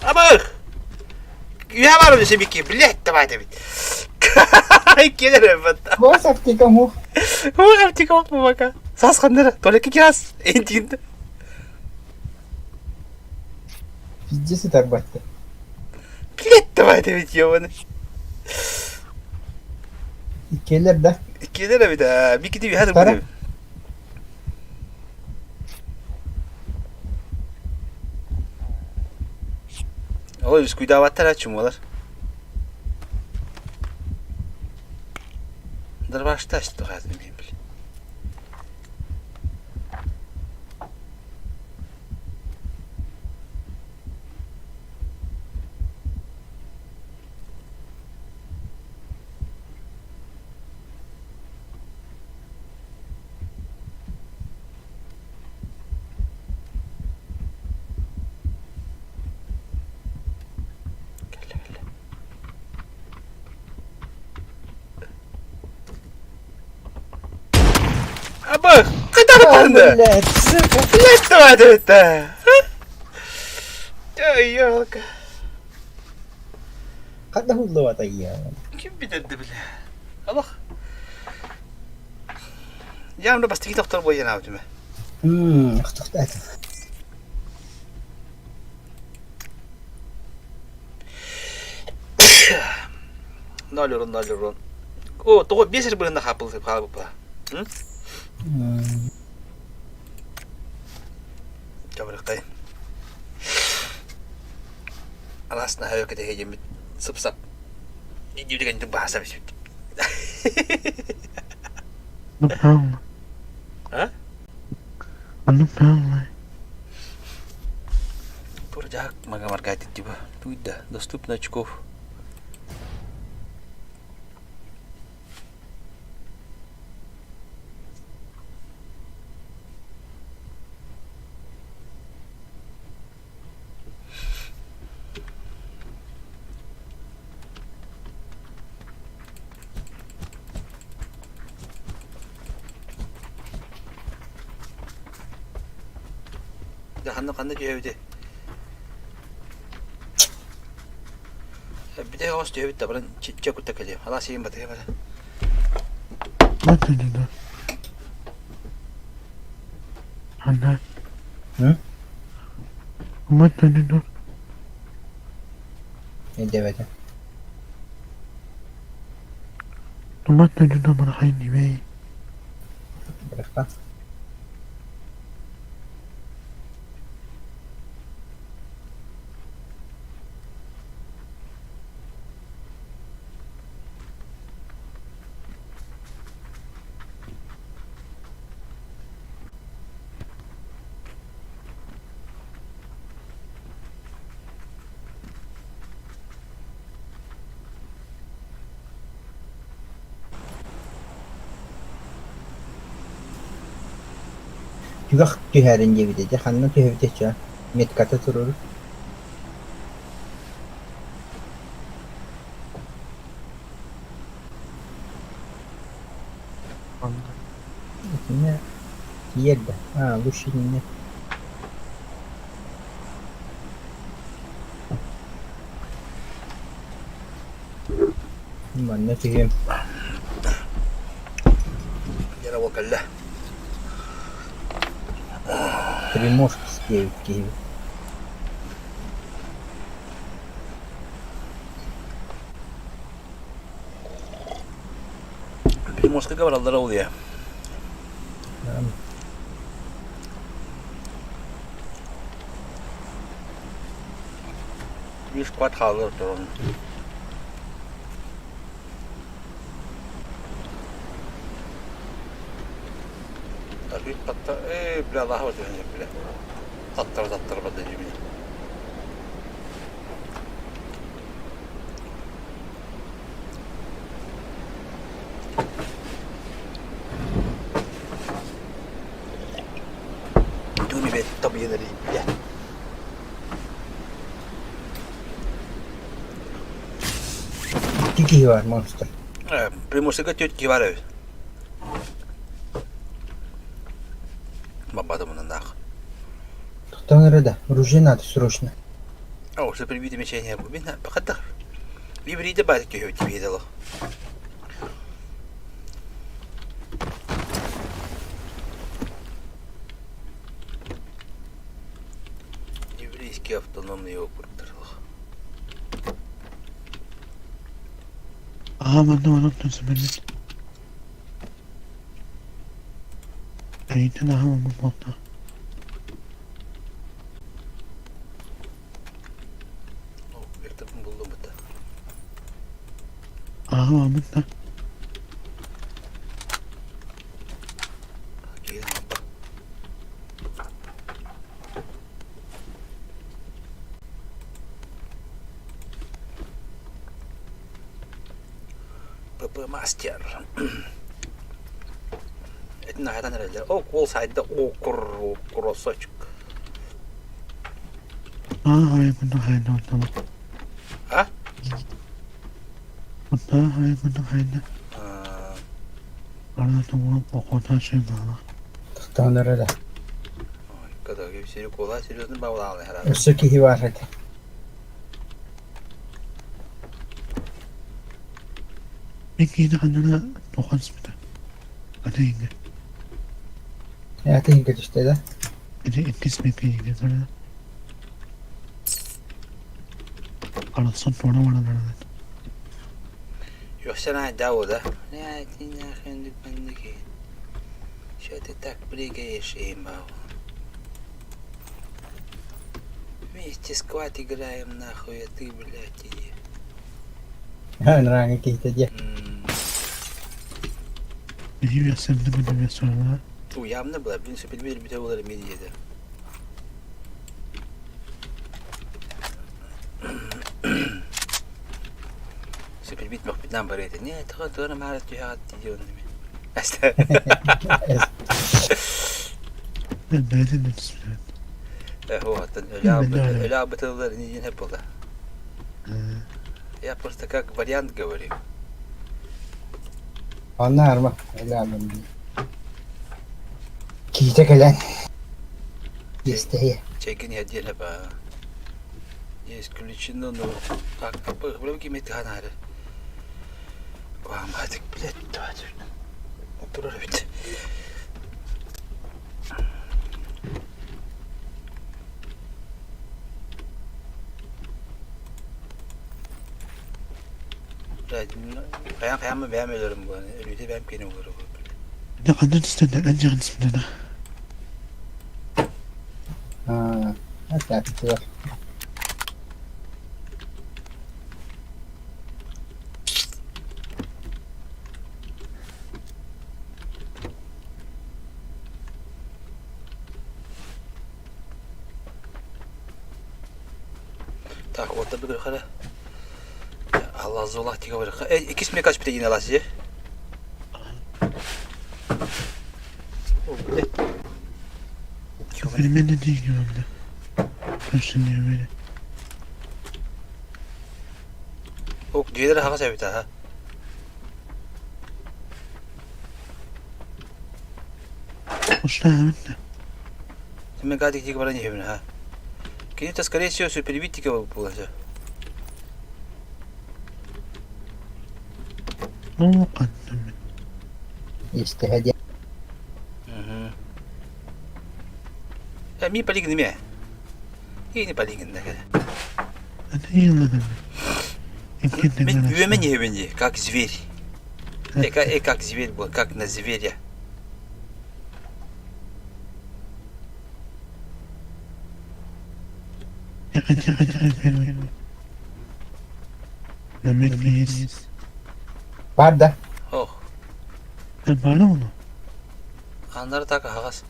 Абых! Үһэ баар себики, блядь, давай эбит. Келер эбит. Бос аптека мух. Мух аптека мух пока. Сас хандара, только кирас. Энтинді. Пиздец это арбатты. Блядь, давай это ведь ебаный. Иккиэлэр да? Иккиэлэр эбит аа. Бикити үһэ Тара? Ол үскүйдаабаттар чумалар. Дарбашта что хатын мен бил. Кэллэ кэллэ. Аба, қайда барды? Блядь, сука. Блядь, давай это. Ай, елка. Хата хуллуата иә. Ким билэрди бile. Алах. Ямна бастыки доктор бойын аутуме. Мм, охтохтаат. Ноль урон, ноль урон. О, тоҕо биэс эрэ быһынна хаапыл хаалбыппа. Чабырыктай. Алаас наһаа кэтэһиэммит сып-сап. Идиүтүгэн бааса бисүт. Ну правильно. А? Ну правильно. Тур дьаһак мага типа. Туйда, доступно очков. Дьэ ханна ханна түһэбитий? Бүтэй оҕус түһэбит да баран чэ кутта кэлиэм. Алаас иһин батыһа бара. Батыһа. Ханна? Батыһа. Өйдөөбөтүм. Батыһа барахай нибей. Бырахта. Түгэх түһэрин диэбитэ дьэ ханна түһэбитэ чэ метката туруору Итиннэ тиийэр да, аа лучше итиннэ Манна түһүөм. Яровол кэллэ. Приморск диэбит киһибит. Приморскайга бараллара ол ийэ. Биир сквад хаалар туран. Арбит патта, э, бля, Аллаха түһэн бля. Таттара таттара бада дьибини. Тугун бэт табыйан эрийдэ. Икки киһи бар монстр. Приморскайга түөрт киһи бар эбит. Баббата мунаннаах. Тохтоон эрэ да, оружие надо срочно. О, что прибитый мечение бубина, пока Бибриде баар киһи тибиэдэло. Еврейский автономный округ Aha манна онон түсүмэлит. Эйитин аха мамын болта. Векторын булдум быта. Аха мамын да. Киин аппа. ПП мастер. Это нахатан эрэллэр. О, кол сайда окур куросочек. Аа айгын хайда оттама. А? Отта айгын хайда. Арда тугу покота шыбала. Тохтоон эрэ да. Когда кола серьезно бавлаалы Өссө киһи баар этэ. Мен киһини ханнана тохан спыта. Ата инге. Ата инге түстэ да? Ити иккис мен киһиге көрө. Арахсан туора баран баран. Үөхсэн аайдаа да. Что ты так прыгаешь, имал? Вместе сквад играем нахуй, а ты, блядь, иди. Нраңы киһитэ диэ. Биһиги үөхсэрдэ бу sonra. У явно была, блин, супер бите болар медиада. Супер бит мөхбүтнан бар еді. Не, тығы тығына мәрі түйағат дейді оны мен. Ben бэйэтин да түспүт. Вот, öyle бытылар не не было. Я просто как вариант говорю. Онно арма. Өлө алым. Киһитэ кэлэн. Иэстэһиэ. Чекин отдельно по не исключено, но так, ханаары. Куаматык, блядь, турар бит. Блядь, каян каямы бәм өлөрүм бу. Өлүтэ бәм кени olur bu. Ne kadar istedi, en yakın istedi. Аа, это Так, вот это хара. Allah zolah tiga var. E, ikisi mi kaç bir yine lasije? O блядь. Benim ne değil gibi Görsün böyle. O diğerleri haka sebep ha. Hoşlan hemen de. Мен гадик тиге баран ебин ha. Кини скорее всего супербит тиге буласы. Ne kadar Иэстэһэ диэ. Угу. Я ми полигн ме. И не полигн да. Это yılladın. Мен үемен ебин как зверь. Э, как зверь был, как на зверя. Yakın yakın yakın. Demek miyiz? Бар да. Ох, Ben var mı? аннары так агас.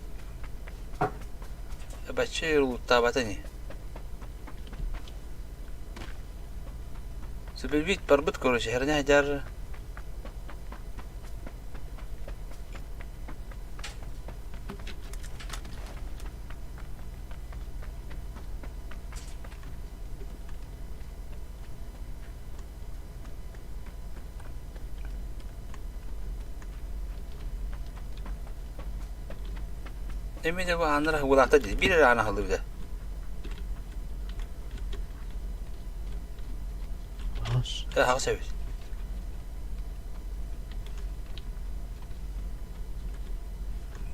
Бачы юрлуттабата не. Супербит барбыт, короче, херня жар. Эмиде бу аннары улакта ди. Бир ана хылды бide. Ağız. Э, хагас эбит.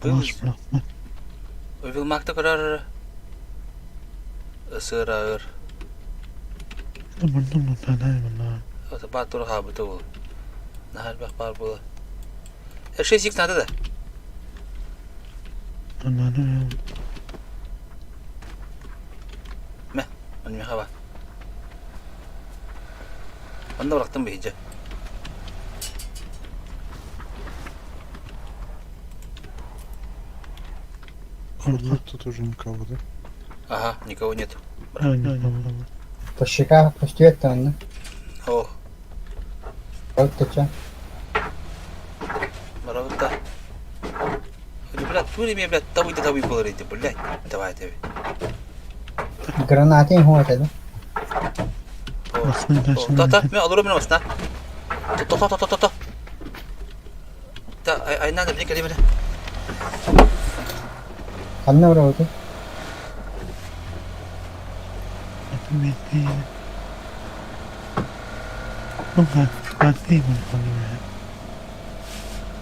Ağız bırakma. Уйбылмакты көрөр. Ысыр ağır. Bundan mı tane bunlar? Ото батур хабыты бул. Нахар бак бар була. Э, 6 надо да. Bunları Оны хаба. Онда бырактым бейже. Orada. Тут уже никого, да? Ага, никого нет. По щекам көстүбэт онно. Ох, Отточа. марабытта. Блядь, тури мне, блядь, того и того и было, блядь. Давай, давай. Гранатын хуата да. Та, та, мен алырым мен осна. Та, та, та, та, та, та. Та, ай, надо, блин, калибре. Ханна барабыты.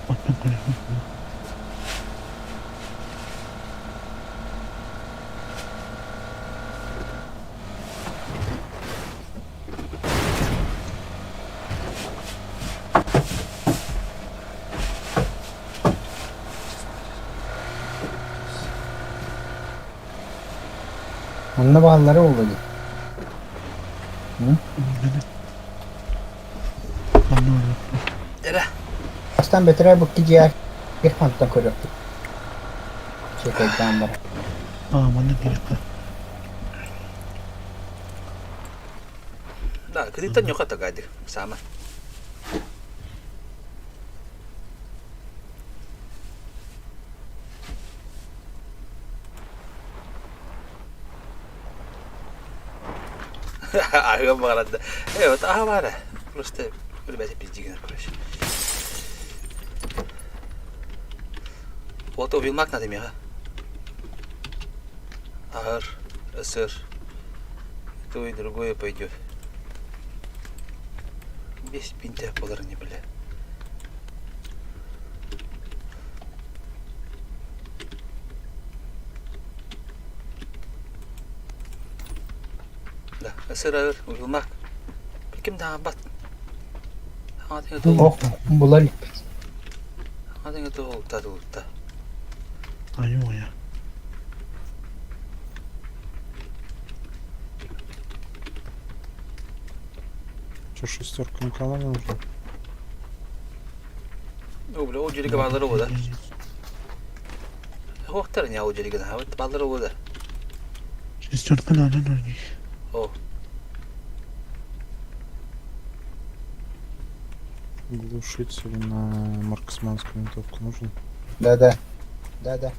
Otun kule. Онно бааллара буолуо дии. Эрэ. Бастаан бэтэрээ букки дьиэ хантан көрүөхпүт. Чекайдаан баран. Аа, манна биэрэххэ. Да, кытыттан ньуха тагайды, саама. Аһыам баҕарар да. Э, вот аһа баара. Просто ребята пиздигинер, короче. Вот убилмак надо мега. Ар, СР. То и другое пойдет. Весь пинтя поларни, бля. Да, СР, убилмак. Ким да бат. Ох, була иликпит. Айуу-айа. Че, шестерка никому не нужна? О, бля, ол жерге баллары ода. Хуактар не ол жерге да, баллары ода. Шестерка надо нужна. О. Глушитель на марксманскую винтовку нужен? Да-да. Да-да.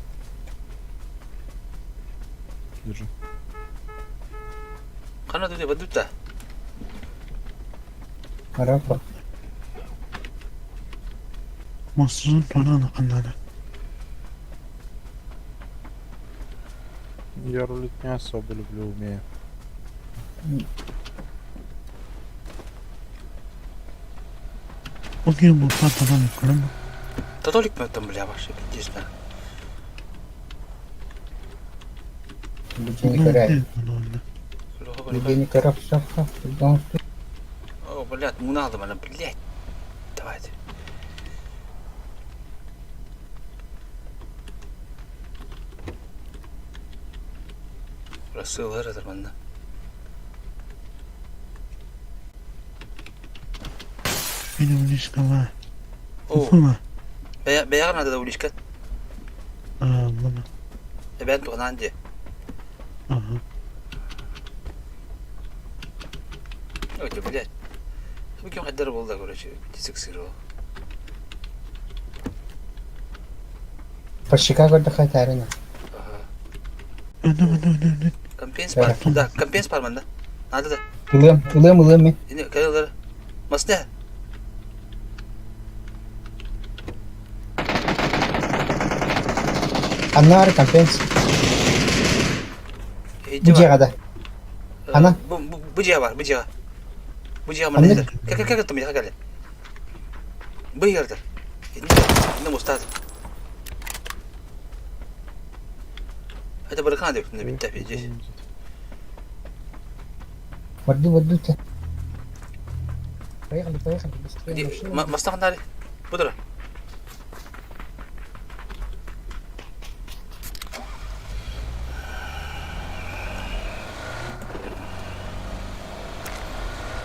Держи. Хана туте бадута. Арапа. Массажын тура ханнада. Я рулить не особо люблю, умею. Окей, булта талан көрөм. Татолик там, бля, вообще, пиздец, да. Бүчени көрөр. Бүчени көрөр сохо. О, блядь, муналды мана, блядь. Давайте. Рассылар манна. Мин уличкала. О. Уфума. Бэйэҕэр надо да уличка. Аа, мына. Эбээн туһанаан дии. Ага. Ой, блядь. Бу ким хайдар буолла, короче, дисексировал. Парщика көрдөххө этээрин. Компенс бар. Да, компенс бар манда. Надо да. Ылыам, ылыам, ылыам мин. Ини кэлэлэр. Масне. Аннаар компенс. Бу дьиэҕэ да. Ана. Бу бу дьиэ бар, бу дьиэҕэ. Бу дьиэҕэ манна. Кэ кэ кэ тум яха кэлэ. Бу иһэрдэр. Инне мустаат. Это барыхан деп битте здесь. Барду, барду те. Поехали, поехали, быстрее. машина. Мастахнали. Будра.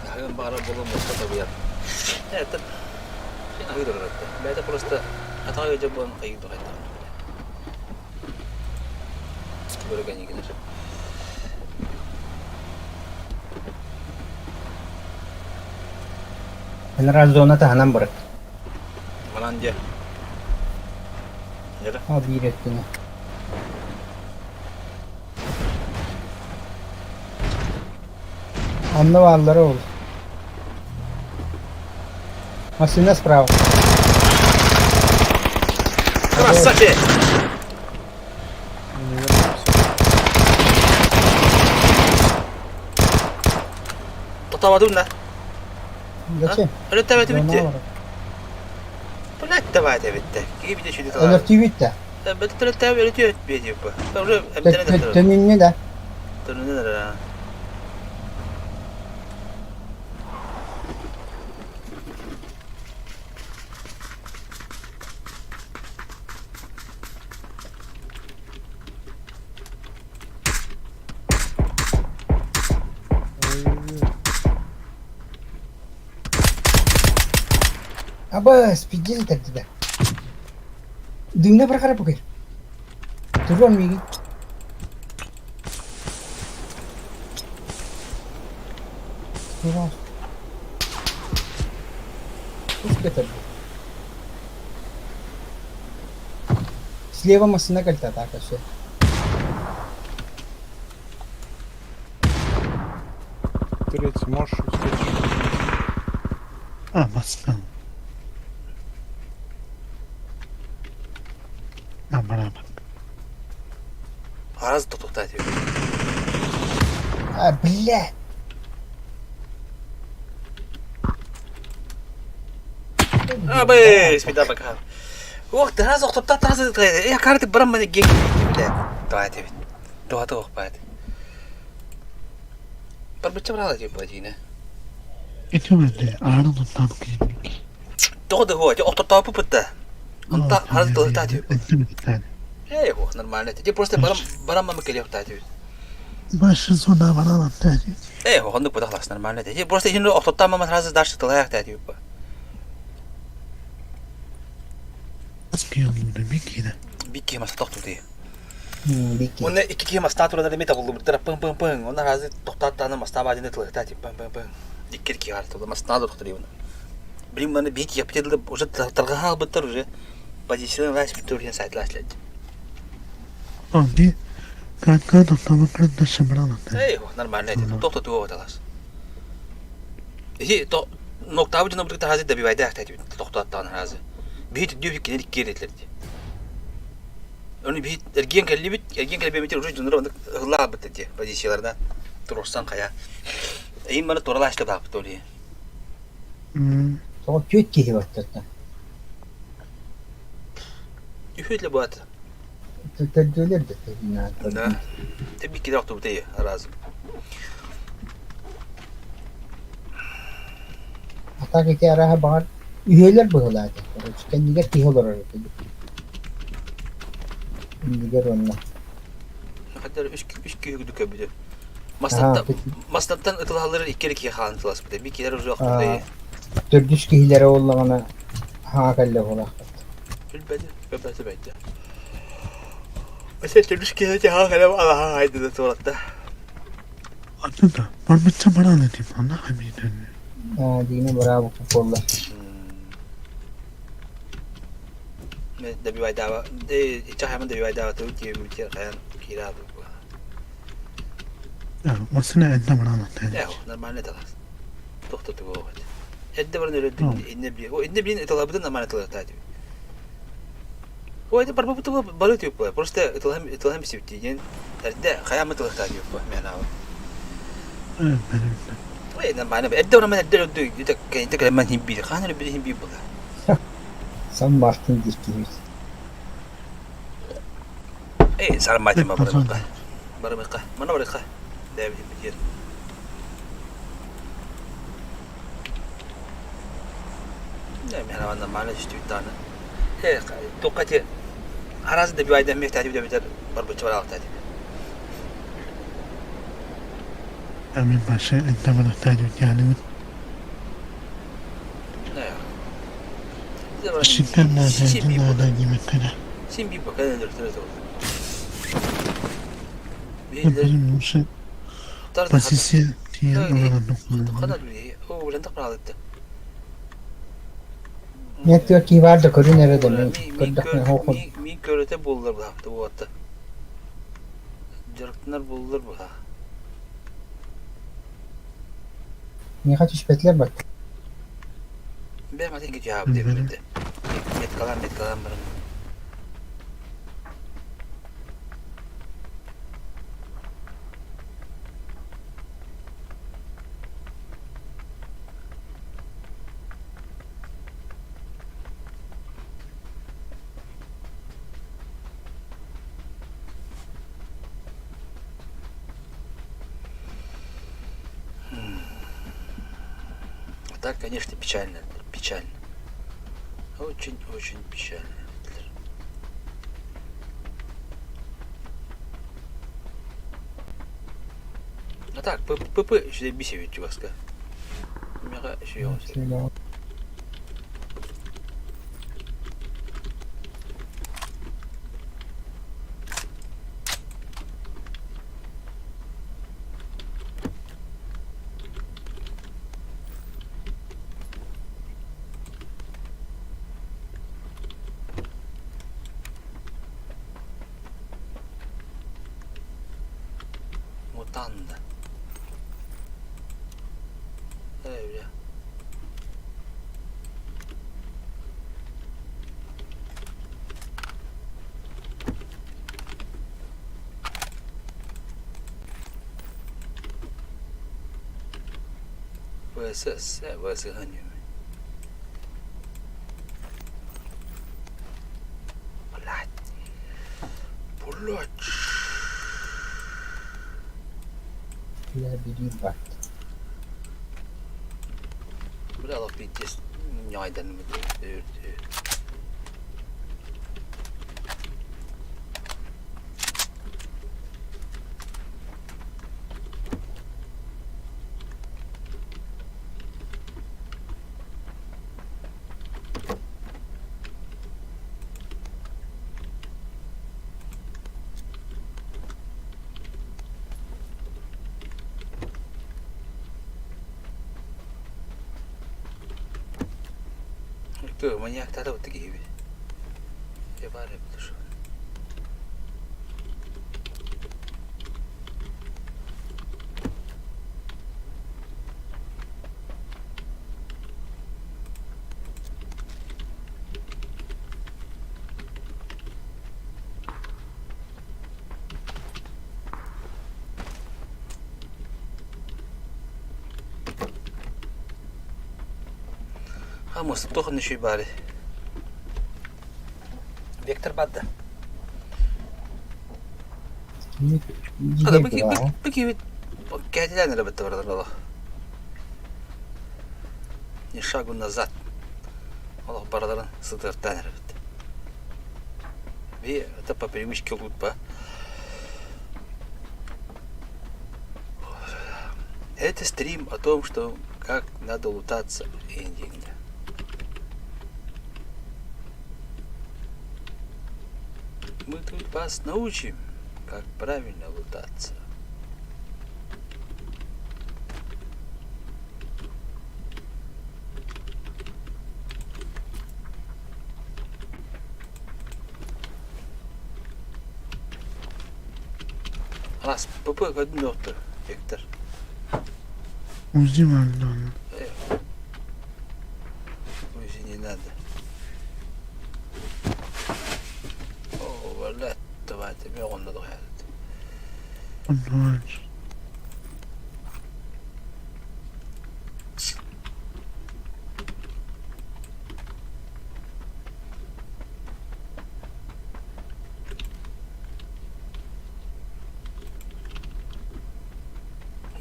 Хаһыан баҕарар буолуо муоста табыйар. Это аһыы турар Бэйэтэ просто атаҕа ыалдьар буолан хайыы хайдах. Бөрөгөнигинер. Энра зона таһынан барар. Манан дьэ. Нера. А биир өттүнэ. Онно бааллара ол. Машина справа. Красавчик! Тотабадым да. Зачем? Өлөттөбөтү Зона бүтте. бар. Блять, давайте битте. Киги бите шүдү талар. Өлөртүү бүттэ. Бөтө өлөттөбө өлөтү өтпе деп. Уже эмтене да. Төнүннү да. Төнүннү да. Абас, пиздец этэрдэ. Дымна бырахара букер. Туруон миигин. Туруон. Пушка этэрдэ. Слева машина кэлтэ атака все. Третий можешь успеть? А, бастан. А, барабан. Араас тутуктаа этибит. А, блядь! Абы, спида пока. Ох, тараас охтопта тараас э карты баран маны гек бile. Туа этибит. Туа туох баат. Барбычча барала дип бадина. Итүмэнде аарын оттан киирбит. Тоҕо да хуа, охтоттоопу пытта. Онта харас тылыта тип. Итүмэнде. Эй, хуа, нормально. Ти просто барам барам мама келиохта тип. Башы зона баралан тәри. Эй, хуа, хонду пытахлас нормально. Ти просто хин охтоттаа мама сразу дальше тылаях тип. Аскион бикиде. Бикки мас тохту ти. Бикки. Онна икки киһи мастаа туран эмиэ табыллыбыттара пың-пың-пың. Онно араазы тохтоот мастаа баадьыны тылыһыта тип пың-пың-пың. Икки киһи баар тылы мастаа да тохтор Блин, маны биһи киһи уже тарҕаһа албыттар уже позицияларын лаас бүттөр диэн сайтлаас лэт. Онди канка тохтомокрын да шымралан. Эй, нормально это. Тохто туга талас. Иһи то ноктабы дьоно бутук таһазы добивайда ахтайт тохтоттаан араазы. Биһи түдүү кинер киэр Оны биһи эргиэн кэллибит, эргиэн кэлбэммитир уже дьоннор оннук ыһылла хаалбыт дии позицияларына туруорсан хайа. Эйин маны туоралаашта бааппыт ол Тоҕо түөрт киһи баттатта. Үһү буат. Төрдүөлэр да Да. Тэбикки киде охтубут аразы. А так ити арааһа баҕар үһүөлэр быһыылаата. Короче, кэннигэр киһи олорор этэ. Иннигэр уонна. Хатар үс үс киһи көбүдү. Мастаттан мастаттан ытылалары икки киһи хаан тыласпыт. Би килер уже охтубут. Төрдүс киһилэрэ буоллаҕына хаҥа кэллэ буолаахпыт. Билбэти, көбөтө бэйдэ. Өсө төрдүс киһи хаан кэлэ алаха хайды да туоратта. Ата барбычча баран этим, ана хамиден. Аа, дигине браво буолла. Добивайдава, э, чахаман добивайдава туу киэмитер хаян кира бу. Осына энде баран ата. Э, нормально талас. Тохтоту буолат. Эдде баран өлөдү инне би. О, инне бин ыталабытын нормально талата. Ой, это барбы буту бары тип. Просто ыталам ыталам сибтиген. Эрде хаямы талата тип мен ава. Ой, нормально. Эдде баран эдде өлөдү. Итак, итак мен химби. Ханыр би химби була. Сан Мартин диир киһи. Эй, сармати ма барымыкка. Барымыкка. Мана барыкка. Дэби бир. Не, мен ана нормально түстүттаны. Э, тоқати аразы да бивайдан мехтати битер барбычы бар алтати. Амин башы энде баран yani. Не. Шиттен нада, нада диметtere. Син би бакан өлтөрөт. Benim şu позиция тиен алан Кана о, улан тақралытты. Мен түөр киһи баар да көрүн эрэ да мен көрдөхпүнэ хоохун. Мин көрөтө боллар бу буатта. Жарыктынар боллар бу. Миэхэ түспэтилэр бат. Бэ матын ки жаап деп битте. Меткалан меткалан барым. Так, конечно, печально, печально. Очень-очень печально. А так, ПП сюда бисевит чуваска. Мега еще. Танда. Э, бля. ВСС, ВС Блять. Блять. Бля, бери бат. Бля, лох пиздец. Ньайдан Кто маньяк тогда вот такие Я бары буду. Хамос тохны шүй бары. Вектор бадда. Ада бики бики кәтилән әлбәттә бардар бала. Ни шагу назад. Аллах бардарын сыдыртан әлбәттә. Би это по привычке лутпа. Это стрим о том, что как надо лутаться эндинг. Мы тут вас научим, как правильно лутаться. Раз, ПП один доктор, Виктор. УЗИ бар да. УЗИ не надо. О, валят, давайте, мегонда дохает. Онлайн.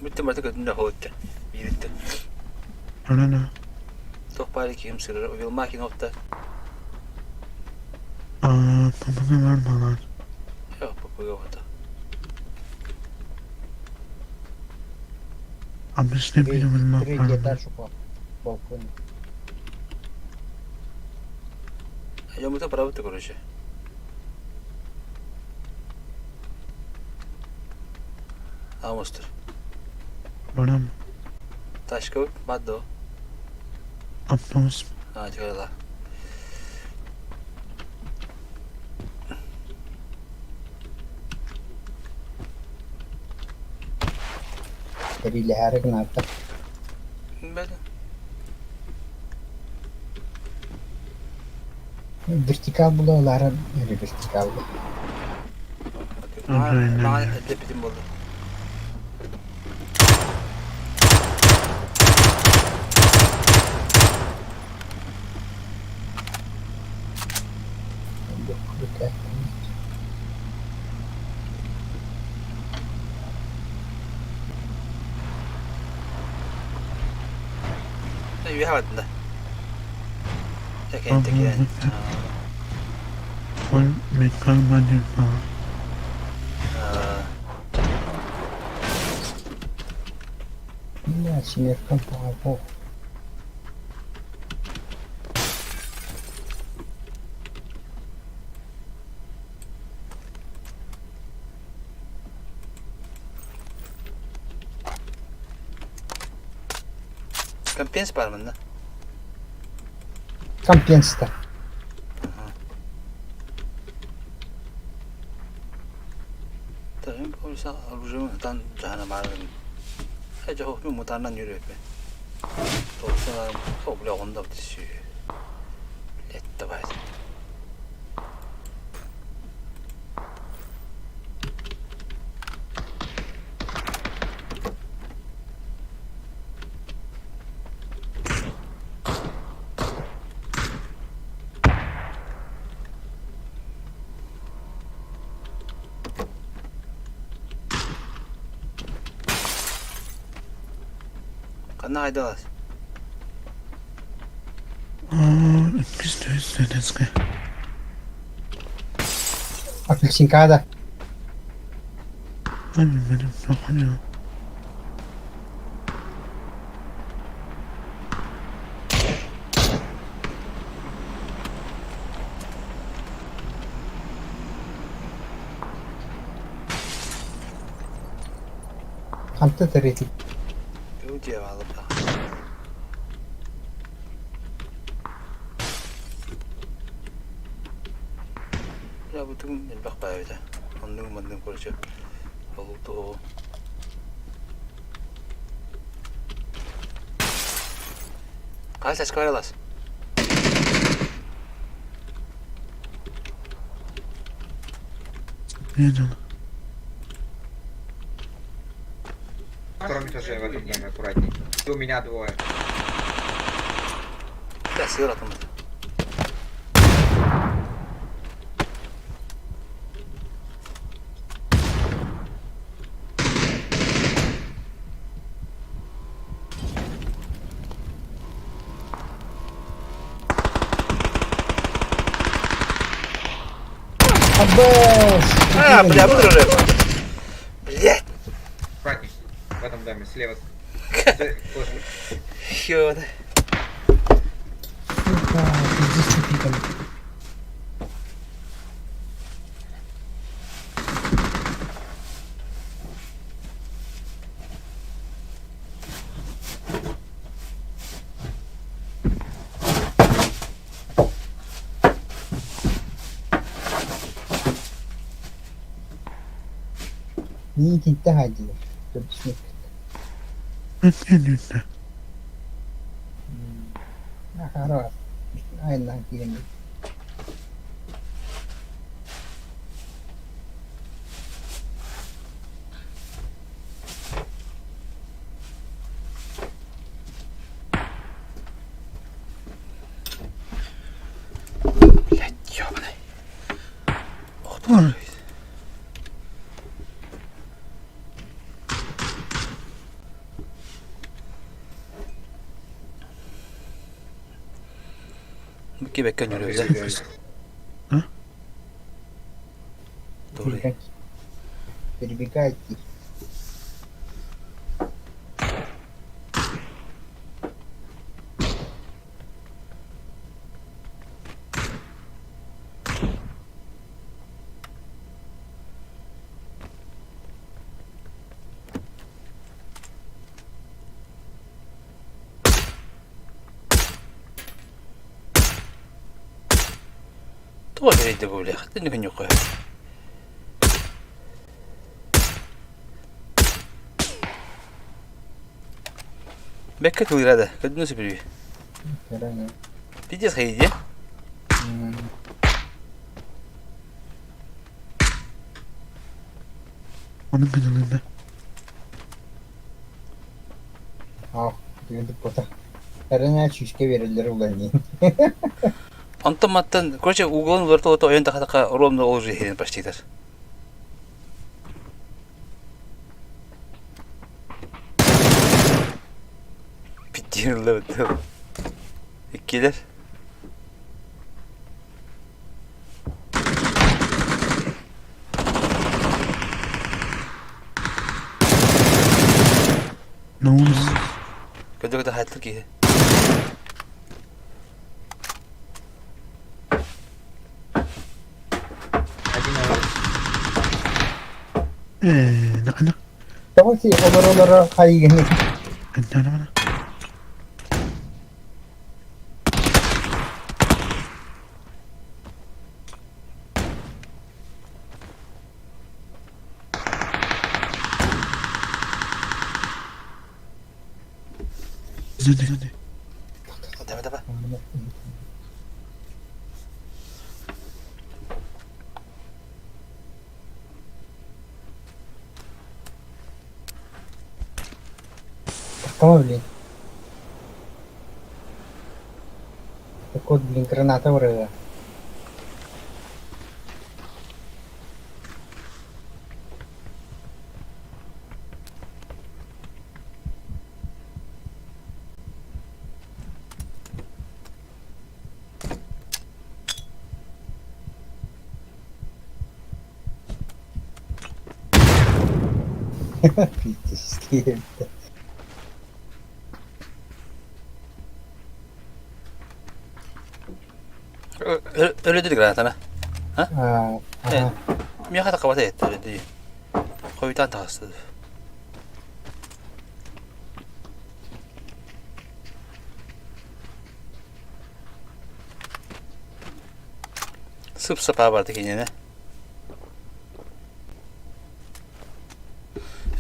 Mitte marta kötünde hotte. Birlikte. Arana. Tohpari kim sırrı Vilmakin nokta. Aa, papaga var mı Yok papaga var. Объясни мне Третий этаж упал. Балкон. Я мы то правда короче. Амостер. Барам. Ташка бадо. Автобус. А, тихо Переляры гната. Бәді. Вертикал была, Лара, или вертикал. Маған ілдеп болды. Ühe да. Tekin tekin. Он мекан Да, смерком по Компенс бар мында. Компенста. Так, мен помню. Улица оружием ытан дьаһана баарым. Э дьоһу мин мутааннан үөрүөппүн. Толсаларым о бля онда бит Блять давай. Ханна хайдалас? Иккис үһүс Донецкай. Апельсинкада. Ханта третий. Я бутугум элбэх баайбыта. Оннугу манныгы короче олуутуһу Хас эскалералас? Видел. На втором этаже в этом доме аккуратней. И у меня двое. Да, сыр атыммыт. Абэс! А, бля, выдружи. Блять. Аккуратней. В этом доме, слева. Ёбаный. Сука, пиздец, что пикали. Мин итинтэ хаайдылар, төрдүс Мүттэ. Ахара айаннаан киирэн Блять, ёбаный. Ох ты. Кебекке нөрөбүз А? Добрый. Перебегайте. Тоҕо эрэйдэ бу бля, хаттан күннүккэ. Бэккэ тылыыра да, көрдүнэ сөбүлүү. Пиздец хайдия. Onun kanalında. Ах, Эрэнэ сүүскэ биэрэллэр уланньын. Онтон маттан, короче, углун уларыта ойон тахатака ровно ол же херин почти тар. Питтирле Иккилер. На улице. Көтө-көтө хатлы киһи. Один на улице. Нахана. Тоҕо си олоро-олоро хайыгыный? Антана. Сзади. Давай, давай. Такого, блин. Так вот, блин, граната врыла. Пиздец. Öyle dedik granatana. Ha? Evet. Миэхэ тахабата еттэ дии. Хойутаан таҕыстыбыт. Сып-сапаа барда кинини.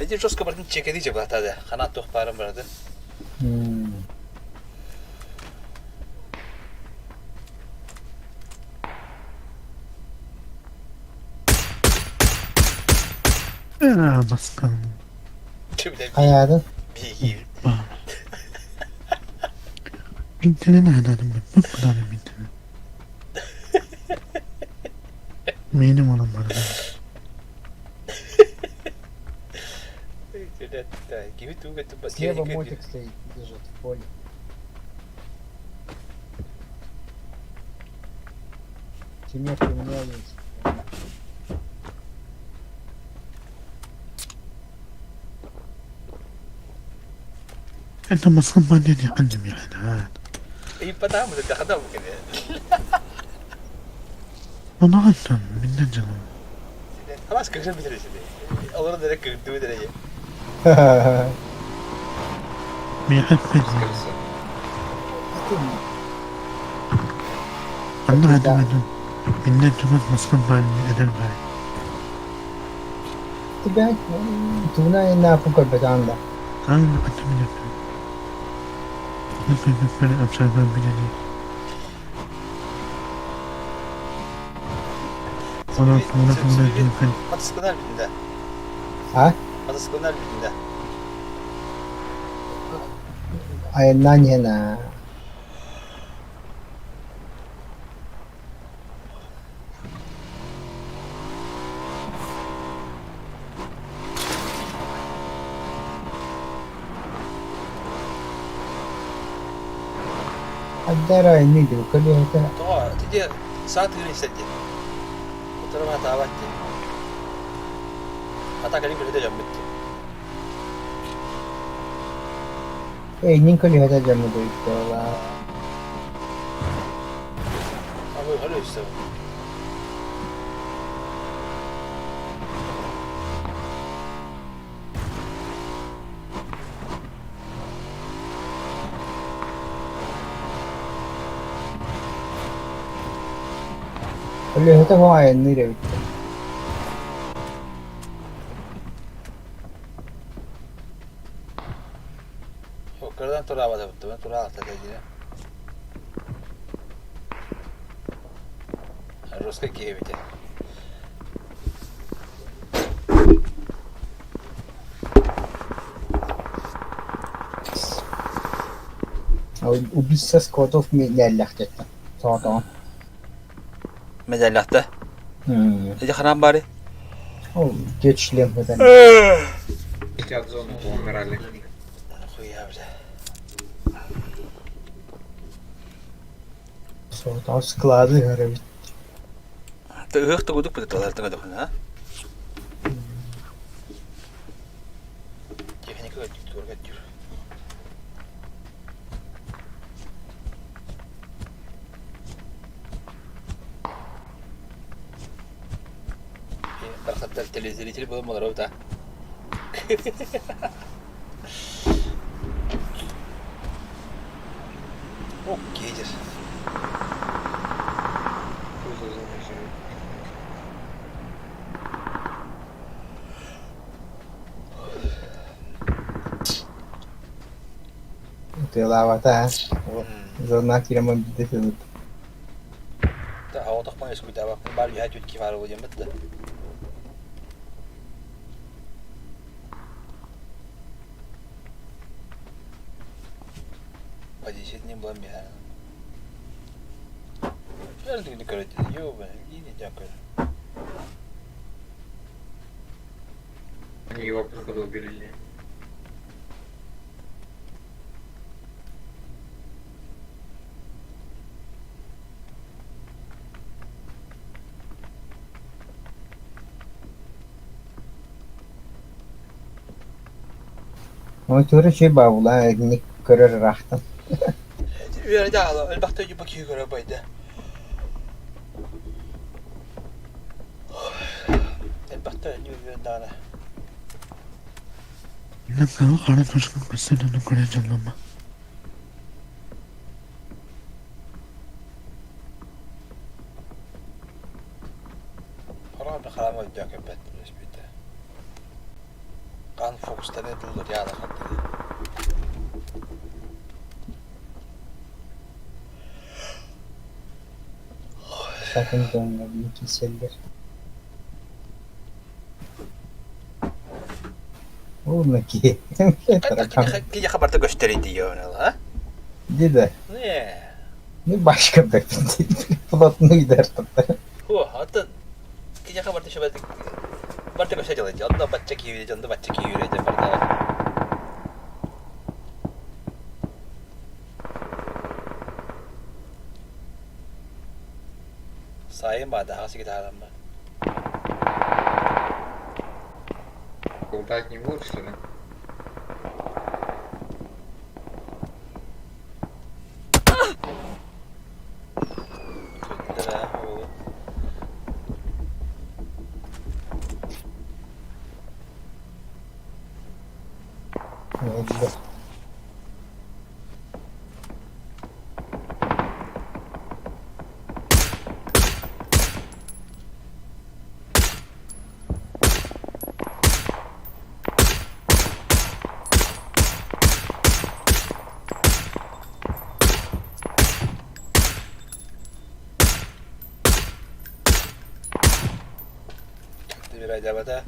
Эти жестко бардын чекеди же батады. Ханат тух барын барды. Баскан. Хайаадын? Биги. Интернет айдадым мен. Бұл құданым интернет. Меним olan бар. Слева мотик стоит, лежит в поле. Тимех, у меня есть. انت مصمم اني عندي يعني اي بتعمل انت خدام كده. انا عندم من نجم. خلاص كل شيء بترجع. الله رضي لك قدوة درجة. ميحفزني. انا عندم من نجم مصمم اني ادربها. Тебя туна и на пукар бетанда. انا كنت من نفر أبشر بلدي. Мотоциклдар битинде. А? Мотоциклдар битинде. Айнан Аддара не көлүөтэ. Тоҕо тиде саат тыгын истерди. Утарма таабатти. Ата калин көлөтө жаммытти. Эйнин көлүөтэ жаммыдыйттыла. Абы хөлө истер. Көлүөтэ хоайнны ребит. Оккардан тураабата бутты. Мен тураалата дедине. Русска киебите. Убийца скотов медаллахтетта. Соотоон. Медаллахта. Эти ханан бары. Ол дет шлем хытан. Эти от зоны умирали. Хуя, бля. Соотоон склады гарабит. Ыхты гудук бит алар тыңа дохна, а? Техника өттүк түр. Бархаттар телезритель был маларов да. Окей, дер. Хуй за зоной живет. Ытыалаабата Зона киирэн биирдэ сылыт. Оҕотохпун өскүтээбэппин баар үһэ түт киварова диэммит да. Позиция не была миһэ. Они его походу убили. Ол туора үчүгэй баабыла итинник көрөр ыраахтан. Үөрэтэ аала элбэхтэ дьупа киһи көрө байда. Элбэхтэ үөрэн даҕаны. Хара тушка көстөн көрө дьолломо. Хара хараама өйдөөн кэлбэт респите. Кан фокустаны дуулар яала хаттыгы. Sakın dönme киселлер. Уонна киһи. Киһи барта көстөр диye а? Диде. Не. Не башка бэппин плотно gider tuttu. Ху, атын киһи барта шөбәт барта көстөр дьылы. Онно бачча киһи, онно бачча киһи үрәйдә барта. Сайын баада хасы гитарам бар. Болтать не будешь, что ли? Oldu. Bir ayda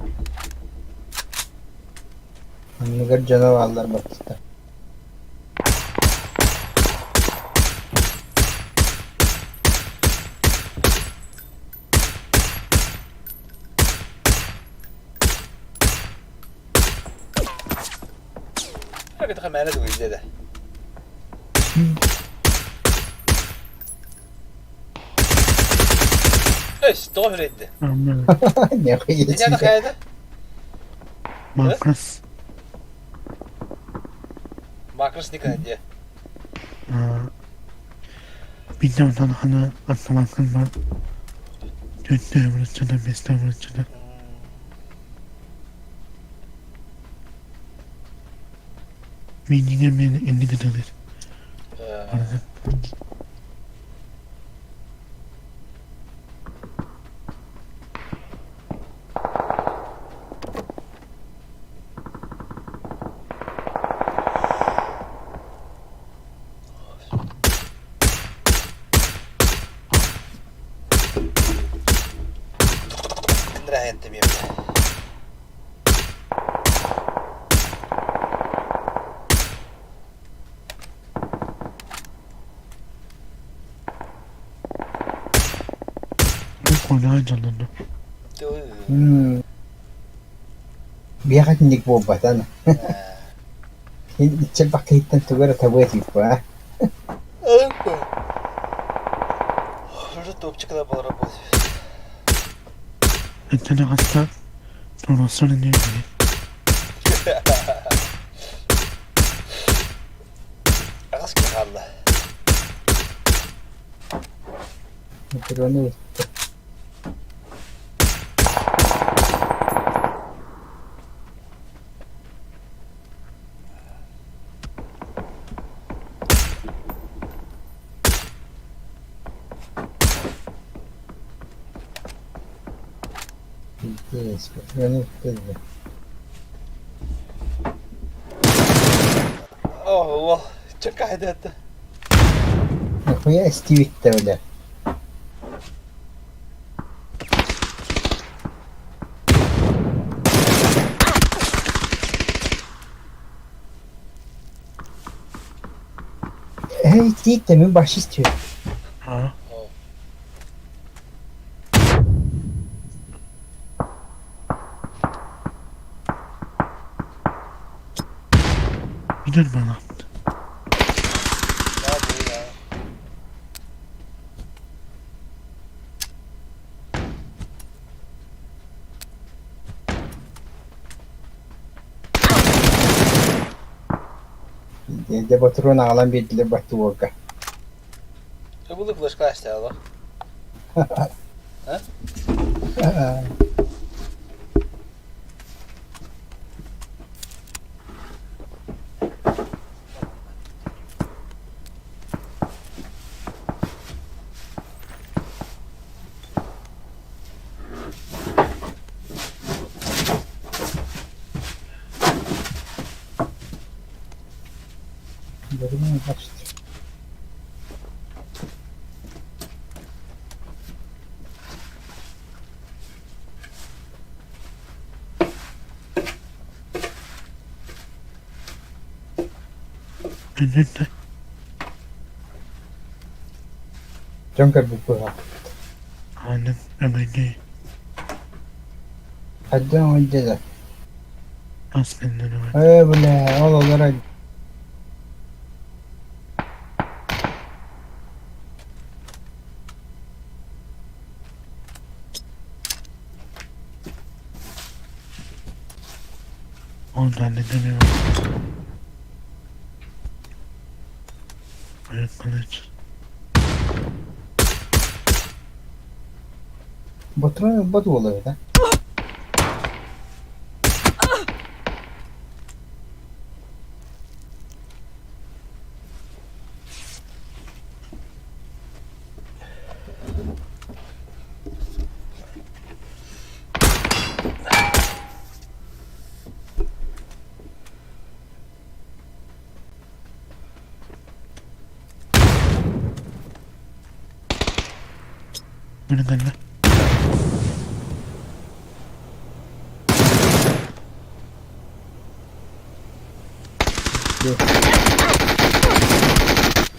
Анныгар дьоно бааллар баппыттар. Hakikaten mene дуйда да. Эс, тоҕо үрейді. Не Нече хайда? Макрос. Макрос никогда. Видеодан хана автоматын бар. Төрттө врачына, бесте врачына. Миниге мен энди гыдылыр. Кындыра хентем емде. Konağa canlandı. Биэхат ник буолбатан. Иччэл баккыһыттан тугара табыа тииппа. Уже топчик да был работать. Это хаста Torosunu ne Агас калла. Метрону Пиздец, патроны в О, Чакайда. Нахуя эстибиттэ бля. Эй, тииттэ мин баш истиyor. А? Gider bana. Дьэ ботуруон аҕалан биэрдилэр баттуорга. Ыбылы флешка астаала. А? Дьон көрбүт быһа. Аанын эмэйдии. Хайдах оҥойдо Ас кэннинэ Ээ, бля, ол олорон Ол даанныканы Kılıç. Ботуруон ылбат уола эбит Bunu kanka.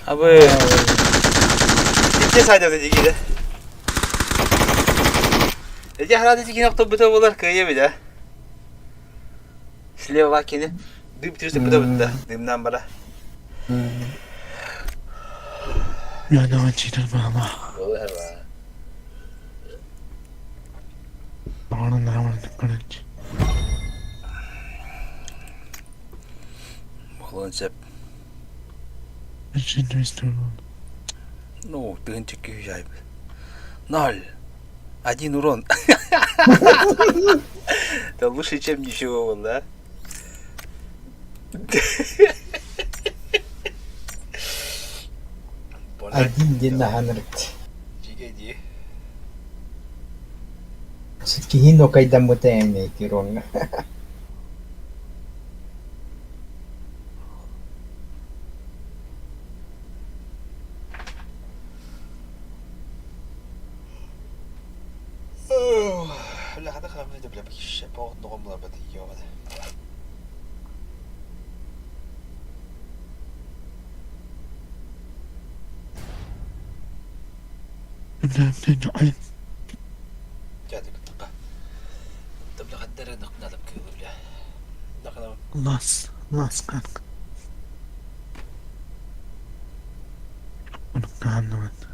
Абы. Икки сайда дигиде. Эти харады дигин октобута болар кыйы бит, Слева кини дым түрсө быта бытта. Дымнан бара. Я давай читать бала. Баҕаран кılıç. Болон сеп. Ну, тыгынчык күйжайб. Ноль. Один урон. Это лучше, чем ничего, был, да? Один день на ханырыт. Жиге Киһи нокайдаммыта эмиэ тироҥҥа. Бля, хата хамы бля, бля, пол ноғым бля, ёбана. Las, las kanka. Onu anlamadım.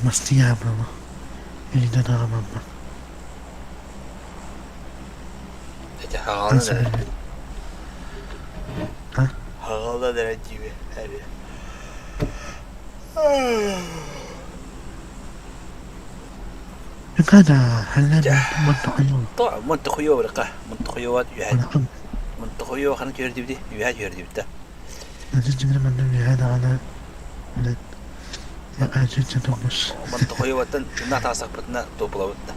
Мастыйаабыла. Илинэн аҕамаммын. Ити хаҕалан эрэр. А? Хаҕалан эрэр диибэ эри. هذا هلا منطقيون. طبعا منطقية ورقة منطقية يهاد منطقية خلينا تجري بدي يهاد يهاد بده. منطقية وتن نعطى صاحبتنا توبلوتنا.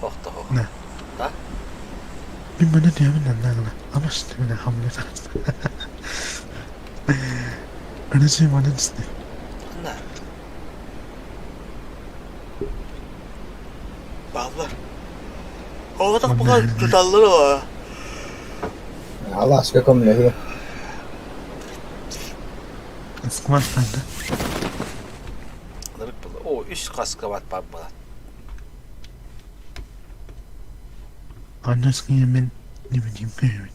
أخته. نعم. ها؟ مما ندي من النغلة أمشت من حملة أنا ما ننسى. نعم. Ballar. Оҕотох бука туталлар о. Алааска көмөлөһүө. Скват банда. О, үс хаскабат бар буолан. Анныскыйа мен не билим көйөбүн.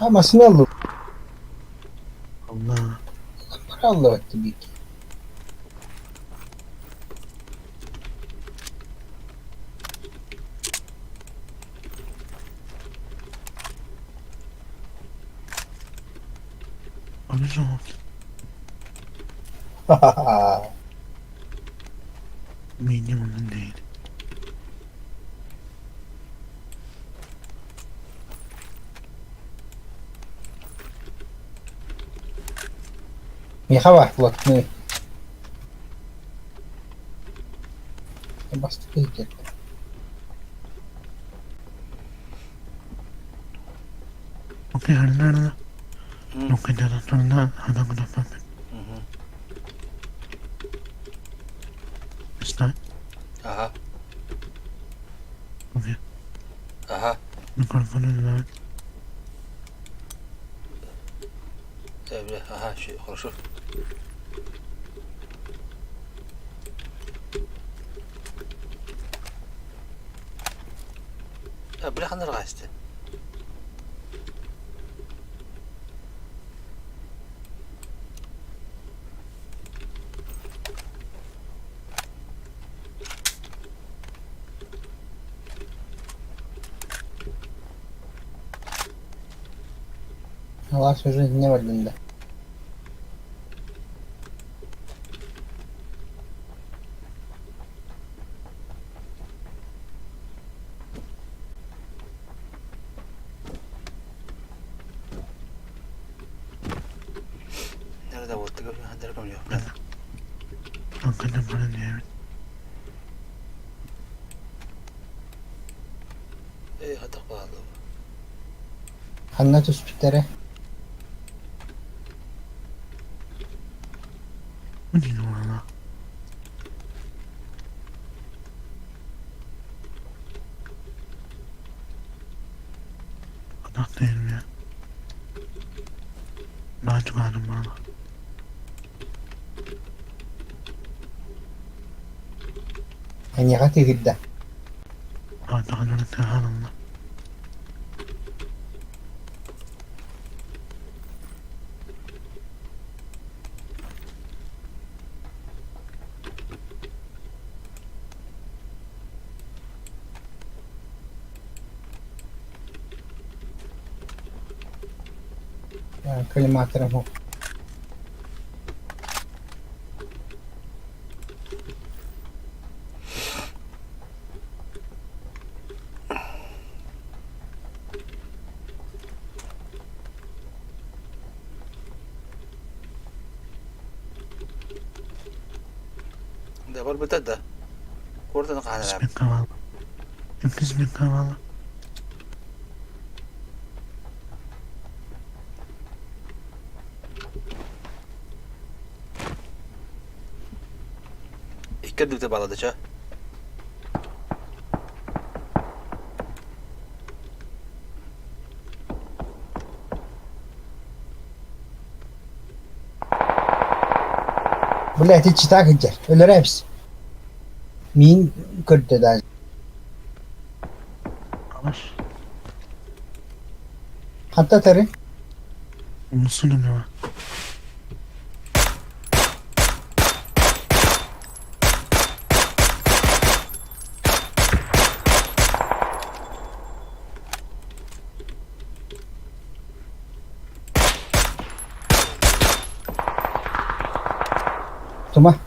Ha masını aldı. Allah. Allah tabii ki. Onu zor. Minimum değil. Миэхэ баар блатной. Бастакы иһитэр. Okey nerede? Okey nerede? Adam It's Aha. Okey. Aha. Микрофон Ага, хорошо. Бля, ханаргасты. Алаас уже не бардым да. Nerede bu? Ханна түспүттэрэ? Эйиэхэ киирдэ. Коллиматором Да, барбыта да. Кортаны қанырам. Кавала. Икки балады ча. Блядь, ичи так иджер. Өлөрөбүс. Мин көрдө да. Ханта тары? Мусулунова. Тума.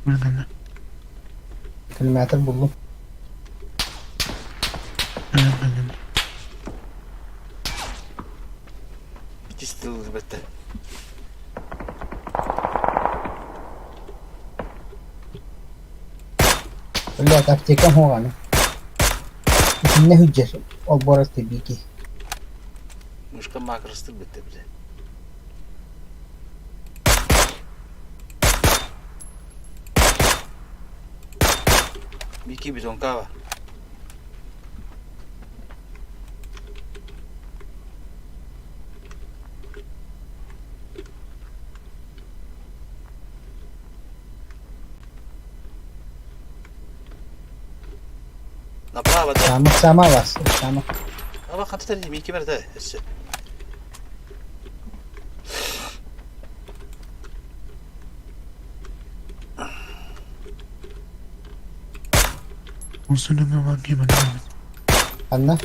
Мына. Километр буллум. Битис тыл бетте. Блядь, аптека хоғаны. Итинне хүджер. Ол борат бики. Мышка макростыр бетте биле. Бики бизонкава. Направо, да. Сама сама вас. Сама. Aba хантар мики берде. Эссе. Мусулунова кимин. Анна.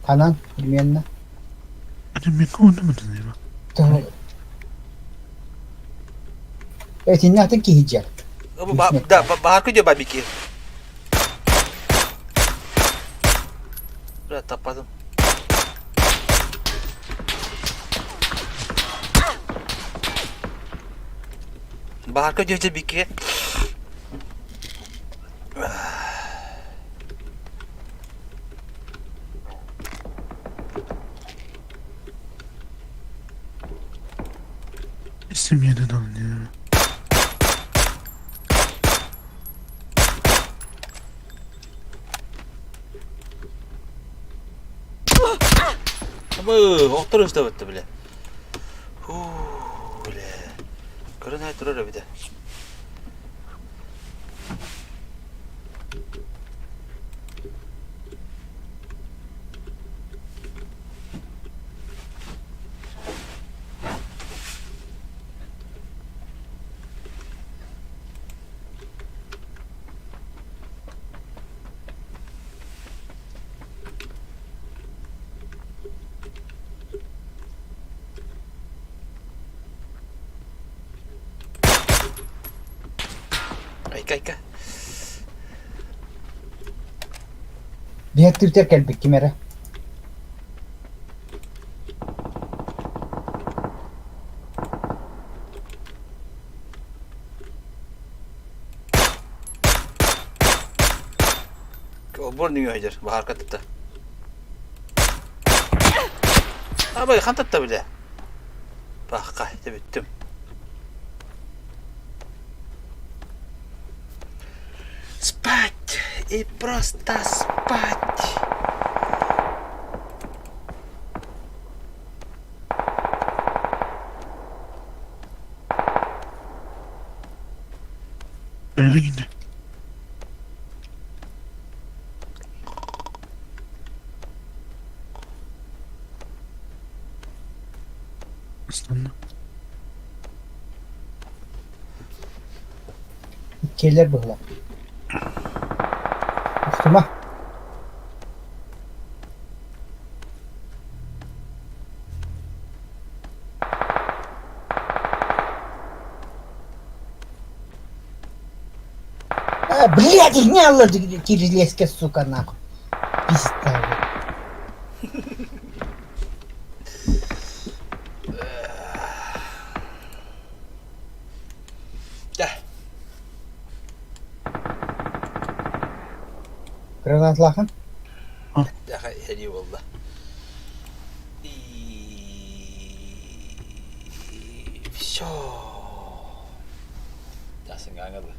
Канан, примерно. Это микон мытыба. Этинне атын киһиджер. Да, баар күдө ба бики. Бля, таппадым. Баар күдө бики. İsim yerden alınıyor. Абы, оқтыр өсті бітті, біле. Фу, біле. Көрін ай тұрыр біде. Айка, айка. Биһэт түртер кэлбит кимэрэ. Обор нүгө хайдер, бахар катытта. Абай, хантатта биле. Бахка, тебиттим. Спать и просто спать. Öyle gitti. Aslında. Иккиэлэр быһыла. Устума. А, блядь, их не алла кирилеске, сука, нахуй. Пизда, блядь. Да. Гранат лахан. Да, хәли булды. И все. Тасын аңылы.